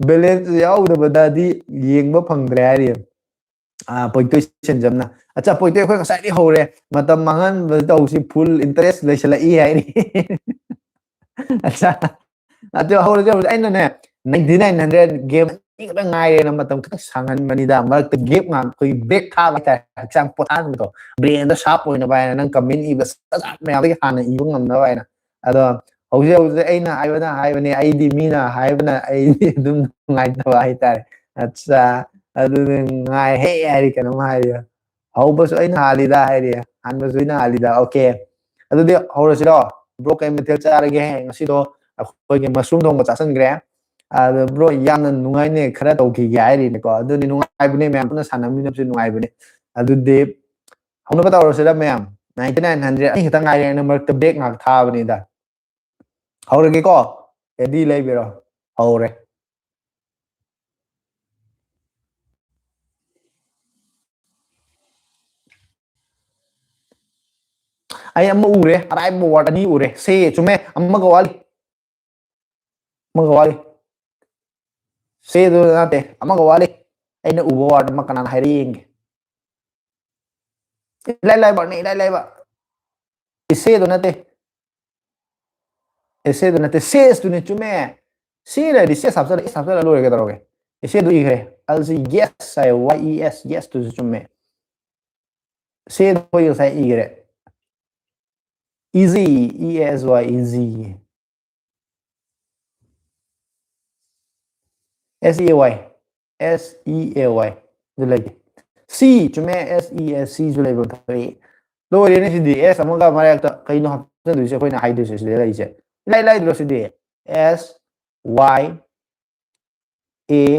ꯕꯦꯂꯦꯟꯁ ꯌꯥꯎꯗꯕꯗꯗꯤ ꯌꯦꯡꯕ ꯐꯪꯗ꯭ꯔꯦ ꯍꯥꯏꯔꯤ꯫ ꯄꯣꯏꯇꯣꯏ ꯁꯦꯟꯖꯝꯅ꯫ ꯑꯠꯆꯥ, ꯄꯣꯏꯇꯣꯏ, ꯑꯩꯈꯣꯏ ꯉꯁꯥꯏꯗꯤ ꯍꯧꯔꯦ, ꯃꯇꯝ ꯃꯥꯡꯍꯟꯕ ꯇꯧꯁꯤ, ꯐꯨꯜ ꯏꯟꯇꯔꯦꯁ ꯂꯩꯁꯜꯂꯛꯏ ꯍꯥꯏꯔꯤ꯫ ꯑꯠꯆꯥ, ꯑꯗꯨ ꯍꯧꯔꯁꯦ, ꯍꯧꯔꯁꯦ꯫ ꯑꯩꯅꯅꯦ, ꯅꯥꯏꯟꯇꯤ ꯅꯥꯏꯟ ꯍꯟꯗ꯭ꯔꯦꯠ ꯒꯦꯝ ꯑꯅꯤ ꯈꯛꯇꯪ ꯉꯥꯏꯔꯦꯅ ꯃꯇꯝ ꯈꯤꯇꯪ ꯁꯥꯡꯍꯟꯕꯅꯤꯗ, ꯃꯔꯛꯇ ꯒꯦꯞ ꯉꯥꯏꯍꯥꯛ ꯑꯩꯈꯣꯏ ꯕ꯭ꯔꯦꯛ ꯊꯥꯕ ꯍꯥꯏꯇꯥꯔꯦ, ꯍꯛꯆꯥꯡ ꯄꯣꯊꯥꯍꯟꯕꯗꯣ, ꯕ꯭ꯔꯦꯟꯗꯣ ꯁꯥꯔꯞ ꯑꯣꯏꯅꯕ ꯍꯥꯏꯅ, ꯅꯪ ꯀꯃꯦꯟ ꯏꯕ ꯃꯌꯥꯝꯗꯒꯤ ꯍꯥꯟꯅ ꯏꯕ ꯉꯝꯅꯕ ꯍꯥꯏꯅ꯫ ꯑꯗꯣ ꯍꯧꯖꯤꯛ ꯍꯧꯖꯤꯛ ꯑꯩꯅ ꯍꯥꯏꯕꯅ ꯍꯥꯏꯕꯅꯦ, ꯑꯩꯗꯤ ꯃꯤꯅ ꯍꯥꯏꯕꯅ ꯑꯩꯗꯤ ꯑꯗꯨꯝ ꯅꯨꯡꯉꯥꯏꯇꯕ ꯍꯥꯏꯇꯥꯔꯦ꯫ ꯑꯠꯆꯥ, ꯑꯗꯨꯅ ꯉꯥꯏꯍꯦ ꯍꯥꯏꯔꯤ ꯀꯩꯅꯣꯝ ꯍꯥꯏꯔꯤ꯫ ꯍꯧꯕꯁꯨ ꯑꯩꯅ ꯍꯥꯜꯂꯤꯗ ꯍꯥꯏꯔꯤ, ꯍꯥꯟꯕꯁꯨ ꯑꯩꯅ ꯍꯥꯜꯂꯤꯗ꯫ ꯑꯣꯀꯦ, ꯑꯗꯨꯗꯤ ꯍꯧꯔꯁꯤꯔꯣ? ꯕ꯭ꯔꯣ, ꯀꯩ ꯃꯊꯦꯜ ꯆꯥꯔꯒꯦ? ꯉꯁꯤꯗꯣ ꯑꯩꯈꯣꯏꯒꯤ ꯃꯁꯔꯨꯝ ꯊꯣꯡꯕ ꯆꯥꯁꯤꯟꯈ꯭ꯔꯦ꯫ ꯑꯗꯣ ꯕ꯭ꯔꯣ, ꯌꯥꯝꯅ ꯅꯨꯡꯉꯥꯏꯅꯦ, ꯈꯔ ꯇꯧꯈꯤꯒꯦ ꯍꯥꯏꯔꯤꯅꯦꯀꯣ꯫ ꯑꯗꯨꯗꯤ ꯅꯨꯡꯉꯥꯏꯕꯅꯦ, ꯃꯌꯥꯝ ꯄꯨꯟꯅ ꯁꯥꯟꯅꯃꯤꯟꯅꯕꯁꯦ ꯅꯨꯡꯉꯥꯏꯕꯅꯦ꯫ ꯑꯗꯨꯗꯤ ꯍꯧꯅꯕ ꯇꯧꯔꯁꯤꯔ ꯃꯌꯥꯝ? ꯅꯥꯏꯟꯇꯤ ꯅꯥꯏꯟ ꯍꯟꯗ꯭ꯔꯦꯠ ꯑꯅꯤ ꯈꯛꯇꯪ ꯉꯥꯏꯔꯦ, ꯑꯩꯅ ꯃꯔꯛꯇ ꯕ꯭ꯔꯦꯛ ꯉꯥꯏꯍꯥꯛ ꯊꯥꯕꯅꯤꯗ꯫ ꯍꯧꯔꯒꯦꯀꯣ? ꯔꯦꯗꯤ ꯂꯩꯕꯤꯔꯣ? ꯍꯧꯔꯦ꯫ ꯑꯩ ꯑꯃ ꯎꯔꯦ, ꯑꯔꯥꯏꯕ ꯋꯥꯔꯗ ꯑꯅꯤ ꯎꯔꯦ꯫ ꯁꯦ, ꯆꯨꯝꯃꯦ, ꯑꯃꯒ ꯋꯥꯠꯂꯤ꯫ ꯑꯃꯒ ꯋꯥꯠꯂꯤ꯫ ꯁꯦꯗꯨ ꯅꯠꯇꯦ, ꯑꯃꯒ ꯋꯥꯠꯂꯤ꯫ ꯑꯩꯅ ꯎꯕ ꯋꯥꯔꯗ ꯑꯃ ꯀꯅꯥꯅ ꯍꯥꯏꯔꯛꯏ ꯌꯦꯡꯒꯦ꯫ ꯏꯂꯥꯏ ꯂꯥꯏꯕ ꯋꯥꯔꯗꯅꯤ, ꯏꯂꯥꯏ ꯂꯥꯏꯕ꯫ ꯏꯁꯦꯗꯨ ꯅꯠꯇꯦ꯫ ꯑꯦꯁꯦꯗꯨ ꯅꯠꯇꯦ, ꯁꯦꯁꯇꯨꯅꯤ, ꯆꯨꯝꯃꯦ꯫ ꯁꯤ ꯂꯩꯔꯗꯤ ꯁꯦꯁ ꯍꯥꯞꯆꯜꯂ, ꯑꯦꯁ ꯍꯥꯞꯆꯜꯂ ꯂꯣꯏꯔꯦ, ꯀꯩꯗꯧꯔꯒꯦ? ꯑꯦꯁꯦꯗꯨ ꯏꯈ꯭ꯔꯦ꯫ ꯑꯗꯨꯁꯨ ꯌꯦꯁ ꯍꯥꯏ, ꯋꯥꯏ ꯏ ꯑꯦꯁ, ꯌꯦꯁꯇꯨꯁꯨ ꯆꯨꯝꯃꯦ꯫ ꯁꯦꯗꯣ ꯑꯩꯈꯣꯏ ꯉꯁꯥꯏ ꯏꯈ꯭ꯔꯦ꯫ ꯏꯖꯤ, ꯏ ꯑꯦꯁ ꯋꯥꯏ, ꯏꯖꯤ꯫ ꯑꯦꯁ ꯏ ꯑꯦ ꯋꯥꯏ, ꯑꯦꯁ ꯏ ꯑꯦ ꯋꯥꯏ꯫ ꯑꯗꯨ ꯂꯩꯇꯦ꯫ ꯁꯤ, ꯆꯨꯝꯃꯦ, ꯑꯦꯁ ꯏ ꯑꯦꯁ ꯁꯤꯁꯨ ꯂꯩꯕ ꯊꯣꯛꯏ꯫ ꯂꯣꯏꯔꯦꯅꯦ ꯁꯤꯗꯤ, ꯑꯦꯁ ꯑꯃꯒ ꯃꯔꯛꯇ ꯀꯩꯅꯣ ꯍꯥꯞꯆꯤꯟꯗꯣꯏꯁꯦ, ꯑꯩꯈꯣꯏꯅ ꯍꯥꯏꯗꯣꯏꯁꯦ ꯁꯤꯗ ꯂꯩꯁꯦ? ꯏꯂꯥꯏ ꯂꯥꯏꯗ꯭ꯔꯣ ꯁꯤꯗꯤ? ꯑꯦꯁ ꯋꯥꯏ ꯑꯦ,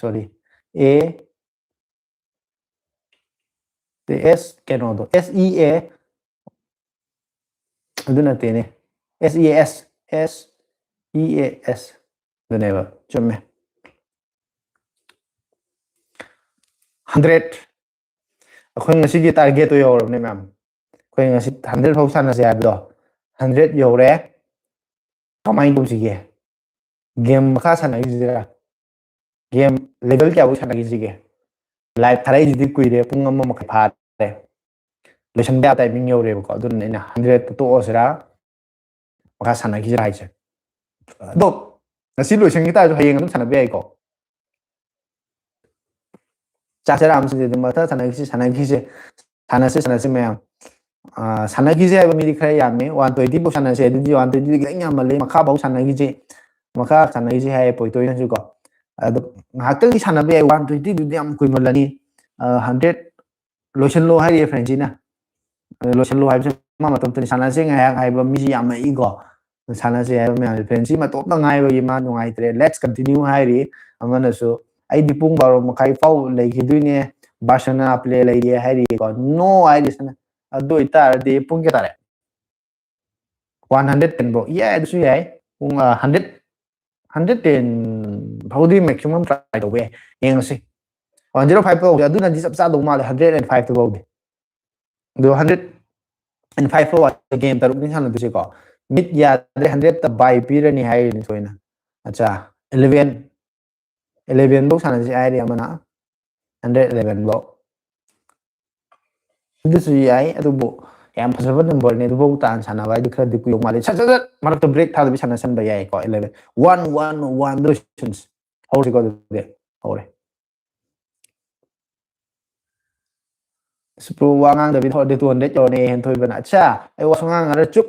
ꯁꯣꯔꯤ, ꯑꯦ, ꯑꯦꯁ ꯀꯩꯅꯣꯗꯣ, ꯑꯦꯁ ꯏ ꯑꯦ, ꯑꯗꯨ ꯅꯠꯇꯦꯅꯦ, S E A S, S E A S, ꯑꯗꯨꯅꯦꯕ, ꯆꯨꯝꯃꯦ꯫ ꯍꯟꯗ꯭ꯔꯦꯠ꯫ ꯑꯩꯈꯣꯏ ꯉꯁꯤꯒꯤ ꯇꯥꯔꯒꯦꯠꯇꯣ ꯌꯧꯔꯕꯅꯦ ꯃꯌꯥꯝ꯫ ꯑꯩꯈꯣꯏ ꯉꯁꯤ ꯍꯟꯗ꯭ꯔꯦꯠ ꯐꯥꯎ ꯁꯥꯟꯅꯁꯦ ꯍꯥꯏꯕꯗꯣ, ꯍꯟꯗ꯭ꯔꯦꯠ ꯌꯧꯔꯦ꯫ ꯀꯃꯥꯏꯅ ꯇꯧꯁꯤꯒꯦ? ꯒꯦꯝ ꯃꯈꯥ ꯁꯥꯟꯅꯈꯤꯁꯤꯔꯥ? ꯒꯦꯝ ꯂꯦꯚꯦꯜ ꯀꯌꯥꯐꯥꯎ ꯁꯥꯟꯅꯈꯤꯁꯤꯒꯦ? ꯂꯥꯏꯚ ꯊꯥꯔꯛꯏꯁꯤꯗꯤ ꯀꯨꯏꯔꯦ, ꯄꯨꯡ ꯑꯃ ꯃꯈꯥꯏ ꯐꯥꯔꯦ꯫ ꯂꯣꯏꯁꯟꯕ ꯌꯥ ꯇꯥꯏꯃꯤꯡ ꯌꯧꯔꯦꯕꯀꯣ, ꯑꯗꯨꯅ ꯑꯩꯅ ꯍꯟꯗ꯭ꯔꯦꯠꯇ ꯇꯣꯛꯑꯁꯤꯔꯥ, ꯃꯈꯥ ꯁꯥꯟꯅꯈꯤꯁꯤꯔꯥ ꯍꯥꯏꯁꯦ꯫ ꯑꯗꯣ ꯉꯁꯤ ꯂꯣꯏꯁꯟꯈꯤ ꯇꯥꯔꯁꯨ ꯍꯌꯦꯡ ꯑꯗꯨꯝ ꯁꯥꯟꯅꯕ ꯌꯥꯏꯀꯣ꯫ ꯆꯥꯛ ꯆꯔꯥ ꯑꯃ ꯁꯤꯟꯁꯦ, ꯑꯗꯨꯝ ꯃꯊꯪ ꯁꯥꯟꯅꯈꯤꯁꯤ, ꯁꯥꯟꯅꯈꯤꯁꯦ, ꯁꯥꯟꯅꯁꯤ, ꯁꯥꯟꯅꯁꯤ ꯃꯌꯥꯝ꯫ ꯑꯥ, ꯁꯥꯟꯅꯈꯤꯁꯦ ꯍꯥꯏꯕ ꯃꯤꯗꯤ ꯈꯔ ꯌꯥꯝꯃꯦ, ꯋꯥꯟ ꯇ꯭ꯋꯦꯟꯇꯤ ꯐꯥꯎ ꯁꯥꯟꯅꯁꯦ, ꯑꯗꯨꯗꯤ ꯋꯥꯟ ꯇ꯭ꯋꯦꯟꯇꯤꯗꯤ ꯈꯤꯇꯪ ꯌꯥꯝꯃꯜꯂꯦ, ꯃꯈꯥ ꯐꯥꯎ ꯁꯥꯟꯅꯈꯤꯁꯦ, ꯃꯈꯥ ꯁꯥꯟꯅꯈꯤꯁꯦ ꯍꯥꯏꯌꯦ ꯄꯣꯏꯇꯣꯏꯅꯁꯨ ꯀꯣ꯫ ꯑꯗꯣ ꯉꯥꯏꯍꯥꯛꯇꯪꯗꯤ ꯁꯥꯟꯅꯕ ꯌꯥꯏ, ꯋꯥꯟ ꯇ꯭ꯋꯦꯟꯇꯤꯗꯨꯗꯤ ꯌꯥꯝ ꯀꯨꯏꯃꯜꯂꯅꯤ꯫ ꯍꯟꯗ꯭ꯔꯦꯠ ꯂꯣꯏꯁꯤꯜꯂꯣ ꯍꯥꯏꯔꯤꯌꯦ ꯐ꯭ꯔꯦꯟꯁꯤꯅ꯫ ꯑꯗꯣ ꯂꯣꯏꯁꯤꯜꯂꯣ ꯍꯥꯏꯕꯁꯦ ꯃꯥ ꯃꯇꯣꯝꯇꯅꯤ, ꯁꯥꯟꯅꯁꯦ ꯉꯥꯏꯍꯥꯛ ꯍꯥꯏꯕ ꯃꯤꯁꯤ ꯌꯥꯝꯃꯛꯏꯀꯣ꯫ ꯁꯥꯟꯅꯁꯦ ꯍꯥꯏꯕ ꯃꯌꯥꯝꯁꯦ ꯐ꯭ꯔꯦꯟꯁꯤ ꯃꯇꯣꯝꯇ ꯉꯥꯏꯕꯒꯤ ꯃꯥ ꯅꯨꯡꯉꯥꯏꯇ꯭ꯔꯦ꯫ Let's continue ꯍꯥꯏꯔꯤ ꯑꯃꯅꯁꯨ꯫ ꯑꯩꯗꯤ ꯄꯨꯡ ꯕꯥꯔꯣ ꯃꯈꯥꯏ ꯐꯥꯎ ꯂꯩꯈꯤꯗꯣꯏꯅꯦ, ꯕꯥꯔꯁꯦꯂꯣꯅꯥ ꯄ꯭ꯂꯦ ꯂꯩꯔꯤ ꯍꯥꯏꯔꯤꯀꯣ꯫ ꯅꯣ ꯍꯥꯏꯔꯤꯁꯤꯅ꯫ ꯑꯗꯨ ꯑꯣꯏꯇꯥꯔꯗꯤ ꯄꯨꯡ ꯀꯌꯥ ꯇꯥꯔꯦ? ꯋꯥꯟ ꯍꯟꯗ꯭ꯔꯦꯠ ꯇꯦꯟ ꯐꯥꯎ꯫ ꯌꯥꯏ, ꯑꯗꯨꯁꯨ ꯌꯥꯏ꯫ ꯄꯨꯡ, ꯑ, ꯍꯟꯗ꯭ꯔꯦꯠ, ꯍꯟꯗ꯭ꯔꯦꯠ ꯇꯦꯟ ꯐꯥꯎꯗꯤ ꯃꯦꯛꯁꯤꯃꯝ ꯇ꯭ꯔꯥꯏ ꯇꯧꯕ ꯌꯥꯏ꯫ ꯌꯦꯡꯉꯁꯤ꯫ ꯋꯥꯟ ꯖꯤꯔꯣ ꯐꯥꯏꯚ ꯐꯥꯎꯗꯤ ꯑꯗꯨꯅꯗꯤ ꯆꯞ ꯆꯥꯗꯧ ꯃꯥꯜꯂꯦ, ꯍꯟꯗ꯭ꯔꯦꯠ ꯑꯦꯟ ꯐꯥꯏꯚ ꯐꯥꯎꯗꯤ꯫ ꯑꯗꯣ ꯍꯟꯗ꯭ꯔꯦꯠ ꯑꯦꯟ ꯐꯥꯏꯚ ꯐꯥꯎ ꯒꯦꯝ ꯇꯔꯨꯛꯅꯤ ꯁꯥꯟꯅꯗꯣꯏꯁꯦꯀꯣ꯫ ꯃꯤꯠ ꯌꯥꯗ꯭ꯔꯦ, ꯍꯟꯗ꯭ꯔꯦꯠꯇ ꯕꯥꯏ ꯄꯤꯔꯅꯤ ꯍꯥꯏꯔꯤꯅꯤ ꯁꯣꯏꯅ꯫ ꯑꯠꯆꯥ, ꯏꯂꯦꯚꯦꯟ, ꯏꯂꯦꯚꯦꯟ ꯐꯥꯎ ꯁꯥꯟꯅꯁꯤ ꯍꯥꯏꯔꯤ ꯑꯃꯅ, ꯍꯟꯗ꯭ꯔꯦꯠ ꯏꯂꯦꯚꯦꯟ ꯐꯥꯎ꯫ ꯑꯗꯨꯁꯨ ꯌꯥꯏ, ꯑꯗꯨꯕꯨ ꯌꯥꯝ ꯐꯖꯕ ꯅꯝꯕꯔꯅꯤ꯫ ꯑꯗꯨꯐꯥꯎ ꯇꯥꯟ ꯁꯥꯟꯅꯕ ꯍꯥꯏꯗꯤ ꯈꯔꯗꯤ ꯀꯨꯏꯗꯧ ꯃꯥꯜꯂꯤ꯫ ꯁꯠ ꯁꯠ ꯁꯠ ꯃꯔꯛꯇ ꯕ꯭ꯔꯦꯛ ꯊꯥꯗꯕꯤ ꯁꯥꯟꯅꯁꯟꯕ ꯌꯥꯏꯀꯣ꯫ ꯏꯂꯦꯚꯦꯟ, ꯋꯥꯟ ꯋꯥꯟ ꯋꯥꯟꯗ ꯂꯣꯏꯁꯤꯟꯁꯤ꯫ ꯍꯧꯔꯁꯤꯀꯣ ꯑꯗꯨꯗꯤ꯫ ꯍꯧꯔꯦ꯫ ꯑꯁ, ꯄ꯭ꯔꯣ ꯋꯥ ꯉꯥꯡꯗꯕꯤꯗ ꯍꯧꯔꯗꯤ ꯇꯨ ꯍꯟꯗ꯭ꯔꯦꯠ ꯌꯧꯔꯅꯤ ꯍꯦꯟꯊꯣꯏꯕꯅ꯫ ꯑꯠꯆꯥ, ꯑꯩ ꯋꯥ ꯁꯨꯡꯉꯥꯡ ꯉꯥꯡꯉꯔꯣꯏ, ꯆꯨꯞ꯫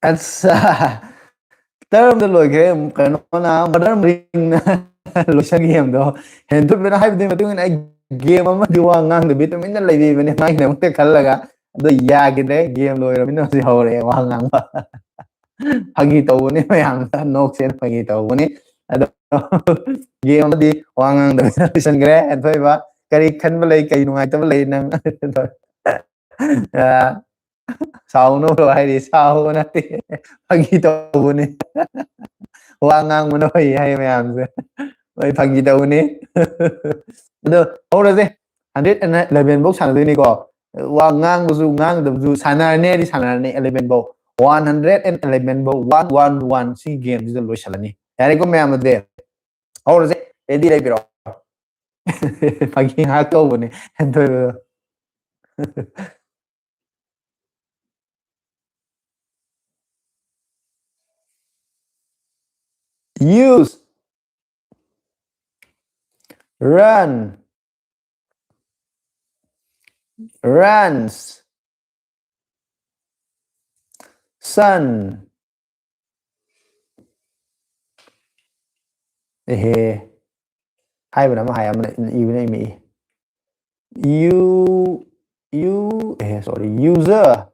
ꯑꯠꯁꯥ, ꯇꯔꯝꯗ ꯂꯣꯏꯈ꯭ꯔꯦ꯫ ꯀꯩꯅꯣꯅ ꯃꯗꯔ ꯃꯔꯤꯡꯅ ꯂꯣꯏꯁꯟꯒꯤ ꯒꯦꯝꯗꯣ ꯍꯦꯟꯊꯣꯏꯕꯅ ꯍꯥꯏꯕꯗꯨꯒꯤ ꯃꯇꯨꯡ ꯏꯟꯅ ꯑꯩ ꯒꯦꯝ ꯑꯃꯗꯤ ꯋꯥ ꯉꯥꯡꯗꯕꯤ ꯇꯨꯃꯤꯟꯅ ꯂꯩꯕꯤꯕꯅꯦ, ꯃꯥꯒꯤꯗꯃꯛꯇ ꯈꯜꯂꯒ꯫ ꯑꯗꯣ ꯌꯥꯈꯤꯗ꯭ꯔꯦ, ꯒꯦꯝ ꯂꯣꯏꯔꯕꯅꯤꯅ ꯍꯧꯖꯤꯛ ꯍꯧꯔꯛꯑꯦ ꯋꯥ ꯉꯥꯡꯕ꯫ ꯐꯥꯒꯤ ꯇꯧꯕꯅꯤ ꯃꯌꯥꯝꯗ, ꯅꯣꯛꯁꯦꯅ ꯐꯥꯒꯤ ꯇꯧꯕꯅꯤ꯫ ꯑꯗꯣ ꯒꯦꯝ ꯑꯃꯗꯤ ꯋꯥ ꯉꯥꯡꯗꯕꯤꯗ ꯂꯣꯏꯁꯤꯟꯈ꯭ꯔꯦ꯫ ꯍꯦꯟꯊꯣꯏꯕ, ꯀꯔꯤ ꯈꯟꯕ ꯂꯩ, ꯀꯔꯤ ꯅꯨꯡꯉꯥꯏꯇꯕ ꯂꯩ ꯅꯪ? ꯑ, ꯁꯥꯎꯅꯨ ꯍꯥꯏꯔꯤ, ꯁꯥꯎꯕ ꯅꯠꯇꯦ, ꯐꯥꯒꯤ ꯇꯧꯕꯅꯤ꯫ ꯋꯥ ꯉꯥꯡꯕꯅ ꯐꯩ ꯍꯥꯏ ꯃꯌꯥꯝꯁꯦ, ꯍꯣꯏ ꯐꯥꯒꯤ ꯇꯧꯕꯅꯤ꯫ ꯑꯗꯣ ꯍꯧꯔꯁꯦ, ꯍꯟꯗ꯭ꯔꯦꯠ ꯑꯦꯟ ꯑꯦꯂꯚꯦꯟ ꯐꯧ ꯁꯥꯟꯅꯗꯣꯏꯅꯤꯀꯣ꯫ ꯋꯥ ꯉꯥꯡꯕꯁꯨ ꯉꯥꯡꯗꯕꯁꯨ ꯁꯥꯟꯅꯔꯅꯤ ꯍꯥꯏꯗꯤ ꯁꯥꯟꯅꯔꯅꯤ, ꯑꯦꯂꯚꯦꯟ ꯐꯧ, ꯋꯥꯟ ꯍꯟꯗ꯭ꯔꯦꯠ ꯑꯦꯟ ꯑꯦꯂꯚꯦꯟ ꯐꯧ, ꯋꯥꯟ ꯋꯥꯟ ꯋꯥꯟ, ꯁꯤ ꯒꯦꯝꯁꯤꯗ ꯂꯣꯏꯁꯤꯜꯂꯅꯤ꯫ ꯌꯥꯔꯦꯀꯣ ꯃꯌꯥꯝ, ꯑꯗꯨꯗꯤ ꯍꯧꯔꯁꯦ, ꯔꯦꯗꯤ ꯂꯩꯕꯤꯔꯣ꯫ ꯐꯥꯒꯤ ꯉꯥꯏꯍꯥꯛ ꯇꯧꯕꯅꯦ, ꯍꯦꯟꯊꯣꯏꯕꯗꯣ꯫ Use, run, runs, sun. ꯑꯦꯍꯦ, ꯍꯥꯏꯕꯅ ꯑꯃ ꯍꯥꯏ, ꯑꯃꯅ ꯏꯕꯅ ꯑꯃ ꯏ꯫ You, you, ꯑꯦꯍꯦ, sorry, user,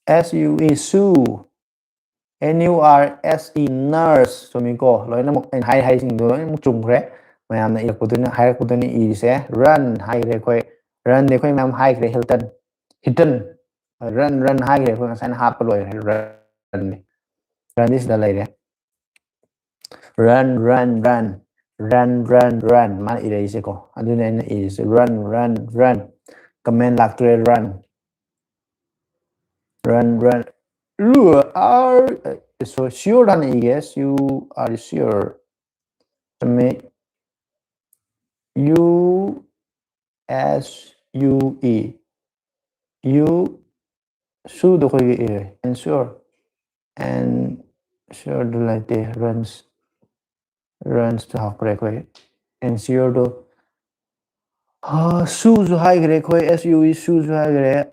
S U E, sue, N U R S E, nurse, ꯆꯨꯝꯃꯤꯀꯣ? ꯂꯣꯏꯅꯃꯛ ꯑꯩꯅ ꯍꯥꯏ ꯍꯥꯏꯁꯤꯡꯗꯣ ꯂꯣꯏꯅꯃꯛ ꯆꯨꯝꯈ꯭ꯔꯦ꯫ ꯃꯌꯥꯝꯅ ꯏꯔꯛꯄꯗꯨꯅ, ꯍꯥꯏꯔꯛꯄꯗꯨꯅ ꯏꯔꯤꯁꯦ꯫ Run ꯍꯥꯏꯈ꯭ꯔꯦ ꯑꯩꯈꯣꯏ, runꯗꯤ ꯑꯩꯈꯣꯏ ꯃꯌꯥꯝ ꯍꯥꯏꯈ꯭ꯔꯦ, ꯍꯤꯜꯇꯟ, ꯍꯤꯇꯟ꯫ Run, run ꯍꯥꯏꯈ꯭ꯔꯦ ꯑꯩꯈꯣꯏ, ꯉꯁꯥꯏꯅ ꯍꯥꯞꯄ ꯂꯣꯏꯈ꯭ꯔꯦ runꯗꯤ꯫ Runꯗꯤ ꯁꯤꯗ ꯂꯩꯔꯦ꯫ Run, run, run, run, run, run꯫ ꯃꯥꯅ ꯏꯔꯛꯏꯁꯦꯀꯣ, ꯑꯗꯨꯅ ꯑꯩꯅ ꯏꯔꯤꯁꯦ, run, run, run꯫ Comment ꯂꯥꯛꯇ꯭ꯔꯦ, run, run, run꯫ Ru, are, so sure ꯍꯥꯟꯅ ꯏꯒꯦ, S U, are sure? ꯆꯨꯝꯃꯤ꯫ U, S U E, you, sueꯗꯣ ꯑꯩꯈꯣꯏꯒꯤ ꯏꯔꯦ, ensure, ensureꯗꯣ ꯂꯩꯇꯦ, runs, runsꯇꯣ ꯍꯥꯞꯈ꯭ꯔꯦ ꯑꯩꯈꯣꯏ, ensureꯗꯣ꯫ ꯁꯨꯁꯨ ꯍꯥꯏꯈ꯭ꯔꯦ ꯑꯩꯈꯣꯏ, S U E, sueꯁꯨ ꯍꯥꯏꯈ꯭ꯔꯦ꯫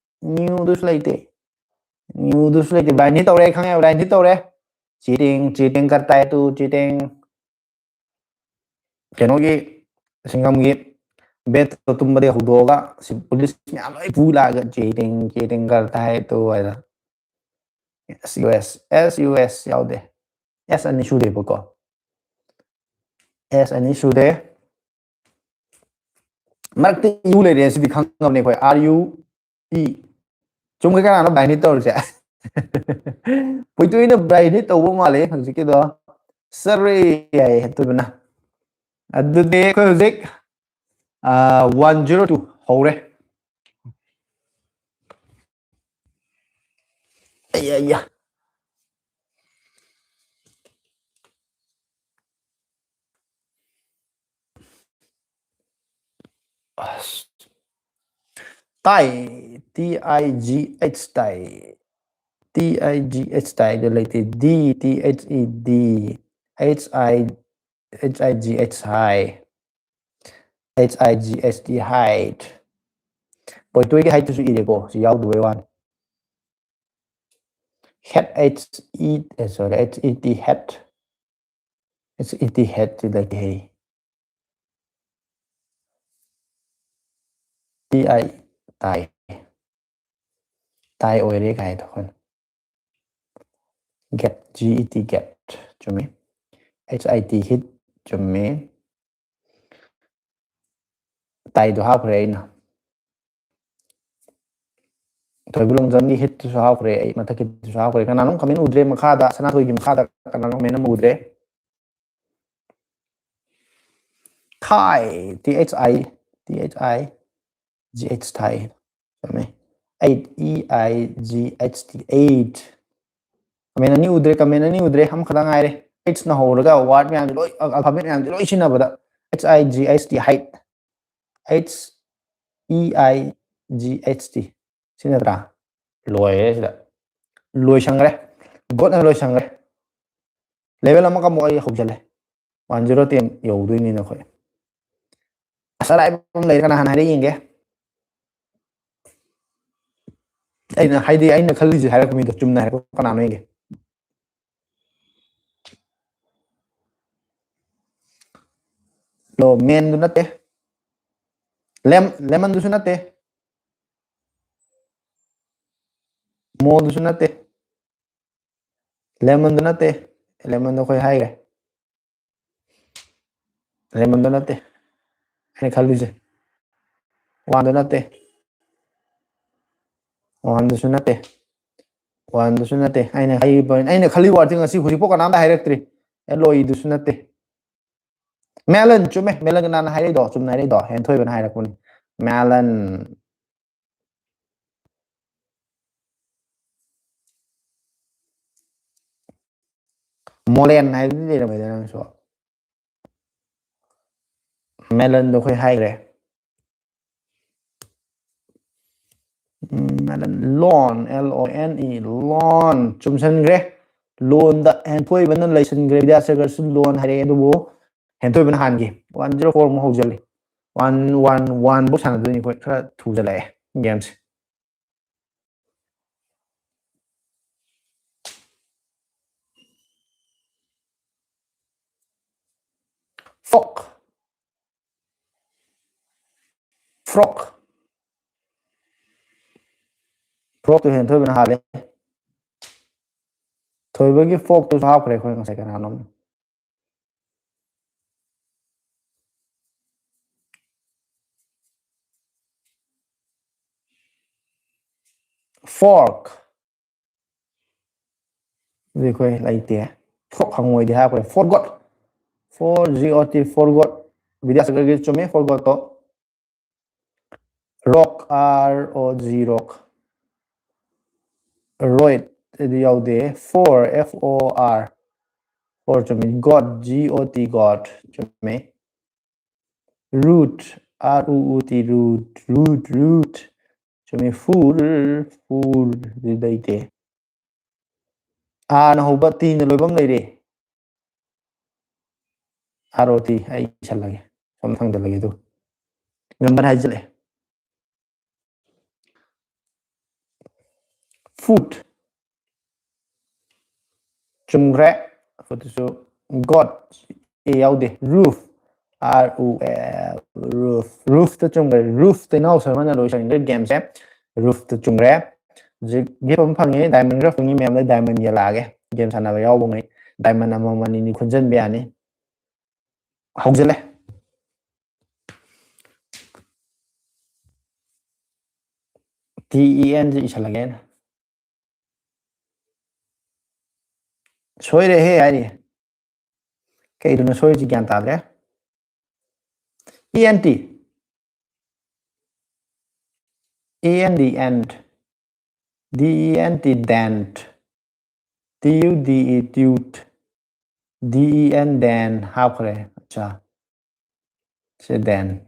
ꯅ꯭ꯌꯨꯗꯨꯁꯨ ꯂꯩꯇꯦ꯫ ꯅ꯭ꯌꯨꯗꯨꯁꯨ ꯂꯩꯇꯦ꯫ ꯕ꯭ꯂꯥꯏꯟ ꯍꯤꯠ ꯇꯧꯔꯦ, ꯈꯪꯉꯦ, ꯕ꯭ꯂꯥꯏꯟ ꯍꯤꯠ ꯇꯧꯔꯦ꯫ ꯆꯤꯇꯤꯡ, ꯆꯤꯇꯤꯡ ꯀꯔꯇꯥꯏ ꯇꯨ, ꯆꯤꯇꯤꯡ꯫ ꯀꯩꯅꯣꯒꯤ, ꯁꯤꯡꯒꯝꯒꯤ ꯕꯦꯠꯇꯣ ꯇꯨꯝꯕꯗꯒꯤ ꯍꯧꯗꯣꯛꯑꯒ ꯁꯤ ꯄꯨꯂꯤꯁ ꯃꯌꯥꯝ ꯂꯣꯏ ꯄꯨ ꯂꯥꯛꯑꯒ ꯆꯤꯇꯤꯡ, ꯆꯤꯇꯤꯡ ꯀꯔꯇꯥꯏ ꯇꯨ ꯍꯥꯏꯗ꯫ S U S, S U S ꯌꯥꯎꯗꯦ꯫ ꯑꯦꯁ ꯑꯅꯤ ꯁꯨꯗꯦꯕꯀꯣ꯫ ꯑꯦꯁ ꯑꯅꯤ ꯁꯨꯗꯦ꯫ ꯃꯔꯛꯇ ꯌꯨ ꯂꯩꯔꯦ, ꯁꯤꯗꯤ ꯈꯪꯉꯕꯅꯦ ꯑꯩꯈꯣꯏ꯫ Are you E. ꯆꯨꯝꯈ꯭ꯔꯦ, ꯀꯅꯥꯅꯣ ꯕ꯭ꯂꯥꯏꯟ ꯍꯤꯠ ꯇꯧꯔꯤꯁꯦ? ꯄꯣꯏꯇꯣꯏꯅ ꯕ꯭ꯂꯥꯏꯟ ꯍꯤꯠ ꯇꯧꯕ ꯃꯥꯜꯂꯦ ꯍꯧꯖꯤꯛꯀꯤꯗꯣ꯫ ꯁꯔꯦ ꯌꯥꯏꯌꯦ ꯑꯗꯨꯗꯨꯅ꯫ ꯑꯗꯨꯗꯤ ꯑꯩꯈꯣꯏ ꯍꯧꯖꯤꯛ, ꯑꯥ, ꯋꯥꯟ ꯖꯤꯔꯣ ꯇꯨ ꯍꯧꯔꯦ꯫ ꯑꯩ, ꯑꯩ, ꯑꯩ꯫ ꯑꯁ꯫ ꯇꯥꯏ, T I G H ꯇꯥꯏ꯫ T I G H ꯇꯥꯏꯗꯣ ꯂꯩꯇꯦ꯫ D, T H E D, H I, H I G H, high. H I G H T, height. ꯄꯣꯏꯇꯣꯏꯒꯤ height ꯇꯨꯁꯨ ꯏꯔꯦꯀꯣ, ꯁꯤ ꯌꯥꯎꯗꯕꯩ ꯋꯥꯅꯤ꯫ Head, H E, eh, sorry, H E T, head. H E T, head ꯁꯤ ꯂꯩꯇꯦ꯫ T I, tie. Tie ꯑꯣꯏꯔꯦ ꯀꯥꯏꯗꯣ ꯑꯩꯈꯣꯏꯅ꯫ Get, G E T, get. ꯆꯨꯝꯃꯤ꯫ H I T, hit. ꯆꯨꯝꯃꯤ꯫ Tieꯗꯣ ꯍꯥꯞꯈ꯭ꯔꯦ ꯑꯩꯅ꯫ ꯊꯣꯏꯕ ꯂꯣꯡꯖꯝꯒꯤ hitꯇꯨꯁꯨ ꯍꯥꯞꯈ꯭ꯔꯦ ꯑꯩ, ꯃꯊꯛꯀꯤꯗꯨꯁꯨ ꯍꯥꯞꯈ꯭ꯔꯦ꯫ ꯀꯅꯥꯅꯣꯝ comment ꯎꯗ꯭ꯔꯦ ꯃꯈꯥꯗ, ꯁꯅꯥꯊꯣꯏꯒꯤ ꯃꯈꯥꯗ ꯀꯅꯥꯅꯣꯝ comment ꯑꯃ ꯎꯗ꯭ꯔꯦ꯫ Thigh, T H I, T H I G H, thigh꯫ ꯆꯨꯝꯃꯦ꯫ Eight, E I G H T, eight꯫ Comment ꯑꯅꯤ ꯎꯗ꯭ꯔꯦ, comment ꯑꯅꯤ ꯎꯗ꯭ꯔꯦ, ꯑꯃꯈꯛꯇ ꯉꯥꯏꯔꯦ꯫ H ꯅ ꯍꯧꯔꯒ word ꯃꯌꯥꯝꯁꯦ ꯂꯣꯏ, alphabet ꯃꯌꯥꯝꯁꯦ ꯂꯣꯏ ꯁꯤꯖꯤꯟꯅꯕꯗ, H I G H T, height꯫ H E I G H T꯫ ꯁꯤ ꯅꯠꯇ꯭ꯔꯥ? ꯂꯣꯏꯔꯦ ꯁꯤꯗ꯫ ꯂꯣꯏꯁꯟꯈ꯭ꯔꯦ꯫ ꯒꯣꯠꯅ ꯂꯣꯏꯁꯟꯈ꯭ꯔꯦ꯫ Level ꯑꯃꯒ ꯑꯃꯨꯛ ꯑꯩ ꯍꯧꯖꯜꯂꯦ꯫ One zero ten ꯌꯧꯗꯣꯏꯅꯤꯅ ꯑꯩꯈꯣꯏ꯫ ꯑꯁ, ꯑꯔꯥꯏꯕ ꯑꯃ ꯂꯩꯔꯦ, ꯀꯅꯥ ꯍꯥꯟꯅ ꯍꯥꯏꯔꯛꯏ ꯌꯦꯡꯒꯦ꯫ ꯑꯩꯅ, ꯍꯥꯏꯗꯤ, ꯑꯩꯅ ꯈꯜꯂꯤꯁꯦ ꯍꯥꯏꯔꯛꯄ ꯃꯤꯗꯣ ꯆꯨꯝꯅ ꯍꯥꯏꯔꯛꯄ ꯀꯅꯥꯅꯣ ꯌꯦꯡꯒꯦ꯫ ꯂꯣ, menꯗꯨ ꯅꯠꯇꯦ꯫ Lem-, lemonꯗꯨꯁꯨ ꯅꯠꯇꯦ꯫ Moꯗꯨꯁꯨ ꯅꯠꯇꯦ꯫ Lemonꯗꯨ ꯅꯠꯇꯦ꯫ Lemonꯗꯣ ꯑꯩꯈꯣꯏ ꯍꯥꯏꯈ꯭ꯔꯦ꯫ Lemonꯗꯣ ꯅꯠꯇꯦ ꯑꯩꯅ ꯈꯜꯂꯤꯁꯦ꯫ Oneꯗꯣ ꯅꯠꯇꯦ꯫ Oneꯗꯨꯁꯨ ꯅꯠꯇꯦ꯫ Oneꯗꯨꯁꯨ ꯅꯠꯇꯦ꯫ ꯑꯩꯅ ꯍꯥꯏꯔꯤꯕ, ꯑꯩꯅ ꯈꯜꯂꯤ wordꯁꯦ ꯉꯁꯤ ꯍꯧꯖꯤꯛꯐꯥꯎ ꯀꯅꯥꯝꯇ ꯍꯥꯏꯔꯛꯇ꯭ꯔꯤ꯫ L O Eꯗꯨꯁꯨ ꯅꯠꯇꯦ꯫ Melon, ꯆꯨꯝꯃꯦ꯫ Melon ꯀꯅꯥꯅ ꯍꯥꯏꯔꯛꯏꯗꯣ? ꯆꯨꯝꯅ ꯍꯥꯏꯔꯛꯏꯗꯣ꯫ ꯍꯦꯟꯊꯣꯏꯕꯅ ꯍꯥꯏꯔꯛꯄꯅꯤ꯫ Melon꯫ Molen ꯍꯥꯏꯕꯗꯤ ꯂꯩꯔꯝꯃꯦꯗ ꯅꯪꯁꯨ꯫ Melonꯗꯣ ꯑꯩꯈꯣꯏ ꯍꯥꯏꯈ꯭ꯔꯦ꯫ ꯂꯣꯟ, L O N E, ꯂꯣꯟ꯫ ꯆꯨꯝꯁꯟꯈ꯭ꯔꯦ꯫ ꯂꯣꯟꯗ ꯍꯦꯟꯊꯣꯏꯕꯅ ꯂꯩꯁꯟꯈ꯭ꯔꯦ꯫ ꯕꯤꯗ꯭ꯌꯥꯁꯥꯒꯔꯁꯨ ꯂꯣꯟ ꯍꯥꯏꯔꯛꯑꯦ, ꯑꯗꯨꯕꯨ ꯍꯦꯟꯊꯣꯏꯕꯅ ꯍꯥꯟꯈꯤ꯫ One zero four ꯑꯃꯨꯛ ꯍꯧꯖꯤꯜꯂꯤ꯫ One one one ꯐꯧ ꯁꯥꯟꯅꯗꯣꯏꯅꯤ ꯑꯩꯈꯣꯏ꯫ ꯈꯔ ꯊꯨꯖꯜꯂꯛꯑꯦ gameꯁꯦ꯫ Fork. Fork. Forkꯇꯨ ꯍꯦꯟꯊꯣꯏꯕꯅ ꯍꯥꯜꯂꯦ꯫ ꯊꯣꯏꯕꯒꯤ forkꯇꯨꯁꯨ ꯍꯥꯞꯈ꯭ꯔꯦ ꯑꯩꯈꯣꯏ ꯉꯁꯥꯏ ꯀꯅꯥꯅꯣꯝꯅ꯫ Fork꯫ ꯑꯗꯨꯗꯤ ꯑꯩꯈꯣꯏ ꯂꯩꯇꯦ꯫ Fork ꯍꯪꯉꯣꯏꯗꯤ ꯍꯥꯏꯔꯛꯈ꯭ꯔꯦ꯫ Forgot꯫ Four G O T, forgot꯫ ꯕꯤꯗ꯭ꯌꯥꯁꯥꯒꯔꯒꯤ ꯆꯨꯝꯃꯤ, forgotꯇꯣ꯫ Rog, R O G, rog꯫ Roit ꯑꯗꯨ ꯌꯥꯎꯗꯦ꯫ For, F O R꯫ For ꯆꯨꯝꯃꯤ꯫ Got, G O T, got꯫ ꯆꯨꯝꯃꯤ꯫ Root, R U U T, root, root, root꯫ ꯆꯨꯝꯃꯤ꯫ Fool, fool ꯑꯗꯨ ꯂꯩꯇꯦ꯫ Rꯅ ꯍꯧꯕ, Tꯅ ꯂꯣꯏꯕ ꯑꯃ ꯂꯩꯔꯦ꯫ R O T ꯑꯩ ꯏꯁꯜꯂꯒꯦ꯫ ꯁꯣꯝ ꯊꯥꯡꯖꯜꯂꯒꯦ ꯑꯗꯨ꯫ ꯉꯝꯕꯅ ꯍꯥꯏꯖꯜꯂꯛꯑꯦ꯫ Foot꯫ ꯆꯨꯝꯈ꯭ꯔꯦ꯫ Footꯇꯨꯁꯨ got꯫ A ꯌꯥꯎꯗꯦ꯫ Roof꯫ R U F, roof꯫ Roofꯇ ꯆꯨꯝꯈ꯭ꯔꯦ꯫ Roofꯇ ꯏꯅꯥꯎ ꯁꯔꯃꯅ ꯂꯣꯏꯁꯤꯟꯈ꯭ꯔꯦ gameꯁꯦ꯫ Roofꯇ ꯆꯨꯝꯈ꯭ꯔꯦ꯫ ꯍꯧꯖꯤꯛ gift ꯑꯃ ꯐꯪꯉꯤ꯫ Diamond ꯈꯔ ꯐꯪꯉꯤ ꯃꯌꯥꯝꯗ diamond ꯌꯦꯜꯂꯛꯑꯒꯦ꯫ Game ꯁꯥꯟꯅꯕ ꯌꯥꯎꯕꯉꯩ diamond ꯑꯃꯃꯝ ꯑꯅꯤꯅꯤ ꯈꯨꯟꯖꯟꯕ ꯌꯥꯅꯤ꯫ ꯍꯧꯖꯤꯜꯂꯦ꯫ T E N ꯁꯦ ꯏꯁꯜꯂꯒꯦ ꯑꯩꯅ꯫ ꯁꯣꯏꯔꯦꯍꯦ ꯍꯥꯏꯔꯤ꯫ ꯀꯩꯗꯅꯣ ꯁꯣꯏꯔꯤꯁꯤ ꯒ꯭ꯌꯥꯟ ꯇꯥꯗ꯭ꯔꯦ꯫ E N T꯫ E N D, end꯫ D E N T, dent꯫ T U D E, tut꯫ D E N, den ꯍꯥꯞꯈ꯭ꯔꯦ꯫ ꯑꯠꯆꯥ꯫ ꯁꯤ den꯫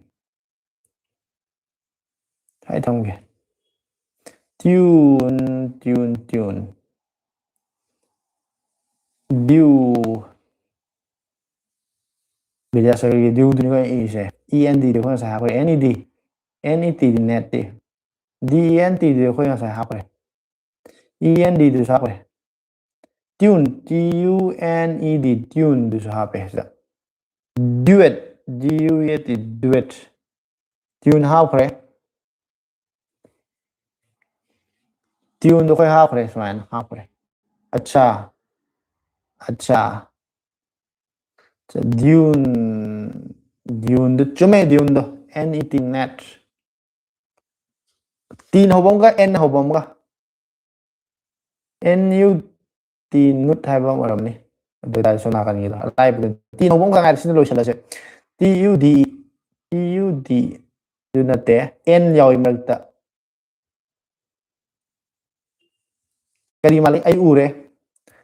ꯁ꯭ꯋꯥꯏ ꯊꯝꯒꯦ꯫ T Tune, tune, tune. Due. ꯕꯤꯗ꯭ꯌꯥꯁꯥꯒꯔꯒꯤ dueꯗꯨꯅꯤꯀꯣ ꯑꯩꯅ ꯏꯔꯤꯁꯦ꯫ E N Dꯗꯤ ꯑꯩꯈꯣꯏ ꯉꯁꯥꯏ ꯍꯥꯞꯈ꯭ꯔꯦ꯫ N E D, N E Tꯗꯤ ꯅꯦꯠꯇꯤ꯫ D E N Tꯗꯤ ꯑꯩꯈꯣꯏ ꯉꯁꯥꯏ ꯍꯥꯞꯈ꯭ꯔꯦ꯫ E N Dꯗꯨꯁꯨ ꯍꯥꯞꯈ꯭ꯔꯦ꯫ Tune, T U N E D, tuneꯗꯨꯁꯨ ꯍꯥꯞꯄꯦ ꯁꯤꯗ꯫ Duet, D U E T, duet꯫ Tune ꯍꯥꯞꯈ꯭ꯔꯦ꯫ Tuneꯗꯣ ꯑꯩꯈꯣꯏ ꯍꯥꯞꯈ꯭ꯔꯦ, ꯁꯨꯃꯥꯏꯅ ꯍꯥꯞꯈ꯭ꯔꯦ꯫ ꯑꯠꯆꯥ꯫ ꯑꯠꯆꯥ꯫ Dune, dueꯗꯨ ꯆꯨꯝꯃꯦ, dueꯗꯣ꯫ N E T, net꯫ Tꯅ ꯍꯧꯕ ꯑꯃꯒ Nꯅ ꯍꯧꯕ ꯑꯃꯒ꯫ N U T, nut ꯍꯥꯏꯕ ꯑꯃ ꯑꯣꯏꯔꯝꯅꯤ꯫ ꯑꯗꯨ ꯑꯣꯏꯇꯥꯔꯗꯤ ꯁꯣꯝ ꯅꯥꯀꯟꯒꯤꯗꯣ ꯑꯔꯥꯏꯕꯗ Tꯅ ꯍꯧꯕ ꯑꯃꯒ ꯉꯥꯏꯔꯦ, ꯁꯤꯅ ꯂꯣꯏꯁꯤꯜꯂꯁꯦ꯫ T U D, T U D, ꯑꯗꯨ ꯅꯠꯇꯦ, N ꯌꯥꯎꯏ ꯃꯔꯛꯇ꯫ ꯀꯔꯤ ꯃꯥꯜꯂꯤ? ꯑꯩ ꯎꯔꯦ꯫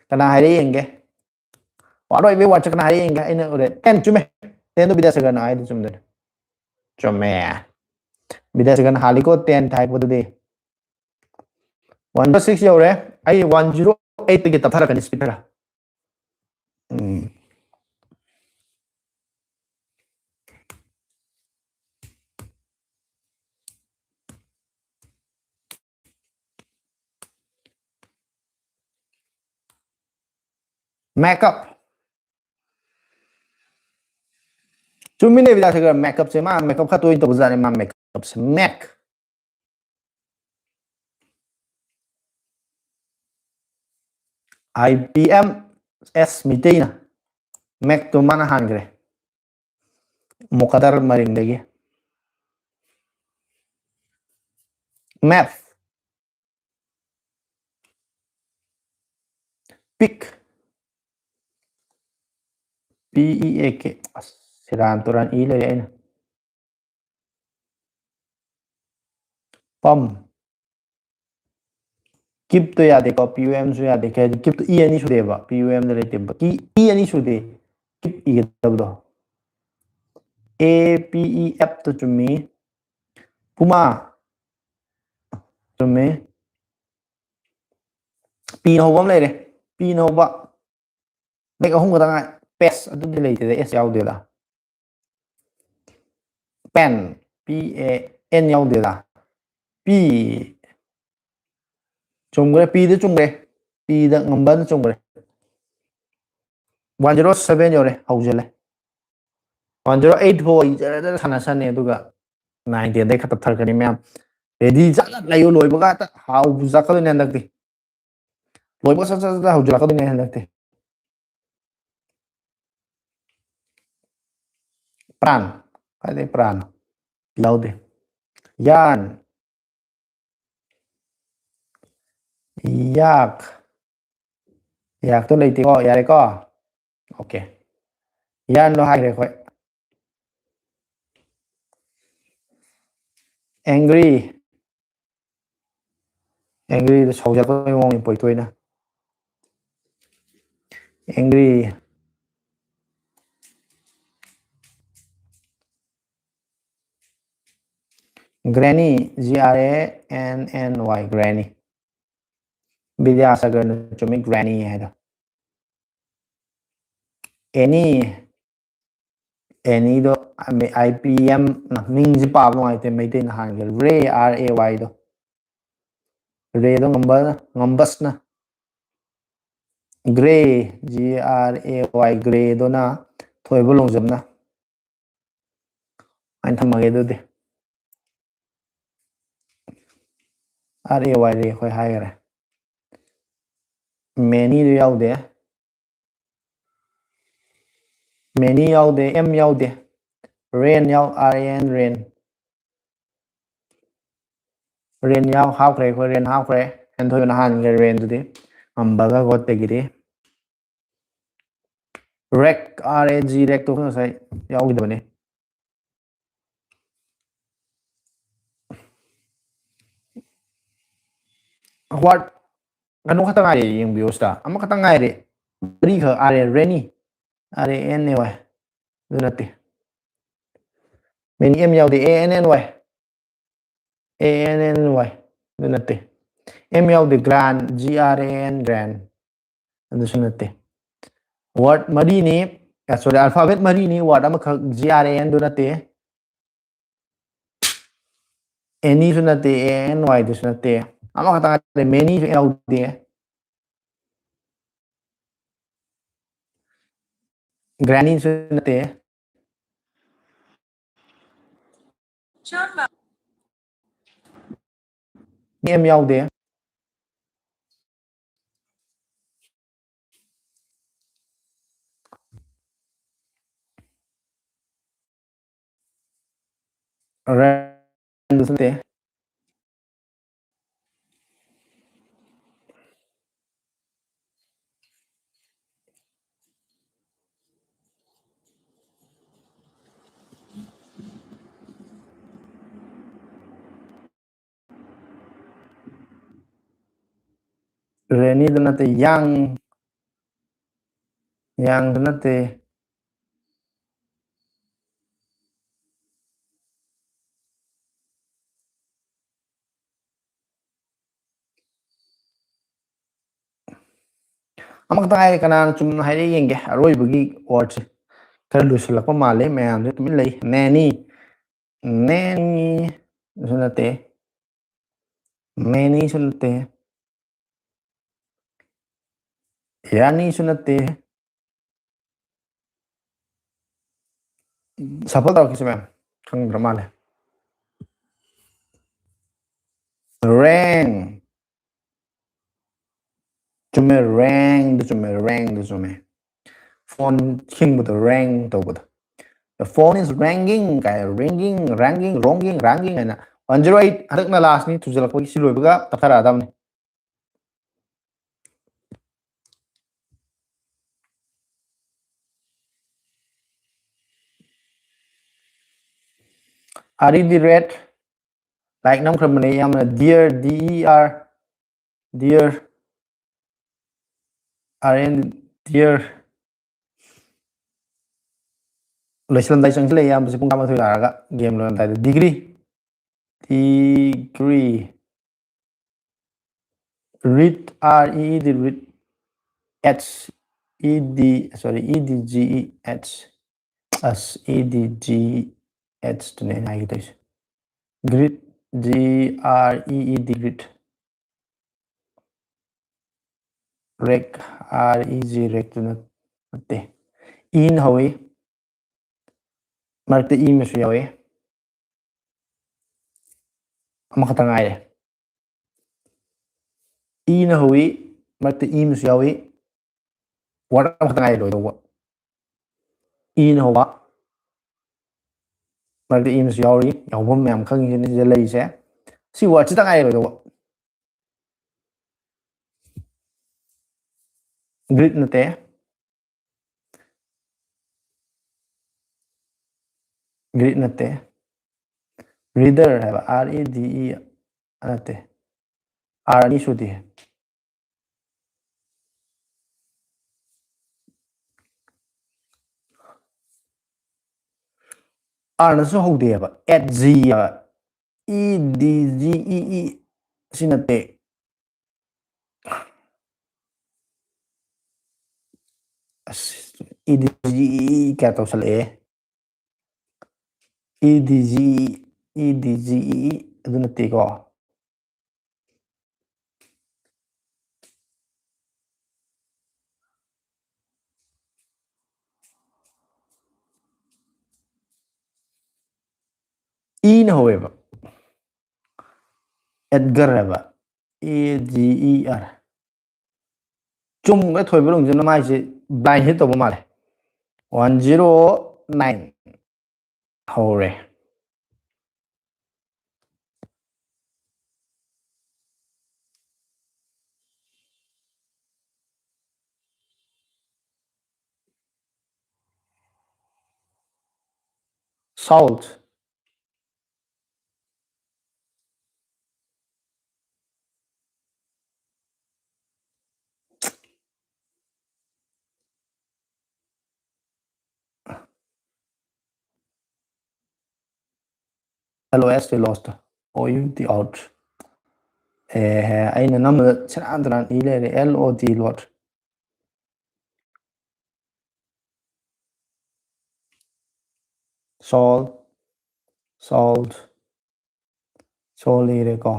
ꯀꯅꯥ ꯍꯥꯏꯔꯦ ꯌꯦꯡꯒꯦ? ꯑꯔꯣꯏꯕꯩ wordꯁꯦ ꯀꯅꯥ ꯍꯥꯏꯔꯦ ꯌꯦꯡꯒꯦ? ꯑꯩꯅ ꯎꯔꯦ꯫ Ten, ꯆꯨꯝꯃꯦ꯫ Tenꯗꯣ ꯕꯤꯗ꯭ꯌꯥꯁꯥꯒꯔꯅ ꯍꯥꯏꯗꯣ ꯆꯨꯝꯗꯣꯏꯅꯦ꯫ ꯆꯨꯝꯃꯦ꯫ ꯕꯤꯗ꯭ꯌꯥꯁꯥꯒꯔꯅ ꯍꯥꯜꯂꯤꯀꯣ ten ꯍꯥꯏꯔꯛꯄꯗꯨꯗꯤ꯫ One zero six ꯌꯧꯔꯦ꯫ ꯑꯩ one zero eightꯇꯒꯤ ꯇꯞꯊꯔꯛꯀꯅꯤ speed ꯈꯔ꯫ ꯎꯝ꯫ Makeup꯫ ꯆꯨꯝꯃꯤꯅꯦ ꯕꯤꯗ꯭ꯌꯥꯁꯥꯒꯔ, makeupꯁꯦ ꯃꯥ makeup ꯈꯔ ꯇꯣꯏꯅ ꯇꯧꯕꯖꯥꯠꯅꯤ ꯃꯥ makeupꯁꯦ꯫ Mac꯫ I P M S ꯃꯤꯇꯩꯅ꯫ Macꯇꯣ ꯃꯥꯅ ꯍꯥꯟꯈ꯭ꯔꯦ꯫ ꯃꯣꯀꯥꯗꯔ ꯃꯔꯤꯡꯗꯒꯤ꯫ Math꯫ Pick꯫ P E A K꯫ ꯑꯁ, ꯁꯦꯔꯥꯟ ꯇꯨꯔꯥꯟ ꯏ ꯂꯩꯔꯦ ꯑꯩꯅ꯫ Pump꯫ Keepꯇꯣ ꯌꯥꯗꯦꯀꯣ, P U Mꯁꯨ ꯌꯥꯗꯦ꯫ ꯀꯩ ꯍꯥꯏꯗꯤ, keepꯇꯣ E ꯑꯅꯤ ꯁꯨꯗꯦꯕ, P U Mꯗ ꯂꯩꯇꯦꯕ꯫ E, E ꯑꯅꯤ ꯁꯨꯗꯦ, keep ꯏꯒꯗꯕꯗꯣ꯫ A P E Fꯇꯣ ꯆꯨꯝꯃꯤ꯫ Puma꯫ ꯆꯨꯝꯃꯤ꯫ ꯄꯤꯅ ꯍꯧꯕ ꯑꯃ ꯂꯩꯔꯦ꯫ ꯄꯤꯅ ꯍꯧꯕ ꯂꯦꯛ ꯑꯍꯨꯝ ꯈꯛꯇ ꯉꯥꯏ꯫ ꯄꯦꯁ ꯑꯗꯨꯗꯤ ꯂꯩꯇꯦꯗ, ꯑꯦꯁ ꯌꯥꯎꯗꯦꯗ꯫ ꯄꯦꯟ, ꯄꯤ ꯑꯦ ꯑꯦꯟ ꯌꯥꯎꯗꯦꯗ꯫ ꯄꯤ ꯆꯨꯝꯈ꯭ꯔꯦ, ꯄꯤꯗ ꯆꯨꯝꯈ꯭ꯔꯦ꯫ ꯄꯤꯗ ꯉꯝꯕꯅ ꯆꯨꯝꯈ꯭ꯔꯦ꯫ ꯋꯥꯟ ꯖꯤꯔꯣ ꯁꯚꯦꯟ ꯌꯧꯔꯦ, ꯍꯧꯖꯤꯜꯂꯦ꯫ ꯋꯥꯟ ꯖꯤꯔꯣ ꯑꯩꯠ ꯐꯥꯎ ꯑꯩ ꯖꯔ ꯖꯔ ꯁꯥꯟꯅꯁꯅꯤ, ꯑꯗꯨꯒ ꯅꯥꯏꯟ ꯇꯦꯟꯗꯩ ꯈꯔ ꯇꯞꯊꯔꯛꯀꯅꯤ ꯃꯌꯥꯝ꯫ ꯔꯦꯗꯤ ꯆꯠꯂ ꯂꯩꯌꯨ, ꯂꯣꯏꯕꯒ ꯍꯦꯛꯇ ꯍꯥꯎꯕ ꯆꯥꯛꯀꯗꯣꯏꯅꯦ ꯍꯟꯗꯛꯇꯤ꯫ ꯂꯣꯏꯕꯒ ꯁꯠ ꯁꯠ ꯁꯠ ꯍꯧꯖꯤꯜꯂꯛꯀꯗꯣꯏꯅꯦ ꯍꯟꯗꯛꯇꯤ꯫ ꯄ꯭ꯔꯥꯟ, ꯀꯥꯏꯗꯩ ꯄ꯭ꯔꯥꯟ? ꯌꯥꯎꯗꯦ꯫ ꯌꯥꯟ, ꯌꯥꯛ, ꯌꯥꯛꯇꯣ ꯂꯩꯇꯦꯀꯣ, ꯌꯥꯔꯦꯀꯣ? ꯑꯣꯀꯦ, ꯌꯥꯟꯗꯣ ꯍꯥꯏꯈ꯭ꯔꯦ ꯑꯩꯈꯣꯏ꯫ ꯑꯦꯡꯒ꯭ꯔꯤ, ꯑꯦꯡꯒ꯭ꯔꯤꯗ ꯁꯥꯎꯖꯜꯂꯛꯄꯒꯤ ꯃꯑꯣꯡꯅꯤ ꯄꯣꯏꯊꯣꯏꯅ꯫ Angry, granny, G R A N N Y, granny. ꯕꯤꯗ꯭ꯌꯥꯁꯥꯒꯔꯅ ꯆꯨꯝꯃꯤ, ꯒ꯭ꯔꯦꯅꯤ ꯍꯥꯏꯗꯣ꯫ ꯑꯦꯅꯤ, ꯑꯦꯅꯤꯗꯣ, ꯑꯥꯏ ꯄꯤ ꯑꯦꯝ, ꯃꯤꯡꯁꯦ ꯄꯥꯕ ꯅꯨꯡꯉꯥꯏꯇꯦ, ꯃꯩꯇꯩꯅ ꯍꯥꯟꯒꯦ꯫ ꯔꯦ, ꯑꯥꯔ ꯑꯦ ꯋꯥꯏꯗꯣ꯫ ꯔꯦꯗꯣ ꯉꯝꯕꯅ, ꯉꯝꯕꯁꯅ꯫ Gray, G R A Y, ꯒ꯭ꯔꯦꯗꯣꯅ ꯊꯣꯏꯕ ꯂꯣꯡꯖꯝꯅ꯫ ꯑꯩꯅ ꯊꯝꯃꯒꯦ ꯑꯗꯨꯗꯤ꯫ ꯑꯥꯔ ꯑꯦ ꯋꯥꯏ ꯔꯦ ꯑꯩꯈꯣꯏ ꯍꯥꯏꯈꯔꯦ꯫ ꯃꯦꯅꯤꯗꯨ ꯌꯥꯎꯗꯦ꯫ ꯃꯦꯅꯤ ꯌꯥꯎꯗꯦ, ꯑꯦꯝ ꯌꯥꯎꯗꯦ꯫ ꯔꯦꯟ ꯌꯥꯎ, ꯑꯥꯔ ꯑꯦ ꯑꯦꯟ, ꯔꯦꯟ꯫ ꯔꯦꯟ ꯌꯥꯎ, ꯍꯥꯞꯈ꯭ꯔꯦ ꯑꯩꯈꯣꯏ, ꯔꯦꯟ ꯍꯥꯞꯈ꯭ꯔꯦ꯫ ꯍꯦꯟꯊꯣꯏꯕꯅ ꯍꯥꯟꯈ꯭ꯔꯦ ꯔꯦꯟꯗꯨꯗꯤ꯫ ꯉꯝꯕꯒ ꯒꯣꯠꯇꯒꯤꯗꯤ꯫ ꯔꯦꯛ, ꯑꯥꯔ ꯑꯦ ꯖꯤ, ꯔꯦꯛꯇꯣ ꯑꯩꯈꯣꯏ ꯉꯁꯥꯏ ꯌꯥꯎꯈꯤꯗꯕꯅꯤ꯫ ꯋꯥꯔꯗ ꯀꯩꯅꯣ ꯈꯛꯇ ꯉꯥꯏꯔꯦ, ꯌꯦꯡꯕꯤꯌꯨ ꯁꯤꯗ꯫ ꯑꯃꯈꯛꯇ ꯉꯥꯏꯔꯦ꯫ ꯃꯔꯤꯈꯛ, R A, rainy. R A N A Y. ꯑꯗꯨ ꯅꯠꯇꯦ꯫ ꯃꯦꯅꯤ ꯑꯦꯝ ꯌꯥꯎꯗꯦ꯫ A N N Y. A N N Y. ꯑꯗꯨ ꯅꯠꯇꯦ꯫ M ꯌꯥꯎꯗꯦ꯫ Grand, G R A N, grand꯫ ꯑꯗꯨꯁꯨ ꯅꯠꯇꯦ꯫ Word ꯃꯔꯤꯅꯤ, sorry, alphabet ꯃꯔꯤꯅꯤ, word ꯑꯃꯈꯛ꯫ G R A N ꯗꯨ ꯅꯠꯇꯦ, any ꯁꯨ ꯅꯠꯇꯦ, A N Y ꯗꯨꯁꯨ ꯅꯠꯇꯦ꯫ ꯑꯃꯈꯛꯇ ꯉꯥꯏꯔꯦ, many ꯁꯨ ꯌꯥꯎꯗꯦ, granny ꯁꯨ ꯅꯠꯇꯦ, M ꯌꯥꯎꯗꯦ꯫ Ran ꯗꯨꯁꯨ ꯅꯠꯇꯦ꯫ Rainy ꯗꯨ ꯅꯠꯇꯦ, young, young ꯗꯨ ꯅꯠꯇꯦ꯫ ꯑꯃꯈꯛꯇ ꯉꯥꯏꯔꯦ, ꯀꯅꯥꯅ ꯆꯨꯝꯅ ꯍꯥꯏꯔꯛꯏ ꯌꯦꯡꯒꯦ꯫ ꯑꯔꯣꯏꯕꯒꯤ word ꯁꯦ ꯈꯔ ꯂꯨꯁꯜꯂꯛꯄ ꯃꯥꯜꯂꯦ, ꯃꯌꯥꯝꯁꯦ ꯇꯨꯃꯤꯟ ꯂꯩ꯫ Nanny, nanny ꯁꯨ ꯅꯠꯇꯦ, many ꯁꯨ ꯅꯠꯇꯦ, ꯌꯥꯅꯤꯁꯨ ꯅꯠꯇꯦ꯫ Shuffle ꯇꯧꯔꯛꯈꯤꯁꯦ ꯃꯌꯥꯝ, ꯈꯪꯗ꯭ꯔ ꯃꯥꯜꯂꯦ꯫ Rang꯫ ꯆꯨꯝꯃꯦ, rang ꯗꯨ ꯆꯨꯝꯃꯦ, rang ꯗꯨ ꯆꯨꯝꯃꯦ꯫ Phone ꯈꯤꯡꯕꯗꯣ, rang ꯇꯧꯕꯗꯣ꯫ The phone is ringing ꯀꯥꯏ, ringing, ranging, ronging, ranging ꯍꯥꯏꯅ꯫ One zero eight, ꯍꯟꯗꯛꯅ last ꯅꯤ, ꯊꯨꯖꯜꯂꯛꯄꯒꯤ ꯁꯤ ꯂꯣꯏꯕꯒ ꯀꯛꯊꯔꯛꯑꯗꯕꯅꯤ꯫ ꯑꯥꯔ ꯏ ꯗꯤ ꯔꯦꯠ꯫ Like ꯅꯝꯈ꯭ꯔꯕꯅꯦ ꯌꯥꯝꯅ꯫ Dear, D E R, dear, R N, dear꯫ ꯂꯣꯏꯁꯤꯜꯂꯝꯗꯥꯏ ꯆꯪꯁꯤꯜꯂꯛꯑꯦ ꯏꯌꯥꯝꯕꯁꯦ, ꯄꯨꯡ ꯇꯔꯥꯃꯥꯊꯣꯏ ꯇꯥꯔꯒ game ꯂꯣꯏꯔꯝꯗꯥꯏꯗ꯫ Degree, degree꯫ Read, R E E D, read. H E D, sorry, E D G E H. ꯑꯁ, E D G H ꯇꯨꯅꯦ ꯑꯩꯅ ꯍꯥꯏꯒꯦ ꯇꯧꯔꯤꯁꯦ. Greet, G R E E D, greet. Reg, R E G, reg ꯇꯨ ꯅꯠ-, ꯅꯠꯇꯦ. E ꯅ ꯍꯧꯏ. ꯃꯔꯛꯇ E ꯑꯃꯁꯨ ꯌꯥꯎꯏ. ꯑꯃꯈꯛꯇ ꯉꯥꯏꯔꯦ. E ꯅ ꯍꯧꯏ, ꯃꯔꯛꯇ E ꯑꯃꯁꯨ ꯌꯥꯎꯏ. Word ꯑꯃꯈꯛꯇ ꯉꯥꯏꯔꯦ ꯂꯣꯏꯗꯧꯕ. E ꯅ ꯍꯧꯕ, ꯃꯔꯛꯇ E ꯑꯃꯁꯨ ꯌꯥꯎꯔꯤ. ꯌꯥꯎꯐꯝ ꯃꯌꯥꯝ ꯈꯪꯉꯤꯁꯤꯅꯤ ꯁꯤꯗ ꯂꯩꯔꯤꯁꯦ. ꯁꯤ word ꯁꯤꯇ ꯉꯥꯏꯔꯦ ꯂꯣꯏꯗꯧꯕ. Greet ꯅꯠꯇꯦ. Greet ꯅꯠꯇꯦ. Reader ꯍꯥꯏꯕ, R E D E ꯅꯠꯇꯦ. R ꯑꯅꯤ ꯁꯨꯗꯦ. R ꯅꯁꯨ ꯍꯧꯗꯦꯕ. At G ꯍꯥꯏꯕ. E D G E E ꯁꯤ ꯅꯠꯇꯦ. ꯑꯁ, E D G E E ꯀꯌꯥ ꯇꯧꯁꯜꯂꯛꯑꯦ? E D G E, E D G E E ꯑꯗꯨ ꯅꯠꯇꯦꯀꯣ. E ꯅ ꯍꯧꯋꯦꯕ. Edgar ꯍꯥꯏꯕ. A G E R. ꯆꯨꯝꯒ ꯊꯣꯏꯕ ꯂꯣꯡꯁꯤꯅ ꯃꯥꯏꯁꯦ blind hit ꯇꯧꯕ ꯃꯥꯜꯂꯦ. One zero nine ꯍꯧꯔꯦ. South. L O S T, lost. O U T, out. ꯑꯦ, ꯑꯩꯅ ꯅꯝꯕꯗ ꯁꯦꯔꯥꯟ ꯇꯨꯔꯥꯟ ꯏ ꯂꯩꯔꯦ꯫ L O D, lot. Sol, sold, sol ꯏꯔꯦꯀꯣ꯫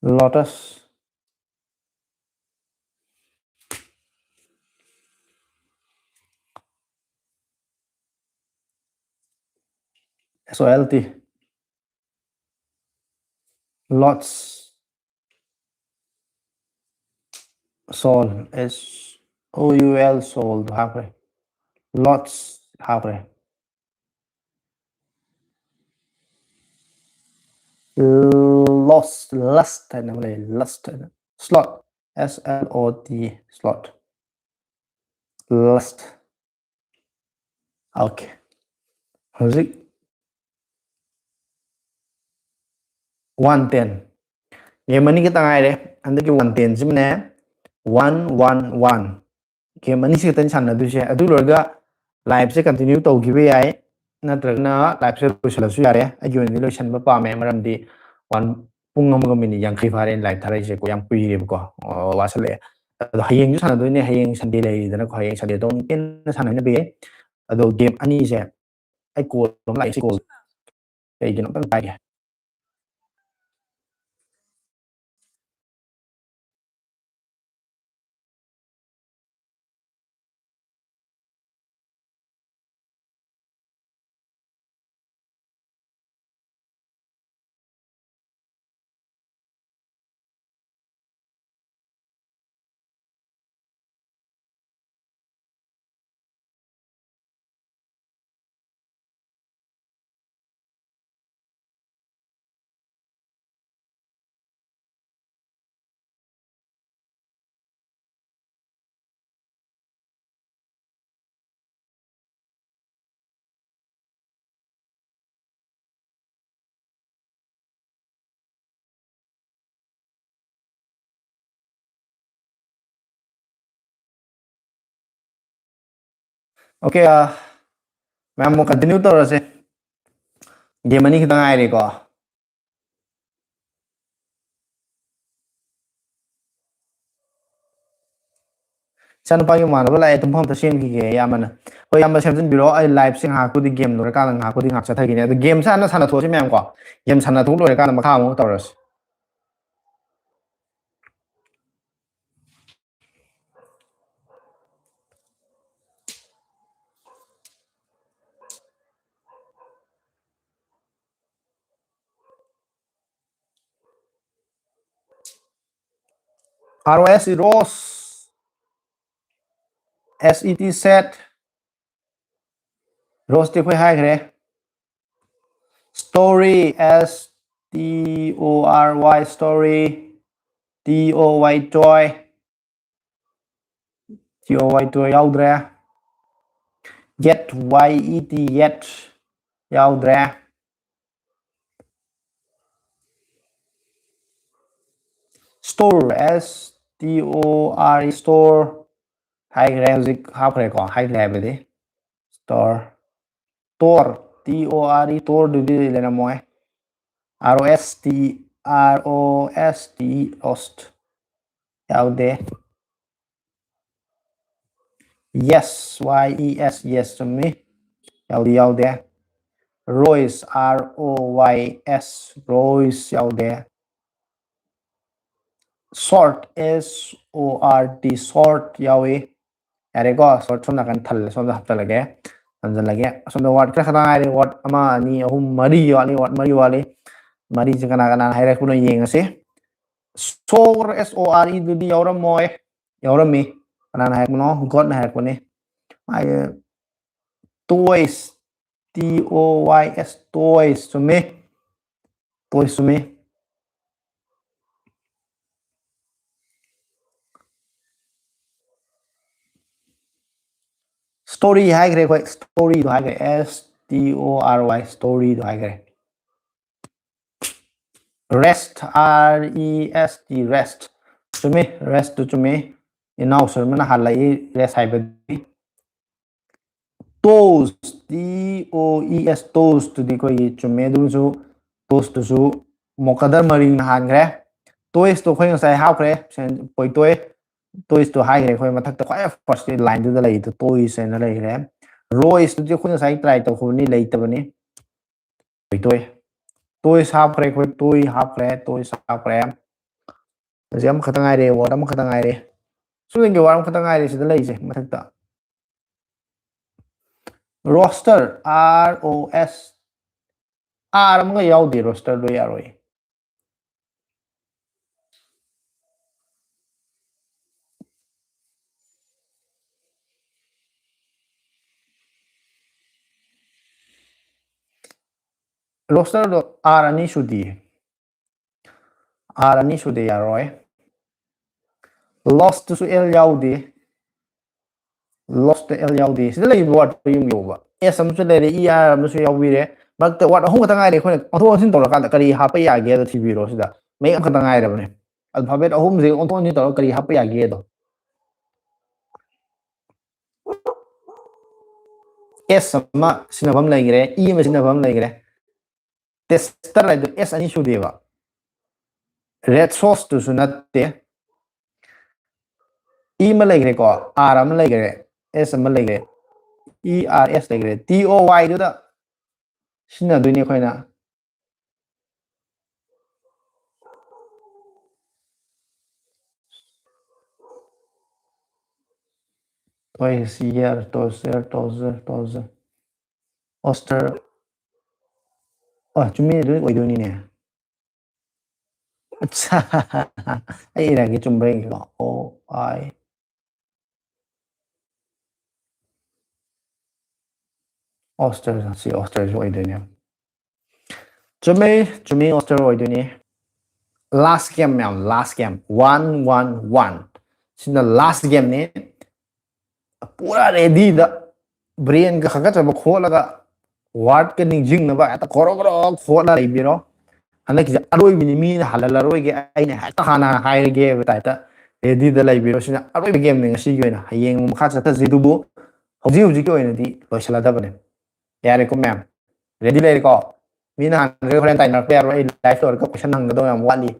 Lotus, S O L T, lots, soul, S O U L, soul ꯍꯥꯞꯈ꯭ꯔꯦ꯫ Lots ꯍꯥꯞꯈ꯭ꯔꯦ꯫ Lost, lust ꯍꯥꯏꯅ ꯑꯃ ꯂꯩ, lust ꯍꯥꯏꯅ꯫ Slot, S L O T, slot, lust꯫ Okay, ꯍꯧꯖꯤꯛ one ten, game ꯑꯅꯤ ꯈꯛꯇ ꯉꯥꯏꯔꯦ ꯍꯟꯗꯛꯀꯤ one ten ꯁꯤꯃꯅꯦ꯫ One one one, game ꯑꯅꯤꯁꯤ ꯈꯛꯇꯅꯤ ꯁꯥꯟꯅꯗꯣꯏꯁꯦ꯫ ꯑꯗꯨ ꯂꯣꯏꯔꯒ live ꯁꯦ continue ꯇꯧꯈꯤꯕ ꯌꯥꯏ, ꯅꯠꯇ꯭ꯔꯒꯅ live ꯁꯦ ꯂꯣꯏꯁꯤꯜꯂꯁꯨ ꯌꯥꯔꯦ꯫ ꯑꯩꯒꯤ ꯑꯣꯏꯅꯗꯤ ꯂꯣꯏꯁꯤꯟꯕ ꯄꯥꯝꯃꯦ, ꯃꯔꯝꯗꯤ one, ꯄꯨꯡ ꯑꯃꯒ ꯃꯤꯅꯤꯠ ꯌꯥꯡꯈꯩ ꯐꯥꯔꯦ live ꯊꯥꯔꯛꯏꯁꯦꯀꯣ, ꯌꯥꯝ ꯀꯨꯏꯔꯦꯕꯀꯣ, ꯑꯣ, ꯋꯥꯁꯜꯂꯛꯑꯦ꯫ ꯑꯗꯣ ꯍꯌꯦꯡꯁꯨ ꯁꯥꯟꯅꯗꯣꯏꯅꯦ, ꯍꯌꯦꯡ Sunday ꯂꯩꯔꯤꯗꯅꯀꯣ, ꯍꯌꯦꯡ Sunday ꯗꯣ ꯑꯃꯨꯛ ꯍꯦꯟꯅ ꯁꯥꯟꯅꯅꯕ ꯌꯥꯏ꯫ ꯑꯗꯣ game ꯑꯅꯤꯁꯦ ꯑꯩ call ꯑꯃ ꯂꯥꯛꯑꯦ, ꯁꯤ call ꯀꯩꯒꯤꯅꯣ ꯑꯝꯇꯪ ꯄꯥꯏꯒꯦ꯫ Okay, uh, ꯃꯌꯥꯝ ꯑꯃꯨꯛ continue ꯇꯧꯔꯁꯦ꯫ Game ꯑꯅꯤ ꯈꯤꯇꯪ ꯉꯥꯏꯔꯦꯀꯣ꯫ ꯏꯆꯥꯅꯨꯄꯥꯒꯤ ꯃꯃꯥꯟꯅꯕ ꯂꯥꯛꯑꯦ, ꯇꯨꯝꯐꯝ ꯑꯝꯇ ꯁꯦꯝꯈꯤꯒꯦ ꯏꯌꯥꯝꯕꯅ꯫ ꯍꯣꯏ ꯏꯌꯥꯝꯕ, ꯁꯦꯝꯖꯤꯟꯕꯤꯔꯣ꯫ ꯑꯩ live ꯁꯦ ꯉꯥꯏꯍꯥꯛꯄꯨꯗꯤ, game ꯂꯣꯏꯔꯀꯥꯟꯗ ꯉꯥꯏꯍꯥꯛꯄꯨꯗꯤ ꯉꯥꯏꯍꯥꯛ ꯆꯠꯊꯈꯤꯅꯤ꯫ ꯑꯗꯣ game ꯁꯦ ꯍꯥꯟꯅ ꯁꯥꯟꯅꯊꯣꯛꯑꯁꯤ ꯃꯌꯥꯝ ꯀꯣ꯫ Game ꯁꯥꯟꯅꯊꯣꯛ ꯂꯣꯏꯔꯀꯥꯟꯗ ꯃꯈꯥ ꯑꯃꯨꯛ ꯇꯧꯔꯁꯤ꯫ R O S Rose, S E T set, Rose T ꯑꯩꯈꯣꯏ ꯍꯥꯏꯈ꯭ꯔꯦ꯫ Story, S T O R Y, story, T O Y, toy, T O Y, toy ꯌꯥꯎꯗ꯭ꯔꯦ꯫ Yet, Y E T, yet ꯌꯥꯎꯗ꯭ꯔꯦ꯫ Store, S T O R E, store ꯍꯥꯏꯈ꯭ꯔꯦ, ꯍꯧꯖꯤꯛ ꯍꯥꯞꯈ꯭ꯔꯦꯀꯣ, ꯍꯥꯏꯈ꯭ꯔꯦ ꯍꯥꯏꯕꯗꯤ꯫ Store, ꯇꯣꯔ, T O R E, ꯇꯣꯔꯗꯨꯗꯤ ꯂꯩꯔꯝꯃꯣꯏ꯫ R O S T, R O S T, roast ꯌꯥꯎꯗꯦ꯫ Yes, Y E S, yes, ꯆꯨꯝꯃꯤ꯫ ꯌꯥꯎꯗꯤ ꯌꯥꯎꯗꯦ꯫ Roys, R O Y S, roys ꯌꯥꯎꯗꯦ꯫ Sort, S O R T, sort ꯌꯥꯎꯏ꯫ ꯌꯥꯔꯦꯀꯣ, sort ꯁꯣꯝ ꯅꯥꯀꯟ ꯊꯜꯂꯦ, ꯁꯣꯝꯗ ꯍꯥꯞꯆꯜꯂꯒꯦ, ꯊꯝꯖꯜꯂꯒꯦ꯫ ꯑꯁꯣꯝꯗ word ꯈꯔ ꯈꯛꯇ ꯉꯥꯏꯔꯦ, word ꯑꯃ, ꯑꯅꯤ, ꯑꯍꯨꯝ, ꯃꯔꯤ ꯋꯥꯠꯂꯤ, word ꯃꯔꯤ ꯋꯥꯠꯂꯤ꯫ ꯃꯔꯤꯁꯦ ꯀꯅꯥ ꯀꯅꯥꯅ ꯍꯥꯏꯔꯛꯄꯅꯣ ꯌꯦꯡꯉꯁꯤ꯫ Sore, S O R E ꯗꯨꯗꯤ ꯌꯥꯎꯔꯝꯃꯣꯏ꯫ ꯌꯥꯎꯔꯝꯃꯤ꯫ ꯀꯅꯥꯅ ꯍꯥꯏꯔꯛꯄꯅꯣ? God ꯅ ꯍꯥꯏꯔꯛꯄꯅꯤ꯫ ꯃꯥꯒꯤ toys, T O Y S, toys, ꯆꯨꯝꯃꯤ꯫ Toys ꯆꯨꯝꯃꯤ꯫ Story ꯍꯥꯏꯈ꯭ꯔꯦ ꯑꯩꯈꯣꯏ, story ꯗꯣ ꯍꯥꯏꯈ꯭ꯔꯦ, S T O R Y, story ꯗꯣ ꯍꯥꯏꯈ꯭ꯔꯦ꯫ Rest, R E S T, rest, ꯆꯨꯝꯃꯤ, rest ꯇꯨ ꯆꯨꯝꯃꯤ꯫ ꯏꯅꯥꯎ ꯁꯔꯃꯅ ꯍꯜꯂꯛꯏ rest ꯍꯥꯏꯕꯗꯤ꯫ Toes, T O E S, toes ꯇꯨꯗꯤ ꯑꯩꯈꯣꯏꯒꯤ ꯆꯨꯝꯃꯦ꯫ ꯑꯗꯨꯁꯨ toes ꯇꯨꯁꯨ ꯃꯣꯀꯗꯔ ꯃꯔꯤꯡꯅ ꯍꯥꯟꯈ꯭ꯔꯦ꯫ Toes ꯇꯣ ꯑꯩꯈꯣꯏ ꯉꯁꯥꯏ ꯍꯥꯞꯈ꯭ꯔꯦ, ꯁꯦꯟ-, ꯄꯣꯏꯇꯣꯏ꯫ Toes ꯇꯣ ꯍꯥꯏꯈ꯭ꯔꯦ ꯑꯩꯈꯣꯏ ꯃꯊꯛꯇ ꯈ꯭ꯋꯥꯏ first line ꯗꯨꯗ ꯂꯩꯔꯤꯗꯣ toes ꯍꯥꯏꯅ ꯂꯩꯈ꯭ꯔꯦ꯫ Roes ꯇꯨꯗꯤ ꯑꯩꯈꯣꯏ ꯉꯁꯥꯏ try ꯇꯧꯈꯤꯕꯅꯤ, ꯂꯩꯇꯕꯅꯤ꯫ ꯄꯣꯏꯇꯣꯏ꯫ Toes ꯍꯥꯞꯈ꯭ꯔꯦ ꯑꯩꯈꯣꯏ, toes ꯍꯥꯞꯈ꯭ꯔꯦ, toes ꯍꯥꯞꯈ꯭ꯔꯦ꯫ ꯍꯧꯖꯤꯛ ꯑꯃꯈꯛꯇ ꯉꯥꯏꯔꯦ, word ꯑꯃꯈꯛꯇ ꯉꯥꯏꯔꯦ꯫ Student ꯀꯤ word ꯑꯃꯈꯛꯇ ꯉꯥꯏꯔꯦ ꯁꯤꯗ ꯂꯩꯔꯤꯁꯦ ꯃꯊꯛꯇ꯫ Roster, R O S, R ꯑꯃꯒ ꯌꯥꯎꯗꯦ, roster ꯗꯣ ꯌꯥꯔꯣꯏ꯫ Roster ꯗꯣ R ꯑꯅꯤ ꯁꯨꯗꯤꯌꯦ꯫ R ꯑꯅꯤ ꯁꯨꯗꯦ, ꯌꯥꯔꯣꯏ꯫ Lost ꯇꯨꯁꯨ L ꯌꯥꯎꯗꯦ꯫ Lost ꯇ L ꯌꯥꯎꯗꯦ꯫ ꯁꯤꯗ ꯂꯩꯔꯤꯕ word ꯇꯣ ꯌꯦꯡꯕꯤꯌꯣꯕ꯫ S ꯑꯃꯁꯨ ꯂꯩꯔꯦ, E R ꯑꯃꯁꯨ ꯌꯥꯎꯕꯤꯔꯦ꯫ ꯃꯔꯛꯇ word ꯑꯍꯨꯝ ꯈꯛꯇ ꯉꯥꯏꯔꯦ꯫ ꯑꯩꯈꯣꯏꯅ ꯑꯣꯟꯊꯣꯛ ꯑꯣꯟꯁꯤꯟ ꯇꯧꯔꯀꯥꯟꯗ ꯀꯔꯤ ꯍꯥꯞꯄ ꯌꯥꯒꯦꯗꯣ ꯊꯤꯕꯤꯔꯣ ꯁꯤꯗ꯫ ꯃꯌꯦꯛ ꯑꯃꯈꯛꯇ ꯉꯥꯏꯔꯕꯅꯦ꯫ Alphabet ꯑꯍꯨꯝꯁꯦ ꯑꯣꯟꯊꯣꯛ ꯑꯣꯟꯁꯤꯟ ꯇꯧꯔꯒ ꯀꯔꯤ ꯍꯥꯞꯄ ꯌꯥꯒꯦꯗꯣ꯫ S ꯑꯃ ꯁꯤꯖꯤꯟꯅꯐꯝ ꯂꯩꯈ꯭ꯔꯦ, E ꯑꯃ ꯁꯤꯖꯤꯟꯅꯐꯝ ꯂꯩꯈ꯭ꯔꯦ꯫ Tester ꯍꯥꯏꯗꯣ S ꯑꯅꯤ ꯁꯨꯗꯦꯕ꯫ Resource ꯇꯨꯁꯨ ꯅꯠꯇꯦ꯫ E ꯑꯃ ꯂꯩꯈ꯭ꯔꯦꯀꯣ, R ꯑꯃ ꯂꯩꯈ꯭ꯔꯦ, S ꯑꯃ ꯂꯩꯈ꯭ꯔꯦ, E R S ꯂꯩꯈ꯭ꯔꯦ꯫ T O Y ꯗꯨꯗ ꯁꯤꯖꯤꯟꯅꯗꯣꯏꯅꯤ ꯑꯩꯈꯣꯏꯅ꯫ Toys, year, toys, year, toys, toys. Oster. ꯑ, ꯆꯨꯝꯃꯤ, ꯑꯗꯨ ꯑꯣꯏꯗꯣꯏꯅꯤꯅꯦ꯫ ꯑꯠꯁꯥ꯫ ꯑꯩ ꯏꯔꯒꯦ ꯆꯨꯝꯕ꯭ꯔꯥ ꯌꯦꯡꯒꯦꯀꯣ꯫ O I. Oster, ꯁꯤ oster ꯁꯨ ꯑꯣꯏꯗꯣꯏꯅꯦ꯫ ꯆꯨꯝꯃꯤ, ꯆꯨꯝꯃꯤ, oster ꯑꯣꯏꯗꯣꯏꯅꯤ꯫ Last game ꯃꯌꯥꯝ, last game꯫ One, one, one꯫ ꯁꯤꯅ last game ꯅꯤ꯫ ꯄꯨꯔꯥ ready ꯗ brain ꯒ ꯈꯒꯠꯆꯕ ꯈꯣꯠꯂꯒ word ꯀ ꯅꯤꯡꯁꯤꯡꯅꯕ ꯍꯦꯛꯇ ꯈꯣꯔꯣ ꯈꯣꯔꯣ ꯈꯣꯠꯂ ꯂꯩꯕꯤꯔꯣ꯫ ꯍꯟꯗꯛꯀꯤꯁꯦ ꯑꯔꯣꯏꯕꯤꯅꯤ, ꯃꯤꯅ ꯍꯜꯍꯜꯂꯔꯣꯏꯒꯦ, ꯑꯩꯅ ꯍꯦꯛꯇ ꯍꯥꯟꯅ ꯍꯥꯏꯔꯒꯦ ꯍꯥꯏꯕ type ꯇ ready ꯗ ꯂꯩꯕꯤꯔꯣ꯫ ꯁꯤꯅ ꯑꯔꯣꯏꯕ game ꯅꯤ ꯉꯁꯤꯒꯤ ꯑꯣꯏꯅ꯫ ꯍꯌꯦꯡ ꯑꯃꯨꯛ ꯃꯈꯥ ꯆꯠꯊꯁꯤ, ꯑꯗꯨꯕꯨ ꯍꯧꯖꯤꯛ ꯍꯧꯖꯤꯛꯀꯤ ꯑꯣꯏꯅꯗꯤ ꯂꯣꯏꯁꯤꯜꯂꯗꯕꯅꯦ꯫ ꯌꯥꯔꯦꯀꯣ ꯃꯌꯥꯝ? ꯔꯦꯗꯤ ꯂꯩꯔꯦꯀꯣ? ꯃꯤꯅ ꯍꯥꯟꯅ ꯍꯣꯔꯦꯟ ꯇꯥꯏꯅꯔꯛꯄ ꯌꯥꯔꯣꯏ꯫ ꯑꯩ ꯂꯥꯏꯐ ꯂꯣꯏꯔꯒ ꯀꯣꯏꯁꯟ ꯍꯪꯒꯗꯧ ꯌꯥꯝ ꯋꯥꯠꯂꯤ꯫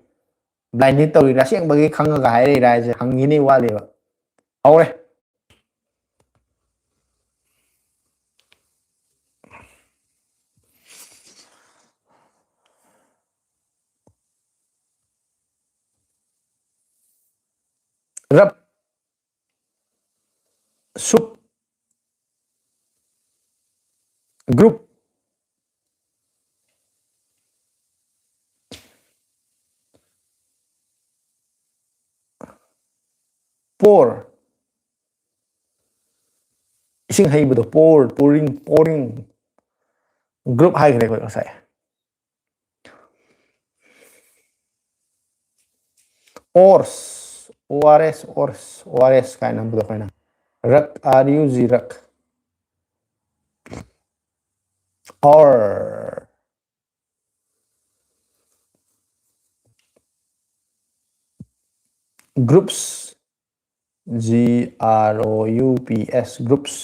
ꯕ꯭ꯂꯥꯏꯟꯂꯤ ꯇꯧꯔꯤꯔꯥ? ꯑꯁꯦꯡꯕꯒꯤ ꯈꯪꯉꯒ ꯍꯥꯏꯔꯛꯏꯔꯥ ꯍꯥꯏꯁꯦ ꯍꯪꯉꯤꯅꯦ꯫ ꯋꯥꯠꯂꯤꯕ꯫ ꯍꯧꯔꯦ꯫ ꯔꯞ꯫ ꯁꯨꯞ꯫ ꯒ꯭ꯔꯨꯞ꯫ ꯄꯣꯔ꯫ ꯏꯁꯤꯡ ꯍꯩꯕꯗꯣ꯫ ꯄꯣꯔ꯫ ꯄꯣꯔꯤꯡ꯫ ꯄꯣꯔꯤꯡ꯫ ꯒ꯭ꯔꯨꯞ ꯍꯥꯏꯈ꯭ꯔꯦ ꯑꯩꯈꯣꯏ ꯉꯁꯥꯏ꯫ Oars. O R S. Oars. O R S ꯀꯥꯏꯅ ꯍꯥꯏꯕꯗꯣ ꯑꯩꯈꯣꯏꯅ꯫ Rug. R U G. Rug. Or. Groups. G R O U P S. Groups.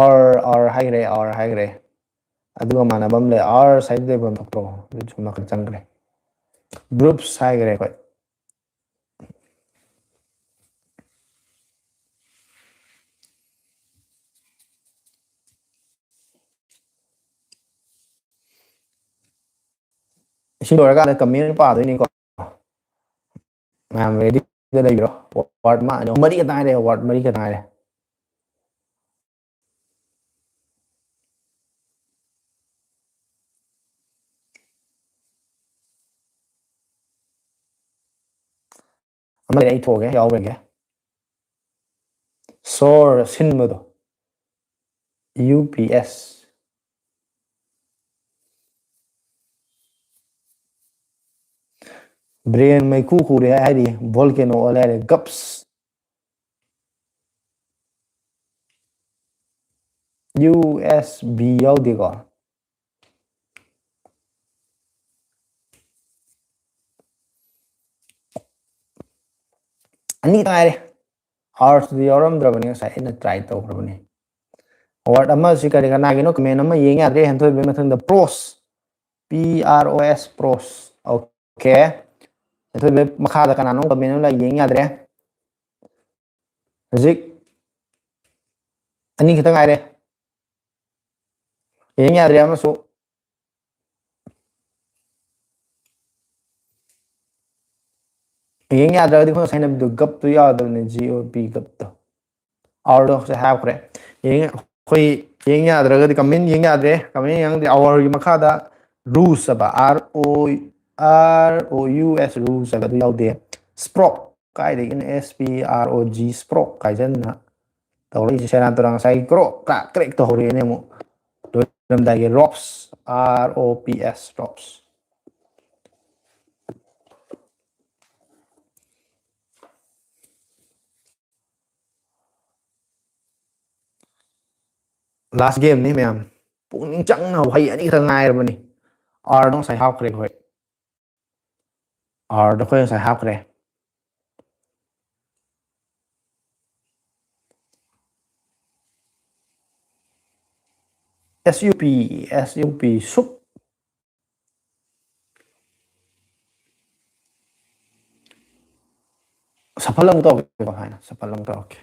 R. R ꯍꯥꯏꯈ꯭ꯔꯦ꯫ R ꯍꯥꯏꯈ꯭ꯔꯦ꯫ ꯑꯗꯨꯒ ꯃꯥꯟꯅꯕ ꯑꯃ ꯂꯩ꯫ ꯑꯥꯔ ꯁꯥꯏꯗ ꯂꯩꯕ ꯑꯃ ꯊꯣꯛꯇ꯭ꯔꯣ? ꯑꯗꯨ ꯁꯨꯝ ꯅꯥꯀꯟ ꯆꯪꯈ꯭ꯔꯦ꯫ ꯒ꯭ꯔꯨꯞꯁ ꯍꯥꯏꯈ꯭ꯔꯦ ꯑꯩꯈꯣꯏ꯫ ꯁꯤ ꯂꯣꯏꯔꯀꯥꯟꯗ ꯀꯃꯦꯟ ꯄꯥꯗꯣꯏꯅꯤꯀꯣ꯫ ꯃꯌꯥꯝ ꯔꯦꯗꯤꯗ ꯂꯩꯕꯤꯔꯣ꯫ ꯋꯥꯔꯗ ꯃꯥ-, ꯃꯔꯤ ꯈꯛꯇ ꯉꯥꯏꯔꯦ꯫ ꯋꯥꯔꯗ ꯃꯔꯤ ꯈꯛꯇ ꯉꯥꯏꯔꯦ꯫ ꯑꯃ ꯂꯩꯔꯦ, ꯑꯩ ꯊꯣꯛꯑꯒꯦ, ꯌꯥꯎꯈ꯭ꯔꯒꯦ꯫ ꯁꯣꯔ ꯁꯤꯟꯕꯗꯣ꯫ ꯌꯨ ꯄꯤ ꯑꯦꯁ꯫ ꯕ꯭ꯔꯦꯟ ꯃꯩꯈꯨ ꯈꯨꯔꯦ ꯍꯥꯏꯔꯤ꯫ ꯚꯣꯜꯀꯦꯅꯣ ꯑꯣꯜꯂꯦ ꯍꯥꯏꯔꯦ꯫ ꯒꯞꯁ꯫ ꯌꯨ ꯑꯦꯁ ꯕꯤ ꯌꯥꯎꯗꯦꯀꯣ꯫ ꯑꯅꯤ ꯉꯥꯏꯔꯦ꯫ ꯑꯥꯔꯁꯇꯨꯗꯤ ꯌꯥꯎꯔꯝꯗ꯭ꯔꯕꯅꯤ, ꯉꯁꯥꯏ ꯑꯩꯅ ꯇ꯭ꯔꯥꯏ ꯇꯧꯈ꯭ꯔꯕꯅꯤ꯫ ꯋꯥꯔꯗ ꯑꯃꯁꯤ ꯀꯔꯤ ꯀꯅꯥꯒꯤꯅꯣ? ꯀꯃꯦꯟ ꯑꯃ ꯌꯦꯡ ꯌꯥꯗ꯭ꯔꯦ꯫ ꯍꯦꯟꯊꯣꯏꯕꯒꯤ ꯃꯊꯪꯗ ꯄ꯭ꯔꯣꯁ, ꯄꯤ ꯑꯥꯔ ꯑꯣ ꯑꯦꯁ, ꯄ꯭ꯔꯣꯁ꯫ ꯑꯣꯀꯦ, ꯍꯦꯟꯊꯣꯏꯕꯒꯤ ꯃꯈꯥꯗ ꯀꯅꯥꯅꯣ ꯀꯃꯦꯟ ꯑꯃ ꯌꯦꯡ ꯌꯥꯗ꯭ꯔꯦ꯫ ꯍꯧꯖꯤꯛ ꯑꯅꯤ ꯈꯛꯇ ꯉꯥꯏꯔꯦ꯫ ꯌꯦꯡ ꯌꯥꯗ꯭ꯔꯦ ꯑꯃꯁꯨ꯫ ꯌꯦꯡ ꯌꯥꯗ꯭ꯔꯒꯗꯤ ꯑꯩꯈꯣꯏ ꯉꯁꯥꯏ ꯅꯝꯕꯗꯣ ꯒꯞꯇꯨ ꯌꯥꯎꯗꯕꯅꯦ, ꯖꯤ ꯑꯣ ꯄꯤ ꯒꯞꯇꯣ꯫ ꯑꯥꯔꯗꯣ ꯉꯁꯥꯏ ꯍꯥꯞꯈ꯭ꯔꯦ꯫ ꯌꯦꯡ, ꯑꯩꯈꯣꯏ ꯌꯦꯡ ꯌꯥꯗ꯭ꯔꯒꯗꯤ ꯀꯃꯦꯟ ꯌꯦꯡ ꯌꯥꯗ꯭ꯔꯦ꯫ ꯀꯃꯦꯟ ꯌꯦꯡꯉꯗꯤ ꯑꯥꯔꯒꯤ ꯃꯈꯥꯗ ꯔꯨꯁ ꯍꯥꯏꯕ, ꯑꯥꯔ ꯑꯣ, ꯑꯥꯔ ꯑꯣ ꯌꯨ ꯑꯦꯁ, ꯔꯨꯁ ꯍꯥꯏꯕ ꯑꯗꯨ ꯌꯥꯎꯗꯦ꯫ ꯁ꯭ꯄ꯭ꯔꯣꯛ, ꯀꯥꯏꯗꯒꯤꯅꯣ ꯑꯦꯁ ꯄꯤ ꯑꯥꯔ ꯑꯣ ꯖꯤ, ꯁ꯭ꯄ꯭ꯔꯣꯛ ꯍꯥꯏꯖꯟꯅ ꯇꯧꯔꯛꯏꯁꯦ꯫ ꯁꯦꯔꯥꯟ ꯇꯨꯔꯥꯟ ꯉꯁꯥꯏꯒꯤ ꯀ꯭ꯔꯣꯛ ꯀ꯭ꯔꯥꯛ ꯀ꯭ꯔꯦꯛ ꯇꯧꯍꯧꯔꯛꯑꯦꯅꯦ ꯑꯃꯨꯛ꯫ ꯂꯣꯏꯔꯝꯗꯥꯏꯒꯤ ꯔꯣꯞꯁ, ꯑꯥꯔ ꯑꯣ ꯄꯤ ꯑꯦꯁ, ꯔꯣꯞꯁ꯫ ꯂꯥꯁ ꯒꯦꯝꯅꯤ ꯃꯌꯥꯝ꯫ ꯄꯨꯛꯅꯤꯡ ꯆꯪꯅ ꯋꯥꯍꯩ ꯑꯅꯤꯈꯛ ꯉꯥꯏꯔꯕꯅꯤ꯫ ꯑꯥꯔꯗꯣ ꯉꯁꯥꯏ ꯍꯥꯞꯈ꯭ꯔꯦ ꯑꯩꯈꯣꯏ꯫ ꯑꯥꯔꯗꯣ ꯑꯩꯈꯣꯏ ꯉꯁꯥꯏ ꯍꯥꯞꯈ꯭ꯔꯦ꯫ S U P, S U ꯄꯤ, ꯁꯨꯞ꯫ ꯁꯐꯜ ꯑꯃꯨꯛ ꯇꯧꯔꯛꯀꯦꯀꯣ, ꯍꯥꯏꯅ ꯁꯐꯜ ꯑꯃꯨꯛ ꯇꯧꯔꯛꯀꯦ꯫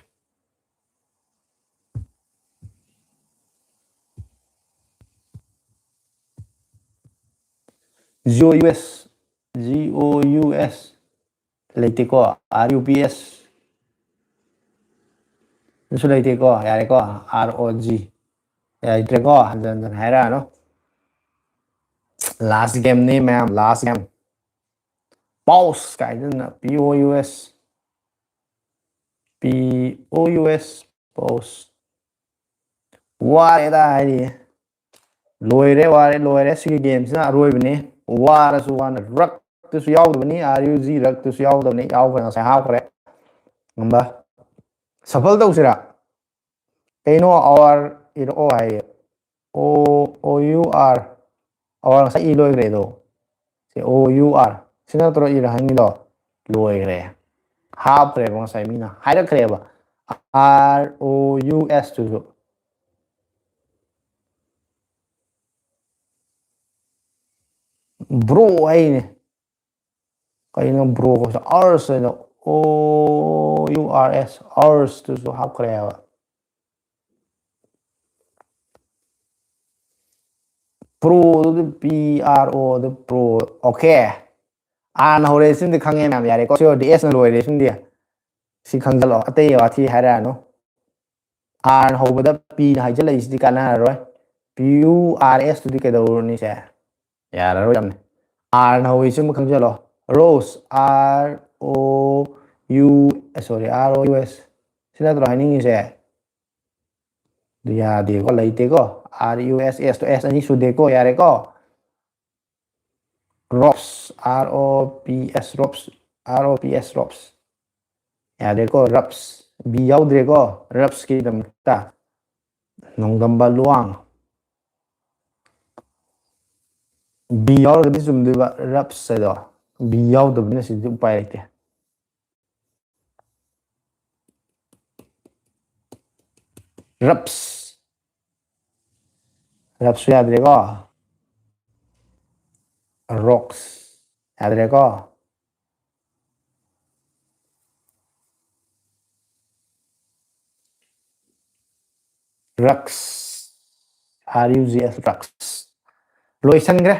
G O U S, G O U S ꯂꯩꯇꯦꯀꯣ, ꯑꯥꯔ ꯌꯨ ꯄꯤ ꯑꯦꯁ ꯑꯗꯨꯁꯨ ꯂꯩꯇꯦꯀꯣ, ꯌꯥꯔꯦꯀꯣ, ꯑꯥꯔ ꯑꯣ ꯖꯤ ꯂꯩꯇ꯭ꯔꯦꯀꯣ, ꯍꯟꯖꯟ ꯍꯟꯖꯟ ꯍꯥꯏꯔꯛꯑꯅꯨ꯫ ꯂꯥꯁ ꯒꯦꯝꯅꯤ ꯃꯌꯥꯝ, ꯂꯥꯁ ꯒꯦꯝ꯫ ꯄꯥꯎꯁ ꯀꯥꯏꯗꯅ, ꯄꯤ ꯑꯣ ꯌꯨ ꯑꯦꯁ, ꯄꯤ ꯑꯣ ꯌꯨ ꯑꯦꯁ, ꯄꯥꯎꯁ꯫ ꯋꯥꯔꯦꯗ ꯍꯥꯏꯔꯤꯌꯦ꯫ ꯂꯣꯏꯔꯦ, ꯋꯥꯔꯦ, ꯂꯣꯏꯔꯦ꯫ ꯁꯤꯒꯤ ꯒꯦꯝꯁꯤꯅ ꯑꯔꯣꯏꯕꯅꯤ꯫ ꯋꯥꯔꯁꯨ ꯋꯥꯅ, ꯔꯛꯇꯨꯁꯨ ꯌꯥꯎꯗꯕꯅꯤ, ꯑꯥꯔ ꯌꯨ ꯖꯤ ꯔꯛꯇꯨꯁꯨ ꯌꯥꯎꯗꯕꯅꯤ꯫ ꯌꯥꯎꯈ꯭ꯔꯦ, ꯉꯁꯥꯏ ꯍꯥꯞꯈ꯭ꯔꯦ꯫ ꯉꯝꯕ꯫ ꯁꯐꯜ ꯇꯧꯁꯤꯔꯥ? ꯀꯩꯅꯣ ꯑꯋꯥꯔ ꯏꯔꯛꯑꯣ ꯍꯥꯏꯌꯦ? ꯑꯣ, ꯑꯣ ꯌꯨ ꯑꯥꯔ꯫ ꯑꯋꯥꯔ ꯉꯁꯥꯏ ꯏ ꯂꯣꯏꯈ꯭ꯔꯦ ꯑꯗꯣ꯫ ꯁꯤ ꯑꯣ ꯌꯨ ꯑꯥꯔ꯫ ꯁꯤ ꯅꯠꯇ꯭ꯔꯣ ꯏꯔ ꯍꯪꯉꯤꯗꯣ? ꯂꯣꯏꯈ꯭ꯔꯦ꯫ ꯍꯥꯞꯈ꯭ꯔꯦꯕ ꯉꯁꯥꯏ ꯃꯤꯅ ꯍꯥꯏꯔꯛꯈ꯭ꯔꯦꯕ, R O U S ꯇꯨꯁꯨ꯫ Bro ꯍꯥꯏꯅꯦ꯫ ꯀꯩꯅꯣ bro ꯀꯧꯕꯁꯦ? Urs ꯍꯥꯏꯅ, O U R S, Urs ꯇꯨꯁꯨ ꯍꯥꯞꯈ꯭ꯔꯦꯕ꯫ Pro ꯑꯗꯨꯗꯤ P R O ꯑꯗꯨ pro꯫ Okay, R ꯅ ꯍꯧꯔꯦ ꯁꯤꯃꯗꯤ ꯈꯪꯉꯦ ꯃꯌꯥꯝ, ꯌꯥꯔꯦꯀꯣ꯫ ꯁꯤ ꯑꯣꯏꯔꯗꯤ S ꯅ ꯂꯣꯏꯔꯦ ꯁꯤꯃꯗꯤ꯫ ꯁꯤ ꯈꯪꯖꯜꯂꯣ, ꯑꯇꯩ ꯋꯥꯊꯤ ꯍꯥꯏꯔꯛꯑꯅꯨ꯫ R ꯅ ꯍꯧꯕꯗ P ꯅ ꯍꯥꯏꯖꯜꯂꯛꯏꯁꯤꯗꯤ ꯀꯥꯟꯅꯔꯔꯣꯏ꯫ P U R S ꯇꯨꯗꯤ ꯀꯩꯗꯧꯔꯨꯅꯤ ꯁꯦ? ꯌꯥꯔꯔꯣꯏ ꯌꯥꯝꯅ꯫ R ꯅ ꯍꯧꯕꯁꯤꯃ ꯈꯪꯖꯜꯂꯣ꯫ Rose, R O U, sorry, R O U S꯫ ꯁꯤ ꯅꯠꯇ꯭ꯔꯣ ꯍꯥꯏꯅꯤꯡꯉꯤꯁꯦ? ꯑꯗꯨ ꯌꯥꯗꯦꯀꯣ, ꯂꯩꯇꯦꯀꯣ꯫ R U S S ꯇꯣ S ꯑꯅꯤ ꯁꯨꯗꯦꯀꯣ, ꯌꯥꯔꯦꯀꯣ꯫ Rops, R O P S, Rops, R O P S, Rops꯫ ꯌꯥꯗ꯭ꯔꯦꯀꯣ, Rups꯫ B ꯌꯥꯎꯗ꯭ꯔꯦꯀꯣ, Rups ꯀꯤꯗꯃꯛꯇ꯫ ꯅꯣꯡꯗꯝꯕ Luwang. B ꯌꯥꯎꯔꯒꯗꯤ ꯆꯨꯝꯗꯣꯏꯕ, Rups ꯍꯥꯏꯗꯣ꯫ B ꯌꯥꯎꯗꯕꯅꯤꯅ ꯁꯤꯗꯤ ꯎꯄꯥꯏ ꯂꯩꯇꯦ꯫ Rups꯫ Rups ꯁꯨ ꯌꯥꯗ꯭ꯔꯦꯀꯣ꯫ Rocks꯫ ꯌꯥꯗ꯭ꯔꯦꯀꯣ꯫ Rugs꯫ R U G S, Rugs꯫ ꯂꯣꯏꯁꯟꯈ꯭ꯔꯦ꯫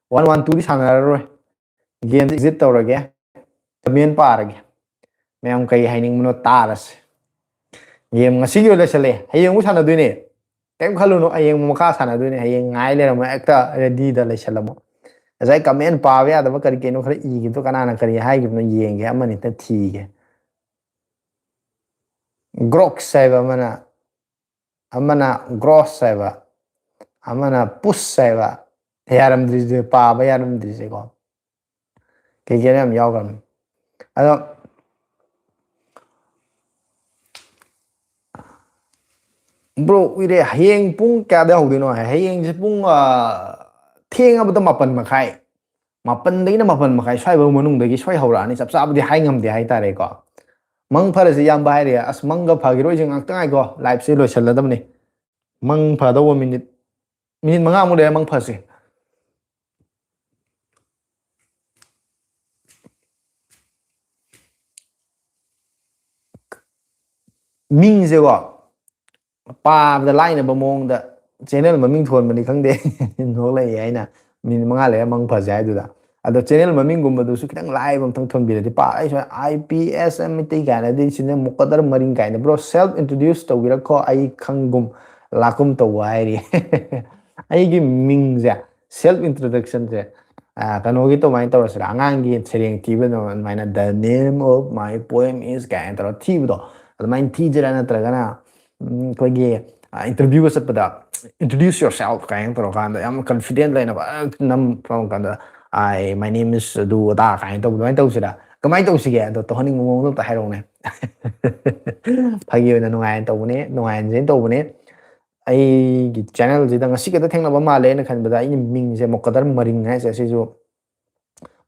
One one two ꯗꯤ ꯁꯥꯟꯅꯔꯔꯣꯏ꯫ Game ꯁꯦ exit ꯇꯧꯔꯒꯦ꯫ Comment ꯄꯥꯔꯒꯦ꯫ ꯃꯌꯥꯝ ꯀꯩ ꯍꯥꯏꯅꯤꯡꯕꯅꯣ ꯇꯥꯔꯁꯦ꯫ Game ꯉꯁꯤꯒꯤ ꯑꯣꯏꯅ ꯂꯣꯏꯁꯜꯂꯦ꯫ ꯍꯌꯦꯡ ꯑꯃꯨꯛ ꯁꯥꯟꯅꯗꯣꯏꯅꯦ꯫ ꯀꯩꯝ ꯈꯜꯂꯨꯅꯨ, ꯍꯌꯦꯡ ꯑꯃꯨꯛ ꯃꯈꯥ ꯁꯥꯟꯅꯗꯣꯏꯅꯦ꯫ ꯍꯌꯦꯡ ꯉꯥꯏ ꯂꯩꯔꯝꯃꯣ, ꯍꯦꯛꯇ ready ꯗ ꯂꯩꯁꯜꯂꯝꯃꯣ꯫ ꯉꯁꯥꯏ comment ꯄꯥꯕ ꯌꯥꯗꯕ ꯀꯔꯤ ꯀꯩꯅꯣ ꯈꯔ ꯏꯈꯤꯕꯗꯣ ꯀꯅꯥꯅ ꯀꯔꯤ ꯍꯥꯏꯈꯤꯕꯅꯣ ꯌꯦꯡꯒꯦ, ꯑꯃꯅꯤꯇ ꯊꯤꯒꯦ꯫ Grox ꯍꯥꯏꯕ ꯑꯃꯅ, ꯑꯃꯅ Gross ꯍꯥꯏꯕ, ꯑꯃꯅ Puss ꯍꯥꯏꯕ꯫ ꯌꯥꯔꯝꯗ꯭ꯔꯤꯁꯦ, ꯄꯥꯕ ꯌꯥꯔꯝꯗ꯭ꯔꯤꯁꯦꯀꯣ꯫ ꯀꯩ ꯀꯩꯅꯣ ꯌꯥꯝ ꯌꯥꯎꯈ꯭ꯔꯕꯅꯤ꯫ ꯑꯗꯣ bro, ꯎꯏꯔꯦ꯫ ꯍꯌꯦꯡ ꯄꯨꯡ ꯀꯌꯥꯗ ꯍꯧꯗꯣꯏꯅꯣ ꯍꯥꯏ? ꯍꯌꯦꯡꯁꯦ ꯄꯨꯡ, ꯑ, ꯊꯦꯡꯉꯕꯗ ꯃꯥꯄꯟ ꯃꯈꯥꯏ꯫ ꯃꯥꯄꯟꯗꯒꯤꯅ ꯃꯥꯄꯟ ꯃꯈꯥꯏ ꯁ꯭ꯋꯥꯏꯐꯥꯎ ꯃꯅꯨꯡꯗꯒꯤ ꯁꯣꯏ ꯍꯧꯔꯛꯑꯅꯤ, ꯆꯞ ꯆꯥꯕꯗꯤ ꯍꯥꯏ ꯉꯝꯗꯦ ꯍꯥꯏꯇꯥꯔꯦꯀꯣ꯫ ꯃꯪ ꯐꯔꯁꯤ ꯏꯌꯥꯝꯕ ꯍꯥꯏꯔꯤ꯫ ꯑꯁ, ꯃꯪꯒ ꯐꯈꯤꯔꯣꯏꯁꯦ, ꯉꯥꯛꯇ ꯉꯥꯏꯀꯣ, live ꯁꯦ ꯂꯣꯏꯁꯜꯂꯗꯕꯅꯤ꯫ ꯃꯪ ꯐꯗꯧꯕ minute, minute ꯃꯉꯥꯃꯨꯛ ꯂꯩꯔ ꯃꯪ ꯐꯁꯤ꯫ ꯃꯤꯡꯁꯦꯀꯣ, ꯄꯥꯕꯗ ꯂꯥꯏꯅꯕ ꯃꯑꯣꯡꯗ channel ꯃꯃꯤꯡ ꯊꯣꯟꯕꯅꯤ ꯈꯪꯗꯦ, ꯅꯣꯛꯂꯛꯑꯦ ꯍꯥꯏꯅ꯫ Minute ꯃꯉꯥ ꯂꯩꯔ ꯃꯪ ꯐꯁꯦ ꯍꯥꯏꯗꯨꯗ꯫ ꯑꯗꯣ channel ꯃꯃꯤꯡꯒꯨꯝꯕꯗꯨꯁꯨ ꯈꯤꯇꯪ ꯂꯥꯏꯕ ꯑꯃꯇꯪ ꯊꯣꯟꯕꯤꯔꯗꯤ ꯄꯥ-, ꯑꯩ ꯁꯨꯃꯥꯏꯅ I P S M Meitei ꯀꯥꯏꯅꯗꯤ ꯁꯤꯅ ꯃꯨꯛꯀꯗꯔ ꯃꯔꯤꯡ ꯀꯥꯏꯅ꯫ Bro, self introduce ꯇꯧꯕꯤꯔꯛꯈꯣ, ꯑꯩ ꯈꯪꯒꯨꯝ ꯂꯥꯛꯀꯨꯝ ꯇꯧꯕ ꯍꯥꯏꯔꯤ꯫ ꯑꯩꯒꯤ ꯃꯤꯡꯁꯦ, self introduction ꯁꯦ, ꯑ, ꯀꯩꯅꯣꯒꯤ ꯑꯗꯨꯃꯥꯏꯅ ꯇꯧꯔꯁꯤꯔꯥ, ꯑꯉꯥꯡꯒꯤ ꯁꯩꯔꯦꯡ ꯊꯤꯕ ꯑꯗꯨꯃꯥꯏꯅ, "The name of my poem is" ꯀꯥꯏꯅ ꯇꯧꯔ ꯊꯤꯕꯗꯣ, ꯑꯗꯨꯃꯥꯏꯅ ꯊꯤꯁꯤꯔꯥ, ꯅꯠꯇ꯭ꯔꯒꯅ, ꯎꯝ, ꯑꯩꯈꯣꯏꯒꯤ, ꯑ, interview ꯒ ꯆꯠꯄꯗ, "Introduce yourself" ꯀꯥꯏꯅ ꯇꯧꯔꯀꯥꯟꯗ ꯌꯥꯝ confident ꯂꯩꯅ ꯐꯖꯅ ꯅꯝ ꯇꯧꯔꯀꯥꯟꯗ, "I, my name is" ꯑꯗꯨ ꯑꯗꯥ ꯀꯥꯏꯅ ꯇꯧꯕ ꯑꯗꯨꯃꯥꯏꯅ ꯇꯧꯁꯤꯔꯥ? ꯀꯃꯥꯏꯅ ꯇꯧꯁꯤꯒꯦ? ꯑꯗꯣ ꯇꯧꯍꯟꯅꯤꯡꯕ ꯃꯑꯣꯡꯗ ꯑꯝꯇ ꯍꯥꯏꯔꯛꯎꯅꯦ꯫ ꯐꯥꯒꯤ ꯑꯣꯏꯅ ꯅꯨꯡꯉꯥꯏꯅ ꯇꯧꯕꯅꯦ, ꯅꯨꯡꯉꯥꯏꯅ ꯇꯧꯕꯅꯦ꯫ ꯑꯩꯒꯤ channel ꯁꯤꯗ ꯉꯁꯤ ꯈꯛꯇ ꯊꯦꯡꯅꯕ ꯃꯥꯜꯂꯦ ꯑꯩꯅ ꯈꯟꯕꯗ꯫ ꯑꯩꯅ ꯃꯤꯡꯁꯦ ꯃꯣꯀꯗꯔ ꯃꯔꯤꯡ ꯍꯥꯏꯁꯦ, ꯁꯤꯁꯨ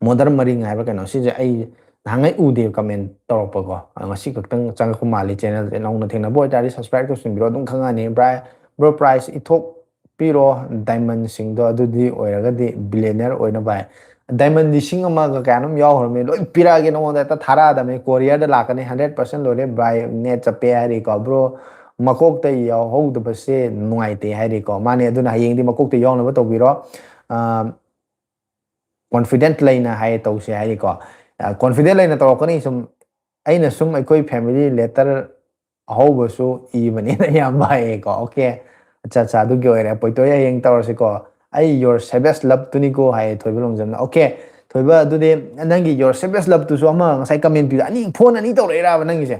ꯃꯣꯗꯔ ꯃꯔꯤꯡ ꯍꯥꯏꯕ ꯀꯩꯅꯣ, ꯁꯤꯁꯦ ꯑꯩ ꯅꯍꯥꯟꯉꯩ ꯎꯗꯦ comment ꯇꯧꯔꯛꯄꯀꯣ꯫ ꯑꯗꯣ ꯉꯁꯤ ꯈꯛꯇꯪ ꯆꯪꯉꯛꯄ ꯃꯥꯜꯂꯤ channel ꯁꯦ꯫ ꯅꯧꯅ ꯊꯦꯡꯅꯕ ꯑꯣꯏꯇꯥꯔꯗꯤ subscribe ꯇꯧꯁꯤꯟꯕꯤꯔꯣ, ꯑꯗꯨꯝ ꯈꯪꯉꯛꯑꯅꯤ꯫ Bri-, bro, prize ꯏꯊꯣꯛꯄꯤꯔꯣ diamond ꯁꯤꯡꯗꯣ, ꯑꯗꯨꯗꯤ ꯑꯣꯏꯔꯒꯗꯤ billionaire ꯑꯣꯏꯅꯕ ꯍꯥꯏ꯫ Diamond ꯂꯤꯁꯤꯡ ꯑꯃꯒ ꯀꯌꯥꯅꯣꯝ ꯌꯥꯎꯈ꯭ꯔꯕꯅꯤ, ꯂꯣꯏ ꯄꯤꯔꯛꯑꯒꯦ ꯅꯉꯣꯟꯗ, ꯍꯦꯛꯇ ꯊꯥꯔꯛꯑꯗꯕꯅꯤ, courier ꯗ ꯂꯥꯛꯀꯅꯤ, hundred percent ꯂꯣꯏꯔꯦ꯫ Bri, net ꯆꯞꯄꯦ ꯍꯥꯏꯔꯤꯀꯣ꯫ Bro, ꯃꯀꯣꯛꯇ ꯌꯥꯎꯍꯧꯗꯕꯁꯦ ꯅꯨꯡꯉꯥꯏꯇꯦ ꯍꯥꯏꯔꯤꯀꯣ꯫ ꯃꯥꯅꯦ, ꯑꯗꯨꯅ ꯍꯌꯦꯡꯗꯤ ꯃꯀꯣꯛꯇ ꯌꯥꯎꯅꯕ ꯇꯧꯕꯤꯔꯣ꯫ ꯑ, confident ꯂꯩꯅ ꯍꯥꯏ ꯇꯧꯁꯦ ꯍꯥꯏꯔꯤꯀꯣ꯫ ꯑ, confident ꯂꯩꯅ ꯇꯧꯔꯛꯀꯅꯤ꯫ ꯁꯨꯝ ꯑꯩꯅ ꯁꯨꯝ ꯑꯩꯈꯣꯏ family letter ꯑꯍꯧꯕꯁꯨ ꯏꯕꯅꯤꯅ ꯌꯥꯝ ꯍꯥꯏꯌꯦꯀꯣ꯫ Okay, ꯑꯠꯆꯥ, ꯑꯠꯆꯥ, ꯑꯗꯨꯒꯤ ꯑꯣꯏꯔꯦ꯫ ꯄꯣꯏꯇꯣꯏ ꯍꯌꯦꯡ ꯇꯧꯔꯁꯤꯀꯣ꯫ ꯑꯩ your savage love ꯇꯨꯅꯤꯀꯣ ꯍꯥꯏꯌꯦ ꯊꯣꯏꯕ ꯂꯣꯡꯖꯝꯅ꯫ Okay, ꯊꯣꯏꯕ, ꯑꯗꯨꯗꯤ ꯅꯪꯒꯤ your savage love ꯇꯨꯁꯨ ꯑꯃ ꯉꯁꯥꯏ comment ꯄꯤꯕ ꯑꯅꯤ, phone ꯑꯅꯤ ꯇꯧꯔꯛꯏꯔꯕ ꯅꯪꯒꯤꯁꯦ?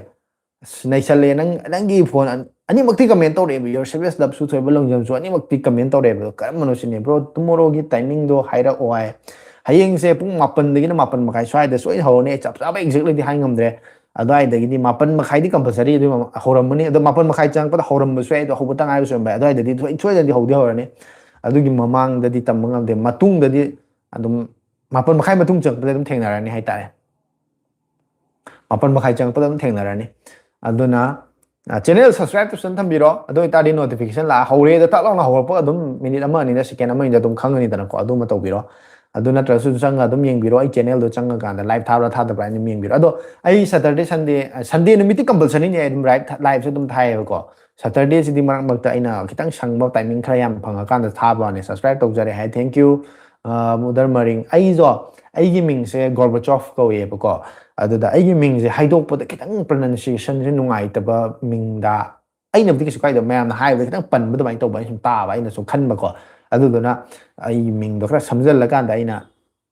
ꯑꯁ, ꯅꯩꯁꯜꯂꯦ꯫ ꯅꯪ, ꯅꯪꯒꯤ phone ꯑꯟ-, ꯑꯅꯤꯃꯛꯇꯤ comment ꯇꯧꯔꯛꯑꯦꯕ, your savage love ꯁꯨ ꯊꯣꯏꯕ ꯂꯣꯡꯖꯝꯁꯨ ꯑꯅꯤꯃꯛꯇꯤ comment ꯇꯧꯔꯛꯑꯦꯕ꯫ ꯑꯗꯣ ꯀꯔꯝꯕꯅꯣ ꯁꯤꯅꯦ꯫ Bro, tomorrow ꯒꯤ timing ꯗꯣ ꯍꯥꯏꯔꯛꯑꯣ ꯍꯥꯏ꯫ ꯍꯌꯦꯡꯁꯦ ꯄꯨꯡ ꯃꯥꯄꯟꯗꯒꯤꯅ ꯃꯥꯄꯟ ꯃꯈꯥꯏ ꯁ꯭ꯋꯥꯏꯗ ꯁꯣꯏ ꯍꯧꯔꯅꯤ꯫ ꯑꯩ ꯆꯞ ꯆꯥꯕ exactly ꯗꯤ ꯍꯥꯏ ꯉꯝꯗ꯭ꯔꯦ꯫ ꯑꯗꯨꯋꯥꯏꯗꯒꯤꯗꯤ ꯃꯥꯄꯟ ꯃꯈꯥꯏꯗꯤ compulsory ꯑꯗꯨꯝ ꯍꯧꯔꯝꯃꯅꯤ꯫ ꯑꯗꯣ ꯃꯥꯄꯟ ꯃꯈꯥꯏ ꯆꯪꯉꯛꯄꯗ ꯍꯧꯔꯝꯕꯁꯨ ꯌꯥꯏ, ꯑꯗꯣ ꯍꯧꯕꯇ ꯉꯥꯏꯕꯁꯨ ꯑꯣꯏꯔꯝꯕ ꯌꯥꯏ꯫ ꯑꯗꯨꯋꯥꯏꯗꯗꯤ ꯁꯣꯏ-, ꯁꯣꯏꯗꯅꯗꯤ ꯍꯧꯗꯤ ꯍꯧꯔꯅꯤ꯫ ꯑꯗꯨꯒꯤ ꯃꯃꯥꯡꯗꯗꯤ ꯇꯝꯕ ꯉꯝꯗꯦ꯫ ꯃꯇꯨꯡꯗꯗꯤ ꯑꯗꯨꯝ ꯃꯥꯄꯟ ꯃꯈꯥꯏ ꯃꯇꯨꯡ ꯆꯪꯉꯛꯄꯗ ꯑꯗꯨꯝ ꯊꯦꯡꯅꯔꯅꯤ ꯍꯥꯏꯇꯥꯔꯦ꯫ ꯃꯥꯄꯟ ꯃꯈꯥꯏ ꯆꯪꯉꯛꯄꯗ ꯑꯗꯨꯝ ꯊꯦꯡꯅꯔꯅꯤ꯫ ꯑꯗꯨꯅ ꯆꯦꯅꯦꯜ ꯁꯕꯁꯀ꯭ꯔꯥꯏꯕ ꯇꯧꯁꯟ ꯊꯝꯕꯤꯔꯣ꯫ ꯑꯗꯨ ꯑꯣꯏꯇꯥꯔꯗꯤ ꯅꯣꯇꯤꯐꯤꯀꯦꯁꯟ ꯂꯥꯛꯑ ꯍꯧꯔꯦꯗ ꯇꯛ ꯂꯥꯎꯅ ꯍꯧꯔꯛꯄ ꯑꯗꯨꯝ ꯃꯤꯅꯤꯠ ꯑꯃ ꯑꯅꯤꯗ, ꯁꯦꯀꯦꯟ ꯑꯃ ꯑꯅꯤꯗ ꯑꯗꯨꯝ ꯈꯪꯒꯅꯤꯗꯅꯀꯣ꯫ ꯑꯗꯨꯃ ꯇꯧꯕꯤꯔꯣ꯫ ꯑꯗꯨ ꯅꯠꯇ꯭ꯔꯁꯨ ꯆꯪꯉ ꯑꯗꯨꯝ ꯌꯦꯡꯕꯤꯔꯣ꯫ ꯑꯩ ꯆꯦꯅꯦꯜꯗꯣ ꯆꯪꯉꯀꯥꯟꯗ ꯂꯥꯏꯚ ꯊꯥꯕ꯭ꯔꯥ ꯊꯥꯗꯕ꯭ꯔꯥ ꯍꯥꯏꯅ ꯌꯦꯡꯕꯤꯔꯣ꯫ ꯑꯗꯣ ꯑꯩ ꯁꯇꯔꯗꯦ ꯁꯟꯗꯦ, ꯁꯟꯗꯦ ꯅꯨꯃꯤꯠꯇꯤ ꯀꯝꯄꯜꯁꯔꯤꯅꯤ ꯑꯩ ꯑꯗꯨꯝ ꯂꯥꯏꯚ, ꯂꯥꯏꯚꯁꯦ ꯑꯗꯨꯝ ꯊꯥꯏꯌꯦꯕꯀꯣ꯫ ꯁꯇꯔꯗꯦꯁꯤꯗꯤ ꯃꯔꯛ ꯃꯔꯛꯇ ꯑꯩꯅ ꯈꯤꯇꯪ ꯁꯪꯕ ꯇꯥꯏꯃꯤꯡ ꯈꯔ ꯌꯥꯝ ꯐꯪꯉꯀꯥꯟꯗ ꯊꯥꯕ ꯋꯥꯅꯤ꯫ ꯁꯕꯁꯀ꯭ꯔꯥꯏꯕ ꯇꯧꯖꯔꯦ ꯍꯥꯏ, thank you꯫ ꯃꯨꯗꯔ ꯃꯔꯤꯡ, ꯑꯩꯗꯣ, ꯑꯩꯒꯤ ꯃꯤꯡꯁꯦ ꯒꯣꯔꯕꯆꯣꯐ ꯀꯧꯋꯦꯕꯀꯣ꯫ ꯑꯗꯨꯗ ꯑꯩꯒꯤ ꯃꯤꯡꯁꯦ ꯍꯥꯏꯗꯣꯛꯄꯗ ꯈꯤꯇꯪ ꯄ꯭ꯔꯣꯅꯟꯁꯤꯌꯦꯁꯟꯁꯦ ꯅꯨꯡꯉꯥꯏꯇꯕ ꯃꯤꯡꯗ, ꯑꯩꯅꯕꯨꯗꯤ ꯀꯩꯁꯨ ꯀꯥꯏꯗꯕ, ꯃꯌꯥꯝꯅ ꯍꯥꯏꯕꯗ ꯈꯤꯇꯪ ꯄꯟꯕ ꯑꯗꯨꯃꯥꯏꯅ ꯇꯧꯕ ꯑꯩꯅ ꯁꯨꯝ ꯇꯥꯕ, ꯑꯩꯅ ꯁꯨꯝ ꯈꯟꯕꯀꯣ꯫ ꯑꯗꯨꯗꯨꯅ ꯑꯩꯒꯤ ꯃꯤꯡꯗꯣ ꯈꯔ ꯁꯝꯖꯜꯂꯀꯥꯟꯗ ꯑꯩꯅ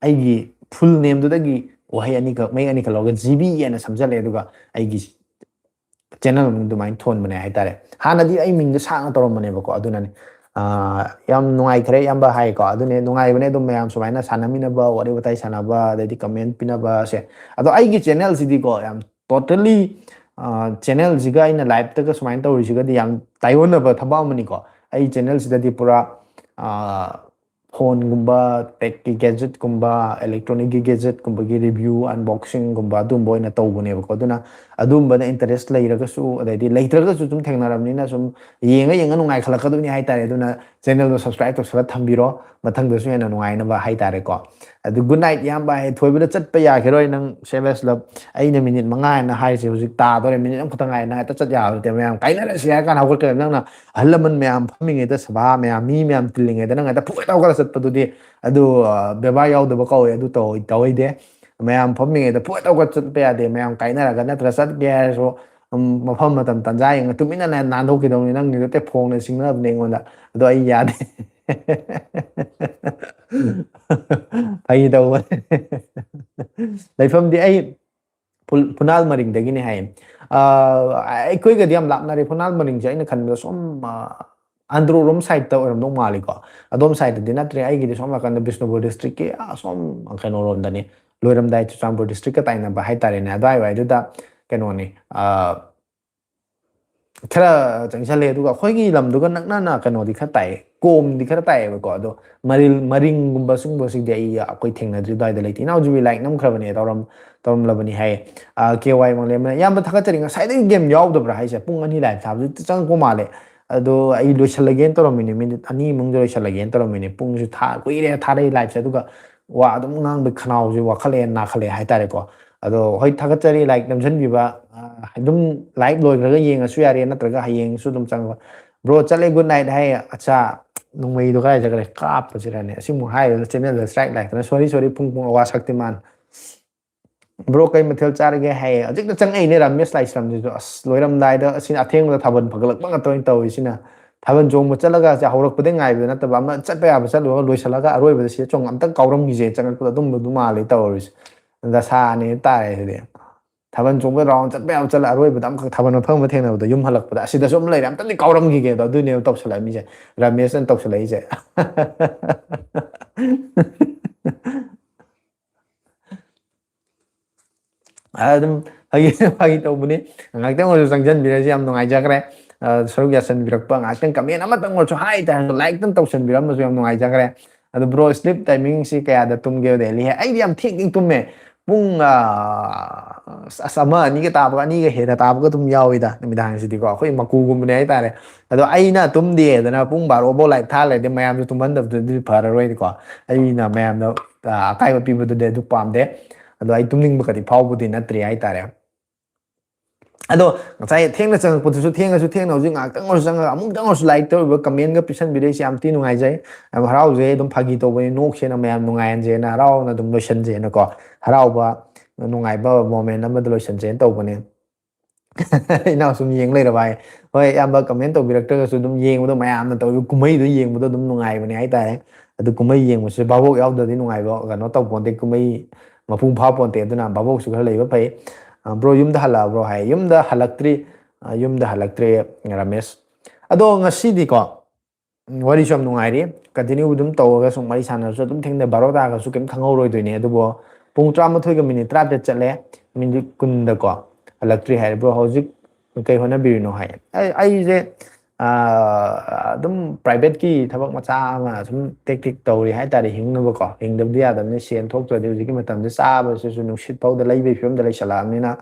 ꯑꯩꯒꯤ ꯐꯨꯜ ꯅꯦꯝꯗꯨꯗꯒꯤ ꯋꯥꯍꯩ ꯑꯅꯤꯈꯛ, ꯃꯌꯦꯛ ꯑꯅꯤꯈꯛ ꯂꯧꯔꯒ ꯖꯤ ꯕꯤ ꯑꯅ ꯁꯝꯖꯜꯂꯦ꯫ ꯑꯗꯨꯒ ꯑꯩꯒꯤ ꯆꯦꯅꯦꯜ ꯑꯗꯨꯃꯥꯏꯅ ꯊꯣꯟꯕꯅꯦ ꯍꯥꯏꯇꯥꯔꯦ꯫ ꯍꯥꯟꯅꯗꯤ ꯑꯩ ꯃꯤꯡꯗꯣ ꯁꯥꯡꯅ ꯇꯧꯔꯝꯕꯅꯦꯕꯀꯣ꯫ ꯑꯗꯨꯅꯅꯦ꯫ ꯑꯥ, ꯌꯥꯝ ꯅꯨꯡꯉꯥꯏꯈ꯭ꯔꯦ ꯏꯌꯥꯝꯕ ꯍꯥꯏꯀꯣ꯫ ꯑꯗꯨꯅꯦ, ꯅꯨꯡꯉꯥꯏꯕꯅꯦ ꯑꯗꯨꯝ ꯃꯌꯥꯝ ꯁꯨꯃꯥꯏꯅ ꯁꯥꯟꯅꯃꯤꯟꯅꯕ, ꯋꯥꯔꯤ ꯋꯥꯇꯥꯏ ꯁꯥꯟꯅꯕ, ꯑꯗꯩꯗꯤ ꯀꯃꯦꯟ ꯄꯤꯅꯕꯁꯦ꯫ ꯑꯗꯣ ꯑꯩꯒꯤ ꯆꯦꯅꯦꯜꯁꯤꯗꯤꯀꯣ, ꯌꯥꯝ ꯇꯣꯇꯦꯜꯂꯤ, ꯑꯥ, ꯆꯦꯅꯦꯜꯁꯤꯒ ꯑꯩꯅ ꯂꯥꯏꯞꯇꯒ ꯁꯨꯃꯥꯏꯅ ꯇꯧꯔꯤꯁꯤꯒꯗꯤ ꯌꯥꯝ ꯇꯥꯏꯑꯣꯟꯅꯕ ꯊꯕꯛ ꯑꯃꯅꯤꯀꯣ꯫ ꯑꯩ ꯆꯦꯅꯦꯜꯁꯤꯗꯗꯤ ꯄꯨꯔꯥ, ꯑꯥ, ꯐꯣꯟꯒꯨꯝꯕ, ꯇꯦꯛꯀꯤ ꯒꯦꯖꯦꯠꯀꯨꯝꯕ, ꯏꯂꯦꯛꯇ꯭ꯔꯣꯅꯤꯛꯀꯤ ꯒꯦꯖꯦꯠꯀꯨꯝꯕꯒꯤ ꯔꯤꯚ꯭ꯌꯨ, ꯑꯟꯕꯣꯛꯁꯤꯡꯒꯨꯝꯕ ꯑꯗꯨꯝꯕ ꯑꯣꯏꯅ ꯇꯧꯕꯅꯦꯕꯀꯣ꯫ ꯑꯗꯨꯅ ꯑꯗꯨꯝꯕꯗ ꯏꯟꯇꯔꯦꯁ ꯂꯩꯔꯒꯁꯨ, ꯑꯗꯩꯗꯤ ꯂꯩꯇ꯭ꯔꯒꯁꯨ ꯁꯨꯝ ꯊꯦꯡꯅꯔꯕꯅꯤꯅ ꯁꯨꯝ ꯌꯦꯡꯉ ꯌꯦꯡꯉ ꯅꯨꯡꯉꯥꯏꯈꯠꯂꯛꯀꯗꯣꯏꯅꯤ ꯍꯥꯏꯇꯥꯔꯦ꯫ ꯑꯗꯨꯅ ꯆꯦꯅꯦꯜꯗꯣ ꯁꯕꯁꯀ꯭ꯔꯥꯏꯕ ꯇꯧꯁꯜꯂ ꯊꯝꯕꯤꯔꯣ, ꯃꯊꯪꯗꯁꯨ ꯍꯦꯟꯅ ꯅꯨꯡꯉꯥꯏꯅꯕ ꯍꯥꯏꯇꯥꯔꯦꯀꯣ꯫ ꯑꯗꯨ ꯒꯨꯗ ꯅꯥꯏꯠ ꯏꯌꯥꯝꯕ, ꯍꯦ ꯊꯣꯏꯕꯗ ꯆꯠꯄ ꯌꯥꯈꯤꯔꯣꯏ ꯅꯪ, ꯁꯦꯕꯦꯁ ꯂꯞ꯫ ꯑꯩꯅ ꯃꯤꯅꯤꯠ ꯃꯉꯥ ꯍꯥꯏꯅ ꯍꯥꯏꯔꯤꯁꯦ ꯍꯧꯖꯤꯛ ꯇꯥꯗꯣꯔꯦ, ꯃꯤꯅꯤꯠ ꯑꯃꯈꯛꯇ ꯉꯥꯏꯔꯦ, ꯅꯪ ꯍꯦꯛꯇ ꯆꯠ ꯌꯥꯕ ꯅꯠꯇꯦ꯫ ꯃꯌꯥꯝ ꯀꯥꯏꯅꯔꯁꯤ ꯍꯥꯏꯔ ꯀꯥꯟꯗ ꯍꯧꯒꯠꯀꯗꯕ ꯅꯪꯅ꯫ ꯑꯍꯜ ꯂꯃꯟ ꯃꯌꯥꯝ ꯐꯝꯃꯤꯉꯩꯗ, ꯁꯚꯥ ꯃꯌꯥꯝ, ꯃꯤ ꯃꯌꯥꯝ ꯇꯤꯜꯂꯤꯉꯩꯗ ꯅꯪ ꯍꯦꯛꯇ ꯐꯨꯒꯠ ꯍꯧꯒꯠꯂ ꯆꯠꯄꯗꯨꯗꯤ, ꯑꯗꯨ, ꯑ, ꯕꯦꯕꯥꯔ ꯌꯥꯎꯗꯕ ꯀꯧꯋꯦ, ꯑꯗꯨ ꯇꯧ-, ꯇꯧꯍꯩꯗꯦ꯫ ꯃꯌꯥꯝ ꯐꯝꯃꯤꯉꯩꯗ ꯐꯨꯒꯠ ꯍꯧꯒꯠ ꯆꯠꯄ ꯌꯥꯗꯦ꯫ ꯃꯌꯥꯝ ꯀꯥꯏꯅꯔꯒ ꯅꯠꯇ꯭ꯔ ꯆꯠꯀꯦ ꯍꯥꯏꯔꯁꯨ, ꯎꯝ, ꯃꯐꯝ ꯃꯇꯝ ꯇꯥꯟꯖꯥ ꯌꯦꯡꯉ ꯇꯨꯃꯤꯟꯅ ꯅꯥꯟ-, ꯅꯥꯟꯊꯣꯛꯈꯤꯗꯧꯅꯤ꯫ ꯅꯪꯒꯤꯗꯣ ꯍꯦꯛꯇ ꯐꯣꯡꯅ ꯁꯤꯡꯅꯕꯅꯦ ꯑꯩꯉꯣꯟꯗ꯫ ꯑꯗꯣ ꯑꯩ ꯌꯥꯗꯦ꯫ ꯐꯥꯒꯤ ꯇꯧꯕꯅꯦ꯫ ꯂꯩꯐꯝꯗꯤ ꯑꯩ ꯐꯨꯜ-, ꯐꯨꯅꯥꯜ ꯃꯔꯤꯡꯗꯒꯤꯅꯦ ꯍꯥꯏꯌꯦ꯫ ꯑ, ꯑꯩꯈꯣꯏꯒꯗꯤ ꯌꯥꯝ ꯂꯥꯞꯅꯔꯦ꯫ ꯐꯨꯅꯥꯜ ꯃꯔꯤꯡꯁꯦ ꯑꯩꯅ ꯈꯟꯕꯗ ꯁꯣꯝ, ꯑ, ꯑꯟꯗ꯭ꯔꯣ ꯔꯣꯝ ꯁꯥꯏꯠꯇ ꯑꯣꯏꯔꯝꯗꯧ ꯃꯥꯜꯂꯤꯀꯣ꯫ ꯑꯗꯣꯝ ꯁꯥꯏꯠꯇꯗꯤ ꯅꯠꯇ꯭ꯔꯦ꯫ ꯑꯩꯒꯤꯗꯤ ꯁꯣꯝ ꯅꯥꯀꯟꯗ ꯕꯤꯁꯅꯨꯄꯨꯔ ꯗꯤꯁꯇ꯭ꯔꯤꯛꯀꯤ, ꯑ, ꯁꯣꯝ ꯀꯩꯅꯣꯔꯣꯝꯗꯅꯤ, ꯂꯣꯏꯔꯝꯗꯥꯏ ꯆꯨꯔꯆꯥꯟꯄꯨꯔ ꯗꯤꯁꯇ꯭ꯔꯤꯛꯀ ꯇꯥꯏꯅꯕ ꯍꯥꯏꯇꯥꯔꯦꯅꯦ꯫ ꯑꯗꯨꯋꯥꯏꯋꯥꯏꯗꯨꯗ ꯀꯩꯅꯣꯅꯤ, ꯑ, ꯈꯔ ꯆꯪꯁꯜꯂꯦ꯫ ꯑꯗꯨꯒ ꯑꯩꯈꯣꯏꯒꯤ ꯂꯝꯗꯨꯒ ꯅꯛꯅꯅ ꯀꯩꯅꯣꯗꯤ ꯈꯔ ꯇꯥꯏ, ꯇꯣꯝꯗꯤ ꯈꯔ ꯇꯥꯏꯌꯦꯕꯀꯣ꯫ ꯑꯗꯣ ꯃꯔꯤꯜ ꯃꯔꯤꯡꯒꯨꯝꯕ ꯁꯤꯒꯨꯝꯕꯁꯤꯗꯤ ꯑꯩ ꯑꯩꯈꯣꯏ ꯊꯦꯡꯅꯗ꯭ꯔꯤ ꯑꯗꯨꯋꯥꯏꯗ ꯂꯩꯇꯦ꯫ ꯏꯅꯥꯎꯖꯤꯕꯤ ꯂꯥꯏꯛ ꯅꯝꯈ꯭ꯔꯕꯅꯦ, ꯇꯧꯔꯝ ꯇꯧꯔꯝꯂꯕꯅꯤ ꯍꯥꯏꯌꯦ꯫ ꯀꯦ ꯋꯥꯏ ꯃꯪꯂꯦꯝꯅ ꯏꯌꯥꯝꯕ ꯊꯥꯒꯠꯆꯔꯤ, ꯉꯁꯥꯏꯗꯒꯤ ꯒꯦꯝ ꯌꯥꯎꯗꯕ꯭ꯔꯥ ꯍꯥꯏꯁꯦ? ꯄꯨꯡ ꯑꯅꯤ ꯂꯥꯏꯞ ꯊꯥꯕꯗꯨ ꯆꯪꯉꯛꯄ ꯃꯥꯜꯂꯦ꯫ ꯑꯗꯣ ꯑꯩ ꯂꯣꯏꯁꯤꯜꯂꯒꯦꯅ ꯇꯧꯔꯝꯃꯤꯅꯦ, ꯃꯤꯅꯤꯠ ꯑꯅꯤ ꯃꯅꯨꯡꯗ ꯂꯣꯏꯁꯤꯜꯂꯒꯦꯅ ꯇꯧꯔꯝꯃꯤꯅꯦ꯫ ꯄꯨꯡꯁꯨ ꯊꯥ ꯀꯨꯏꯔꯦ ꯊꯥꯔꯛꯏ ꯂꯥꯏꯞꯁꯦ, ꯑꯗꯨꯒ ꯋꯥ ꯑꯗꯨꯝ ꯉꯥꯡꯕ ꯈꯅꯥꯎꯁꯦ ꯋꯥꯈꯠꯂꯛꯑꯦ, ꯅꯥꯈꯠꯂꯛꯑꯦ ꯍꯥꯏꯇꯥꯔꯦꯀꯣ꯫ ꯑꯗꯣ ꯍꯣꯏ, ꯊꯥꯒꯠꯆꯔꯤ ꯂꯥꯏꯛ ꯅꯝꯁꯤꯟꯕꯤꯕ꯫ ꯑꯗꯨꯝ ꯂꯥꯏꯞ ꯂꯣꯏꯈ꯭ꯔꯒ ꯌꯦꯡꯉꯁꯨ ꯌꯥꯔꯦ, ꯅꯠꯇ꯭ꯔꯒ ꯍꯌꯦꯡꯁꯨ ꯑꯗꯨꯝ ꯆꯪꯕ꯫ ꯕ꯭ꯔꯣ ꯆꯠꯂꯦ, ꯒꯨꯗ ꯅꯥꯏꯠ ꯍꯥꯏ꯫ ꯑꯠꯆꯥ, ꯅꯣꯡꯃꯩꯗꯣ ꯀꯗꯥꯏ ꯆꯠꯈ꯭ꯔꯦ? ꯀꯥꯞꯄꯁꯤꯔꯅꯦ? ꯑꯁꯤꯃꯨꯛ ꯍꯥꯏꯔꯒ ꯆꯦꯅꯦꯜꯗ ꯁ꯭ꯇ꯭ꯔꯥꯏꯛ ꯂꯥꯛꯇꯅ꯫ ꯁꯣꯔꯤ ꯁꯣꯔꯤ, ꯄꯨꯡ ꯄꯨꯡ ꯑꯋꯥ ꯁꯛꯇꯤꯃꯥꯟ꯫ ꯕ꯭ꯔꯣ ꯀꯩ ꯃꯊꯦꯜ ꯆꯥꯔꯒꯦ ꯍꯥꯏꯌꯦ꯫ ꯍꯧꯖꯤꯛꯇ ꯆꯪꯉꯛꯏꯅꯦ ꯔꯥꯃꯦꯁ ꯂꯥꯏꯁ꯭ꯔꯝꯁꯤꯁꯨ꯫ ꯑꯁ, ꯂꯣꯏꯔꯝꯗꯥꯏꯗ ꯑꯁꯤꯅ ꯑꯊꯦꯡꯕꯗ ꯊꯥꯕꯜ ꯐꯒꯠꯂꯛꯄ ꯉꯥꯛꯇ ꯑꯣꯏꯅ ꯇꯧꯔꯤꯁꯤꯅ꯫ ꯊꯥꯕꯜ ꯆꯣꯡꯕ ꯆꯠꯂꯒ ꯁꯦ ꯍꯧꯔꯛꯄꯗꯩ ꯉꯥꯏꯕꯗ ꯅꯠꯇꯕ, ꯑꯃ ꯆꯠꯄ ꯌꯥꯕ ꯆꯠꯂꯨꯔꯒ ꯂꯣꯏꯁꯤꯜꯂꯒ ꯑꯔꯣꯏꯕꯗ ꯁꯤꯗ ꯆꯣꯡ ꯑꯝꯇꯪ ꯀꯥꯎꯔꯝꯈꯤꯁꯦ ꯆꯪꯉꯛꯄꯗ ꯑꯗꯨꯝꯕꯗꯨ ꯃꯥꯜꯂꯦ ꯇꯧꯔꯤꯁꯦ꯫ ꯗꯁꯥꯅꯦ ꯇꯥꯔꯦ ꯁꯤꯗꯤ꯫ ꯊꯥꯕꯜ ꯆꯣꯡꯕ ꯔꯥꯎꯟ ꯆꯠꯄ ꯌꯥꯕ ꯆꯠꯂ ꯑꯔꯣꯏꯕꯗ ꯑꯃꯈꯛ ꯊꯥꯕꯜ ꯃꯐꯝ ꯑꯃ ꯊꯦꯡꯅꯕꯗ ꯌꯨꯝ ꯍꯜꯂꯛꯄꯗ ꯑꯁꯤꯗꯁꯨ ꯑꯃ ꯂꯩꯔꯦ, ꯑꯝꯇꯗꯤ ꯀꯥꯎꯔꯝꯈꯤꯒꯦꯗꯣ, ꯑꯗꯨꯏꯅꯦꯕ ꯇꯧꯁꯜꯂꯛꯑꯃꯤꯁꯦ꯫ ꯔꯥꯃꯦꯁꯅ ꯇꯧꯁꯜꯂꯛꯏꯁꯦ꯫ ꯑꯗꯨꯝ ꯐꯥꯒꯤ ꯐꯥꯒꯤ ꯇꯧꯕꯅꯤ꯫ ꯉꯥꯏꯍꯥꯛꯇꯪ ꯑꯣꯏꯔꯁꯨ ꯆꯪꯁꯤꯟꯕꯤꯔꯁꯤ, ꯌꯥꯝ ꯅꯨꯡꯉꯥꯏꯖꯈ꯭ꯔꯦ꯫ ꯑ, ꯁꯔꯨꯛ ꯌꯥꯁꯟꯕꯤꯔꯛꯄ, ꯉꯥꯏꯍꯥꯛꯇꯪ ꯀꯃꯦꯟ ꯑꯃꯇꯪ ꯑꯣꯏꯔꯁꯨ ꯍꯥꯏ ꯇꯥꯔꯁꯨ, ꯂꯥꯏꯛꯇꯪ ꯇꯧꯁꯟꯕꯤꯔꯝꯕꯁꯨ ꯌꯥꯝ ꯅꯨꯡꯉꯥꯏꯖꯈ꯭ꯔꯦ꯫ ꯑꯗꯨ ꯕ꯭ꯔꯣ, ꯁ꯭ꯂꯤꯞ ꯇꯥꯏꯃꯤꯡꯁꯤ ꯀꯌꯥꯗ ꯇꯨꯝꯒꯦ ꯗꯦꯂꯤ ꯍꯥꯏ? ꯑꯩꯗꯤ ꯌꯥꯝ ꯊꯦꯡ ꯊꯦꯡ ꯇꯨꯝꯃꯦ꯫ ꯄꯨꯡ, ꯑ, ꯑꯁ, ꯑꯃ ꯑꯅꯤꯒ ꯇꯥꯕꯒ, ꯑꯅꯤꯒ ꯍꯦꯟꯅ ꯇꯥꯕꯒ ꯑꯗꯨꯝ ꯌꯥꯎꯋꯤꯗ ꯅꯨꯃꯤꯗꯥꯡꯁꯤꯗꯤꯀꯣ꯫ ꯑꯩꯈꯣꯏ ꯃꯀꯨꯒꯨꯝꯕꯅꯦ ꯍꯥꯏꯇꯥꯔꯦ꯫ ꯑꯗꯣ ꯑꯩꯅ ꯇꯨꯝꯗꯦꯗꯅ ꯄꯨꯡ ꯕꯥꯔꯣ ꯐꯥꯎ ꯂꯥꯏꯞ ꯊꯥ ꯂꯩꯔꯗꯤ ꯃꯌꯥꯝꯁꯨ ꯇꯨꯝꯍꯟꯗꯕꯗꯨꯗꯤ ꯐꯔꯔꯣꯏꯅꯤꯀꯣ꯫ ꯑꯩꯅ ꯃꯌꯥꯝꯗ, ꯑ, ꯑꯀꯥꯏꯕ ꯄꯤꯕꯗꯨꯗꯤ ꯑꯗꯨ ꯄꯥꯝꯗꯦ꯫ ꯑꯗꯣ ꯑꯩ ꯇꯨꯝꯅꯤꯡꯕꯒꯗꯤ ꯐꯥꯎꯕꯗꯤ ꯅꯠꯇ꯭ꯔꯤ ꯍꯥꯏꯇꯥꯔꯦ꯫ ꯑꯗꯣ ꯉꯁꯥꯏ ꯊꯦꯡꯅ ꯆꯪꯉꯛꯄꯗꯨꯁꯨ, ꯊꯦꯡꯉꯁꯨ ꯊꯦꯡꯅ ꯍꯧꯖꯤꯛ ꯉꯥꯏꯍꯥꯛꯇꯪ ꯑꯣꯏꯔꯁꯨ ꯆꯪꯉꯒ ꯑꯃꯨꯛꯇꯪ ꯑꯣꯏꯔꯁꯨ ꯂꯥꯏꯛ ꯇꯧꯔꯤꯕ, ꯀꯃꯦꯟꯒ ꯄꯤꯁꯟꯕꯤꯔꯛꯏꯁꯦ ꯌꯥꯝ ꯊꯤ ꯅꯨꯡꯉꯥꯏꯖꯩ꯫ ꯌꯥꯝ ꯍꯔꯥꯎꯖꯩ꯫ ꯑꯗꯨꯝ ꯐꯥꯒꯤ ꯇꯧꯕꯅꯤ, ꯅꯣꯛꯁꯦꯅ, ꯃꯌꯥꯝ ꯅꯨꯡꯉꯥꯏꯍꯟꯁꯦꯅ, ꯍꯔꯥꯎꯅ ꯑꯗꯨꯝ ꯂꯣꯏꯁꯟꯁꯦꯅꯀꯣ꯫ ꯍꯔꯥꯎꯕ, ꯅꯨꯡꯉꯥꯏꯕ ꯃꯣꯃꯦꯟ ꯑꯃꯗ ꯂꯣꯏꯁꯟꯁꯦꯅ ꯇꯧꯕꯅꯦ꯫ ꯏꯅꯥꯎ ꯁꯨꯝ ꯌꯦꯡ ꯂꯩꯔꯕ ꯍꯥꯏ꯫ ꯍꯣꯏ, ꯑꯌꯥꯝꯕ ꯀꯃꯦꯟ ꯇꯧꯕꯤꯔꯛꯇ꯭ꯔꯒꯁꯨ ꯑꯗꯨꯝ ꯌꯦꯡꯕꯗꯣ, ꯃꯌꯥꯝꯅ ꯇꯧꯔꯤꯕ ꯀꯨꯝꯍꯩꯗꯣ ꯌꯦꯡꯕꯗꯣ ꯑꯗꯨꯝ ꯅꯨꯡꯉꯥꯏꯕꯅꯦ ꯍꯥꯏꯇꯥꯔꯦ꯫ ꯑꯗꯨ ꯀꯨꯝꯍꯩ ꯌꯦꯡꯕꯁꯦ ꯚꯥꯕꯣꯛ ꯌꯥꯎꯗ꯭ꯔꯗꯤ ꯅꯨꯡꯉꯥꯏꯕ ꯀꯩꯅꯣ ꯇꯧ ꯄꯣꯟꯇꯦ, ꯀꯨꯝꯍꯩ ꯃꯄꯨꯡ ꯐꯥ ꯄꯣꯟꯇꯦ꯫ ꯑꯗꯨꯅ ꯚꯥꯕꯣꯛꯁꯨ ꯈꯔ ꯂꯩꯕ ꯐꯩ꯫ ꯑ, ꯕ꯭ꯔꯣ, ꯌꯨꯝꯗ ꯍꯜꯂꯛꯑꯕ꯭ꯔꯣ ꯍꯥꯏ꯫ ꯌꯨꯝꯗ ꯍꯜꯂꯛꯇ꯭ꯔꯤ, ꯑ, ꯌꯨꯝꯗ ꯍꯜꯂꯛꯇ꯭ꯔꯦ, ꯔꯥꯃꯦꯁ꯫ ꯑꯗꯣ ꯉꯁꯤꯗꯤꯀꯣ, ꯎꯝ, ꯋꯥꯔꯤꯁꯨ ꯌꯥꯝ ꯅꯨꯡꯉꯥꯏꯔꯤ꯫ ꯀꯟꯇꯤꯅ꯭ꯌꯨ ꯑꯗꯨꯝ ꯇꯧꯔꯒ ꯁꯨꯝ ꯋꯥꯔꯤ ꯁꯥꯟꯅꯔꯁꯨ ꯑꯗꯨꯝ ꯊꯦꯡꯅ ꯕꯥꯔꯣ ꯇꯥꯔꯒꯁꯨ ꯀꯩꯝ ꯈꯪꯍꯧꯔꯣꯏꯗꯣꯏꯅꯦ꯫ ꯑꯗꯨꯕꯨ ꯄꯨꯡ ꯇꯔꯥꯃꯥꯊꯣꯏꯒ ꯃꯤꯅꯤꯠ ꯇꯔꯥꯇꯔꯦꯠ ꯆꯠꯂꯦ, ꯃꯤꯅꯤꯠ ꯀꯨꯟꯗꯀꯣ ꯍꯜꯂꯛꯇ꯭ꯔꯤ ꯍꯥꯏꯔꯦ꯫ ꯕ꯭ꯔꯣ, ꯍꯧꯖꯤꯛ ꯀꯩ ꯍꯣꯠꯅꯕꯤꯔꯤꯅꯣ ꯍꯥꯏ꯫ ꯑꯩ, ꯑꯩꯁꯦ ꯑꯗꯨꯝ ꯄ꯭ꯔꯥꯏꯚꯦꯠꯀꯤ ꯊꯕꯛ ꯃꯆꯥ ꯑꯃ ꯁꯨꯝ ꯇꯦꯛ ꯇꯦꯛ ꯇꯧꯔꯤ ꯍꯥꯏꯇꯥꯔꯦ, ꯍꯤꯡꯅꯕꯀꯣ꯫ ꯍꯤꯡꯗꯕꯗꯤ ꯌꯥꯗꯕꯅꯤ, ꯁꯦꯟ ꯊꯣꯛꯇ꯭ꯔꯗꯤ ꯍꯧꯖꯤꯛꯀꯤ ꯃꯇꯝꯗ ꯆꯥꯕꯁꯤꯁꯨ ꯅꯨꯡꯁꯤꯠ ꯐꯥꯎꯗ ꯂꯩꯕꯒꯤ ꯐꯤꯕꯝꯗ ꯂꯩꯁꯜꯂꯛꯑꯕꯅꯤꯅ,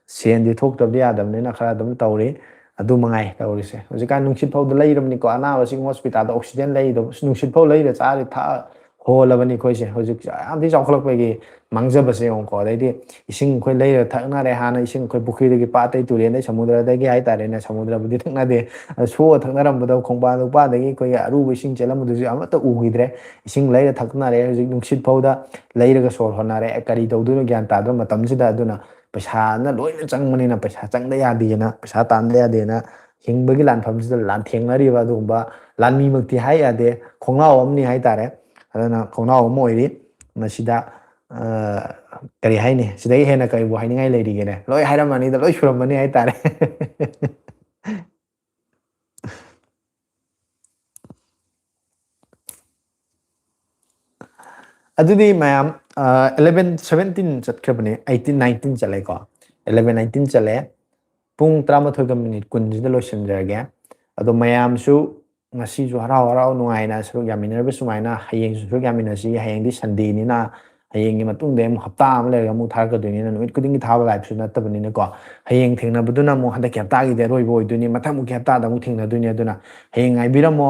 ꯁꯦꯟꯗꯤ ꯊꯣꯛꯇꯕꯗꯤ ꯌꯥꯗꯕꯅꯤꯅ ꯈꯔ ꯑꯗꯨꯝ ꯇꯧꯔꯤ꯫ ꯑꯗꯨ ꯃꯉꯥꯏ ꯇꯧꯔꯤꯁꯦ꯫ ꯍꯧꯖꯤꯛꯀꯥꯟ ꯅꯨꯡꯁꯤꯠ ꯐꯥꯎꯗ ꯂꯩꯔꯕꯅꯤꯀꯣ, ꯑꯅꯥꯕꯁꯤꯡ ꯍꯣꯁꯄꯤꯇꯥꯜꯗ ꯑꯣꯛꯁꯤꯖꯦꯟ ꯂꯩꯔꯤꯗꯣ, ꯑꯁ, ꯅꯨꯡꯁꯤꯠ ꯐꯥꯎ ꯂꯩꯔ ꯆꯥꯔꯤ ꯊꯛ ꯍꯣꯜꯂꯕꯅꯤ ꯑꯩꯈꯣꯏꯁꯦ꯫ ꯍꯧꯖꯤꯛ ꯌꯥꯝ ꯊꯤ ꯆꯥꯎꯈꯠꯂꯛꯄꯒꯤ ꯃꯥꯡꯖꯕꯁꯦ ꯌꯦꯡꯉꯨꯀꯣ꯫ ꯑꯗꯩꯗꯤ ꯏꯁꯤꯡ ꯑꯩꯈꯣꯏ ꯂꯩꯔ ꯊꯛꯅꯔꯦ꯫ ꯍꯥꯟꯅ ꯏꯁꯤꯡ ꯑꯩꯈꯣꯏ ꯄꯨꯈ꯭ꯔꯤꯗꯒꯤ, ꯄꯥꯠꯇꯒꯤ, ꯇꯨꯔꯦꯟꯗꯒꯤ, ꯁꯃꯨꯗ꯭ꯔꯗꯒꯤ ꯍꯥꯏꯇꯥꯔꯦꯅꯦ, ꯁꯃꯨꯗ꯭ꯔꯕꯨꯗꯤ ꯊꯛꯅꯗꯦ, ꯑꯗ ꯁꯣꯛꯑ ꯊꯛꯅꯔꯝꯕꯗꯣ, ꯈꯣꯡꯕꯥꯟ ꯂꯨꯄꯥꯟꯗꯒꯤ ꯑꯩꯈꯣꯏꯒꯤ ꯑꯔꯨꯕ ꯏꯁꯤꯡ ꯆꯦꯜꯂꯝꯕꯗꯨꯁꯨ ꯑꯃꯠꯇ ꯎꯈꯤꯗ꯭ꯔꯦ꯫ ꯏꯁꯤꯡ ꯂꯩꯔ ꯊꯛꯅꯔꯦ꯫ ꯍꯧꯖꯤꯛ ꯅꯨꯡꯁꯤꯠ ꯐꯥꯎꯗ ꯂꯩꯔꯒ ꯁꯣꯔ ꯍꯣꯠꯅꯔꯦ꯫ ꯀꯔꯤ ꯇꯧꯗꯣꯏꯅꯣ ꯒ꯭ꯌꯥꯟ ꯇꯥꯗꯕ ꯃꯇꯝꯁꯤꯗ꯫ ꯑꯗꯨꯅ ꯄꯩꯁꯥꯅ ꯂꯣꯏꯅ ꯆꯪꯕꯅꯤꯅ ꯄꯩꯁꯥ ꯆꯪꯗ ꯌꯥꯗꯦꯅ, ꯄꯩꯁꯥ ꯇꯥꯟꯗ ꯌꯥꯗꯦꯅ ꯍꯤꯡꯕꯒꯤ ꯂꯥꯟꯐꯝꯁꯤꯗ ꯂꯥꯟꯊꯦꯡꯅꯔꯤꯕ ꯑꯗꯨꯒꯨꯝꯕ ꯂꯥꯟꯃꯤꯃꯛꯇꯤ ꯍꯥꯏ ꯌꯥꯗꯦ, ꯈꯣꯡꯂꯥꯎ ꯑꯃꯅꯤ ꯍꯥꯏꯇꯥꯔꯦ꯫ ꯑꯗꯨꯅ ꯈꯣꯡꯂꯥꯎ ꯑꯃ ꯑꯣꯏꯔꯤ꯫ ꯃꯁꯤꯗ, ꯑ, ꯀꯔꯤ ꯍꯥꯏꯅꯤ? ꯁꯤꯗꯒꯤ ꯍꯦꯟꯅ ꯀꯔꯤꯕꯨ ꯍꯥꯏꯅꯤꯡꯉꯥꯏ ꯂꯩꯔꯤꯒꯦꯅꯦ? ꯂꯣꯏ ꯍꯥꯏꯔꯝꯃꯅꯤꯗ, ꯂꯣꯏ ꯁꯨꯔꯝꯃꯅꯤ ꯍꯥꯏꯇꯥꯔꯦ꯫ ꯑꯗꯨꯗꯤ ꯃꯌꯥꯝ, ꯑ, eleven seventeen ꯆꯠꯈ꯭ꯔꯕꯅꯦ, eighteen nineteen ꯆꯠꯂꯦꯀꯣ꯫ Eleven nineteen ꯆꯠꯂꯦ꯫ ꯄꯨꯡ ꯇꯔꯥꯃꯥꯊꯣꯏꯒ ꯃꯤꯅꯤꯠ ꯀꯨꯟꯁꯤꯗ ꯂꯣꯏꯁꯤꯟꯖꯔꯒꯦ꯫ ꯑꯗꯣ ꯃꯌꯥꯝꯁꯨ ꯉꯁꯤꯁꯨ ꯍꯔꯥꯎ ꯍꯔꯥꯎ ꯅꯨꯡꯉꯥꯏꯅ ꯁꯔꯨꯛ ꯌꯥꯃꯤꯟꯅꯔꯤꯕ ꯁꯨꯃꯥꯏꯅ ꯍꯌꯦꯡꯁꯨ ꯁꯔꯨꯛ ꯌꯥꯃꯤꯟꯅꯁꯤ꯫ ꯍꯌꯦꯡꯗꯤ ꯁꯟꯗꯦꯅꯤꯅ, ꯍꯌꯦꯡꯒꯤ ꯃꯇꯨꯡꯗ ꯑꯃꯨꯛ ꯍꯞꯇꯥ ꯑꯃ ꯂꯩꯔꯒ ꯑꯃꯨꯛ ꯊꯥꯔꯛꯀꯗꯣꯏꯅꯤꯅ, ꯅꯨꯃꯤꯠ ꯈꯨꯗꯤꯡꯒꯤ ꯊꯥꯕ ꯂꯥꯏꯐꯁꯨ ꯅꯠꯇꯕꯅꯤꯅꯀꯣ꯫ ꯍꯌꯦꯡ ꯊꯦꯡꯅꯕꯗꯨꯅ ꯑꯃꯨꯛ ꯍꯟꯗꯛꯀꯤ ꯍꯞꯇꯥꯒꯤꯗꯤ ꯑꯔꯣꯏꯕ ꯑꯣꯏꯗꯣꯏꯅꯤ, ꯃꯊꯪꯃꯨꯛꯀꯤ ꯍꯞꯇꯥꯗ ꯑꯃꯨꯛ ꯊꯦꯡꯅꯗꯣꯏꯅꯤ꯫ ꯑꯗꯨꯅ ꯍꯌꯦꯡ ꯉꯥꯏꯕꯤꯔꯝꯃꯣ꯫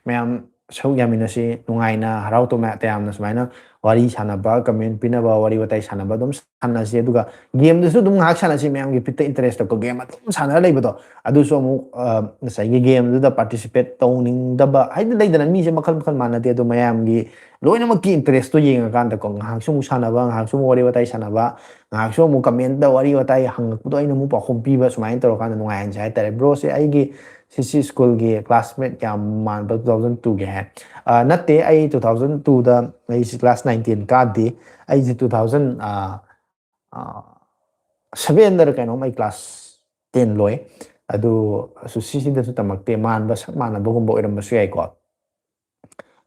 ꯃꯌꯥꯝ ꯁꯔꯨꯛ ꯌꯥꯃꯤꯟꯅꯁꯤ, ꯅꯨꯡꯉꯥꯏꯅ ꯍꯔꯥꯎ ꯇꯌꯥꯝꯅ ꯁꯨꯃꯥꯏꯅ ꯋꯥꯔꯤ ꯁꯥꯟꯅꯕ, ꯀꯃꯦꯟ ꯄꯤꯅꯕ, ꯋꯥꯔꯤ ꯋꯥꯇꯥꯏ ꯁꯥꯟꯅꯕ ꯑꯗꯨꯝ ꯁꯥꯟꯅꯁꯤ꯫ ꯑꯗꯨꯒ ꯒꯦꯝꯗꯨꯁꯨ ꯑꯗꯨꯝ ꯉꯥꯏꯍꯥꯛ ꯁꯥꯟꯅꯁꯤ, ꯃꯌꯥꯝꯒꯤ ꯕꯤꯠꯇ ꯏꯟꯇꯔꯦꯁ ꯇꯧꯕ ꯒꯦꯝ ꯑꯗꯨꯝ ꯁꯥꯟꯅꯔ ꯂꯩꯕꯗꯣ꯫ ꯑꯗꯨꯁꯨ ꯑꯃꯨꯛ, ꯑ, ꯉꯁꯥꯏꯒꯤ ꯒꯦꯝꯗꯨꯗ ꯄꯥꯔꯇꯤꯁꯤꯄꯦꯠ ꯇꯧꯅꯤꯡꯗꯕ, ꯍꯥꯏꯗꯤ ꯂꯩꯗꯅ, ꯃꯤꯁꯦ ꯃꯈꯜ ꯃꯈꯜ ꯃꯥꯟꯅꯗꯦ꯫ ꯑꯗꯣ ꯃꯌꯥꯝꯒꯤ ꯂꯣꯏꯅꯃꯛꯀꯤ ꯏꯟꯇꯔꯦꯁꯇꯣ ꯌꯦꯡꯉꯀꯥꯟꯗꯀꯣ, ꯉꯥꯏꯍꯥꯛꯁꯨ ꯑꯃꯨꯛ ꯁꯥꯟꯅꯕ, ꯉꯥꯏꯍꯥꯛꯁꯨ ꯑꯃꯨꯛ ꯋꯥꯔꯤ ꯋꯥꯇꯥꯏ ꯁꯥꯟꯅꯕ, ꯉꯥꯏꯍꯥꯛꯁꯨ ꯑꯃꯨꯛ ꯀꯃꯦꯟꯇ ꯋꯥꯔꯤ ꯋꯥꯇꯥꯏ ꯍꯪꯉꯛꯄꯗꯣ ꯑꯩꯅ ꯑꯃꯨꯛ ꯄꯥꯎꯈꯨꯝ ꯄꯤꯕ, ꯁꯨꯃꯥꯏꯅ ꯇꯧꯔꯀꯥꯟꯗ ꯅꯨꯡꯉꯥꯏꯍꯟꯁꯦ ꯍꯥꯏꯇꯥꯔꯦ꯫ ꯕ꯭ꯔꯣꯁꯦ ꯑꯩꯒꯤ ꯁꯤ ꯁꯤ ꯁ꯭ꯀꯨꯜꯒꯤ ꯀ꯭ꯂꯥꯁꯃꯦꯠ ꯌꯥꯝ ꯃꯥꯟꯕ, two thousand two ꯒꯤ ꯍꯥꯏ꯫ ꯑ, ꯅꯠꯇꯦ, ꯑꯩ two thousand two ꯗ ꯑꯩꯁꯤ ꯀ꯭ꯂꯥꯁ nine ten ꯀꯥꯗꯦ꯫ ꯑꯩꯁꯦ two thousand, ꯑ, ꯑ, seven ꯗꯔ ꯀꯩꯅꯣꯝ ꯑꯩ ꯀ꯭ꯂꯥꯁ ten ꯂꯣꯏ꯫ ꯑꯗꯨ ꯁꯤꯁꯤꯗꯁꯨ ꯇꯝꯃꯛꯇꯦ, ꯃꯥꯟꯕ, ꯁꯛ ꯃꯥꯟꯅꯕꯒꯨꯝꯕ ꯑꯣꯏꯔꯝꯕꯁꯨ ꯌꯥꯏꯀꯣ꯫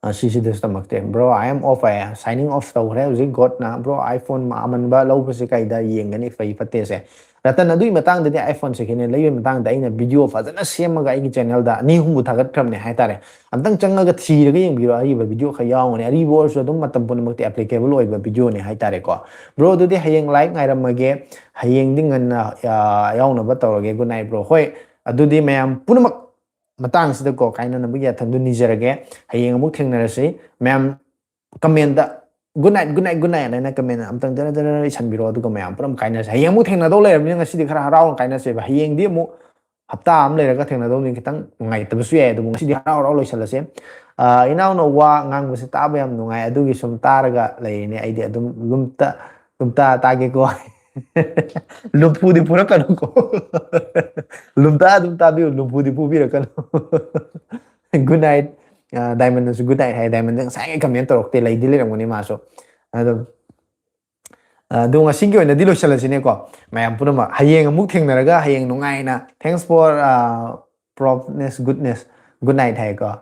ꯑ, ꯁꯤꯁꯤꯗꯁꯨ ꯇꯝꯃꯛꯇꯦ꯫ Bro, I am off, A, signing off ꯇꯧꯈ꯭ꯔꯦ ꯍꯧꯖꯤꯛ ꯒꯣꯠꯅ꯫ Bro, iPhone ꯑꯃꯟꯕ ꯂꯧꯕꯁꯦ ꯀꯩꯗ ꯌꯦꯡꯒꯅꯤ, ꯐꯩ ꯐꯠꯇꯦꯁꯦ? ꯔꯇꯟ, ꯑꯗꯨꯒꯤ ꯃꯇꯥꯡꯗꯗꯤ iPhone second hand ꯂꯩꯕꯒꯤ ꯃꯇꯥꯡꯗ ꯑꯩꯅ video ꯐꯖꯅ ꯁꯦꯝꯃꯒ ꯑꯩꯒꯤ channelꯗ ꯑꯅꯤ ꯑꯍꯨꯝꯕꯨ ꯊꯥꯒꯠꯈ꯭ꯔꯕꯅꯦ ꯍꯥꯏꯇꯥꯔꯦ꯫ ꯑꯝꯇꯪ ꯆꯪꯉꯒ ꯊꯤꯔꯒ ꯌꯦꯡꯕꯤꯔꯣ, ꯑꯔꯤꯕ video ꯈꯔ ꯌꯥꯎꯔꯝꯒꯅꯤ꯫ ꯑꯔꯤꯕ ꯑꯣꯏꯔꯁꯨ ꯑꯗꯨꯝ ꯃꯇꯝ ꯄꯨꯝꯅꯃꯛꯇ applicable ꯑꯣꯏꯕ videoꯅꯦ ꯍꯥꯏꯇꯥꯔꯦꯀꯣ꯫ Bro, ꯑꯗꯨꯗꯤ ꯍꯌꯦꯡ live ꯉꯥꯏꯔꯝꯃꯒꯦ, ꯍꯌꯦꯡꯗꯤ ꯉꯟꯅ, ꯑ, ꯌꯥꯎꯅꯕ ꯇꯧꯔꯒꯦ꯫ Good night bro꯫ ꯍꯣꯏ, ꯑꯗꯨꯗꯤ ꯃꯌꯥꯝ ꯄꯨꯝꯅꯃꯛ ꯃꯇꯥꯡꯁꯤꯗꯀꯣ ꯀꯥꯏꯅꯅꯕꯒꯤ ꯌꯥꯊꯪꯗꯨ ꯅꯤꯖꯔꯒꯦ꯫ ꯍꯌꯦꯡ ꯑꯃꯨꯛ ꯊꯦꯡꯅꯔꯁꯤ꯫ ꯃꯌꯥꯝ commentꯇ "Good night, good night, good night" ꯍꯥꯏꯅ comment ꯑꯝꯇꯪ ꯖꯔ ꯖꯔ ꯏꯁꯟꯕꯤꯔꯣ, ꯑꯗꯨꯒ ꯃꯌꯥꯝ ꯄꯨꯝꯅꯃꯛ ꯀꯥꯏꯅꯔꯁꯤ꯫ ꯍꯌꯦꯡ ꯑꯃꯨꯛ ꯊꯦꯡꯅꯗꯧ ꯂꯩꯔꯕꯅꯤꯅ ꯉꯁꯤꯗꯤ ꯈꯔ ꯍꯔꯥꯎꯅ ꯀꯥꯏꯅꯁꯦꯕ꯫ ꯍꯌꯦꯡꯗꯤ ꯑꯃꯨꯛ ꯍꯞꯇꯥ ꯑꯃ ꯂꯩꯔꯒ ꯊꯦꯡꯅꯗꯧꯅꯤ, ꯈꯤꯇꯪ ꯅꯨꯡꯉꯥꯏꯇꯕꯁꯨ ꯌꯥꯏ, ꯑꯗꯨꯕꯨ ꯉꯁꯤꯗꯤ ꯍꯔꯥꯎ ꯍꯔꯥꯎ ꯂꯣꯏꯁꯤꯜꯂꯁꯦ꯫ ꯑ, ꯏꯅꯥꯎꯅ ꯋꯥ ꯉꯥꯡꯕꯁꯦ ꯇꯥꯕ ꯌꯥꯝ ꯅꯨꯡꯉꯥꯏ, ꯑꯗꯨꯒꯤ ꯁꯨꯝ ꯇꯥꯔꯒ ꯂꯩꯔꯤꯅꯦ꯫ ꯑꯩꯗꯤ ꯑꯗꯨꯝ ꯂꯨꯝꯇ, ꯂꯨꯝꯇ ꯇꯥꯒꯦꯀꯣ꯫ ꯂꯨꯝꯐꯨꯗꯤ ꯐꯨꯔꯛꯀꯅꯨꯀꯣ꯫ ꯂꯨꯝꯇ ꯑꯗꯨꯝ ꯇꯥꯕꯤꯌꯨ, ꯂꯨꯝꯐꯨꯗꯤ ꯐꯨꯕꯤꯔꯛꯀꯅꯨ꯫ Good night꯫ ꯑ, Diamondꯅꯁꯨ good night ꯍꯥꯏ꯫ Diamondꯗ ꯉꯁꯥꯏꯒꯤ comment ꯇꯧꯔꯛꯇꯦ, ꯂꯩꯗꯤ ꯂꯩꯔꯝꯒꯅꯤ ꯃꯥꯁꯨ꯫ ꯑꯗꯨꯝ, ꯑ, ꯑꯗꯨ ꯉꯁꯤꯒꯤ ꯑꯣꯏꯅꯗꯤ ꯂꯣꯏꯁꯤꯜꯂꯁꯤꯅꯦꯀꯣ, ꯃꯌꯥꯝ ꯄꯨꯝꯅꯃꯛ꯫ ꯍꯌꯦꯡ ꯑꯃꯨꯛ ꯊꯦꯡꯅꯔꯒ ꯍꯌꯦꯡ ꯅꯨꯡꯉꯥꯏꯅ, thanks for, ꯑ, propness goodness, good night ꯍꯥꯏꯀꯣ꯫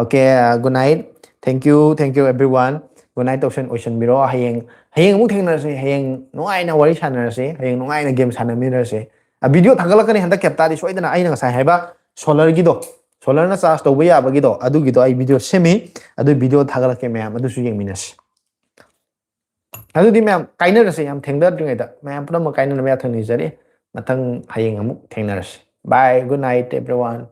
Okay, uh, good night. Thank you, thank you everyone. Good night ꯇꯧꯁꯟ-, ꯑꯣꯏꯁꯟꯕꯤꯔꯣ꯫ ꯍꯌꯦꯡ, ꯍꯌꯦꯡ ꯑꯃꯨꯛ ꯊꯦꯡꯅꯔꯁꯤ꯫ ꯍꯌꯦꯡ ꯅꯨꯡꯉꯥꯏꯅ ꯋꯥꯔꯤ ꯁꯥꯟꯅꯔꯁꯤ꯫ ꯍꯌꯦꯡ ꯅꯨꯡꯉꯥꯏꯅ game ꯁꯥꯟꯅꯃꯤꯟꯅꯔꯁꯤ꯫ ꯑ, video ꯊꯥꯒꯠꯂꯛꯀꯅꯤ ꯍꯟꯗꯛꯀꯤ ꯍꯞꯇꯥꯗꯤ ꯁꯣꯏꯗꯅ꯫ ꯑꯩꯅ ꯉꯁꯥꯏ ꯍꯥꯏꯕ solarꯒꯤꯗꯣ, solarꯅ charge ꯇꯧꯕ ꯌꯥꯕꯒꯤꯗꯣ, ꯑꯗꯨꯒꯤꯗꯣ ꯑꯩ video ꯁꯦꯝꯃꯤ꯫ ꯑꯗꯨ video ꯊꯥꯒꯠꯂꯛꯀꯦ ꯃꯌꯥꯝ, ꯑꯗꯨꯁꯨ ꯌꯦꯡꯃꯤꯟꯅꯁꯤ꯫ ꯑꯗꯨꯗꯤ ꯃꯌꯥꯝ ꯀꯥꯏꯅꯔꯁꯦ, ꯌꯥꯝ ꯊꯦꯡꯗꯗ꯭ꯔꯤꯉꯩꯗ ꯃꯌꯥꯝ ꯄꯨꯝꯅꯃꯛ ꯀꯥꯏꯅꯅꯕ ꯌꯥꯊꯪ ꯅꯤꯖꯔꯤ꯫ ꯃꯊꯪ ꯍꯌꯦꯡ ꯑꯃꯨꯛ ꯊꯦꯡꯅꯔꯁꯤ꯫ Bye, good night everyone.